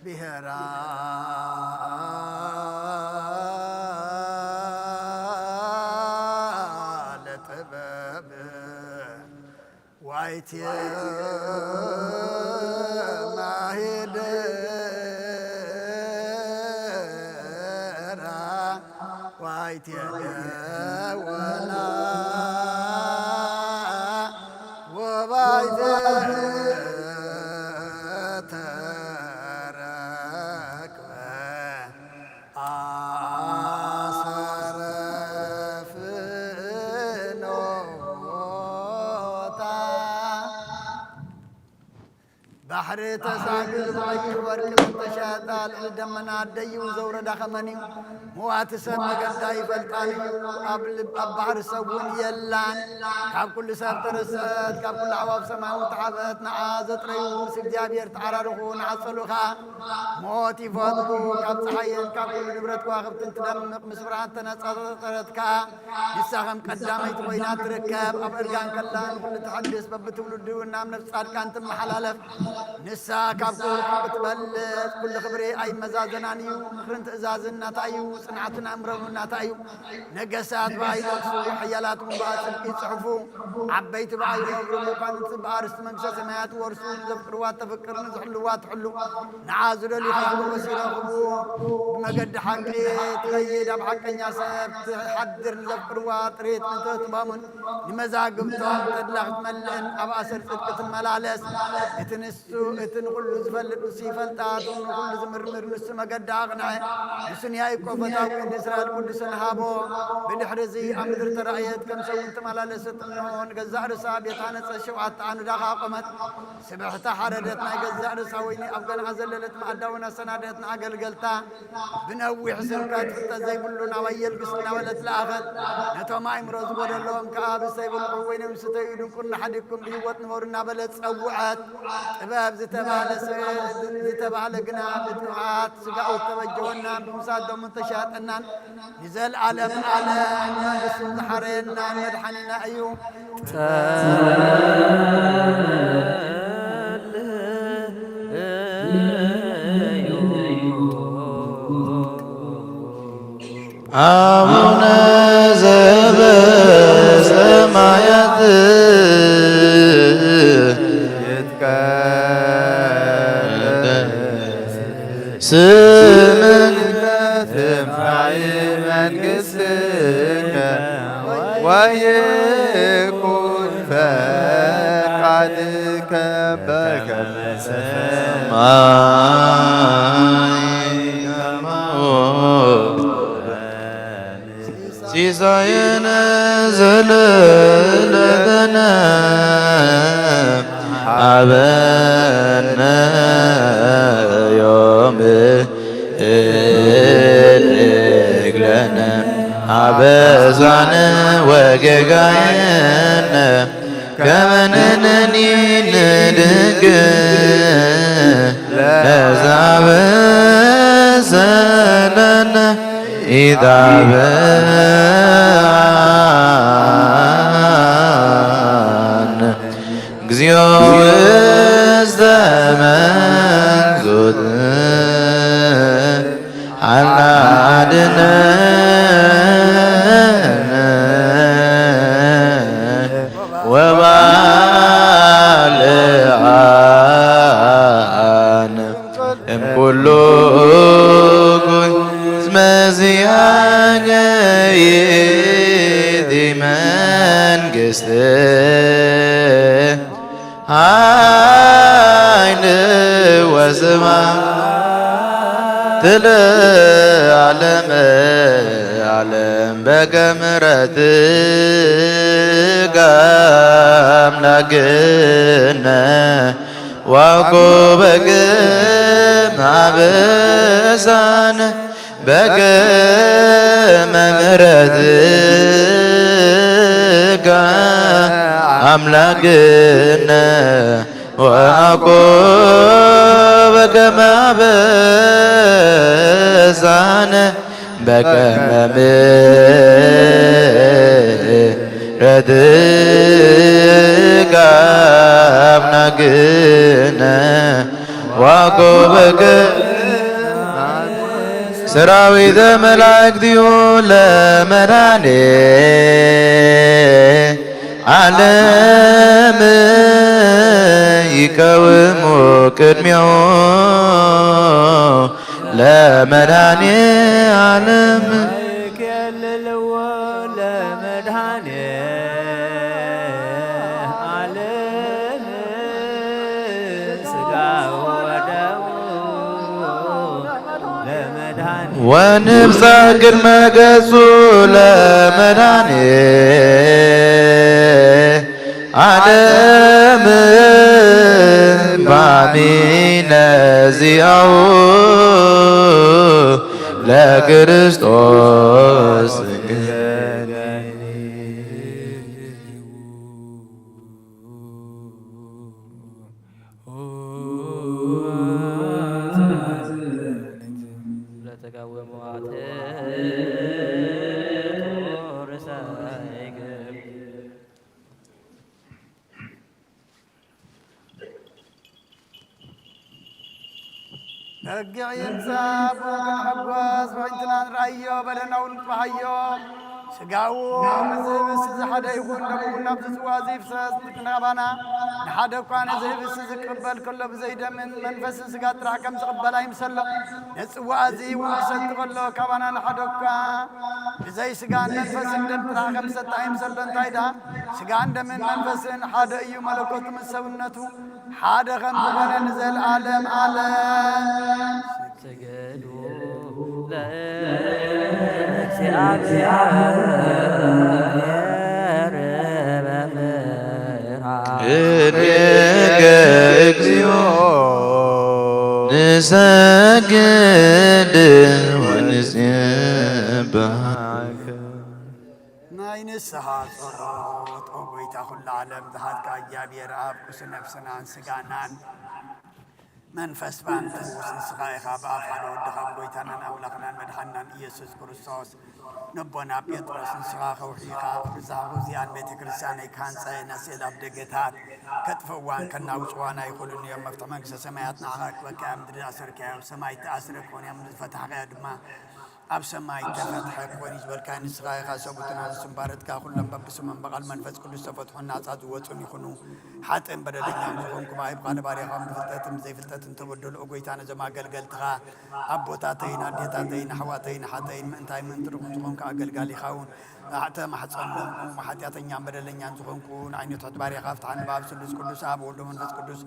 ብሔራ ለጥበብ ዋይቴ ማሄደራ ዋይቴ ደወላ ወባይቴ ተረክበ። ኣሰረ ፍኖታ ባሕሪ ተሳግር ብቐይሕ ወርቂ ምተሸጠ፣ ልዕሊ ደመና ደይቡ ዘውረዳ ኸመን እዩ? ምዋቲ ሰብ መገዳ ይፈልጣን እዩ። ኣብ ልብ ኣብ ባሕሪ ሰብ እውን የላን። ካብ ኩሉ ሰብ ተረስዐት፣ ካብ ኩሉ ኣዕዋፍ ሰማይ እውን ተዓበአት። ንዓ ዘጥረዩ ምስ እግዚኣብሔር ተዓራርኹ፣ ንዓ ጸልኡ ኸኣ። ሞት ይፈትኩ፣ ካብ ጸሓይን ካብ ኩሉ ንብረት ከዋኽብትን ትደምቕ፣ ምስ ብርሃን ተነጻጸረት ከኣ። ንሳ ኸም ቀዳመይቲ ኾይና ትርከብ፣ ኣብ እርጋን ከላ ንኹሉ ትሐድስ፣ በብትውልዱ ናብ ነፍሲ ጻድቃን ትመሓላለፍ። ንሳ ካብ ክቡር ክትበልጽ፣ ኩሉ ክብሪ ኣይመዛዘናን እዩ። ምኽርን ትእዛዝን ናታ እዩ፣ ጽንዓትን ኣእምሮን እውን ናታ እዩ። ነገሳት ብኣይ ይነግሱ፣ ሓያላት እውን ብኣ ጽድቂ ይጽሕፉ። ዓበይቲ ብኣይ ይኸብሩ፣ መኳንንቲ ብኣርስቲ መንግስተ ሰማያት ይወርሱ። ንዘፍቅርዋ ተፍቅር፣ ንዝሕልዋ ትሕሉ። ንዓ ዝደልዩ ኸኣ ሞገስ ይረኽቡ። ብመገዲ ሓቂ ትኸይድ፣ ኣብ ሓቀኛ ሰብ ትሓድር። ንዘፍቅርዋ ጥሪት ንትህትሞምን ንመዛግብቶም ተድላ ክትመልእን ኣብ ኣሰር ጽድቂ ትመላለስ። እቲ ንሱ፣ እቲ ንኹሉ ዝፈልጥ ንሱ ይፈልጣ፣ እቲ ንኹሉ ዝምርምር ንሱ መገዲ ኣቕንዐ። ንሱ ንያዕቆብ ፈታዊ፣ ንእስራኤል ቅዱስን ሃቦ። ብድሕሪ እዚ ኣብ ምድሪ ተራእየት፣ ከም ሰብ እውን ተመላለሰት። እንሆ ንገዛእ ርእሳ ቤት ሃነጸት፣ ሸውዓተ ኣንዳ ኸኣ ኣቖመት። ስብሕቲ ሓረደት፣ ናይ ገዛእ ርእሳ ወይኒ ኣብ ገንኣ ዘለለት፣ ማኣዳ እውን ኣሰናደት። ንኣገልገልታ ብነዊሕ ስብከት ፍልጠት ዘይብሉ ናባይ የልግስ እናበለት ለኣኸት። ነቶም ኣእምሮ ዝጎደሎም ከኣ ብሰይ ብልዑ ወይኒ ምስተዩ ድንቁርና ሓዲግኩም ብህይወት ንበሩ እናበለት ጸውዐት። ጥበብ ዝተባህለ ስ-፣ ዝተባህለ ግና ብጥብዓት ስጋኡ እተበጀወና ብምሳዶም እተሻጠናን ንዘልኣለም ዓለም መንግስቱ ዝሓረየናን መድሓኒና እዩ። ጸልዩ። ኣቡነ ዘበሰማያት ይትቀደስ ስምከ ትምጻእ መንግሥትከ ወይኩን ፈቃድከ በከመ በሰማይ ከማሁ። ሲሳየነ ዘለለተነ ሀበነ ዮም። እድግ ለነ አበሳነ ወጌጋየነ ከመ ንሕነኒ ንድግ ለዛበሰለነ ኢታብአነ እግዚኦ ውስተ መንሱት አድነነ ወባልዓነ እምኩሉ ጉ-፣ እስመ ዚአከ ይእቲ መንግስት ኃይል ወስብሐት ለዓለመ ዓለም። በከመ ምሕረትከ አምላክነ ወኮበከ አበሳነ በከመ ምሕረትከ አምላክነ ወአኮ በከመ አበሳነ በከመ ምሕረትከ አምላክነ ወአኮ በከመ ሰራዊተ መላእክቲሁ ለመድኃኔ ዓለም ይቀውሙ ቅድሜሁ ለመድኃኔ ዓለም። ይኬልልዎ ለመድኃኔ ዓለም ሥጋ ወደሙ ለመድኃኔ ወንብጻሕ ቅድመ ገጹ ለመድኃኔ ዓለም ባሚነ ዚአው ለክርስቶስ በጊዕ ይምጻእ፣ ብኡ ክንሕጎስ፣ በዒንትና ንርኣዮ፣ በደልና እውን ንጥብሓዮ። ስጋኡ ንዝህብስ እዚ ሓደ ይኹን፣ ደሙ እውን ናብዚ ጽዋ እዚ ይፍሰስ። ንክናባና ንሓደ እኳ ነዚ ህብስ ዝቅበል ከሎ ብዘይደምን መንፈስን ስጋ ጥራሕ ከም ዝቕበል ኣይምሰሎ። ነዚ ጽዋ እዚ እውን ክሰቲ ከሎ ካባና ንሓደ እኳ ብዘይ ስጋን መንፈስን ደም ጥራሕ ከም ዝሰቲ ኣይምሰሎ። እንታይ ደኣ? ስጋን ደምን መንፈስን ሓደ እዩ፣ መለኮቱ ምስ ሰብነቱ ሓደ ከም ዝኾነ ንዘለዓለም ዓለም። ስገዱ ለእግዚኣብሔር በፍርሃት። እዴከ እግዚኦ ንሰግድ ወንጽብሐከ። ናይ ንስሓ ጸሎት። ኦ ጎይታ ኩሉ ዓለም፣ ዝሃብካ እግዚኣብሔር ኣብ ቁስ ነፍስናን ስጋናን መንፈስ ባንተ ንጉስ ንስኻ ኢኻ። ብኣፍ ሓደ ወድኻ፣ ብጎይታናን ኣምላኽናን መድሓንናን ኢየሱስ ክርስቶስ፣ ነቦና ጴጥሮስ ንስኻ ከውሒ ኢኻ። ብዛዕባ እዚኣን ቤተ ክርስቲያነይ ክሃንጻ እየ። ነስኤል ኣብ ደገታት ከጥፍእዋን ከናውጽዋን ኣይኽእሉን እዮም። መፍትሒ መንግስተ ሰማያት ንዓኻ ክበካ እያ። ምድሪ ዝኣሰርካዮ ኣብ ሰማይ ተኣስረ ክኾን እያ፣ ምድሪ ዝፈታሕካዮ ድማ ኣብ ሰማይ ተፈትሐ ክኾን እዩ ዝበልካዮ ንስኻ ኢኻ። ሰቡትና ንስም ባረትካ፣ ኩሎም በብስሞም ብቓል መንፈስ ቅዱስ ተፈትሑን ናጻ ዝወጹን ይኹኑ። ሓጥእን በደለኛን ዝኾንኩ ብኣይ ብቓል ባርያኻን ብፍልጠትን ብዘይፍልጠትን ተበደሉ። ኦ ጎይታ፣ ነዞም ኣገልገልትኻ ኣቦታተይን ኣዴታተይን ኣሕዋተይን ኣሓተይን ምእንታይ ምእንቲ ድኹም ዝኾንኩ ኣገልጋሊኻ እውን ኣዕተ ማሕጸኖም እሞ ሓጢኣተኛን በደለኛን ዝኾንኩ ንዓይነቱ ሕት ባርያኻ ፍትሓኒ። ብኣብ ስሉስ ቅዱስ ኣብ ወልዶ መንፈስ ቅዱስ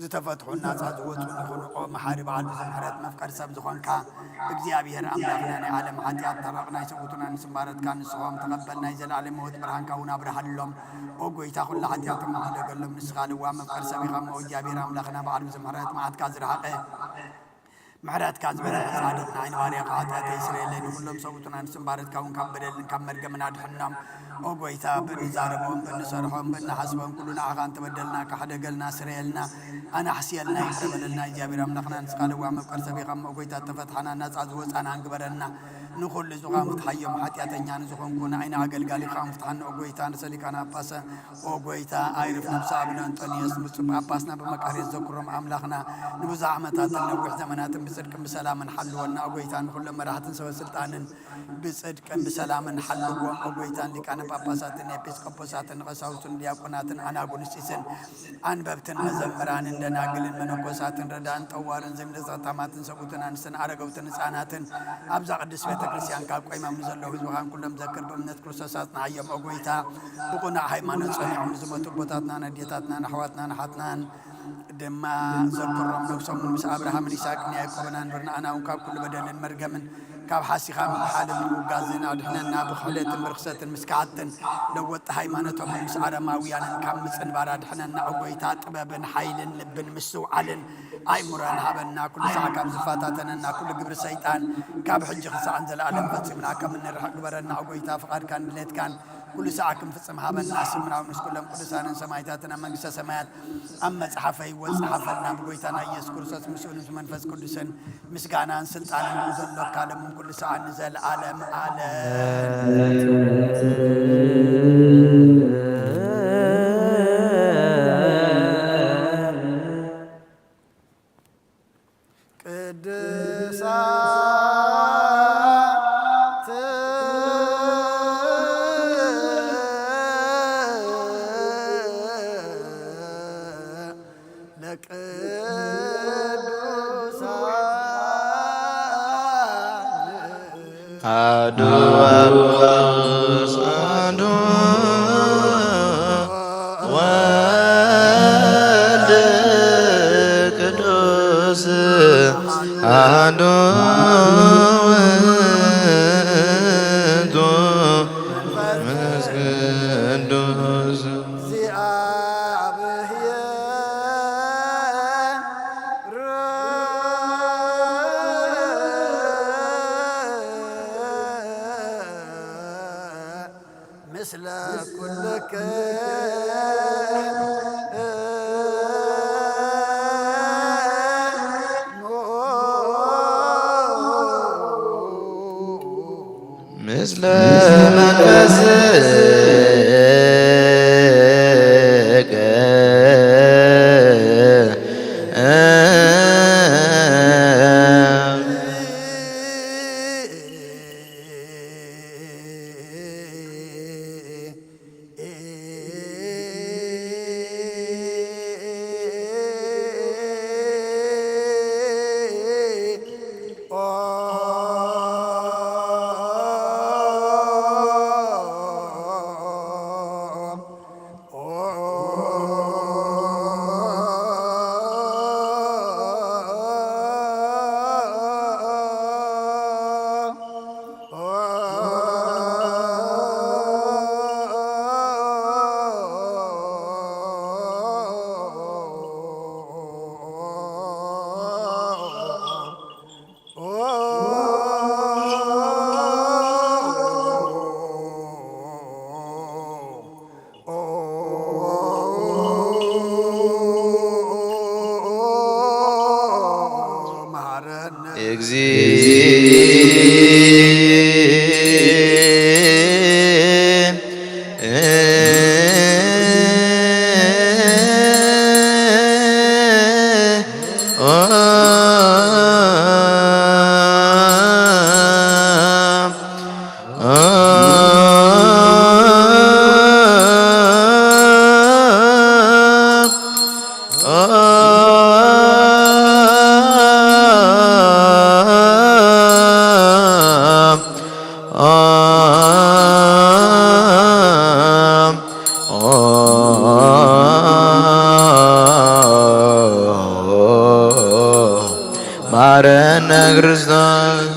ዝተፈትሑን ናጻ ዝወጹን ይኹኑ። ኦ መሓሪ በዓል ብዙሕ ምሕረት መፍቀሪ ሰብ ዝኾንካ እግዚኣብሔር ኣምላኽና ናይ ዓለም ሓጢኣት ተረቕ ናይ ሰቡትና ንስምባረትካ ንስኾም ተቐበል ናይ ዘለኣለም ህይወት ብርሃንካ እውን ኣብርሃሎም። ኦ ጎይታ ኩሉ ሓጢኣቶም ኣሕደገሎም ንስኻ ልዋ መፍቀሪ ሰብ ኢኻ እሞ እግዚኣብሔር ኣምላኽና በዓል ብዙሕ ምሕረት መዓትካ ዝረሓቐ ምሕረትካ ዝበዝሐ ጻድቕ ንዓይ ንባርያኻ ሓጢኣተይ ስረየለይ፣ ንኹሎም ሰብኡትን ኣንስትን ባረትካ እውን ካብ በደልን ካብ መርገምን ኣድሕኖም። ኦ ጎይታ፣ ብእንዛረቦም፣ ብእንሰርሖም፣ ብእንሓስቦም ኩሉ ንዓኻ እንተበደልና፣ ካሕደገልና፣ ስረየልና፣ ኣናሕስየልና፣ ይቕረ በለልና። እግዚኣብሔር ኣምላኽና ንስኻ ለዋህ መፍቀር ሰብ ኢኻ እሞ፣ ኦ ጎይታ፣ እተፈትሓና፣ ናጻ ዝወጻና ግበረና። ንኹሉ ዝኻ ምትሓዮም ሓጢኣተኛ ንዝኾንኩ ንዓይ ንኣገልጋሊኻ ምፍትሓኒ፣ ኦ ጎይታ፣ ንሰሊቃና ጳጳሳት ኦ ጎይታ፣ ኣይርፍ ነፍሲ ኣቡነ እንጦንዮስ ብፁዕ ጳጳስና ብመቃርዮስ ዘክሮም ኣምላኽና ንብዙሕ ዓመታትን ነዊሕ ዘመናትን ብጽድቅን ብሰላምን ሓልወና። ኦ ጎይታ፣ ንኹሎም መራሕትን ሰበ ስልጣንን ብጽድቅን ብሰላምን ሓልዎም። ኦ ጎይታ፣ ንሊቃነ ጳጳሳትን ኤጲስቆጶሳትን ንቐሳውስትን ዲያቆናትን ኣናጉንስጢስን ኣንበብትን መዘምራንን ደናግልን መነኮሳትን ረዳእን ጠዋርን ዘይምድሪ ጸታማትን ሰብኡትን ኣንስትን ኣረገውትን ህጻናትን ኣብዛ ቅድስት ቤተ ክርስቲያን ካብ ቆይሞም ንዘለዉ ህዝብኻን ኩሎም ዘክር ብእምነት ክርስቶስ ኣጽንዓዮም። ኦ ጎይታ፣ ብቕኑዕ ሃይማኖት ጸኒዖም ንዝሞቱ ኣቦታትናን ኣዴታትናን ኣሕዋትናን ኣሓትናን ድማ ዘክሮም። ነብሶም ምስ ኣብርሃምን ይስሐቅን ያዕቆብን ኣንብር። ንኣና እውን ካብ ኩሉ በደልን መርገምን ካብ ሓሲኻ ምምሓልን ምውጋዝን ኣድሕነና። ብኽሕደትን ብርኽሰትን ምስ ከሓድትን ለወጥቲ ሃይማኖቶምን ምስ ኣረማውያንን ካብ ምጽንባር ኣድሕነና። ኦ ጎይታ፣ ጥበብን ሓይልን ልብን ምስትውዓልን ኣእምሮን ሃበና። ኩሉ ሳዕ ካብ ዝፈታተነና ኩሉ ግብሪ ሰይጣን ካብ ሕጂ ክሳዕን ዘለኣለም ፈጺምና ከም እንርሕቕ ግበረና። ኦ ጎይታ፣ ፍቓድካን ድሌትካን ኩሉ ሳዕ ክንፍጽም ሃበና። ስምና እውን ምስ ኩሎም ቅዱሳንን ሰማዕታትን ኣብ መንግስተ ሰማያት ኣብ መጽሓፈ ህይወት ጸሓፈልና። ብጎይታና ኢየሱስ ክርስቶስ ምስኡን ምስ መንፈስ ቅዱስን ምስጋናን ስልጣንን ዘለካ ለምን ኩሉ ሳዕ ንዘለኣለም ዓለም። ቅዱሳን አሐዱ አብ ቅዱስ አሐዱ ወልድ ቅዱስ አሐዱ ውእቱ መንፈስ ቅዱስ። ምስለ ኩልክሙ ምስለ መንፈስከ ማረነ ክርስቶስ።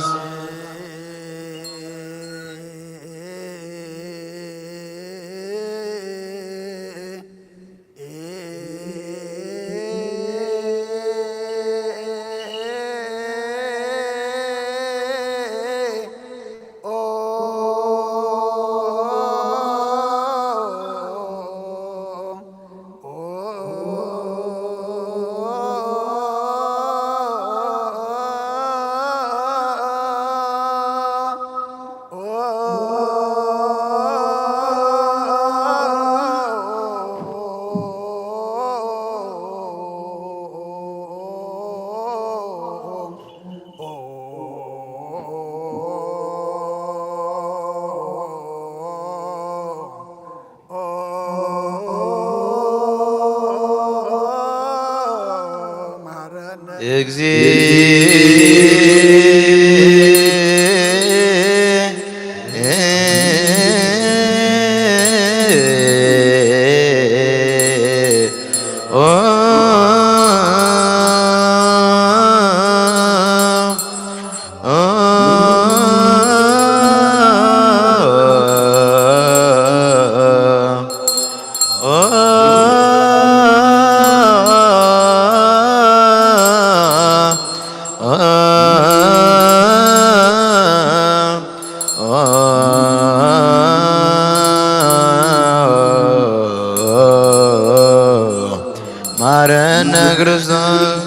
ማረነ ክርስቶስ።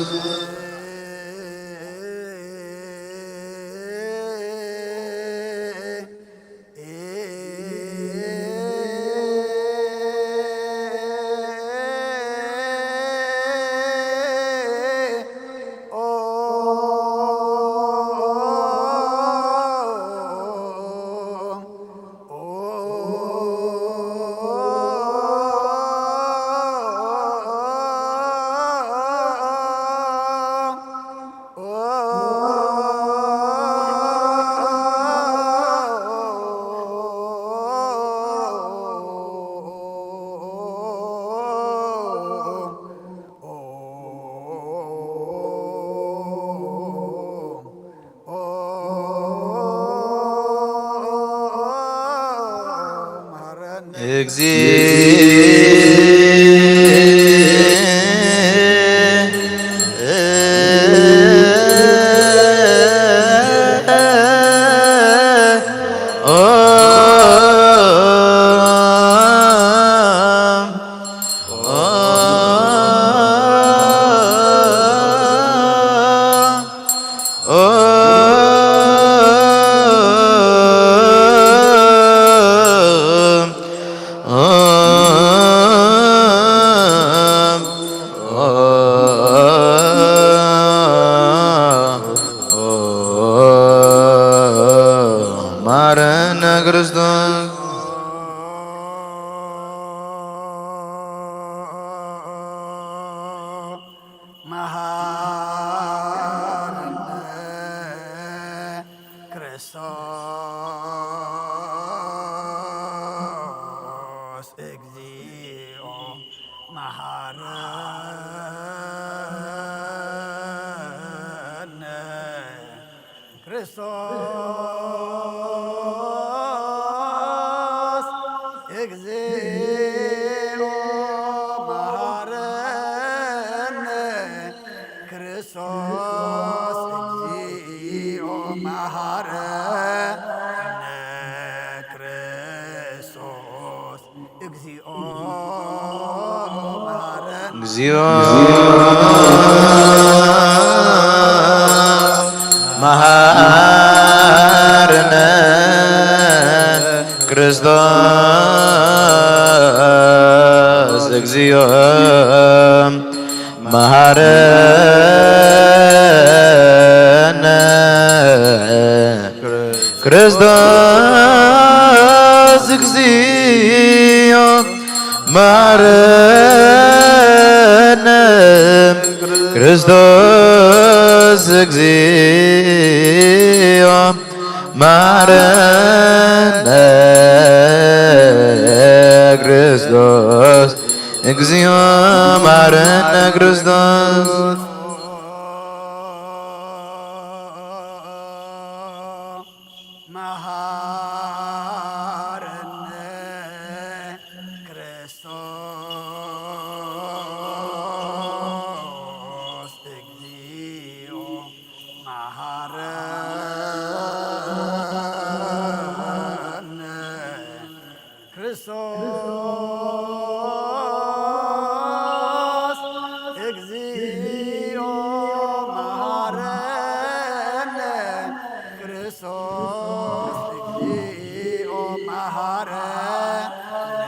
እግዚእ ማረነ ክርስቶስ። መሃረነ ክርስቶስ እግዚኦ መሃረነ ክርስቶስ እግዚኦ መሃረነ ክርስቶስ እግዚኦ መሃረነ ክርስቶስ እግዚኦ መሃረነ። እግዚኦ መሃረነ ክርስቶስ እግዚኦ መሃረነ ክርስቶስ እግዚኦ መሃረነ ክርስቶስ እግዚኦ መሃረነ ክርስቶስ እግዚኦ መሃረነ ክርስቶስ። መሃረነ ክርስቶስ እግዚኦ መሃረነ ክርስቶስ እግዚኦ መሃረነ ክርስቶስ እግዚኦ መሃረነ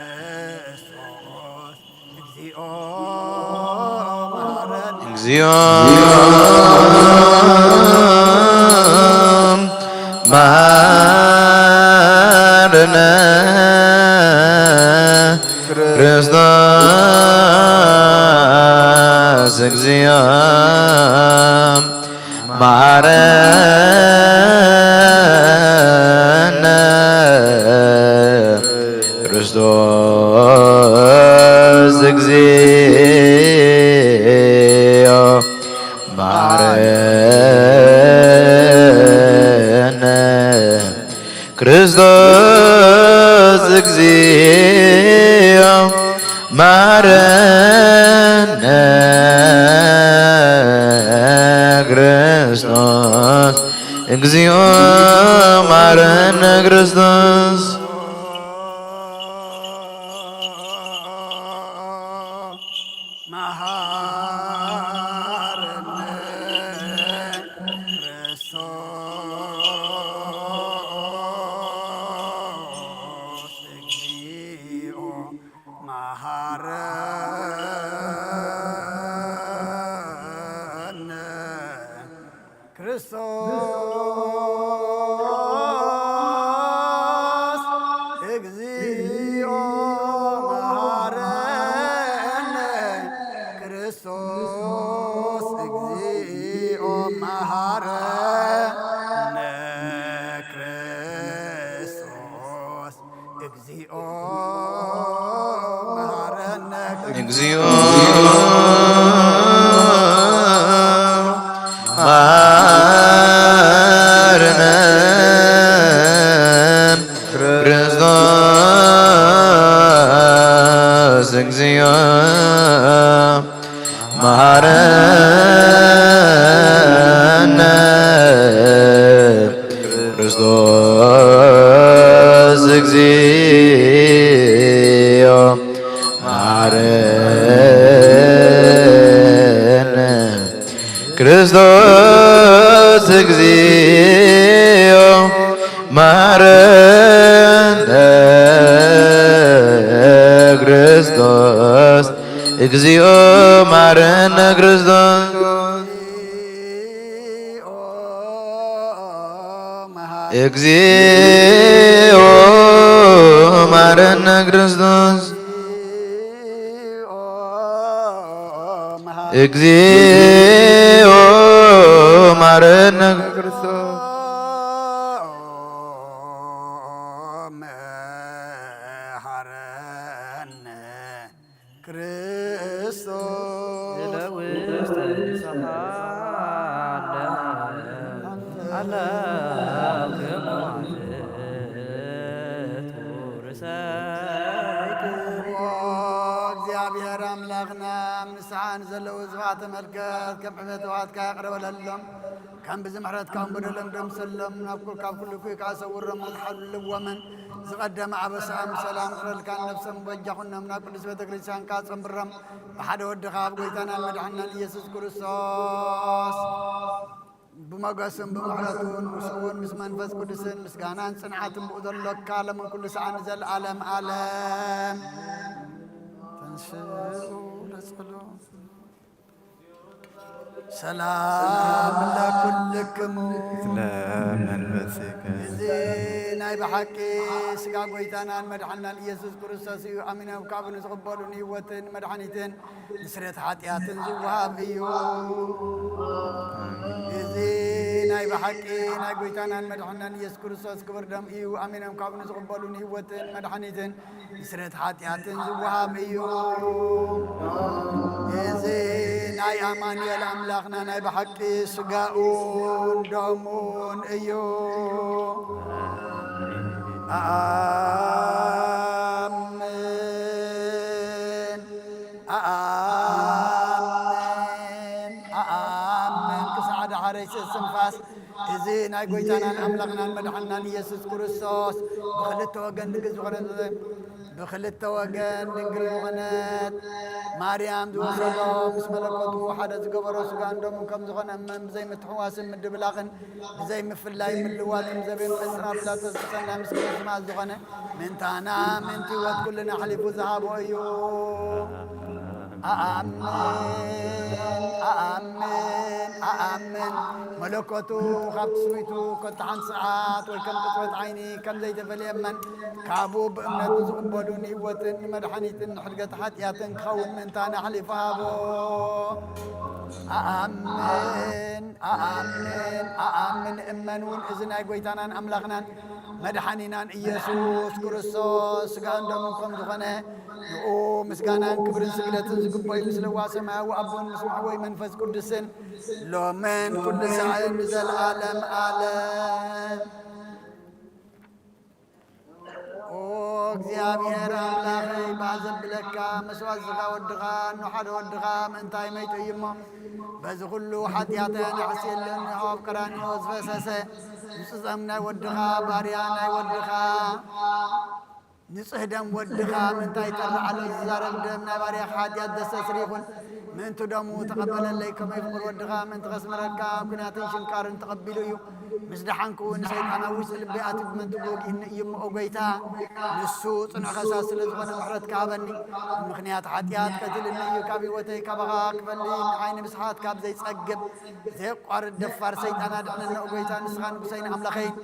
ክርስቶስ እግዚኦ መሃረነ። እግዚኦ መሃረነ ክርስቶስ እግዚኦ መሃረነ ክርስቶስ እግዚኦ መሃረነ ክርስቶስ እግዚኦ መሃረነ ክርስቶስ እግዚኦ መሃረነ ክርስቶስ። መሃረነ ክርስቶስ እግዚኦ መሃረነ ክርስቶስ እግዚኦ መሃረነ ክርስቶስ እግዚኦ መሃረነ ክርስቶስ እግዚኦ መሃረነ። እግዚኦ መሃረነ ክርስቶስ እግዚኦ ማረነ፣ ክርስቶስ እግዚኦ ማረነ፣ ክርስቶስ እግዚኦ ማረነ፣ ክርስቶስ እግዚኦ ማረነ፣ ክርስቶስ ክርስቶስ ለውስተ ሰሃለ አለክሙ ርእሰይክሙ። እግዚአብሔር አምላክና ኣብ ንስሓ ንዘለዉ ህዝባ ተመልከት፣ ከም ሕመት ዋትካ ይቕረ በለሎም። ከም ብዚ ምሕረትካ እውን በደሎም ደምሰሎም፣ ናብ ኩ- ካብ ኩሉ እኩይ ከዓ ሰውሮምን ሓልዎምን። ዝቐደመ ኣበሳኦም ብሰላም ቅረልካን ነብሶም በጃ ኩኖም፣ ናብ ቅዱስ ቤተ ክርስቲያንካ ጸንብሮም። ብሓደ ወድኻ ኣብ ጎይታናን መድሓናን ኢየሱስ ክርስቶስ ብሞገስን ብምሕረቱን ምስኡውን ምስ መንፈስ ቅዱስን ምስጋናን ጽንዓትን ብኡ ዘሎካ ሎምን ኩሉ ሰዓን ንዘለዓለም ዓለም። ተንስኡ ለጸሎት። ሰላም ለኩልክሙ። ለመንፈስከ እዚ ናይ ብሓቂ ስጋ ጎይታናን መድሓናን ኢየሱስ ክርስቶስ እዩ። ኣሚኖም ካብኡ ንዝቕበሉ ንህይወትን መድሓኒትን ንስሬት ሓጢኣትን ዝወሃብ እዩ። እዚ ናይ ብሓቂ ናይ ጎይታናን መድሓናን ኢየሱስ ክርስቶስ ክብር ደም እዩ። ኣሚኖም ካብኡ ንዝቕበሉ ንህይወትን መድሓኒትን ንስሬት ሓጢኣትን ዝወሃብ እዩ። እዚ ናይ ኣማኑኤል ኣምላኽና ናይ ብሓቂ ስጋኡን ደሙን እዩ። ኣኣምን ኣኣምን ኣኣምን ክሳዕ ዳሕረይ ስንፋስ እዚ ናይ ጎይታናን ኣምላኽናን መድሓንናን ኢየሱስ ክርስቶስ ብኽልተ ወገን ድንግል ዝኾነት ብኽልተ ወገን ድንግል ዝኾነት ማርያም ዝወሰዶ ምስ መለኮቱ ሓደ ዝገበሮ ስጋን ደሙን ከም ዝኾነ እመን ብዘይ ምትሕዋስን ምድብላቕን ብዘይ ምፍላይ ምልዋጥን ዘቤን ቀጽራ ፕላቶስ ብሰናይ ምስ ክርስማስ ዝኾነ ምንታና ምንቲ ህይወት ኩልና ኣሕሊፉ ዝሃቦ እዩ። ኣኣምን ኣኣምን ኣኣምን መለኮቱ ካብ ትስብእቱ ኮታ ሓንቲ ሰዓት ወይ ከም ቅጽበት ዓይኒ ከም ዘይተፈልየ እመን። ካብኡ ብእምነት ንዝቕበሉ ንህይወትን ንመድሓኒትን ንሕድገት ሓጢኣትን ክኸውን ምእንታና ኣሕሊፉ ሃቦ። ኣኣምን ኣኣምን ኣኣምን እመን እውን እዚ ናይ ጎይታናን ኣምላኽናን መድሓኒናን ኢየሱስ ክርስቶስ ስጋን ደሙን ከም ዝኾነ ንኡ ምስጋናን ክብርን ስግደትን ዝግበኦ እዩ። ምስለዋ ሰማያዊ ኣቦን ምስ ማሕወይ መንፈስ ቅዱስን ሎምን ኩሉ ሳዕን ንዘለኣለም ኣለም። ኦ እግዚኣብሔር ኣምላኸይ ባህ ዘብለካ መስዋእትኻ ወድኻ እኖ ሓደ ወድኻ ምእንታይ መይጡ እዩ እሞ በዚ ኩሉ ሓጢኣተይ ኣነ ሕስየለኒ ኣብ ቀራንዮ ዝፈሰሰ ንጽጸም ናይ ወድኻ ባርያ ናይ ወድኻ ንጽህ ደም ወድኻ ምእንታይ ይጠርዓሎ ዝዛረብ ደም ናይ ባርያኻ ሓጢኣት ደሰስር ይኹን ምእንቲ ደሙ ተቐበለለይ ከመይ ፍቕር ወድኻ ምእንቲ ከስምረካ ኩናትን ሽንካርን ተቐቢሉ እዩ። ምስ ደሓንኩ እውን ሰይጣን ኣብ ውሽጢ ልበይ ኣትዩ ብመንቱ ወጊእኒ እዩ እሞ ኦ ጎይታ ንሱ ጽኑዕ ፈሳስ ስለ ዝኾነ ምሕረትካ ሃበኒ። ብምኽንያት ሓጢኣት ቀቲልኒ እዩ ካብ ህይወተይ ካባኻ ክፈሊ ንዓይ ንምስሓት ካብ ዘይጸግብ ዘየቋርጥ ደፋር ሰይጣን ኣድሕነኒ ኦ ጎይታ ንስኻ ንጉሰይን ኣምላኸይን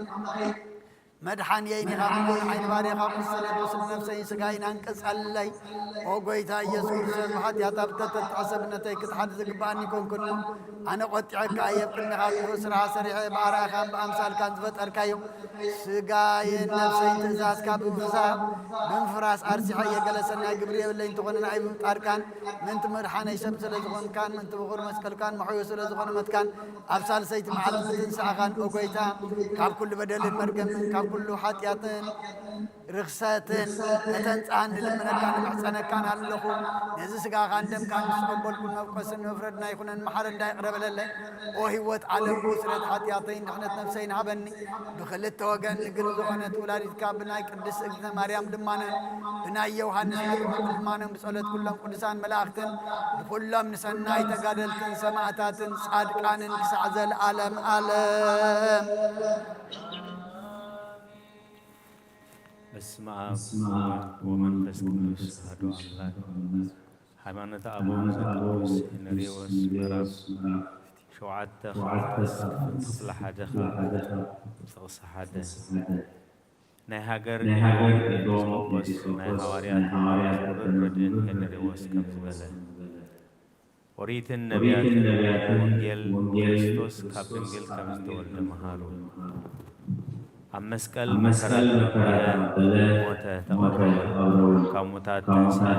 መድሓንየይን ኢኻ እሞ ንዓይ ንባርያኻ ቅሰለይ ቁስሊ ነፍሰይን ስጋይን ኣንቅጸለይ። ኦ ጎይታ ኢየሱስ ክርስቶስ ብሓጢኣት ኣብ ተተጥዐ ሰብነተይ ክትሓት ዝግብኣኒ ኣይኮንኩን። ኣነ ቆጢዐካ እየ ኣብ ቅድሜኻ ክፉእ ስራሕ ሰሪሐ ብኣርኣያኻን ብኣምሳልካን ዝፈጠርካዮ ስጋየን ነፍሰይን ትእዛዝካ ብምፍሳህ ብምፍራስ ኣርሲሐ እየ። ገለ ሰናይ ግብሪ የብለይ እንተኾነ ንኣይ ብምፍጣርካን ምእንቲ መድሓነይ ሰብ ስለ ዝኾንካን ምእንቲ ብኹር መስቀልካን መሕዮ ስለ ዝኾነ መትካን ኣብ ሳልሰይቲ መዓልቲ ምትንሳእኻን ኦ ጎይታ ካብ ኩሉ በደልን መርገምን ካብ ኩሉ ሓጢኣትን ርኽሰትን ከተንጽሃኒ ልምነካን እምሕጸነካን ኣለኹ። ነዚ ስጋኻን ደምካን ምስ ተቐበልኩ መብቆስን መፍረድና ይኹነን፣ መሓረና ይቕረ በለለይ። ኦ ህይወት ዓለም፣ ብስረት ሓጢኣተይን ድሕነት ነፍሰይን ሃበኒ። ብኽልተ ወገን ንግል ዝኾነት ወላዲትካ ብናይ ቅድስት እግዝእትነ ማርያም ልማነን ብናይ ዮሃንስ መጥምቕ ልማነን ብጸሎት ኩሎም ቅዱሳን መላእኽትን ብኩሎም ንሰናይ ተጋደልትን ሰማዕታትን ጻድቃንን ክሳዕ ዘለዓለም ዓለም። በስመ አብ ወወልድ ወመንፈስ ቅዱስ አሐዱ አምላክ። ሃይማኖተ አበው ዘቅዱስ ሄነሪዎስ ምዕራፍ ሸውዓተ ክፍለ ሓደ ጥቕሲ ሓደ። ናይ ሃገር ኤዶም ኤጲስቆጶስ ናይ ሃዋርያት ክቡርን ረድእን ሄነሪዎስ ከም ዝበለ፣ ኦሪትን ነቢያትን ወንጌል ክርስቶስ ካብ ድንግል ከም ዝተወልደ መሃሩ። ኣብ መስቀል መከራ ተቐበለ፣ ሞተ፣ ተቐብረ፣ ካብ ሙታት ተንስአ፣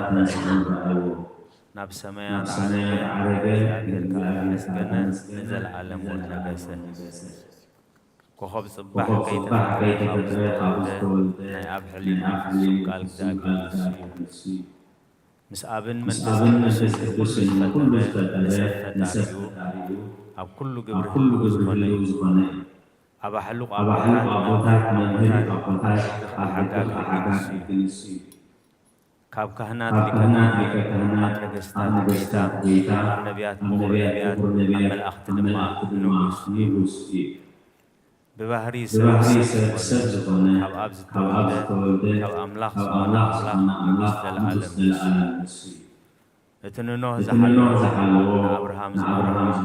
ናብ ሰማያት ዓረገ፣ እግዚኣብሔር ከኣ ተመስገነ፣ ንዘለዓለም እውን ነገሰ። ኮኸብ ጽባሕ ከይተፈጥረ ካብ ዝተወልደ ናይ ኣብ ሕሊና ፍጹም ቃል እግዚኣብሔር ንሱ እዩ። ምስ ኣብን መንፈስ ቅዱስን ኩሉ ዝፈጠረ ንሰብ ፈጣሪኡ ኣብ ኩሉ ግብሪ ህልው ዝኾነ እዩ። ኣብ ኣሕሉቕ ኣቦታት መምህር ኣቦታት ኣብ ሕጊ ሓጋጊ ንሱ እዩ። ካብ ካህናት ሊቀ ካህናት ኣብ ነገስታት ጌታ፣ ኣብ ነቢያት ምሁር ነቢያት፣ ኣብ መላእኽቲ ድማ ንጉስ እዩ። ብባህሪ ሰብ ሰብ ዝኾነ፣ ካብ ኣብ ዝተወልደ፣ ካብ ኣምላኽ ዝኾነ ኣምላኽ ንጉስ ዘለዓለም ንሱ እዩ። እቲ ንኖህ ዝሓለዎ፣ ንኣብርሃም ዝመርሖ፣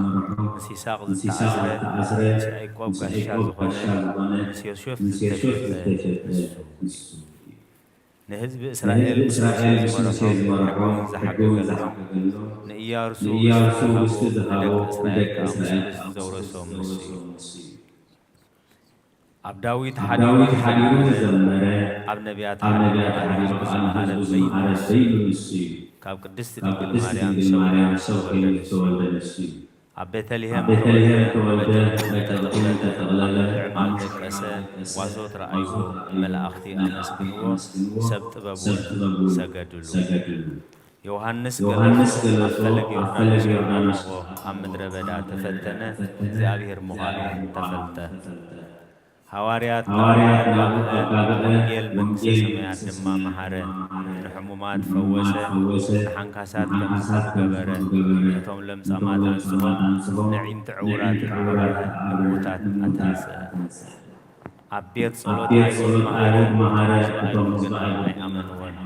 ምስ ይስሐቅ ዝተኣስረ፣ ምስ ያዕቆብ ጋሻ ዝኾነ፣ ምስ ዮሴፍ ዝተሸጠ ንሱ እዩ። ንህዝቢ እስራኤል ምስ ሙሴ ዝመርሖ፣ ሕጊ እውን ዝሓገገሎም፣ ንኢያሱ ርስቲ ዝሃቦ፣ ንደቂ እስራኤል ከኣ ምስ ርስቲ ዘውረሶም ንሱ እዩ። ኣብ ዳዊት ሓዲሩ ዝዘመረ፣ ኣብ ነቢያት ሓዲሩ ከኣ ንህዝቡ ዝመሃረ በይኑ ንሱ እዩ። ካብ ቅድስቲ ድንግል ማርያም ሰብ ኮይኑ ዝተወልደ ንሱ እዩ። ኣብ ቤተልሔም ተወልደ፣ መጠንክን ተጠቕለለ፣ ኣብ ምዕማድ ደቀሰ፣ ዋሶት ረኣይዎ፣ መላእኽቲ ኣመስግንዎ፣ ሰብ ጥበብ እውን ሰገድሉ። ዮሃንስ ገለጾ፣ ኣብ ፈለግ ዮርዳኖስ ኣብ ምድረ በዳ ተፈተነ፣ እግዚኣብሔር ምዃኑ ተፈልጠ። ሃዋርያት ናብኡ ኣጋብአ፣ ወንጌል መንግስተ ሰማያት ድማ መሃረ፣ ንሕሙማት ፈወሰ፣ ንሓንካሳት ከም ዝስሕቱ ገበረ፣ ነቶም ለምጻማት ኣንጽሆ፣ ነዒንቲ ዕውራት ኣብርሀ፣ ንሙታት ኣተንስአ። ኣብ ቤት ጸሎት ኣይሁድ መሃረ፣ እቶም ዝባእሉ ግን ኣይኣመንዎን።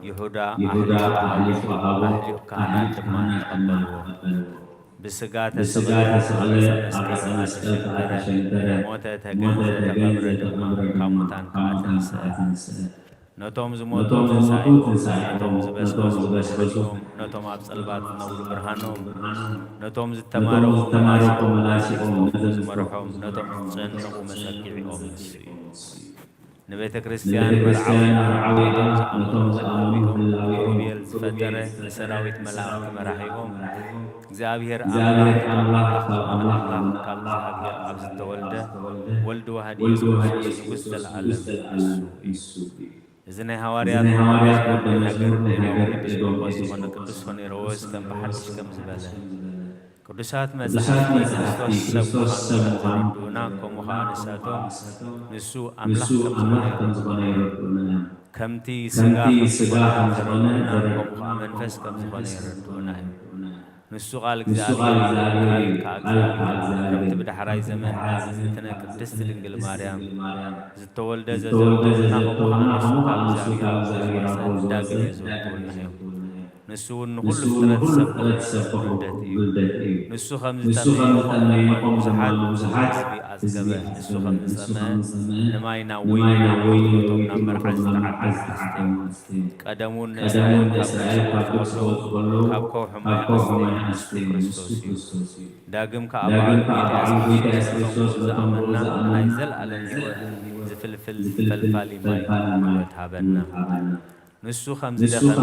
ይሁዳ ኣሕሊፉ ሃቦ፣ ኣሕሊፍ ካህናት ድማ ተቐበልዎ። ብስጋ ተሰቕለ፣ ኣብ ዕፀ መስቀል ከኣ ተሸንከረ፣ ሞተ፣ ተገንዘ፣ ተቐብረ ድማ፣ ካብ ሙታን ከኣ ተንስአ። ነቶም ዝሞቱ ትንሳኤኦም፣ ነቶም ዝበስበሱ መድሓኒኦም፣ ነቶም ኣብ ጸልማት ዝነብሩ ብርሃኖም፣ ነቶም ዝተማረኹ መላሲኦም፣ ነቶም ዝመርሖም፣ ነቶም ዝጨነቑ መጸግዒኦም ንሱ እዩ። ንቤተ ክርስቲያን መርዓዊኣ፣ ነቶም ዝኣመኑ ህላዌኦም፣ ኪሩቤል ዝፈጠረ፣ ንሰራዊት መላእኽቲ መራሒኦም፣ እግዚኣብሔር ኣምላኽ ካብ ኣምላኽ፣ ካብ እግዚኣብሔር ኣብ ዝተወልደ ወልድ ዋህድ ኢየሱስ ክርስቶስ ንጉስ ዘለዓለም ንሱ እዩ። እዚ ናይ ሃዋርያት ወዲ መዝሙር ናይ ሃገር ኤዶም ኤጲስቆጶስ ዝኾነ ቅዱስ ሆኔሮዎስ ከም ብሓድሽ ከም ዝበለ፣ ቅዱሳት መጻሕፍቲ ክርስቶስ ሰብ ምዃኑ ዘረድኡና፣ ከምኡ ኸዓ ንሳቶም ንሱ ኣምላኽ ከም ዝኾነ የረድኡና። ከምቲ ስጋ ከም ዝኾነ ዘረድኡና፣ ከምኡ ኸዓ መንፈስ ከም ዝኾነ የረድኡና እዩ። ንሱ ቃል እግዚኣብሔር እዩ፣ ቃል ከኣ እግዚኣብሔር እዩ። ከምቲ ብዳሕራይ ዘመን እግዝእትነ ቅድስት ድንግል ማርያም ዝተወልደ ዘዘውተሩና፣ ከምኡ ኸዓ ንሱ ካብ እግዚኣብሔር ኣብ ዝወጸ ዳግም የዘውትሩና እዮም። ንሱ እውን ንኹሉ ፍጥረት ዝሰብኹ ውልደት እዩ። ንሱ ከም ዝጠመየ ኾም ዝመሉ ብዙሓት ህዝቢ ኣጽገበ። ንሱ ከም ዝጸመ ንማይ ናብ ወይኒ ለዊጡ ነቶም ናብ መርዓ ዝተዓደሙ ኣንስቲ። ቀደሙን ንእስራኤል ካብ ግብጺ ክወጹ ከለዉ ካብ ከውሒ ማይ ኣስተየ ንሱ ክርስቶስ እዩ። ዳግም ከኣ በዓሉ ጐይታ የሱስ ክርስቶስ ነቶም ብኡ ዝኣመንና ናይ ዘለኣለም ህይወት ዝፍልፍል ፈልፋሊ ማይ ህይወት ሃበና። ንሱ ከም ዝደኸመ፣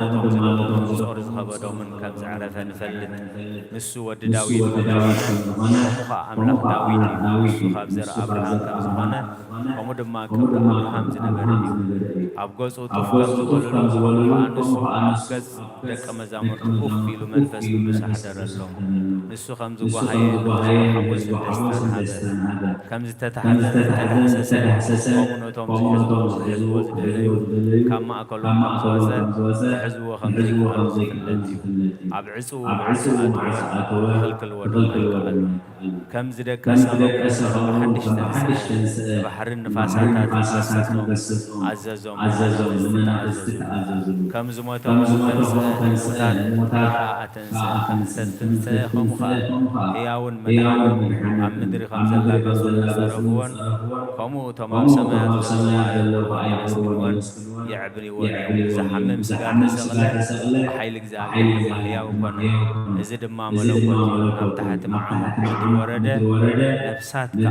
ከምኡ ድማ ነቶም ብጾር ዝኸበዶምን ከም ዘዕረፈ ንፈልጥ። ንሱ ወዲ ዳዊት ከም ዝኾነ፣ ከምኡ ኸኣ ኣምላኽ ዳዊት እዩ። ንሱ ካብ ዘርኢ ኣብርሃም ከም ዝኾነ፣ ከምኡ ድማ ክብሪ ኣብርሃም ዝነበረ እዩ። ኣብ ገጹ ጡፍ ከም ዝበሉሉ፣ ከምኡ ኸኣ ንሱ ኣብ ገጽ ደቀ መዛሙርቱ ኡፍ ኢሉ መንፈስ ቅዱስ ኣሕደረሎም። ንሱ ከም ዝጓሃየ፣ ንሱ ብሓጎስን ደስታን ሃበ። ከም ዝተታሕዘን ዝተዳህሰሰን፣ ከምኡ ነቶም ዝሕዝዎ፣ ክሕዝዎ ዝደለዩ፣ ካብ ማእከሎም ከም ዝወጸ፣ ክሕዝዎ ከም ዘይከኣሉ ዝፍለጥ እዩ። ኣብ ዕጹው ማዕጾ ኣተወ፣ ክኽልክልዎ ድማ ኣይከኣሉን። ከም ዝደቀሰ ኸምኡ ከም ብሓድሽ ተንስአ፣ ንባሕርን ንፋሳታትን ገስጾም ኣዘዞም፣ ንመናፍስቲ ተኣዘዙ። ከም ዝሞተ ኸምኡ ተንስአ፣ ንሙታት ኸኣ ኣተንስአ። እንተ ትንስአ ኸምኡ ኸኣ ህያውን መድሓንን ኣብ ምድሪ ከም ዘላ ገጹ ንዝጸረፍዎን፣ ከምኡ እቶም ኣብ ሰማያት ዘለዉ ኸኣ የመስግንዎን የዕብንዎን እዮም። ዝሓምም ስጋ ተሰቕለ፣ ብሓይሊ እግዚኣብሔር ድማ ህያው ኮነ። እዚ ድማ መለኮት እዩ። ናብ ታሕቲ መዓሙቕ ምድሪ ወረደ፣ ነፍሳት ከኣ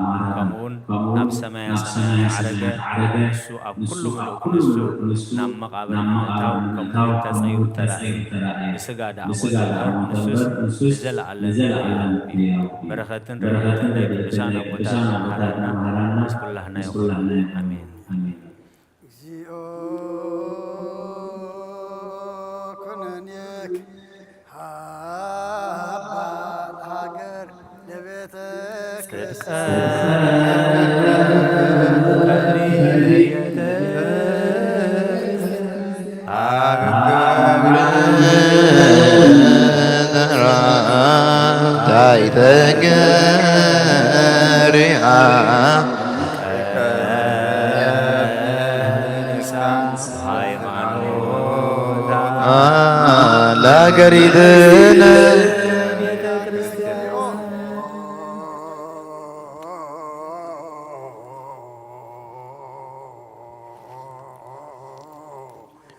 ማረኸ። ከምኡውን ናብ ሰማያ ሰማያት ዓረገ። ንሱ ኣብ ኩሉ ምሉእ ክንሱ ናብ መቓብር ንምእታው ከም ውሉድ ተጸይሩ ተራእየ። ብስጋ ደኣ ሞተ እምበር፣ ንሱስ ንዘለኣለም ህያው እዩ። በረኸትን ረድኤትን ናይ ቅዱሳን ኣቦታትና መሃራና ምስ ኩላህና ይኹን። ኣሜን። እግዚኦ ኩነኔክ ሃባ ሃገር ለቤተ ሃይማኖታ ለሀገሪትነ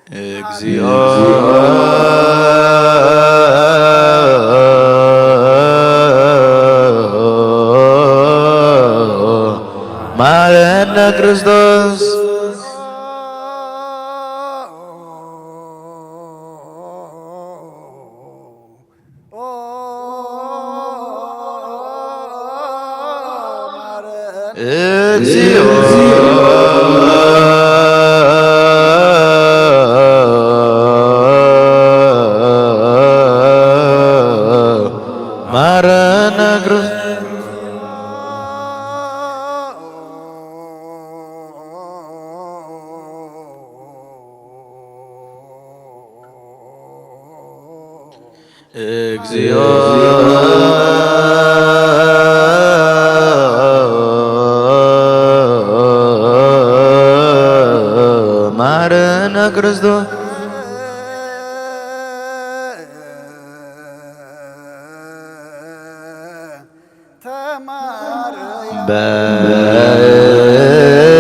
እግዚኦ መሐረነ ክርስቶስ። እግዚኦ መሐረነ ክርስቶስ። እግዚኦ መሐረነ ክርስቶስ።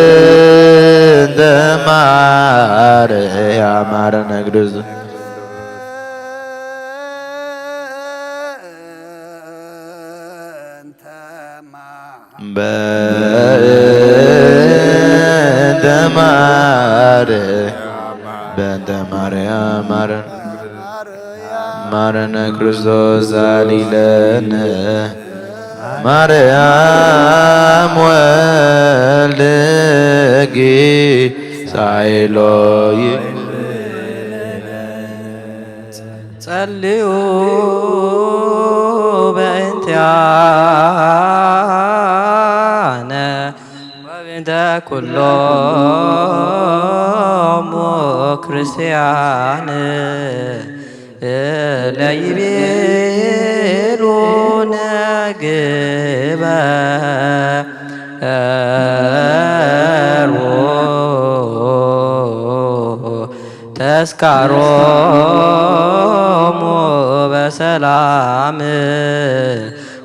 በእንተ ማርያም መሐረነ ክርስቶስ። በእንተ ማርያም፣ በእንተ ማርያም መሐረነ መሐረነ ክርስቶስ ሳሊ ለነ። ማርያም ወልድኪ ሳይሎ ይ- ጸልዩ በእንቲአነ ወበእንተ ኩሎሙ ክርስቲያን ለይቤሉነ ግበሩ ተስካሮሙ በሰላም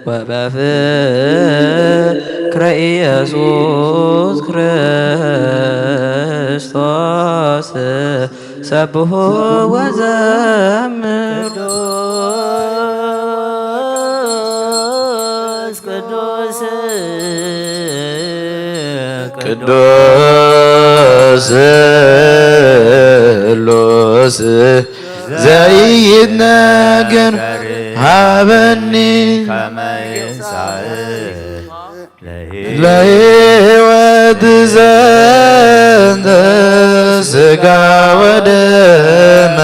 ወበፍቅረ ኢየሱስ ክርስቶስ ሰብሑ ወዘምሩ። ቅዱስ ቅዱስ ቅዱስ ዘይትነገር ሃበኒ። ለህይወት ዘንተ ስጋ ወደመ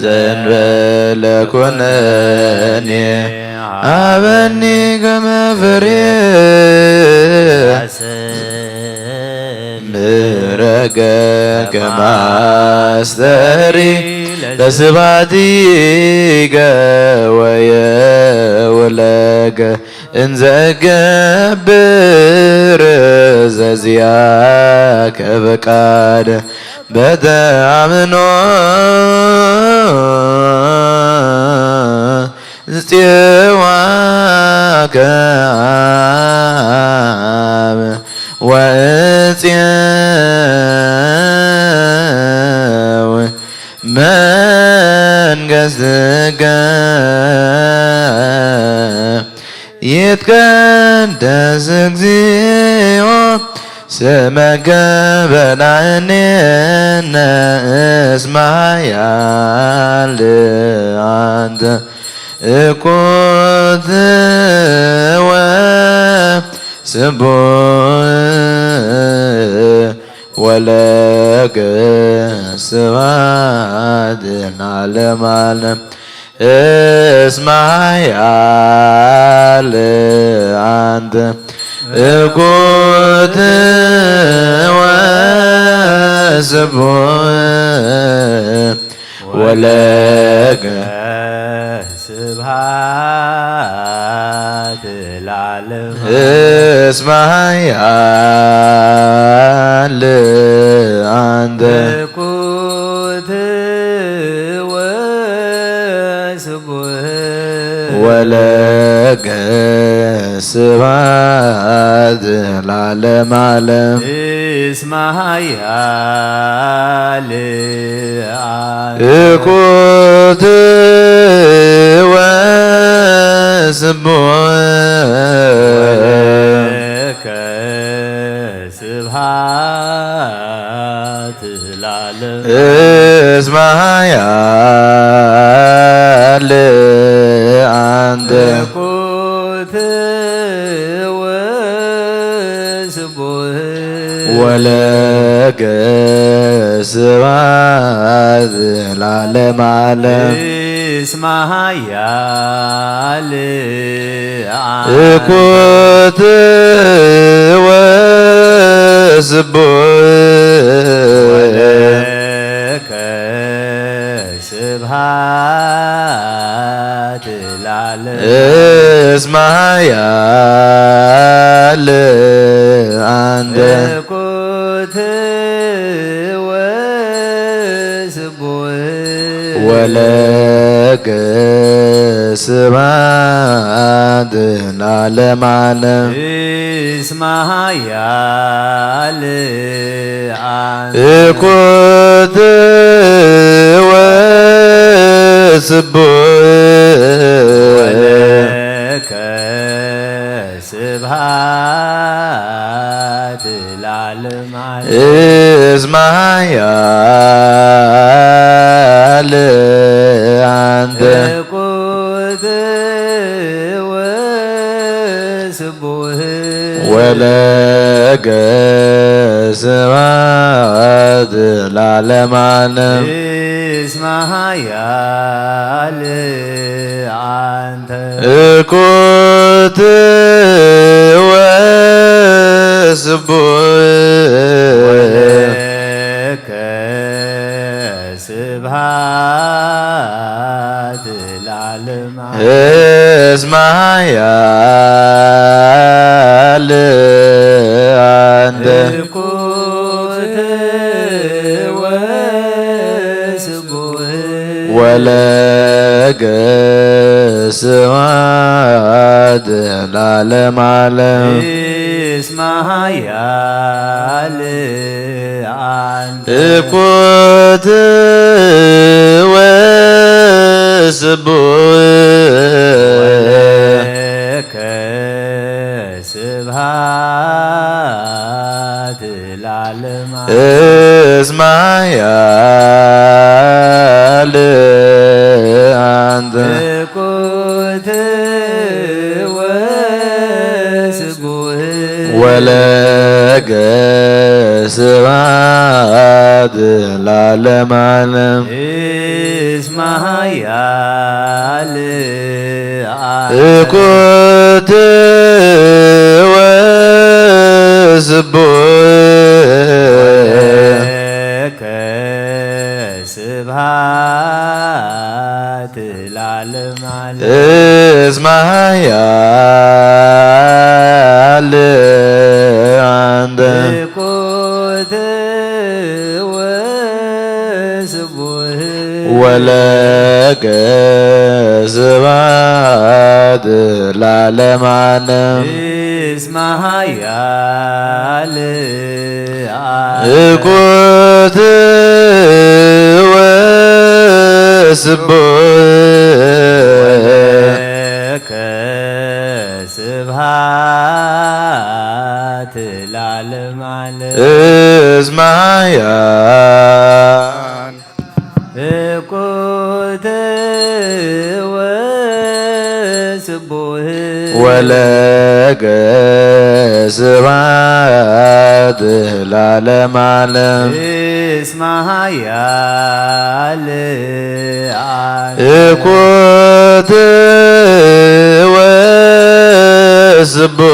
ዘንበለ ኩነኔ ሃበኒ ከመ ፍሬ ምረገ ከማስተሪ ለስባቲከ ወየውለከ እንዘገብር ዘዚያከ ፍቃድ በተአምኖ ጽዋከ አብ ወእጽየው መንግስትከ ይትቀደስ እግዚኦ ስመከ በላዕሌነ እስመ ኃያል አንተ እኩት ወስቡሕ ወለከ ስብሐት ለዓለመ ዓለም። እስመ ኃያል አንተ እኩት ወስቡሕ ወለከ ስብሐት ለዓለመ እስመ ኃያል አንተ እኩት ወስቡሕ ወለከ ስብሐት ለዓለመ ዓለም። እስመ ኃያል አንተ እኩት ወስቡሕ ወለከ ስብሐት ለዓለም። እስመ ኃያል አንተ እኩት ወስቡሕ ወለከ ስብሐት ለዓለመ ዓለም። እስመ ኃያል አንተ እኩት ወስቡሕ ወለከ ስብሐት ለዓለም። እስመ ኃያል አንተ እኩት ወስቡሕ ወለከ ስብሐት ለዓለመ ዓለም። እስመ ኃያል አንተ እኩት ወስቡሕ ወለከ ስብሐት ለዓለመ ዓለም። እስመ ኃያል አንተ እኩት ወስቡሕ ወለከ ስብሐት ለዓለመ ዓለም። እስመ ኃያል አንተ እኩት ወስቡሕ ወለከ ስብሐት ለዓለመ ዓለም። እስመ ኃያል አንተ እኩት ወስቡሕ ወለከ ስብሐት ለዓለመ ዓለም። እስመ ኃያል አንተ እኩት ወስቡሕ ወለከ ስብሐት ለዓለመ ዓለም። እስመ ኃያል ወለከ ስብሐት ለዓለመ ዓለም። እስመ ኃያል እኩት ወስቡሕ ወለከ ስብሐት ለዓለመ ዓለም። እስመ ኃያል አንተ እኩት ወስቡሕ ወለከ ስብሐት ለዓለመ ዓለም። እስመ ኃያል እኩት ወስቡሕ ወለከ ስብሐት ለዓለመ ዓለም። እስመ ኃያል እኩት ወስቡሕ ወለከ ስብሐት ለዓለመ ዓለም። እስመ ኃያል እኩት ወስቡሕ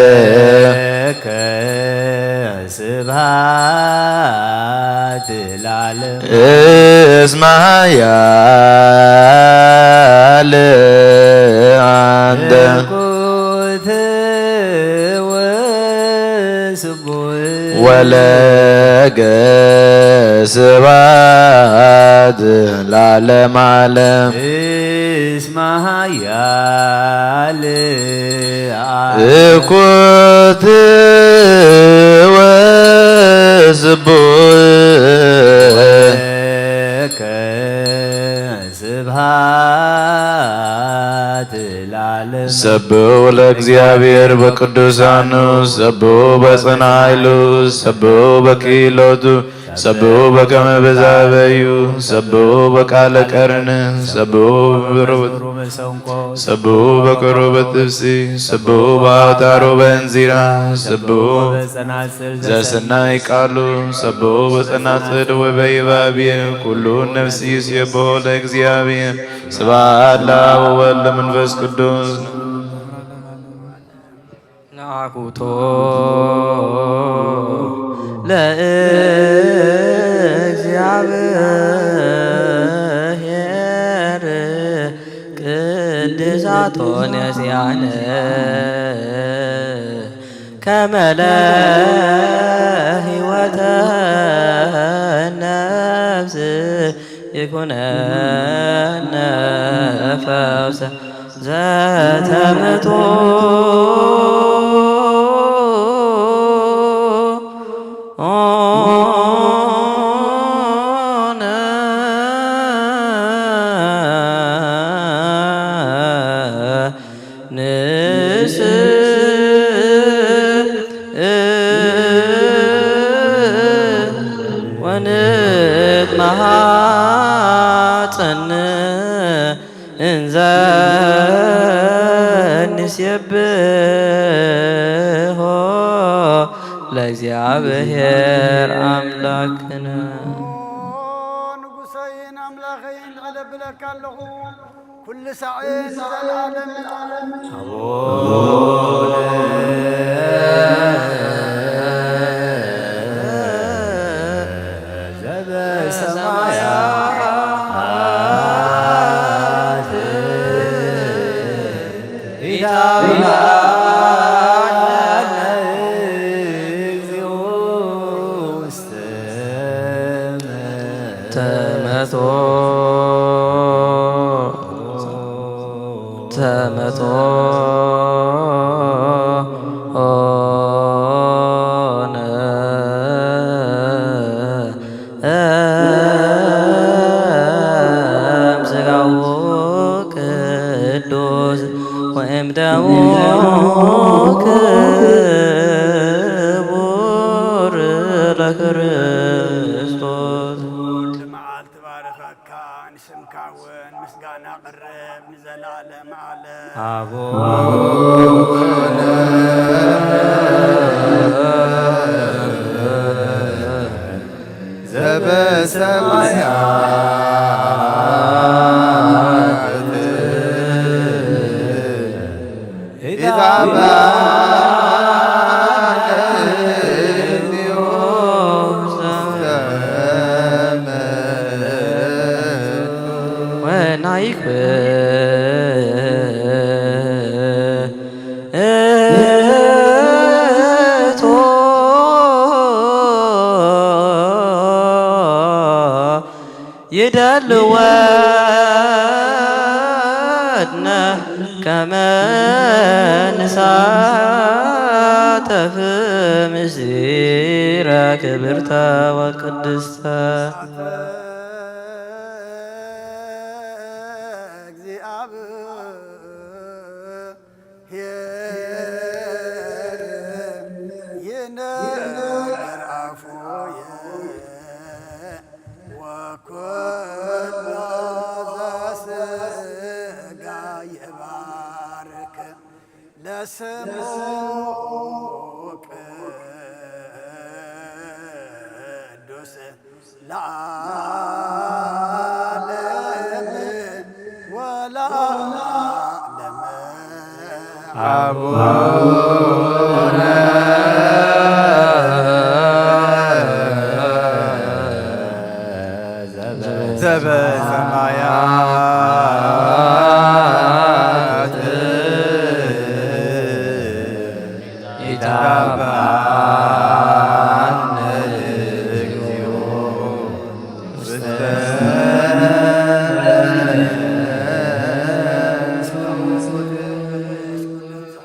ወለከ ስብሐት ለዓለም። እስመ ኃያል አንተ እኩት ወስቡሕ ወለከ ስብሐት ለዓለመ ዓለም። እስመ ኃያል እኩት ወስቡሕ ወለከ ስብሐት ለዓለም። ሰብሑ ለእግዚኣብሔር በቅዱሳኑ፣ ሰብሑ በጽንዓ ኃይሉ፣ ሰብሑ በክኢሎቱ፣ ሰብሑ በከመ ብዝሃ በዩ፣ ሰብሑ በቃለ ቀርኒ፣ ሰብሑ በብሩር መሰንቆ፣ ሰብሑ በቅሩብ ጥብሲ፣ ሰብሑ በአውታሩ በእንዚራ፣ ሰብሑ በጸናጽል ዘሰናይ ቃሉ፣ ሰብሑ በጸናጽል ወበይባቤ፣ ኩሉ ነፍሲ ይሴብሖ ለእግዚኣብሔር። ስብሐት ለአብ ወወልድ ለመንፈስ ቅዱስ። ነአኩቶ ለእግዚአብሔር ቅድሳቶ ነሲያነ ከመ ለህይወተ ነፍስ ይኩነነ ፈውሰ ዘተመቶ ንስ ወንትመሃፀን እንዘ ንሴብሖ ለእግዚኣብሔር ኣምላክነ። ንጉሰይን ኣምላኸይን እለብለካ ኣለኹ። ኩሉ ሳዕን ዘለዓለምን። ኣቡነ ዘበሰማያት ኢታብአነ እግዚኦ ውስተ ተመቶ ተመቶ ኦነ እም ስጋሁ ቅዱስ ወእም ደሙ ክቡር ለክርስቶስ። ኩሉ መዓልቲ ባረኸካ፣ ንስምካ እውን ምስጋና ቅርብ ንዘለዓለም ዓለም። ኣቡነ ሰማያት ኢታብአነ እግዚኦ ውስተ መለኮት ወናይክብር እቶ ይደልወነ ከመ ንሳተፍ ምስጢረ ክብርተ ወቅድስተ። እግዚአብሔር ይነግር አፉየ ወኩሎ ዘስጋ ይባርክ ለስሙ ቅዱስ ለዓለም ወለዓለም። አቡነ ዘበሰማያት ኢታብአነ እግዚኦ ውስተ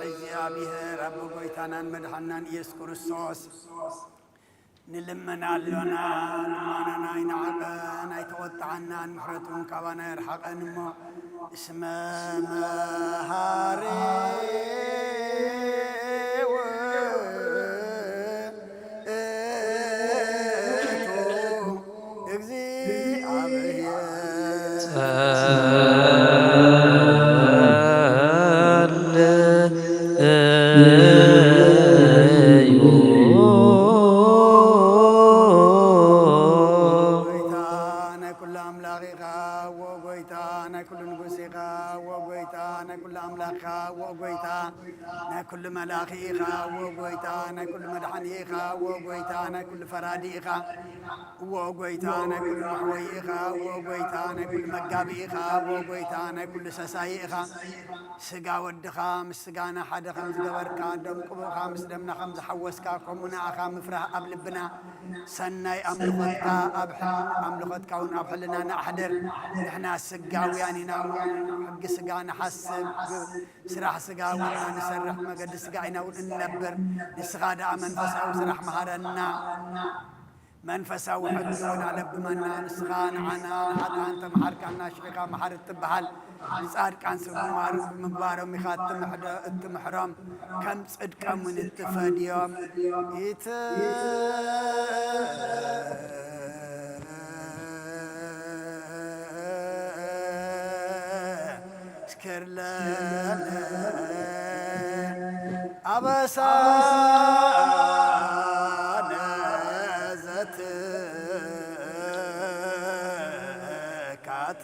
እግዚአብሔር ኣብ ጎይታናን መድሓናን ኢየሱስ ክርስቶስ ንልምን ኣሎና። ልመናና ኣይንዓቐን፣ ኣይተቖጥዓናን፣ ምሕረቱን ካባና የርሓቐን እሞ፣ እስመ መሃሪ ውእቱ እግዚአብሔር። ጸልዩ። ጎይታ ናይ ኩሉ ኣምላኽ ኢኻ፣ ዎ ጎይታ ናይ ኩሉ ንጉስ ኢኻ፣ ዎ ጎይታ ናይ ኩሉ ኣምላኽ ኢኻ፣ ዎ ጎይታ ናይ ኩሉ መላኺ ኢኻ፣ ዎ ጎይታ ናይ ኩሉ መድሓኒ ኢኻ፣ ዎ ጎይታ ናይ ኩሉ ፈራዲ ኢኻ፣ ዎ ጎይታ ናይ ኩሉ መሕወይ ኢኻ፣ ዎ ጎይታ ናይ ኩሉ መጋቢ ኢኻ፣ ዎ ጎይታ ናይ ኩሉ ሰሳይ ኢኻ። ስጋ ወድኻ ምስ ስጋና ሓደ ከም ዝገበርካ፣ ደም ቅቡእኻ ምስ ደምና ከም ዝሓወስካ፣ ከምኡ ንኣኻ ምፍራህ ኣብ ልብና፣ ሰናይ ኣምልኾትካ ኣብ ሕል-፣ ኣምልኾትካ እውን ኣብ ሕልናና ኣሕድር። ንሕና ስጋውያን ኢና እሞ፣ ሕጊ ስጋ ንሓስብ፣ ስራሕ ስጋ እውን ንሰርሕ፣ መገዲ ስጋ ኢና እውን እንነብር። ንስኻ ደኣ መንፈሳዊ ስራሕ መሃረና። መንፈሳዊ ሕጊ እውን ኣለብመና። ንስኻ ንዓና ንሓጥኣን ተመሓርካና፣ ሽሒኻ መሓሪ እትበሃል፣ ንጻድቃን ሰብ ብምግባር-፣ ብምግባሮም ኢኻ እትምሕደ-፣ እትምሕሮም፣ ከም ጽድቆም እውን እትፈድዮም። ይትዝክር ለነ ኣበሳነ ዘትካት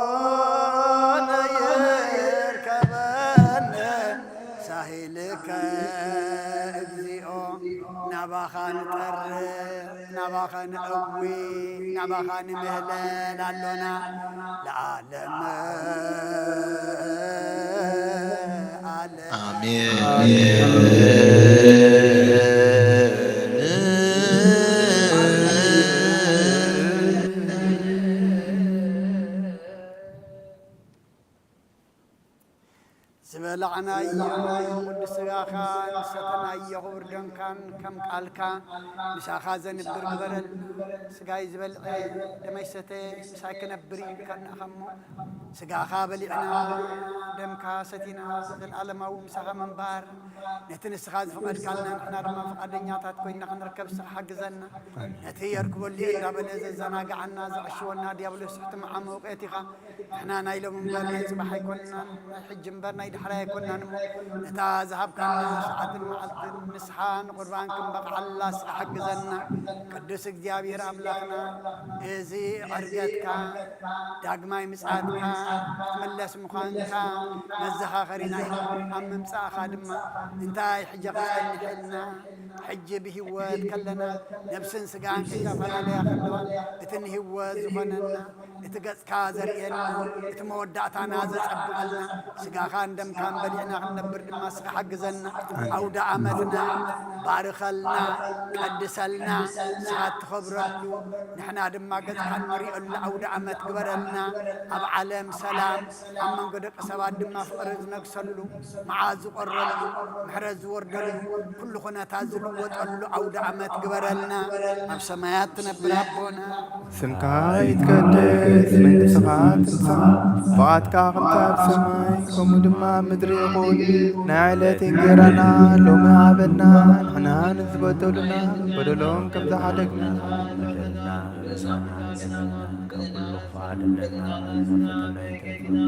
ፍጡነ ይርከበነ ሳሂልከ እግዚኦ። ናባኻ ንጠርፍ፣ ናባኻ ንእዊ፣ ናባኻ ንምህለል ኣሎና ለዓለም ዓለም። ኣሜን። ዝበላዕናዮ ቅዱስ ሥጋኻ፣ ዝሰተናዮ ክቡር ደምካን ከም ቃልካ፣ ምሳኻ ዘንብር ግበረን። ሥጋይ ዝበልዐ ደመይ ዝሰተ ምሳይ ክነብር እዩ ኢልካና ኢኻ እሞ፣ ስጋኻ በሊዕና ደምካ ሰቲና ዘለኣለማዊ ምሳኻ ምንባር፣ ነቲ ንስኻ ዝፈቐድካልና ንሕና ድማ ፍቓደኛታት ኮይንና ክንርከብ ንስኻ ሓግዘና። ነቲ የርክበሉ እየ እንዳበለ ዘዘናግዓና ዘዕሽወና ዲያብሎስ ሕቱም ዓመውቂ ኣቲኻ፣ ንሕና ናይ ሎሚ እምበር ናይ ጽባሕ ኣይኮንናን፣ ናይ ሕጂ እምበር ናይ ዳሕራይ ኣይኮንናን እሞ፣ ነታ ዝሃብካና ሰዓትን መዓልትን ንስኻ ንቁርባን ክንበቕዓላ ንስኻ ሓግዘና። ቅዱስ እግዚኣብሔር ኣምላኽና፣ እዚ ዕርገትካ፣ ዳግማይ ምጽኣትካ፣ ክትምለስ ምዃንካ መዘኻኸሪና እዩ። ኣብ ምምጻእኻ ድማ እንታይ ሕጂ ክጸንሐልና? ሕጂ ብህይወት ከለና ነብስን ስጋን ከይተፈላለያ ከለዋ፣ እቲ ንህይወት ዝኾነና፣ እቲ ገጽካ ዘርእየና፣ እቲ መወዳእታና ዘጸብቐልና፣ ስጋኻን ደምካን በሊዕና ክንነብር ድማ ንስኻ ሓግዘና። ኣውደ ዓመትና ባርኸልና፣ ቀድሰልና፣ ንስኻ እትኸብረሉ፣ ንሕና ድማ ገጽካ እንርእየሉ ኣውደ ዓመት ግበረልና። ኣብ ዓለም ሰላም፣ ኣብ መንጎ ደቂ ሰባት ድማ ፍቕሪ ዝነግሰሉ፣ መዓት ዝቖረሉ፣ ምሕረት ዝወርደሉ፣ ኩሉ ኩነታት ዝልወጠሉ ኣውደ ዓመት ግበረልና። ኣብ ሰማያት ትነብር ኣቦና፣ ስምካ ይትቀደስ፣ መንግስትኻ ትምጻእ፣ ፍቓድካ ከምቲ ኣብ ሰማይ ከምኡ ድማ ኣብ ምድሪ ይኹን። ናይ ዕለት እንጌራና ሎሚ ሃበና፣ ንሕና ንዝበደሉና በደሎም ከም ዝሓደግና በደልና ንሕና ንሓድግ፣ ካብ ኩሉ ክፉእ ኣድሕነና፣ ፈተና ኣይተእትወና።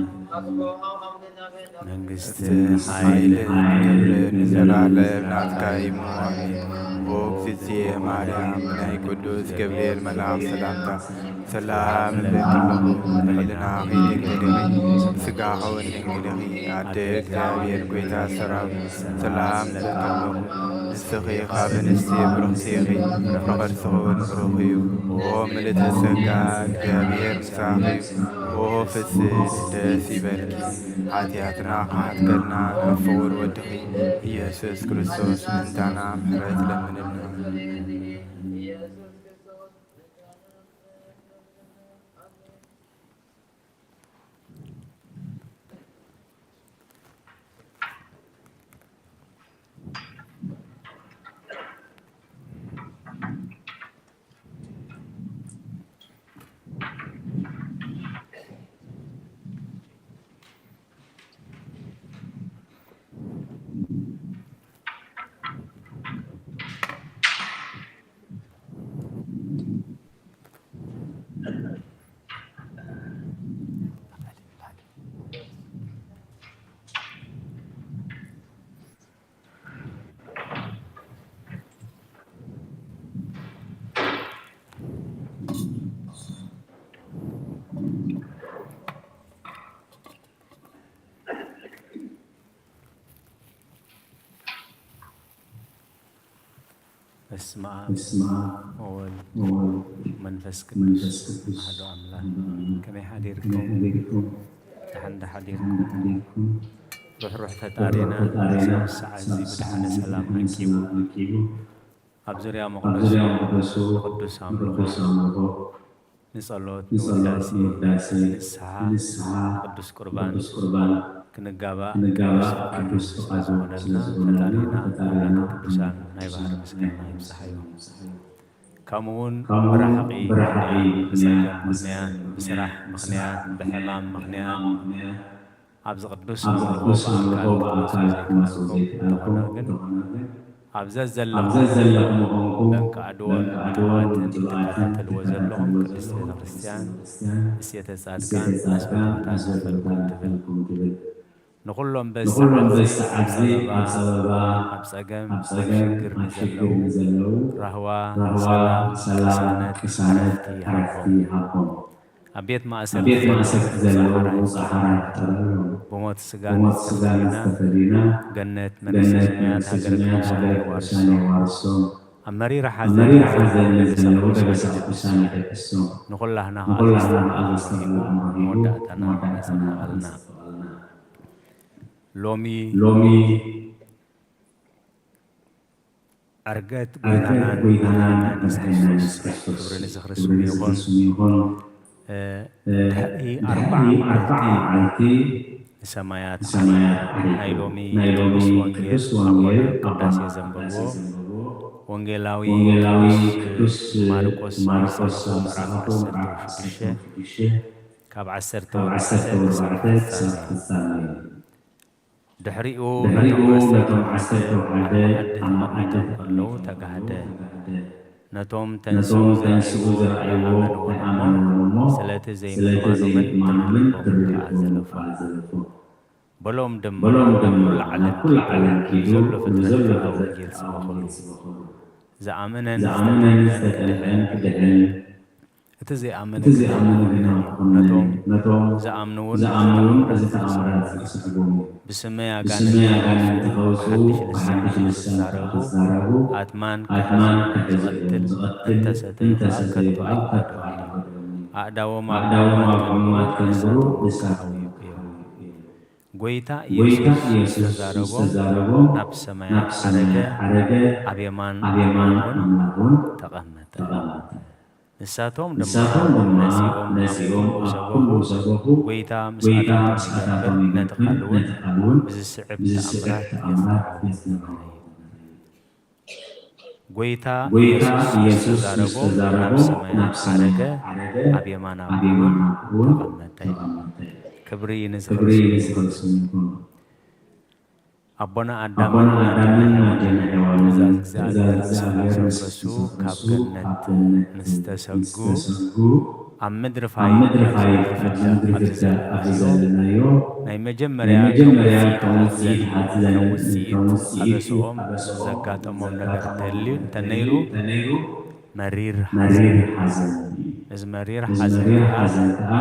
መንግስትን ሓይልን ክብርን ንዘለዓለም ናትካ እዩ። ኣሜን። ኦ እግዝእትየ ማርያም፣ ናይ ቅዱስ ገብርኤል መልኣኽ ሰላምታ ሰላም እብለኪ ኣለኹ። ኣብ ሕልናኺ ድንግል ኢኺ፣ ስጋኺ እውን ድንግል ኢኺ። ኣደ እግዚኣብሔር፣ ጐይታ ሰራዊት፣ ሰላም እብለኪ ኣለኹ። ንስኺ ካብ ኣንስቲ ብርኽቲ ኢኺ፣ ፍረ ከርስኺ እውን ብሩኽ እዩ። ኦ ምልእተ ጸጋ፣ እግዚኣብሔር ምሳኺ እዩ። ኦ ፍስሕቲ ደስ ይበልኪ፣ ሓጢኣትና ክሓትከልና ናብ ፍቑር ወድኺ ኢየሱስ ክርስቶስ ምእንታና ምሕረት ለምንልና። በስመ ኣብ ወወልድ ወመንፈስ ቅዱስ ኣሐዱ ኣምላክ። ከመይ ሓዲርኩም? ደሓን ዶ ሓዲርኩም? ርሕሩሕ ፈጣሪና ነዚ ሰዓት እዚ ብደሓነ ሰላም ዓቂቡ፣ ኣብ ዙርያ መቕደሱ ንቅዱስ ኣምልኾ፣ ንጸሎት፣ ንውዳሴ፣ ንስሓ፣ ቅዱስ ቁርባን ክንጋባእ ቅዱስ ፍቓዱ ስለ ዝኾነልና ፈጣሪና ኣምላከ ቅዱሳን ናይ ባህሪ ምስጋና ይብጽሓዮ። ከምኡ እውን ብረሓቒ ምኽንያት፣ ብጸገም ምኽንያት፣ ብስራሕ ምኽንያት፣ ብሕማም ምኽንያት፣ ኣብዚ ቅዱስ ኣምልኾ ብኣካል ክትመጹ ዘይትኽእሉ እንተኾነ ግን፣ ኣብ ዘዘለኹም ኮንኩም በንቂ ኣድወን ብጥምቀትን ትከታተልዎ ዘለኹም ቅድስት ቤተ ክርስቲያን፣ እሴተ ጻድቃን፣ ኣስበቦታት ይኽፈልኩም ትብል። ንኹሎም በዚ ሰዓት እዚ ኣብ ጸበባ፣ ኣብ ጸገም፣ ኣብ ሽግር ንዘለዉ ራህዋ፣ ሰላም፣ ቅሳነት፣ ዕረፍቲ ይሃቦም። ኣብ ቤት ማእሰርቲ ዘለዉ መውጽዓ ሓራ ይፍጠረሎም። ብሞት ስጋ ዝተፈድዩና ገነት መንግስተ ሰማያት ሃገረ ቅዱሳን የዋርሶም። ኣብ መሪር ሓዘን ዘለዉ ደበሳ ቅዱሳን ይደቅሶም። ንኹላህና ኸኣ ዘስተብህል ኣእምሮ ሂቡ መወዳእታና የጸብቐልና። ሎሚ ሎሚ ዕርገት ዕርገት ጎይታናን ጎይታናን መድሓኒና መድሓኒና ኢየሱስ ክርስቶስ። ክብሪ ንዝኽሪ ስሙ ይኹን። እ፣ ድሕሪ ኣርብዓ መዓልቲ ንሰማያት ንሰማያት ዓሪጉ። ናይ ሎሚ ናይ ሎሚ ቅዱስ ቅዱስ ወንጌል ወንጌል ኣባ ቅዳሴ ዘንበብዎ ወንጌላዊ ወንጌላዊ ቅዱስ ቅዱስ ማርቆስ ማርቆስ ምዕራፍ ዓሰርተ ወሽዱሽተ ካብ ዓሰርተ ወርባዕተ ክሳብ ፍጻሜ። ድሕሪኡ ነቶም ዓሰርተ ሓደ ኣብ መኣዲ ተቐሚጦም ከለዉ ተጋህደ። ነቶም ተንስኡ ዝረኣይዎ ኣይኣመንዎን እሞ፣ ስለቲ ዘይምእማኖምን ትርድእዎም ከኣ ዘለፎም። በሎም ድማ፣ በሎም ድማ ናብ ኩላ ዓለም ኪዱ፣ ንዘሎ ፍጥረት ከኣ ወንጌል ስበኹሉ። ዝኣመነን ዝኣመነን ዝተጠምቀን ክድሕን፣ እቲ ዘይኣምን እቲ ግን ዘይኣምን ግን ክኹነን እዩ። ክኹነን እዩ። ነቶም ዝኣምኑ እውን ዝኣምኑ እውን እዚ ተኣምራት ዝስዕቦም እዩ። ብስመይ ኣጋንንቲ ብስመይ ኣጋንንቲ ከውጽኡ፣ ከውጽኡ፣ ብሓድሽ ልሳን ብሓድሽ ልሳን ክዛረቡ፣ ክዛረቡ፣ ኣትማን ኣትማን ክሕዝኦም ክሕዝኦም ዝቐትል ዝቐትል እንተሰተዩ እንተሰተዩ ከኣ ከኣ ከድዕዎም እዩ። ከድዕዎም እዩ። ኣእዳዎም ኣብ ኣእዳዎም ኣብ ሕሙማት ሕሙማት ከንብሩ ከንብሩ ንሳቶም ንሳቶም ይብቅዩ። ይብቅዩ። ጐይታ ጎይታ ኢየሱስ ኢየሱስ ዝተዛረቦም ዝተዛረቦም ናብ ሰማይ ናብ ሰማይ ዓረገ፣ ዓረገ፣ ኣብ የማን ኣብ የማን ኣምላኽ እውን ኣምላኽ እውን ተቐመጠ። ተቐመጠ። ንሳቶም ድማ ንሳቶም ድማ ነጺኦም ነጺኦም ኣብ ኩሉ ኣብ ኩሉ ሰበኹ፣ ሰበኹ፣ ጐይታ ጐይታ ምስኣታቶም ምስኣታቶም ይነብር፣ ይነብር፣ ነቲ ቃል እውን ነቲ ቃል እውን ብዝስዕብ ብዝስዕብ ተኣምራት ተኣምራት የጽንዖ። የጽንዖ። ጐይታ ጐይታ ኢየሱስ ኢየሱስ ምስ ምስ ተዛረቦም ተዛረቦም ናብ ሰማይ ናብ ሰማይ ዓረገ፣ ዓረገ፣ ኣብ የማን ኣብ ኣቡ የማን እውን ኣቡ እውን ተቐመጠ። ተቐመጠ። ክብሪ ክብሪ ንዝኽሪ ስሙ ንዝኽሪ ይኹን። ስሙ ይኹን። ኣቦና ኣዳምን ኣቦና ኣዳምን ኣዴና ኣዴና ሄዋንን ሄዋንን ትእዛዝ ትእዛዝ እግዚኣብሔር እግዚኣብሔር ምስ ምስ ተፍረሱ፣ ተፍረሱ፣ ካብ ካብ ገነት ገነት ምስ ምስ ተሰጉ፣ ተሰጉ፣ ኣብ ምድሪ ኣብ ፋይድ ምድሪ ፋይድ ኣብዚ ምድሪ ኣብዚ ፍዳ ኣብዚ ዘለናዮ፣ ዘለናዮ፣ ናይ መጀመርያ ናይ መጀመርያ ከም ውጽኢት ከም ውጽኢት ከም ውጽኢት ከም ውጽኢት ኣበስኦም ኣበስኦም ዘጋጠሞም ነገር ዘጋጠሞም ተልዩ ነገር እንተነይሩ፣ ተልዩ እንተነይሩ፣ መሪር መሪር ሓዘን። ሓዘን እዩ። እዚ መሪር እዚ ሓዘን መሪር ከዓ ሓዘን ከዓ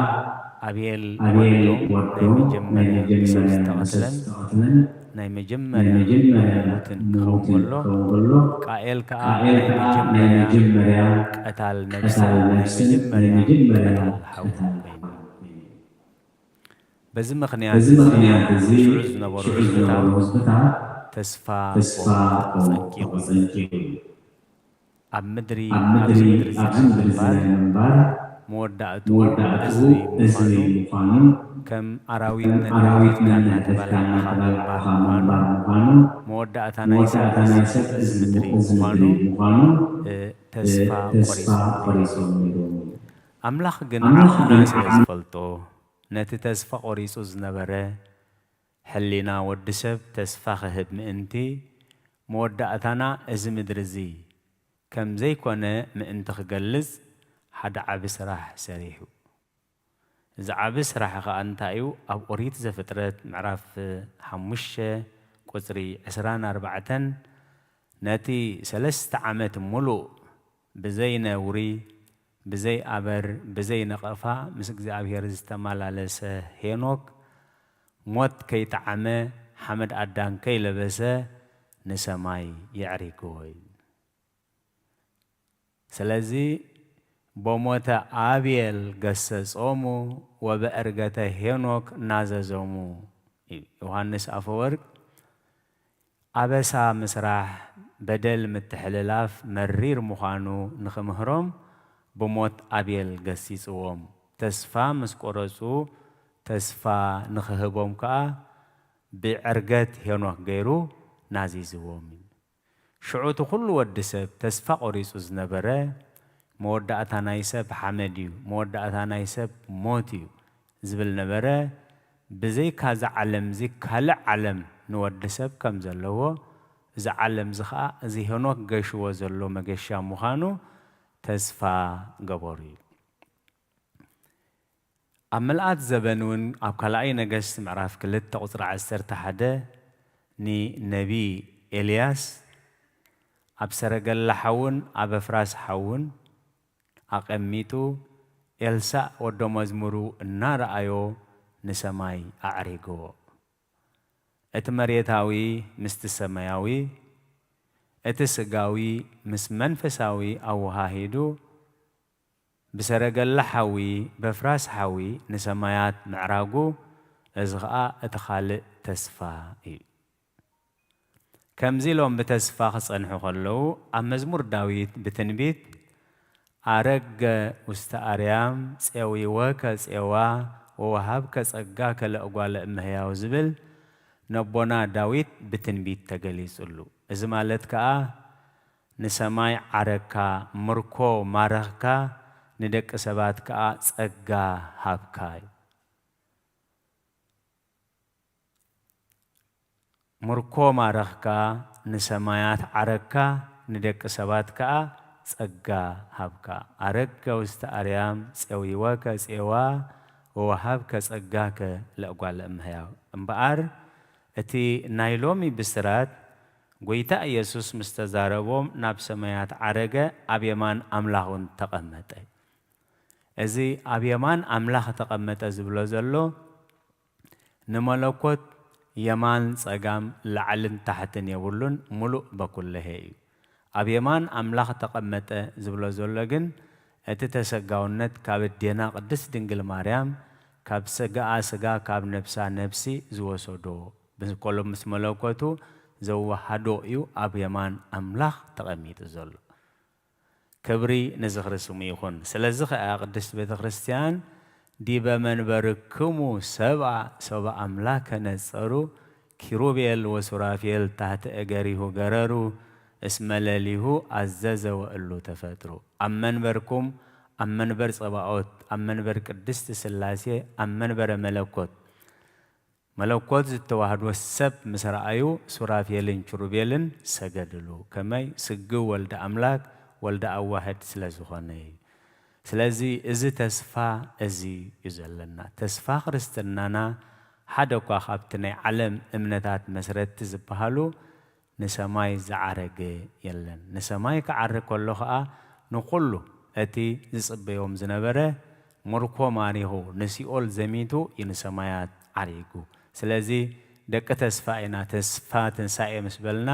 ኣቤል ኣቤል ወዶም ወዶም ናይ ናይ መጀመርያ መጀመርያ ሰብ ዝተቐትለን ዝተቐትለን ናይ መጀመርያ ናይ መጀመርያ ምዉትን ክኸውን ምዉትን ከሎ፣ ክኸውን ከሎ፣ ቃኤል ከኣ ቃኤል ናይ ከኣ ናይ መጀመርያ መጀመርያ ቀታል ነፍስን ቀታል ናይ ነፍስን ናይ መጀመርያ መጀመርያ ቀታል ሓውን ቀታል ኮይኑ። ሓውን ኮይኑ። በዚ ምኽንያት በዚ እዚ ምኽንያት እዚ ሽዑ ዝነበሩ ሽዑ ህዝብታት ዝነበሩ ህዝብታት ተስፋ ተስፋ ቆርጡ ቆርጡ ጸንቂቑ። ጸንቂቑ። ኣብ ምድሪ ኣብ ኣብዚ ምድሪ ምድሪ ኣብዚ እዚ ምድሪ እዚ ምንባር ናይ ምንባር መወዳእትኡ መወዳእትኡ እዚ እዚ ምዃኑ፣ ምዃኑ፣ ከም ኣራዊት ከም ኣራዊት ነንሕድሕድካ ነንሕድሕድካ እናተባላዕኻ እናተባላዕኻ ምንባር ምንባር ምዃኑ፣ ምዃኑ፣ መወዳእታ ናይ ሰብ መወዳእታ እዚ ናይ ሰብ እዚ እዚ ምድሪ እዚ ምድሪ ምዃኑ፣ ምዃኑ፣ እ፣ ተስፋ ተስፋ ቆሪጾም ቆሪጾም ነይሮም። ኣምላኽ ግን ኣምላኽ ዓቕምና ግን ስለ ዓቕምና ዝፈልጦ፣ ነቲ ተስፋ ቆሪጹ ዝነበረ ሕሊና ወዲ ሰብ ተስፋ ክህብ ምእንቲ፣ መወዳእታና እዚ ምድሪ እዚ ከም ዘይኮነ ምእንቲ ክገልጽ ሓደ ዓቢ ስራሕ ሰሪሑ። እዚ ዓቢ ስራሕ ኸኣ እንታይ እዩ? ኣብ ኦሪት ዘፍጥረት ምዕራፍ ሓሙሽተ ቁጽሪ ዕስራን ኣርባዕተን፣ ነቲ ሰለስተ ዓመት ሙሉእ ብዘይ ነውሪ፣ ብዘይ ኣበር፣ ብዘይ ነቐፋ ምስ እግዚኣብሔር ዝተመላለሰ ሄኖክ፣ ሞት ከይጠዓመ፣ ሓመድ ኣዳም ከይለበሰ ንሰማይ የዕሪግዎ እዩ። ስለዚ፣ በሞተ አቤል ገሰጾሙ ወበዕርገተ ሄኖክ ናዘዞሙ። ዮሃንስ አፈወርቅ ኣበሳ ምስራሕ፣ በደል ምትሕልላፍ መሪር ምዃኑ ንኽምህሮም ብሞት ኣቤል ገሲጽዎም። ተስፋ ምስ ቆረጹ፣ ተስፋ ንኽህቦም ከኣ ብዕርገት ሄኖክ ገይሩ ናዚዝዎም እዩ። ሽዑ እቲ ኩሉ ወዲ ሰብ ተስፋ ቆሪጹ ዝነበረ፣ መወዳእታ ናይ ሰብ ሓመድ እዩ፣ መወዳእታ ናይ ሰብ ሞት እዩ ዝብል ነበረ። ብዘይካ እዛ ዓለም እዚ ካልእ ዓለም ንወዲ ሰብ ከም ዘለዎ፣ እዚ ዓለም እዚ ኸኣ እዚ ሄኖክ ገሽዎ ዘሎ መገሻ ምዃኑ ተስፋ ገበሩ እዩ። ኣብ ምልኣት ዘበን እውን ኣብ ካልኣይ ነገስት ምዕራፍ ክልተ ቁጽሪ ዓሰርተ ሓደ ንነቢ ኤልያስ ኣብ ሰረገላ ሓውን ኣብ ኣፍራስ ሓውን ኣቐሚጡ ኤልሳእ ወዶ መዝሙሩ እናረኣዮ ንሰማይ ኣዕሪግዎ። እቲ መሬታዊ ምስቲ ሰማያዊ፣ እቲ ስጋዊ ምስ መንፈሳዊ ኣወሃሂዱ ብሰረገላ ሓዊ፣ በፍራስ ሓዊ ንሰማያት ምዕራጉ፣ እዚ ኸኣ እቲ ኻልእ ተስፋ እዩ። ከምዚ ኢሎም ብተስፋ ክጸንሑ ኸለዉ፣ ኣብ መዝሙር ዳዊት ብትንቢት፣ "ኣረገ ውስተ ኣርያም ጼዊወከ ጼዋ ወወሃብከ ጸጋከ ለእጓለ እመሕያው" ዝብል ነቦና ዳዊት ብትንቢት ተገሊጹሉ። እዚ ማለት ከኣ፣ ንሰማይ ዓረግካ፣ ምርኮ ማረኽካ፣ ንደቂ ሰባት ከኣ ጸጋ ሃብካ እዩ። ምርኮ ማረኽካ፣ ንሰማያት ዓረግካ፣ ንደቂ ሰባት ከኣ ጸጋ ሃብካ። ኣረግከ ውስተ ኣርያም ጼዊወከ ጼዋ ወወሃብከ ጸጋከ ለእጓለ እምሕያው። እምበኣር እቲ ናይ ሎሚ ብስራት፣ ጐይታ ኢየሱስ ምስ ተዛረቦም ናብ ሰማያት ዓረገ፣ ኣብ የማን ኣምላኽ እውን ተቐመጠ። እዚ ኣብ የማን ኣምላኽ ተቐመጠ ዝብሎ ዘሎ፣ ንመለኮት የማን ጸጋም ላዕልን ታሕትን የብሉን፣ ምሉእ በኩለሄ እዩ። ኣብ የማን ኣምላኽ ተቐመጠ ዝብሎ ዘሎ ግን፣ እቲ ተሰጋውነት ካብ ኣዴና ቅድስት ድንግል ማርያም፣ ካብ ስጋኣ ስጋ፣ ካብ ነብሳ ነብሲ ዝወሰዶ፣ ብኮሎ ምስ መለኮቱ ዘወሃዶ እዩ ኣብ የማን ኣምላኽ ተቐሚጡ ዘሎ። ክብሪ ንዝኽሪ ስሙ ይኹን። ስለዚ ኸኣ ቅድስት ቤተ ክርስቲያን፣ ዲበ መንበርክሙ ሰብኣ፣ ሰብኣ ኣምላከ ነጸሩ፣ ኪሩቤል ወሱራፌል ታሕቲ እገሪሁ ገረሩ፣ እስመ ለሊሁ ኣዘዘ ወእሉ ተፈጥሩ። ኣብ መንበርኩም፣ ኣብ መንበር ጸባኦት፣ ኣብ መንበር ቅድስት ስላሴ፣ ኣብ መንበረ መለኮት፣ መለኮት ዝተዋህዶ ሰብ ምስ ረኣዩ፣ ሱራፌልን ኪሩቤልን ሰገድሉ። ከመይ? ስግው ወልደ ኣምላክ ወልደ ኣዋህድ ስለ ዝኾነ እዩ። ስለዚ እዚ ተስፋ እዚ እዩ ዘለና። ተስፋ ክርስትናና ሓደ እኳ ካብቲ ናይ ዓለም እምነታት መስረትቲ ዝበሃሉ ንሰማይ ዝዓረገ የለን። ንሰማይ ክዓርግ ከሎ ኸኣ ንኹሉ እቲ ዝጽበዮም ዝነበረ ምርኮ ማሪኹ ንሲኦል ዘሚቱ እዩ ንሰማያት ዓሪጉ። ስለዚ ደቂ ተስፋ ኢና። ተስፋ ትንሳኤ ምስ በልና፣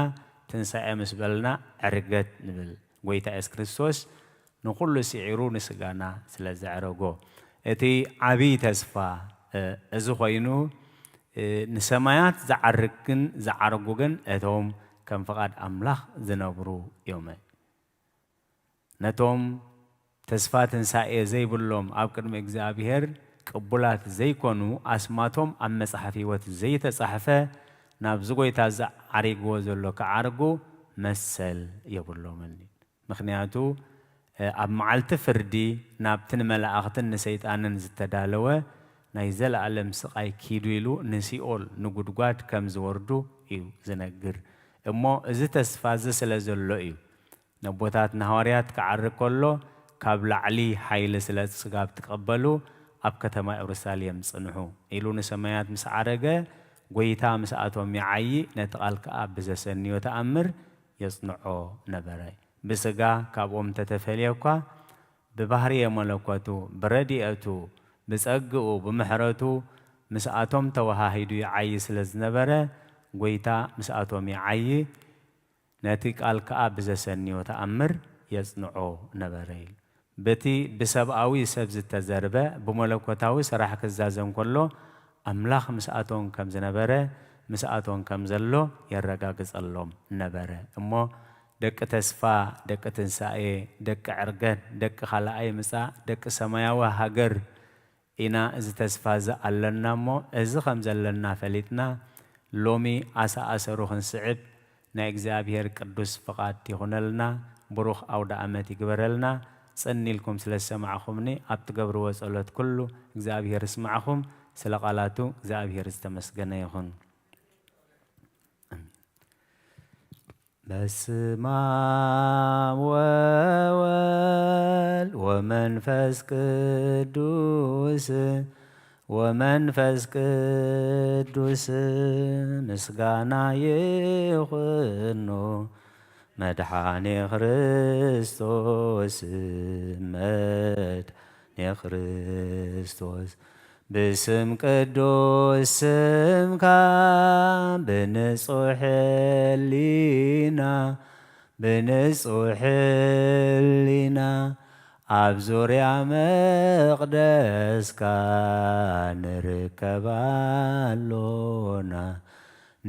ትንሳኤ ምስ በልና ዕርገት ንብል። ጐይታ የሱስ ክርስቶስ ንኹሉ ስዒሩ ንስጋና ስለ ዘዕረጎ። እቲ ዓብዪ ተስፋ፣ እ፣ እዚ ኾይኑ፣ እ፣ ንሰማያት ዝዓርግ ግን፣ ዝዓርጉ ግን እቶም ከም ፍቓድ ኣምላኽ ዝነብሩ እዮም። ነቶም ተስፋ ትንሳኤ ዘይብሎም፣ ኣብ ቅድሚ እግዚኣብሔር ቅቡላት ዘይኮኑ ኣስማቶም ኣብ መጽሓፍ ህይወት ዘይተጻሕፈ፣ ናብዚ ጐይታ እዚ ዓሪግዎ ዘሎ ክዓርጉ መሰል የብሎምን። ምኽንያቱ፣ እ፣ ኣብ መዓልቲ ፍርዲ ናብቲ ንመላእኽትን ንሰይጣንን ዝተዳለወ ናይ ዘለኣለም ስቓይ ኪዱ ኢሉ ንሲኦል፣ ንጉድጓድ ከም ዝወርዱ እዩ ዝነግር። እሞ እዚ ተስፋ እዚ ስለ ዘሎ እዩ፣ ነቦታትና ሃዋርያት ክዓርግ ከሎ፣ "ካብ ላዕሊ ሓይሊ ስለ ስጋብ ትቀበሉ፣ ኣብ ከተማ የሩሳሌም ጽንሑ" ኢሉ ንሰማያት ምስ ዓረገ፣ ጐይታ ምስኣቶም ይዓዪ፣ ነቲ ቃል ከኣ ብዘሰንዮ ተኣምር የጽንዖ ነበረ። ብስጋ ካብኦም እንተተፈልየ እኳ፣ ብባህርየ መለኮቱ፣ ብረድኤቱ፣ ብጸግኡ፣ ብምሕረቱ ምስኣቶም ተወሃሂዱ ይዓዪ ስለ ዝነበረ፣ ጐይታ ምስኣቶም ይዓዪ፣ ነቲ ቃል ከኣ ብዘሰንዮ ተኣምር የጽንዖ ነበረ ኢሉ። በቲ ብሰብኣዊ ሰብ ዝተዘርበ፣ ብመለኮታዊ ስራሕ ክዛዘም ከሎ፣ ኣምላኽ ምስኣቶም ከም ዝነበረ፣ ምስኣቶም ከም ዘሎ የረጋግጸሎም ነበረ። እሞ ደቂ ተስፋ፣ ደቂ ትንሳኤ፣ ደቂ ዕርገት፣ ደቂ ካልኣይ ምጻእ፣ ደቂ ሰማያዊ ሃገር ኢና። እዚ ተስፋ እዚ ኣለና እሞ፣ እዚ ከም ዘለና ፈሊጥና፣ ሎሚ ኣሰኣሰሩ ክንስዕብ ናይ እግዚኣብሔር ቅዱስ ፍቓድ ይኹነልና። ብሩኽ ኣውደ ኣመት ይግበረልና። ጽን ኢልኩም ስለ ዝሰማዕኹምኒ፣ ኣብ ትገብርዎ ጸሎት ኩሉ እግዚኣብሔር ይስማዕኹም። ስለ ቃላቱ እግዚኣብሔር ዝተመስገነ ይኹን። ኣሜን። በስመ አብ ወወልድ ወመንፈስ ቅዱስ፣ ወመንፈስ ቅዱስ ምስጋና ይኹኖ፣ መድኃኔ ክርስቶስ፣ መድኃኔ ክርስቶስ። ብስም ቅዱስ ስምካ፣ ብንጹሕ ሕሊና፣ ብንጹሕ ሕሊና፣ ኣብ ዙርያ መቕደስካ ንርከብ ኣሎና፣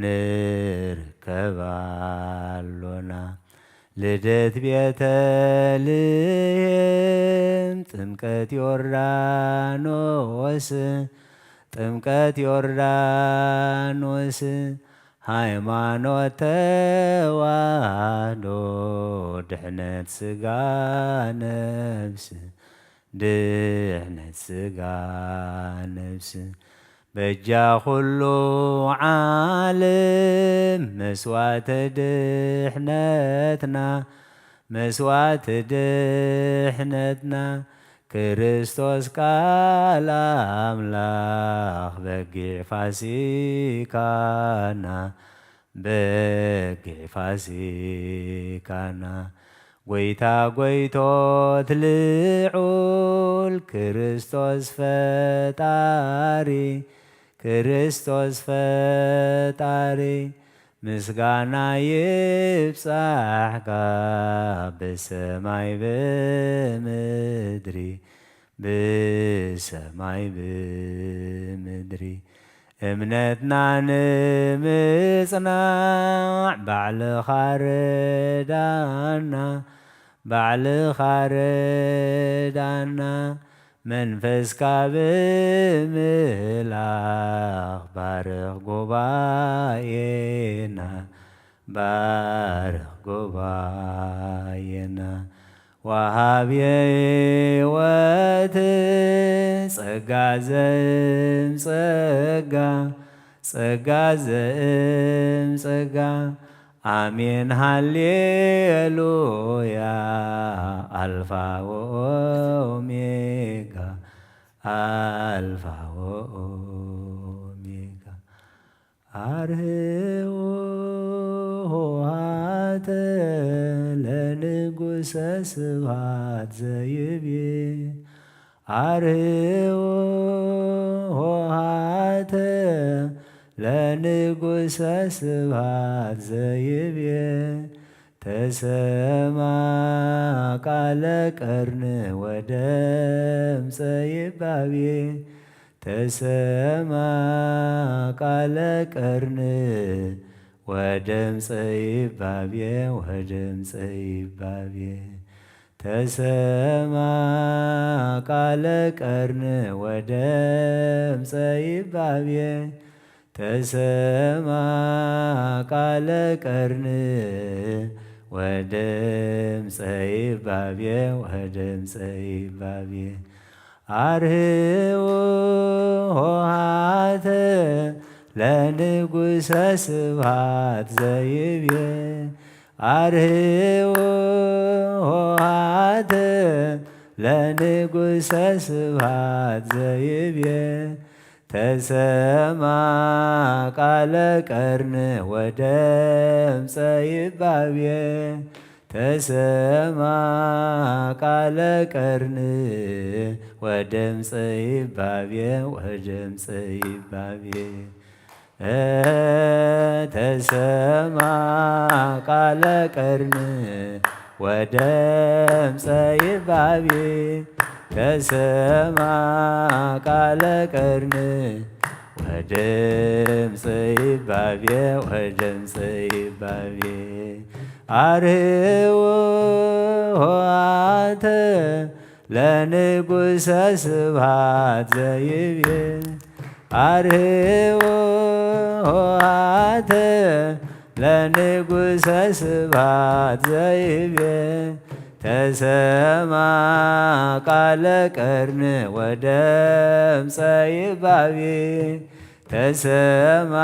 ንርከብ ኣሎና። ልደት ቤተልሔም፣ ጥምቀት ዮርዳኖስ፣ ጥምቀት ዮርዳኖስ፣ ሃይማኖት ተዋህዶ፣ ድሕነት ስጋ ነፍስ፣ ድሕነት ስጋ ነፍስ በጃ ኩሉ ዓለም መስዋዕተ ድሕነትና መስዋዕተ ድሕነትና ክርስቶስ ቃል ኣምላኽ በጊዕ ፋሲካና በጊዕ ፋሲካና ጎይታ ጎይቶት ልዑል ክርስቶስ ፈጣሪ ክርስቶስ ፈጣሪ ምስጋና ይብጻሕካ ብሰማይ ብምድሪ ብሰማይ ብምድሪ እምነትና ንምጽናዕ ባዕልኻ ርዳና ባዕልኻ ርዳና መንፈስካ ብምላኽ ባርኽ ጉባኤና ባርኽ ጉባኤና ወሃብየ ህይወት ጸጋ ዘእም ጸጋ ጸጋ ዘእም ጸጋ ኣሜን ሃሌሉያ ኣልፋ ወኦሜጋ ኣልፋ ወኦሜጋ ኣርህዎ ኆኃተ ለንጉሰ ስብሐት ዘይቤ ኣርህዎ ኆኃተ ለንጉሰ ስብሐት ዘይቤ ተሰማ ቃለ ቀርን ወደምፀ ይባቤ ተሰማ ቃለ ቀርን ወደምፀ ይባቤ ወደምፀ ይባቤ ተሰማ ቃለ ቀርን ወደምፀ ይባቤ ተሰማ ቃለ ቀርን ወደምፀ ይባቤ ወደምፀ ይባቤ ኣርህዎ ኆኃተ ለንጉሰ ስብሐት ዘይቤ አርህዎ ኆኃተ ለንጉሰ ስብሐት ዘይቤ ተሰማ ቃለ ቀርን ወደምፀ ይባቤ ተሰማ ቃለ ቀርን ወደምፀ ይባቤ ወደምፀ ይባቤ ተሰማ ቃለ ቀርን ወደምፀ ይባቤ ተሰማ ቃለ ቀርን ወደምፀ ይባቤ ወደምፀ ይባቤ አርህዎ ኆኃተ ለንጉሰ ስብሐት ዘይቤ አርህዎ ኆኃተ ለንጉሰ ስብሐት ዘይቤ ተሰማ ቃለ ቀርን ወደምፀ ይባቤ ተሰማ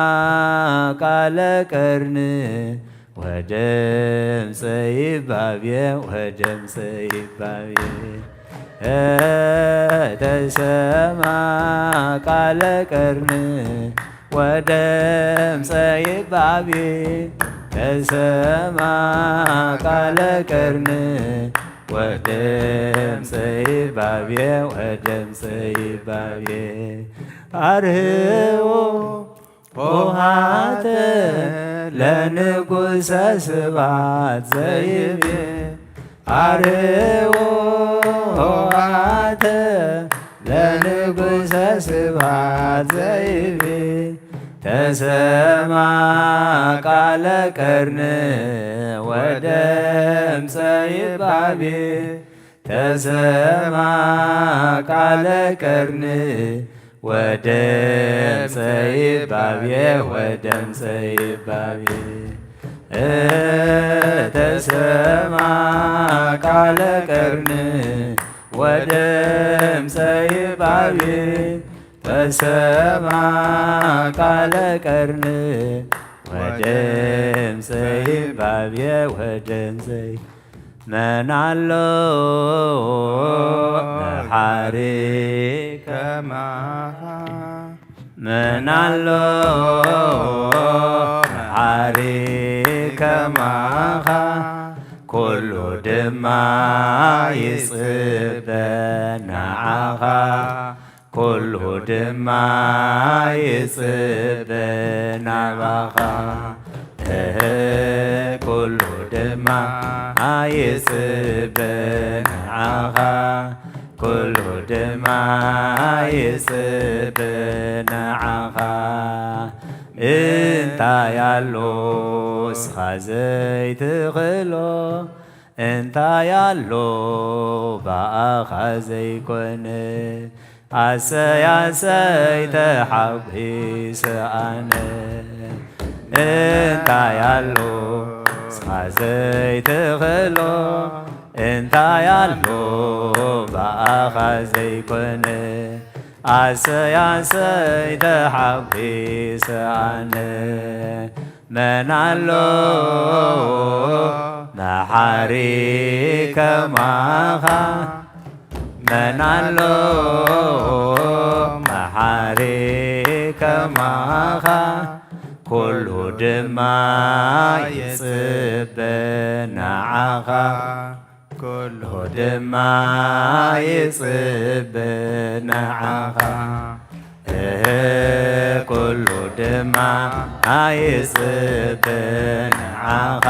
ቃለ ቀርን ወደምፀ ይባቤ ወደምፀ ይባቤ ተሰማ ቃለ ቀርን ወደምፀ ይባቤ ተሰማ ቃለ ቀርን ወደምፀ ይባቤ ወደምፀ ይባቤ አርህዎ ኆኃተ ለንጉሰ ስብሐት ዘይቤ አርህዎ ኆኃተ ለንጉሰ ስብሐት ዘይቤ ተሰማ ቃለ ቀርን ወደምፀ ይባቤ ተሰማ ቃለ ቀርን ወደምፀ ይባቤ ወደምፀ ይባቤ ተሰማ ቃለ ቀርን ወድምፀ ይባቤ ተሰማ ቃለ ቀርኒ ወድምፀ ይባቤ ወድምፀ መን ኣሎ መሓሪ ከማኻ መን ኣሎ መሓሪ ከማኻ ኩሉ ድማ ይጽበ ንዓኻ ኩሉ ድማ ይጽበ ናባኻ እህ ኩሉ ድማ ይጽበ ንዓኻ ኩሉ ድማ ይጽበ ንዓኻ እንታይ ኣሎ እስኻ ዘይትኽእሎ እንታይ ኣሎ ብኣኻ ዘይኮነ ኣሰይ ኣሰይ ተሓጒሰ ኣነ እንታይ ኣሎ እስኻ ዘይትኽእሎ እንታይ ኣሎ ብኣኻ ዘይኮነ ኣሰይ ኣሰይ ተሓጒሰ ኣነ መን ኣሎ መሓሪ ከማኻ መን ኣሎ መሓሪ ከማኻ ኩሉ ድማ ይጽበ ንዓኻ ኩሉ ድማ ይጽበ ንዓኻ እህ ኩሉ ድማ ይጽበ ንዓኻ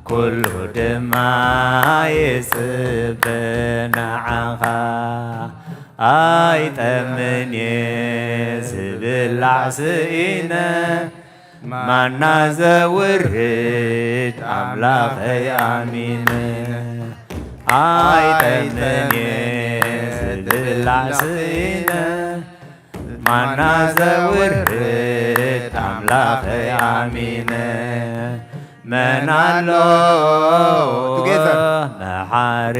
ኩሉ ድማ ይጽበ ንዓኻ ኣይጠምን እየ ዝብላዕ ስኢነ ማና ዘውርድ ኣምላኸይ ኣሚነ ኣይጠምን እየ ዝብላዕ ስኢነ ማና ዘውርድ ኣምላኸይ ኣሚነ መን ኣሎ መሓሪ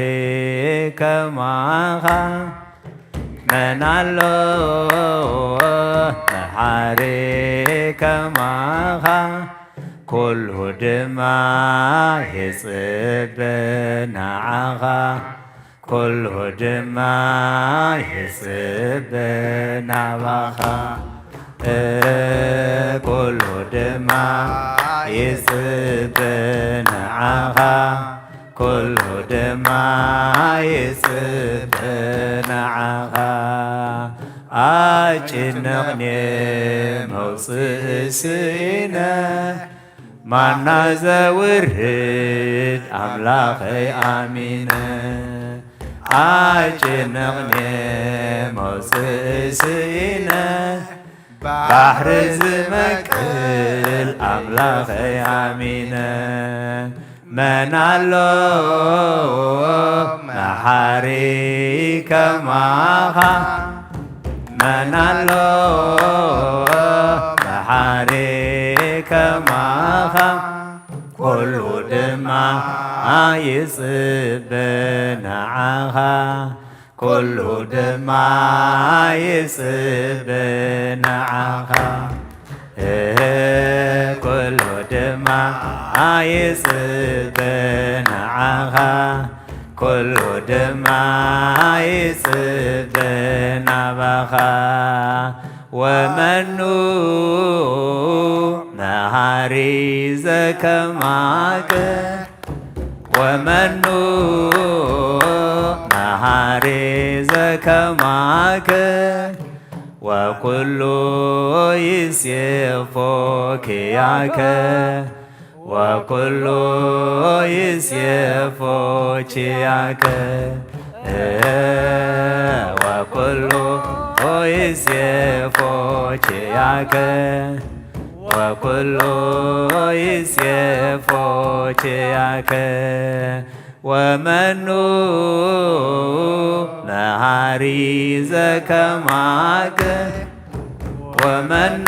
ከማኻ መን ኣሎ መሓሪ ከማኻ ኩሉ ድማ ይጽበ ንዓኻ ኩሉ ድማ ይጽበ ናባኻ ኩሉ ድማ ይጽበ ንዓኻ ኩሉ ድማ ይጽበ ንዓኻ ኣጭንቕኔ መውፅእ ስኢነ ማና ዘውርድ ኣምላኸይ ኣሚነ ኣጭንቕኔ መውፅእ ስኢነ ባሕሪ ዝመቅል ኣምላኸይ ኣሚነ መን ኣሎ መሓሪ ከማኻ መን ኣሎ መሓሪ ከማኻ ኩሉ ድማ ይጽበ ንዓኻ ኩሉ ድማ ይጽበ ንዓኻ እህ ኩሉ ድማ ይጽበ ንዓኻ ኩሉ ድማ ይጽበ ናባኻ ወመኑ መሃሪ ዘከማከ ወመኑ መሃሪ ዘከማከ ወኩሉ ይሴፎ ኪያከ ወኩሉ ይሴፎ ኪያከ ወኩሉ ይሴፎ ኪያከ ወኩሉ ይሴፎ ኪያከ ወመኑ መሃሪ ዘከማከ ወመኑ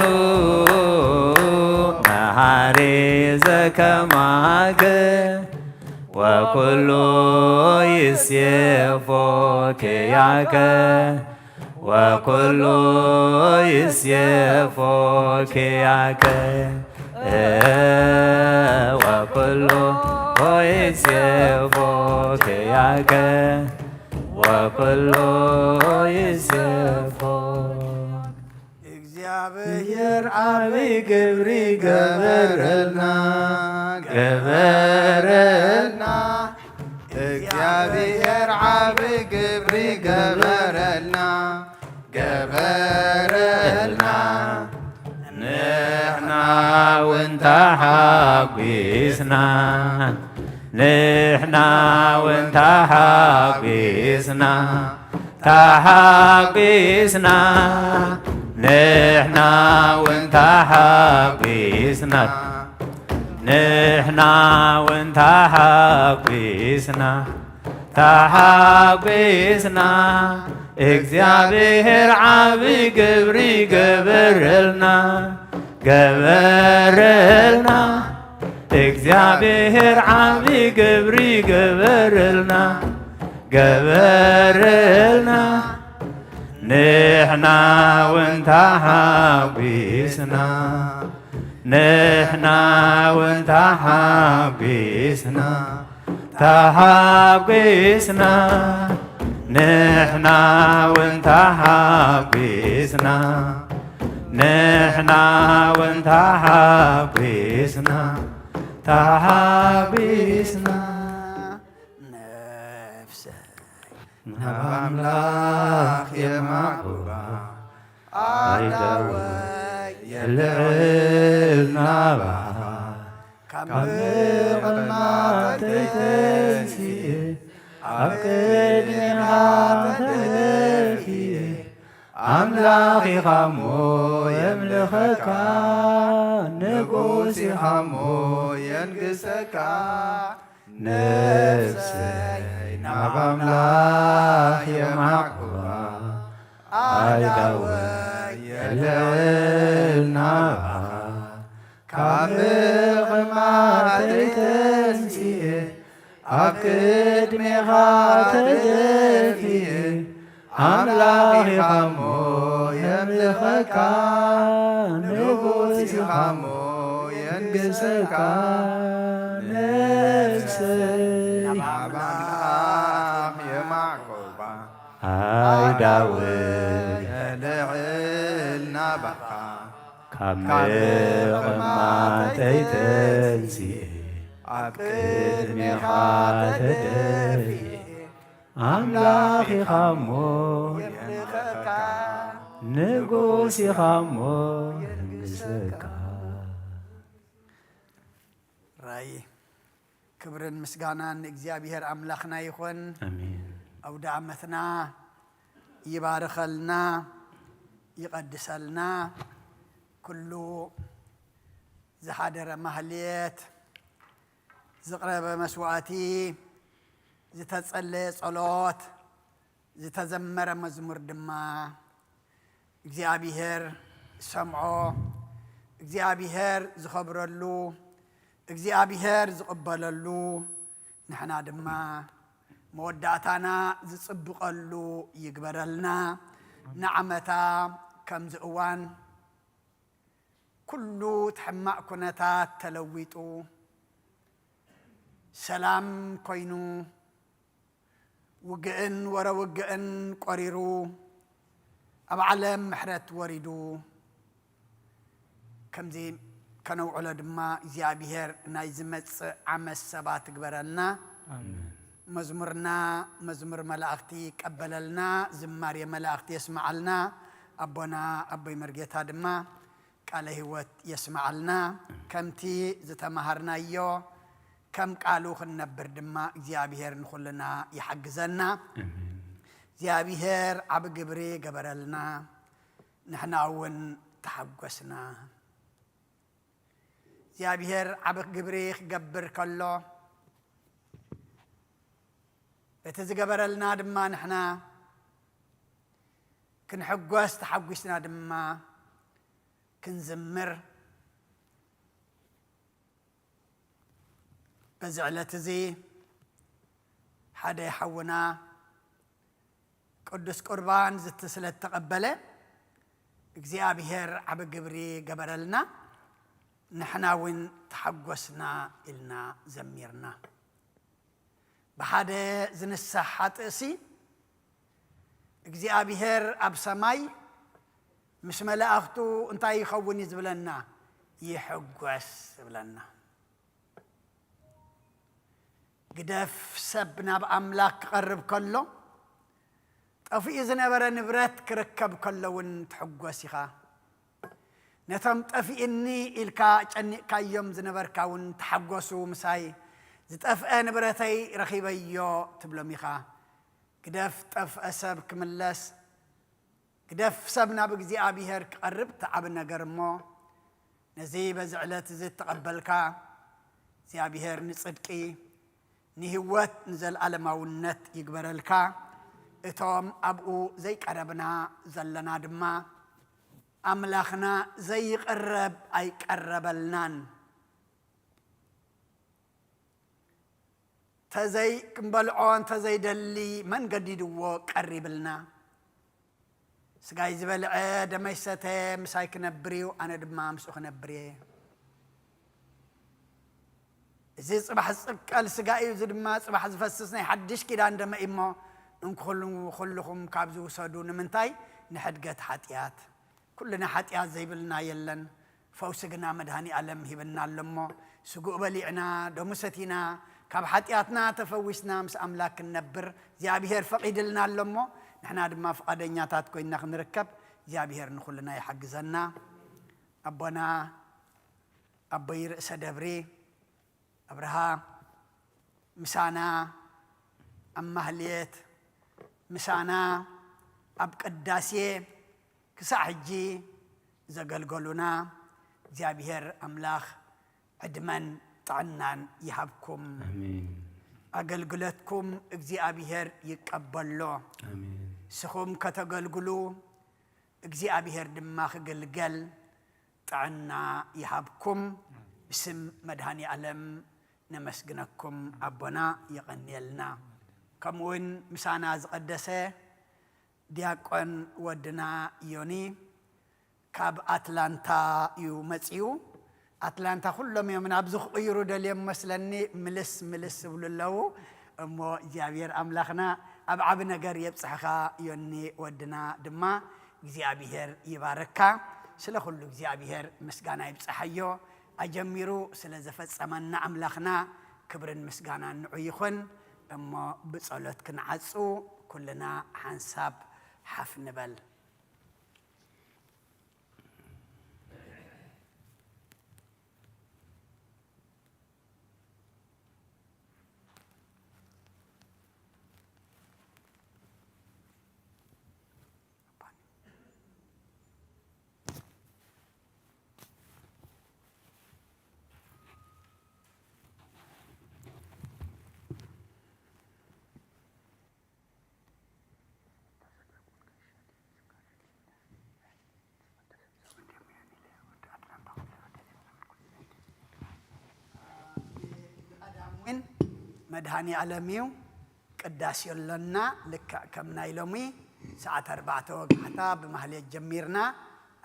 መሃሪ ዘከማከ ወኩሉ ይሴፎ ኪያከ፣ ወኩሉ ይሴፎ ኪያከ፣ ወኩሉ ይሴፎ ኪያከ፣ ወኩሉ ይሴፎ። እግዚኣብሔር ዓቢ ግብሪ ገበረልና፣ ገበረልና። እግዚኣብሔር ዓቢ ግብሪ ገበረልና፣ ገበረልና። ንሕና እውን ተሓጒስና፣ ንሕና እውን ተሓጒስና፣ ተሓጒስና። ንሕና እውን ተሓጒስና፣ ንሕና እውን ተሓጒስና፣ ተሓጒስና። እግዚኣብሔር ዓቢ ግብሪ ገበረልና፣ ገበረልና። እግዚኣብሔር ዓቢ ግብሪ ገበረልና፣ ገበረልና። ንሕና እውን ተሓጒስና፣ ንሕና እውን ተሓጒስና፣ ተሓጒስና። ንሕና እውን ተሓጒስና፣ ንሕና እውን ተሓጒስና፣ ተሓጒስና። ነፍሰይ ናብ ኣምላኽ የማዕብባ፣ ኣእዳወይ የልዕል ናባኻ። ካብ ምቕማጠይ ተንሲኤ፣ ኣብ ቅድሜኻ ተደፊኤ፣ ኣምላኽ ኢኻ እሞ የምልኸካ፣ ንጉስ ኢኻ እሞ የንግሰካ። ነፍሰይ ናብ ኣምላኽ የማዕብባ፣ ኣእዳወይ የልዕል ናባኻ። ካብ ምቕማጠይ ተንሲኤ፣ ኣብ ቅድሜኻ ተደፊኤ፣ ኣምላኽ ኢኻ እሞ የምልኸካ፣ ንጉስ ኢኻ እሞ የንግሰካ። ነፍሰይ ናብ ኣምላኽ የማዕቆባ፣ ኣእዳወይ የልዕል ናባኻ። ካብ ምቕማጠይ ተንሲኤ፣ ኣብ ቅድሜኻ ተደፊኤ፣ ኣምላኽ ኢኻ እሞ የምልኸካ፣ ንጉስ ኢኻ እሞ የንግሰካ። ራይ ክብርን ምስጋናን ንእግዚኣብሔር ኣምላኽና ይኹን። ኣሜን። ኣውደ ዓመትና ይባርኸልና፣ ይቐድሰልና። ኩሉ ዝሓደረ ማህሌት፣ ዝቕረበ መስዋዕቲ፣ ዝተጸለየ ጸሎት፣ ዝተዘመረ መዝሙር ድማ እግዚኣብሔር ዝሰምዖ፣ እግዚኣብሔር ዝኸብረሉ፣ እግዚኣብሔር ዝቕበለሉ፣ ንሕና ድማ መወዳእታና ዝጽብቐሉ ይግበረልና። ንዓመታ ከምዚ እዋን ኩሉ እቲ ሕማቕ ኩነታት ተለዊጡ፣ ሰላም ኮይኑ፣ ውግእን ወረ ውግእን ቆሪሩ፣ ኣብ ዓለም ምሕረት ወሪዱ፣ ከምዚ ከነውዕሎ ድማ እግዚኣብሔር ናይ ዝመጽእ ዓመት ሰባት ይግበረልና። ኣሜን። መዝሙርና መዝሙር መላእኽቲ ይቀበለልና፣ ዝማሬ መላእኽቲ የስምዓልና። ኣቦና ኣቦይ መርጌታ ድማ ቃለ ህይወት የስምዓልና። ከምቲ ዝተማሃርናዮ ከም ቃሉ ክንነብር ድማ እግዚኣብሔር ንኹልና ይሓግዘና። ኣሜን። እግዚኣብሔር ዓቢ ግብሪ ገበረልና፣ ንሕና እውን ተሓጎስና። እግዚኣብሔር ዓቢ ግብሪ ክገብር ከሎ፣ በቲ ዝገበረልና ድማ ንሕና ክንሕጎስ፣ ተሓጒስና ድማ ክንዝምር፣ በዚ ዕለት እዚ ሓደ ሓውና ቅዱስ ቁርባን ዝት-፣ ስለ እተቐበለ እግዚኣብሔር ዓቢ ግብሪ ገበረልና፣ ንሕና እውን ተሓጎስና ኢልና ዘሚርና። ብሓደ ዝንሳሕ ሓጥእሲ እግዚኣብሔር ኣብ ሰማይ ምስ መላእኽቱ እንታይ ይኸውን እዩ ዝብለና? ይሕጎስ ይብለና። ግደፍ ሰብ ናብ ኣምላኽ ክቐርብ ከሎ፣ ጠፊኡ ዝነበረ ንብረት ክርከብ ከሎ እውን ትሕጎስ ኢኻ። ነቶም ጠፊእኒ ኢልካ ጨኒቕካዮም ዝነበርካ እውን ተሓጎሱ፣ ምሳይ ዝጠፍአ ንብረተይ ረኺበዮ ትብሎም ኢኻ። ግደፍ ጠፍአ ሰብ ክምለስ፣ ግደፍ ሰብ ናብ እግዚኣብሔር ክቐርብ ትዓቢ ነገር እሞ፣ ነዚ በዚ ዕለት እዚ እተቐበልካ እግዚኣብሔር ንጽድቂ፣ ንህይወት፣ ንዘለኣለማውነት ይግበረልካ። እቶም ኣብኡ ዘይቀረብና ዘለና ድማ፣ ኣምላኽና ዘይቕረብ ኣይቀረበልናን። ተዘይ ክንበልዖ እንተዘይደሊ መን ገዲድዎ ቀሪብልና? ስጋይ ዝበልዐ ደመይ ዝሰተ ምሳይ ክነብር እዩ፣ ኣነ ድማ ምስኡ ክነብር እየ። እዚ ጽባሕ ዝጽቀል ስጋ እዩ፣ እዚ ድማ ጽባሕ ዝፈስስ ናይ ሓድሽ ኪዳን ደመ እዩ እሞ፣ እንኩሉ-፣ ኩልኹም ካብዚ ውሰዱ። ንምንታይ? ንሕድገት ሓጢኣት። ኩልና ሓጢኣት ዘይብልና የለን። ፈውሲ ግና መድኃኔ ዓለም ሂብና ኣሎ እሞ፣ ስግኡ በሊዕና፣ ደሙ ሰቲና፣ ካብ ሓጢኣትና ተፈዊስና ምስ ኣምላክ ክንነብር እግዚኣብሔር ፈቒድልና ኣሎ እሞ፣ ንሕና ድማ ፍቓደኛታት ኮይንና ክንርከብ እግዚኣብሔር ንኹልና ይሓግዘና። ኣቦና፣ ኣቦይ ርእሰ ደብሪ፣ ኣብርሃ ምሳና ኣብ ማህሌት፣ ምሳና ኣብ ቅዳሴ ክሳዕ ሕጂ ዘገልገሉና እግዚኣብሔር ኣምላኽ ዕድመን ጥዕናን ይሃብኩም። ኣሜን። ኣገልግሎትኩም እግዚኣብሔር ይቀበሎ። ኣሜን። ንስኹም ከተገልግሉ እግዚኣብሔር ድማ ክግልገል ጥዕና ይሃብኩም። ብስም መድኃኔ ዓለም ነመስግነኩም ኣቦና፣ የቐንየልና። ከምኡውን ምሳና ዝቐደሰ ዲያቆን ወድና ዮኒ ካብ ኣትላንታ እዩ መጺኡ። ኣትላንታ ኩሎም እዮም ናብዚ ክቕይሩ ደልዮም መስለኒ፣ ምልስ ምልስ ዝብሉ ኣለዉ። እሞ እግዚኣብሔር ኣምላኽና ኣብ ዓቢ ነገር የብጽሕኻ ዮኒ ወድና ድማ እግዚኣብሔር ይባርካ። ስለ ኩሉ እግዚኣብሔር ምስጋና ይብጽሓዮ። ኣጀሚሩ ስለ ዘፈጸመና ኣምላኽና ክብርን ምስጋናን ንዑ ይኹን። እሞ ብጸሎት ክንዓጹ ኩልና ሓንሳብ ሓፍ ንበል። መድኃኔ ዓለም እዩ። ቅዳሴ ኣሎና። ልክዕ ከም ናይ ሎሚ ሰዓት ኣርባዕተ ወጋሕታ ብማህሌት ጀሚርና፣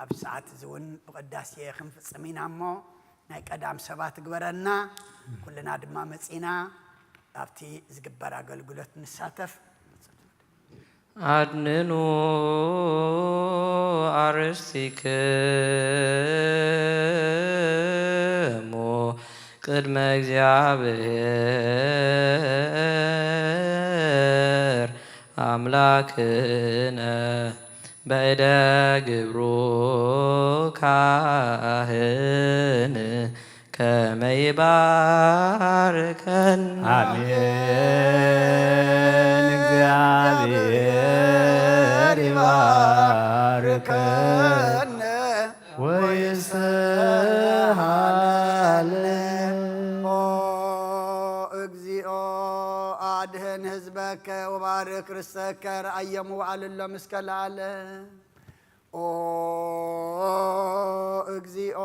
ኣብ ሰዓት እዚ እውን ብቅዳሴ ክንፍጽም ኢና እሞ፣ ናይ ቀዳም ሰባት ግበረና። ኩልና ድማ መጺና ኣብቲ ዝግበር ኣገልግሎት ንሳተፍ። ኣድንኑ ኣርእስቲክሙ ቅድመ እግዚኣብሔር ኣምላክነ በእደ ግብሩ ካህን ከመ ይባርከን። ኣሜን። እግዚኣብሔር ይባርከን ወይስሃለን። ኦ እግዚኦ፣ ኣድህን ህዝበከ ወባርክ ርሰከ፣ ረኣየ ምውዓል እሎም እስከ ለዓለም። ኦ እግዚኦ፣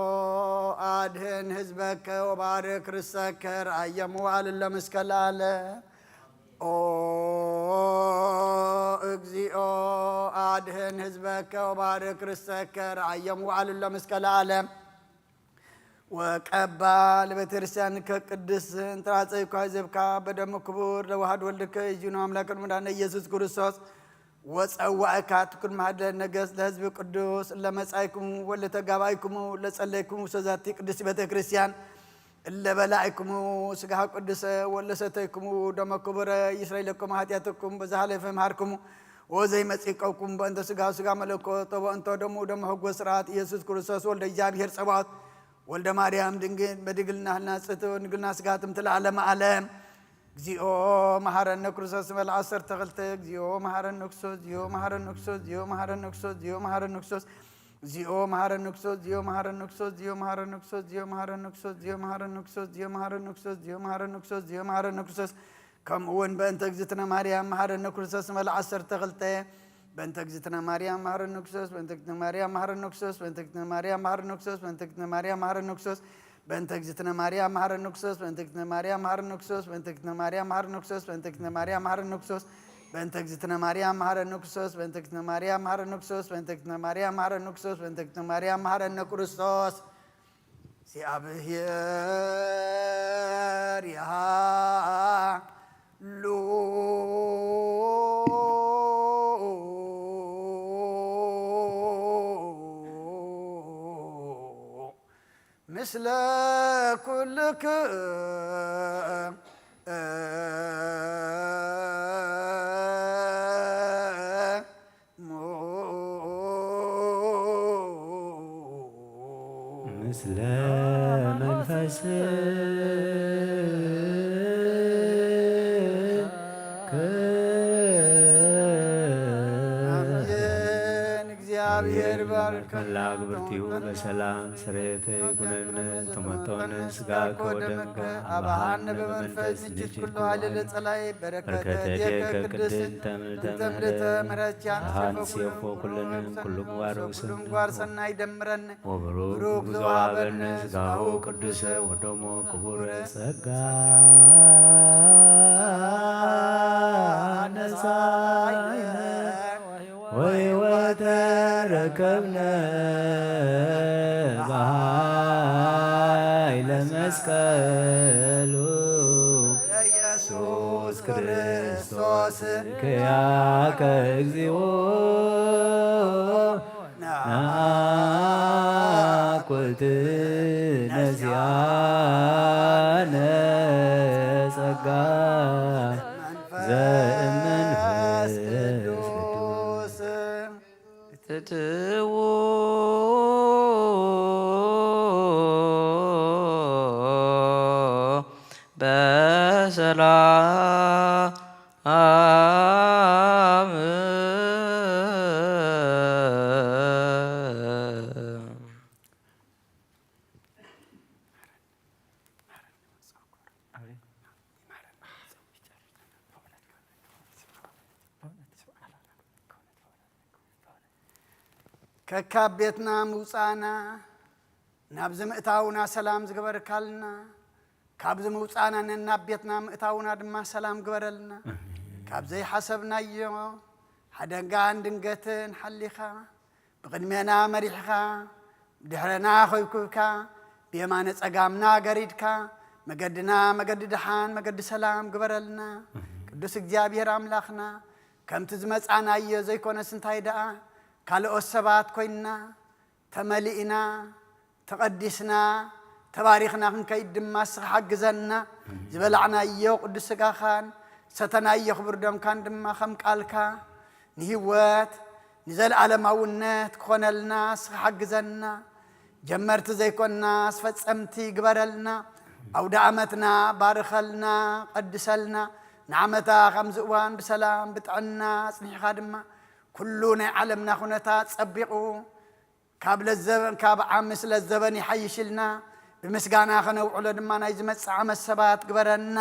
ኣድህን ህዝበከ ወባርክ ርሰከ፣ ረኣየ ምውዓል እሎም እስከ ለዓለም። ኦ እግዚኦ፣ ኣድህን ህዝበከ ወባርክ ርስተከ፣ ረዓዮም ወዓልሎም እስከ ለዓለም። ወቀባ ለቤተክርስቲያን ከቅድስ እንተራጸይኳ ዘብካ በደሙ ክቡር ለዋህድ ወልድከ እዩ ነው አምላክ መድኃኒነ ኢየሱስ ክርስቶስ ወጸዋዕካ ትኩን ማህደ ነገስ ለህዝብ ቅዱስ ለመጻይኩሙ ወለተጋባይኩሙ ለጸለይኩሙ ሰዛቲ ቅድስት ቤተክርስቲያን እለ በላዕኩሙ ስጋሃ ቅዱሰ ወለ ሰተይኩሙ ደመ ክቡረ ይስረይ ለኩም ኃጢአትኩም በዛ ሐለፈ መሃርኩሙ ወዘይ መጺቀኩም በእንተ ስጋ ስጋ መለኮት ወበእንተ ደሙ ደመ ሕጎ ስርዓት ኢየሱስ ክርስቶስ ወልደ እግዚኣብሔር ጸባዖት ወልደ ማርያም ድንግል በድንግልና ህልና ጽእት ድንግልና ስጋ ትምት ለዓለመ ዓለም። እግዚኦ መሐረነ ክርስቶስ በል ዓሰርተ ክልተ። እግዚኦ መሐረነ ክርስቶስ፣ እግዚኦ መሐረነ ክርስቶስ፣ እግዚኦ መሐረነ ክርስቶስ፣ እግዚኦ መሐረነ ክርስቶስ፣ እግዚኦ መሐረነ ክርስቶስ፣ እግዚኦ መሐረነ ክርስቶስ፣ እግዚኦ መሐረነ ክርስቶስ፣ እግዚኦ መሐረነ ክርስቶስ፣ እግዚኦ መሐረነ ክርስቶስ፣ እግዚኦ መሐረነ ክርስቶስ፣ እግዚኦ መሐረነ ክርስቶስ፣ እግዚኦ መሐረነ ክርስቶስ። ከምኡ እውን በእንተ እግዝእትነ ማርያም መሐረነ ክርስቶስ በል ዓሰርተ ክልተ። በእንተ እግዝእትነ ማርያም መሐረነ ክርስቶስ፣ በእንተ እግዝእትነ ማርያም መሐረነ ክርስቶስ፣ በእንተ እግዝእትነ ማርያም መሐረነ ክርስቶስ፣ በእንተ እግዝእትነ ማርያም መሐረነ ክርስቶስ፣ በእንተ እግዝእትነ ማርያም መሐረነ ክርስቶስ፣ በእንተ እግዝእትነ ማርያም መሐረነ ክርስቶስ፣ በእንተ እግዝእትነ ማርያም መሐረነ ክርስቶስ፣ በእንተ እግዝእትነ ማርያም መሐረነ ክርስቶስ፣ በእንተ እግዝእትነ ማርያም መሐረነ ክርስቶስ፣ በእንተ እግዝእትነ ማርያም መሐረነ ክርስቶስ፣ በእንተ እግዝእትነ ማርያም መሐረነ ክርስቶስ፣ በእንተ እግዝእትነ ማርያም መሐረነ ክርስቶስ። እግዚኣብሔር ይሃሉ። ምስለ ኩልክሙ ምስለ መንፈስ አሜን። እግዚአብሔር ባርክ። መላ ግብርቲሁ በሰላም ስሬተ ይኩነነ ተመቶነ ስጋከ ወደምከ አብሃነ በመንፈስ ንጅድ ኩሉ ኃይለ ለጸላይ በረከተ በረከተ ዲከ ዲከ ቅድስት ቅድስት ተምልተ ተምልተ ምሕረት ምህረት ያን ያን ሴፎ ሴፎ ኩልነ ኩሉ ምግባር ኩሉ ውስን ምግባር ሰናይ ደምረነ ወብሩክ ብሩክ ብዙ ዘወሃበነ ሀበነ ስጋሁ ስጋሁ ቅዱሰ ወደሞ ክቡረ ጸጋ ነሳይነ ወሕይወተ ረከብነ በኃይለ መስቀሉ ኢየሱስ ክርስቶስ ክያከ እግዚኦ ናኩት ነዚያነ ጸጋ ዘእመንፈስ ቅዱስ ትትዉ በሰላም ከካብ ቤትና ምውፃእና ናብዚ ምእታውና ሰላም ዝገበርካልና፣ ካብዚ ምውፃእና ነናብ ቤትና ምእታውና ድማ ሰላም ግበረልና። ካብ ዘይሓሰብናዮ ሓደጋን ድንገትን ሓሊኻ ብቕድሜና መሪሕኻ ብድሕረና ኮይኩብካ ብየማነ ጸጋምና ገሪድካ መገድና መገዲ ደሓን መገዲ ሰላም ግበረልና። ቅዱስ እግዚኣብሔር ኣምላኽና ከምቲ ዝመጻናዮ ዘይኮነስ እንታይ ደኣ ካልኦት ሰባት ኮይንና ተመሊእና ተቐዲስና ተባሪኽና ክንከይድ ድማ እስኻ ሓግዘና። ዝበላዕናዮ ቅዱስ ስጋኻን ሰተናዮ ክቡር ደምካን ድማ ከም ቃልካ ንህይወት ንዘለኣለማውነት ክኾነልና እስኻ ሓግዘና። ጀመርቲ ዘይኮንና ኣስፈጸምቲ ግበረልና። ኣውደ ዓመትና ባርኸልና፣ ቀድሰልና። ንዓመታ ከምዚ እዋን ብሰላም ብጥዕና ኣጽኒሕኻ ድማ ኩሉ ናይ ዓለምና ኩነታት ጸቢቑ ካብ ለዘበን ካብ ዓሚ ስለ ዘበን ይሓይሽልና ብምስጋና ከነውዕሎ ድማ ናይ ዝመጽእ ዓመት ሰባት ግበረና።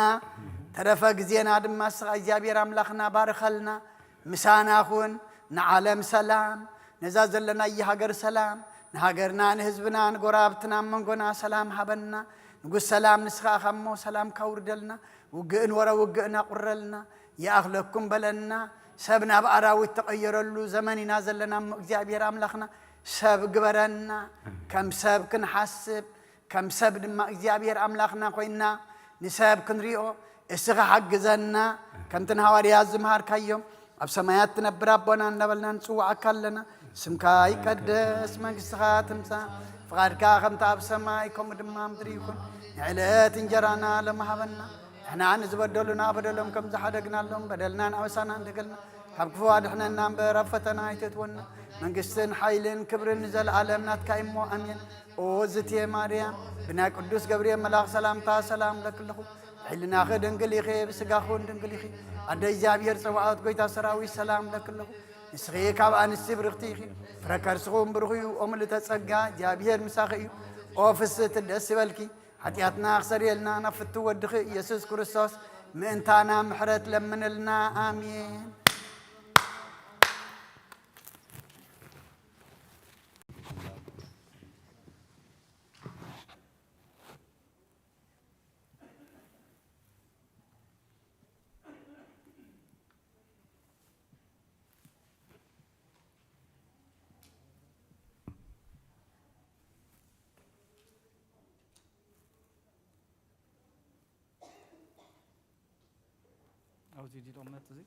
ተረፈ ግዜና ድማ እስኻ እግዚኣብሔር ኣምላኽና ባርኸልና። ምሳና ኩን። ንዓለም ሰላም፣ ነዛ ዘለናያ ሃገር ሰላም፣ ንሃገርና ንህዝብና ንጎራብትና መንጎና ሰላም ሃበና። ንጉስ ሰላም ንስኻ ኢኻ እሞ ሰላምካ ውርደልና። ውግእን ወረ ውግእን ኣቁረልና። ይኣኽለኩም በለና። ሰብ ናብ ኣራዊት ተቐየረሉ ዘመን ኢና ዘለና እሞ እግዚኣብሔር ኣምላኽና ሰብ ግበረና። ከም ሰብ ክንሓስብ፣ ከም ሰብ ድማ እግዚኣብሔር ኣምላኽና ኮይና ንሰብ ክንሪኦ እስኻ ሓግዘና። ከምቲ ንሃዋርያት ዝመሃርካዮም ኣብ ሰማያት ትነብር ኣቦና እናበልና ንጽውዓካ ኣለና። ስምካ ይቀደስ፣ መንግስትኻ ትምጻእ፣ ፍቓድካ ከምቲ ኣብ ሰማይ ከምኡ ድማ ምድሪ ይኹን። ንዕለት እንጀራና ሎሚ ሃበና። ንሕና ንዝበደሉና በደሎም ከም ዝሓደግናሎም በደልናን ኣበሳናን ደገልና ካብ ክፉ ኣድሕነና እምበር ኣብ ፈተና ኣይተእትወና። መንግስትን ሓይልን ክብርን ንዘለኣለም ናትካ እሞ ኣሜን። ኦ ዝቴ ማርያም ብናይ ቅዱስ ገብርኤል መልኣኽ ሰላምታ ሰላም ለክለኹ። ብሕልናኺ ድንግል ኢኺ፣ ብስጋኹን ድንግል ኢኺ። ኣደ እግዚኣብሔር ጸባኦት ጎይታ ሰራዊት ሰላም ለክለኹ። ንስኺ ካብ ኣንስቲ ብርኽቲ ኢኺ፣ ፍረ ከርስኹም ብሩኽ እዩ። ኦ ምልእተ ጸጋ እግዚኣብሔር ምሳኺ እዩ። ኦ ፍስሕቲ ደስ ይበልኪ፣ ሓጢኣትና ክሰርየልና ናብ ፍቱ ወድኺ ኢየሱስ ክርስቶስ ምእንታና ምሕረት ለምንልና። ኣሜን። ኣብዚ ድዩ ጠመት እዚ?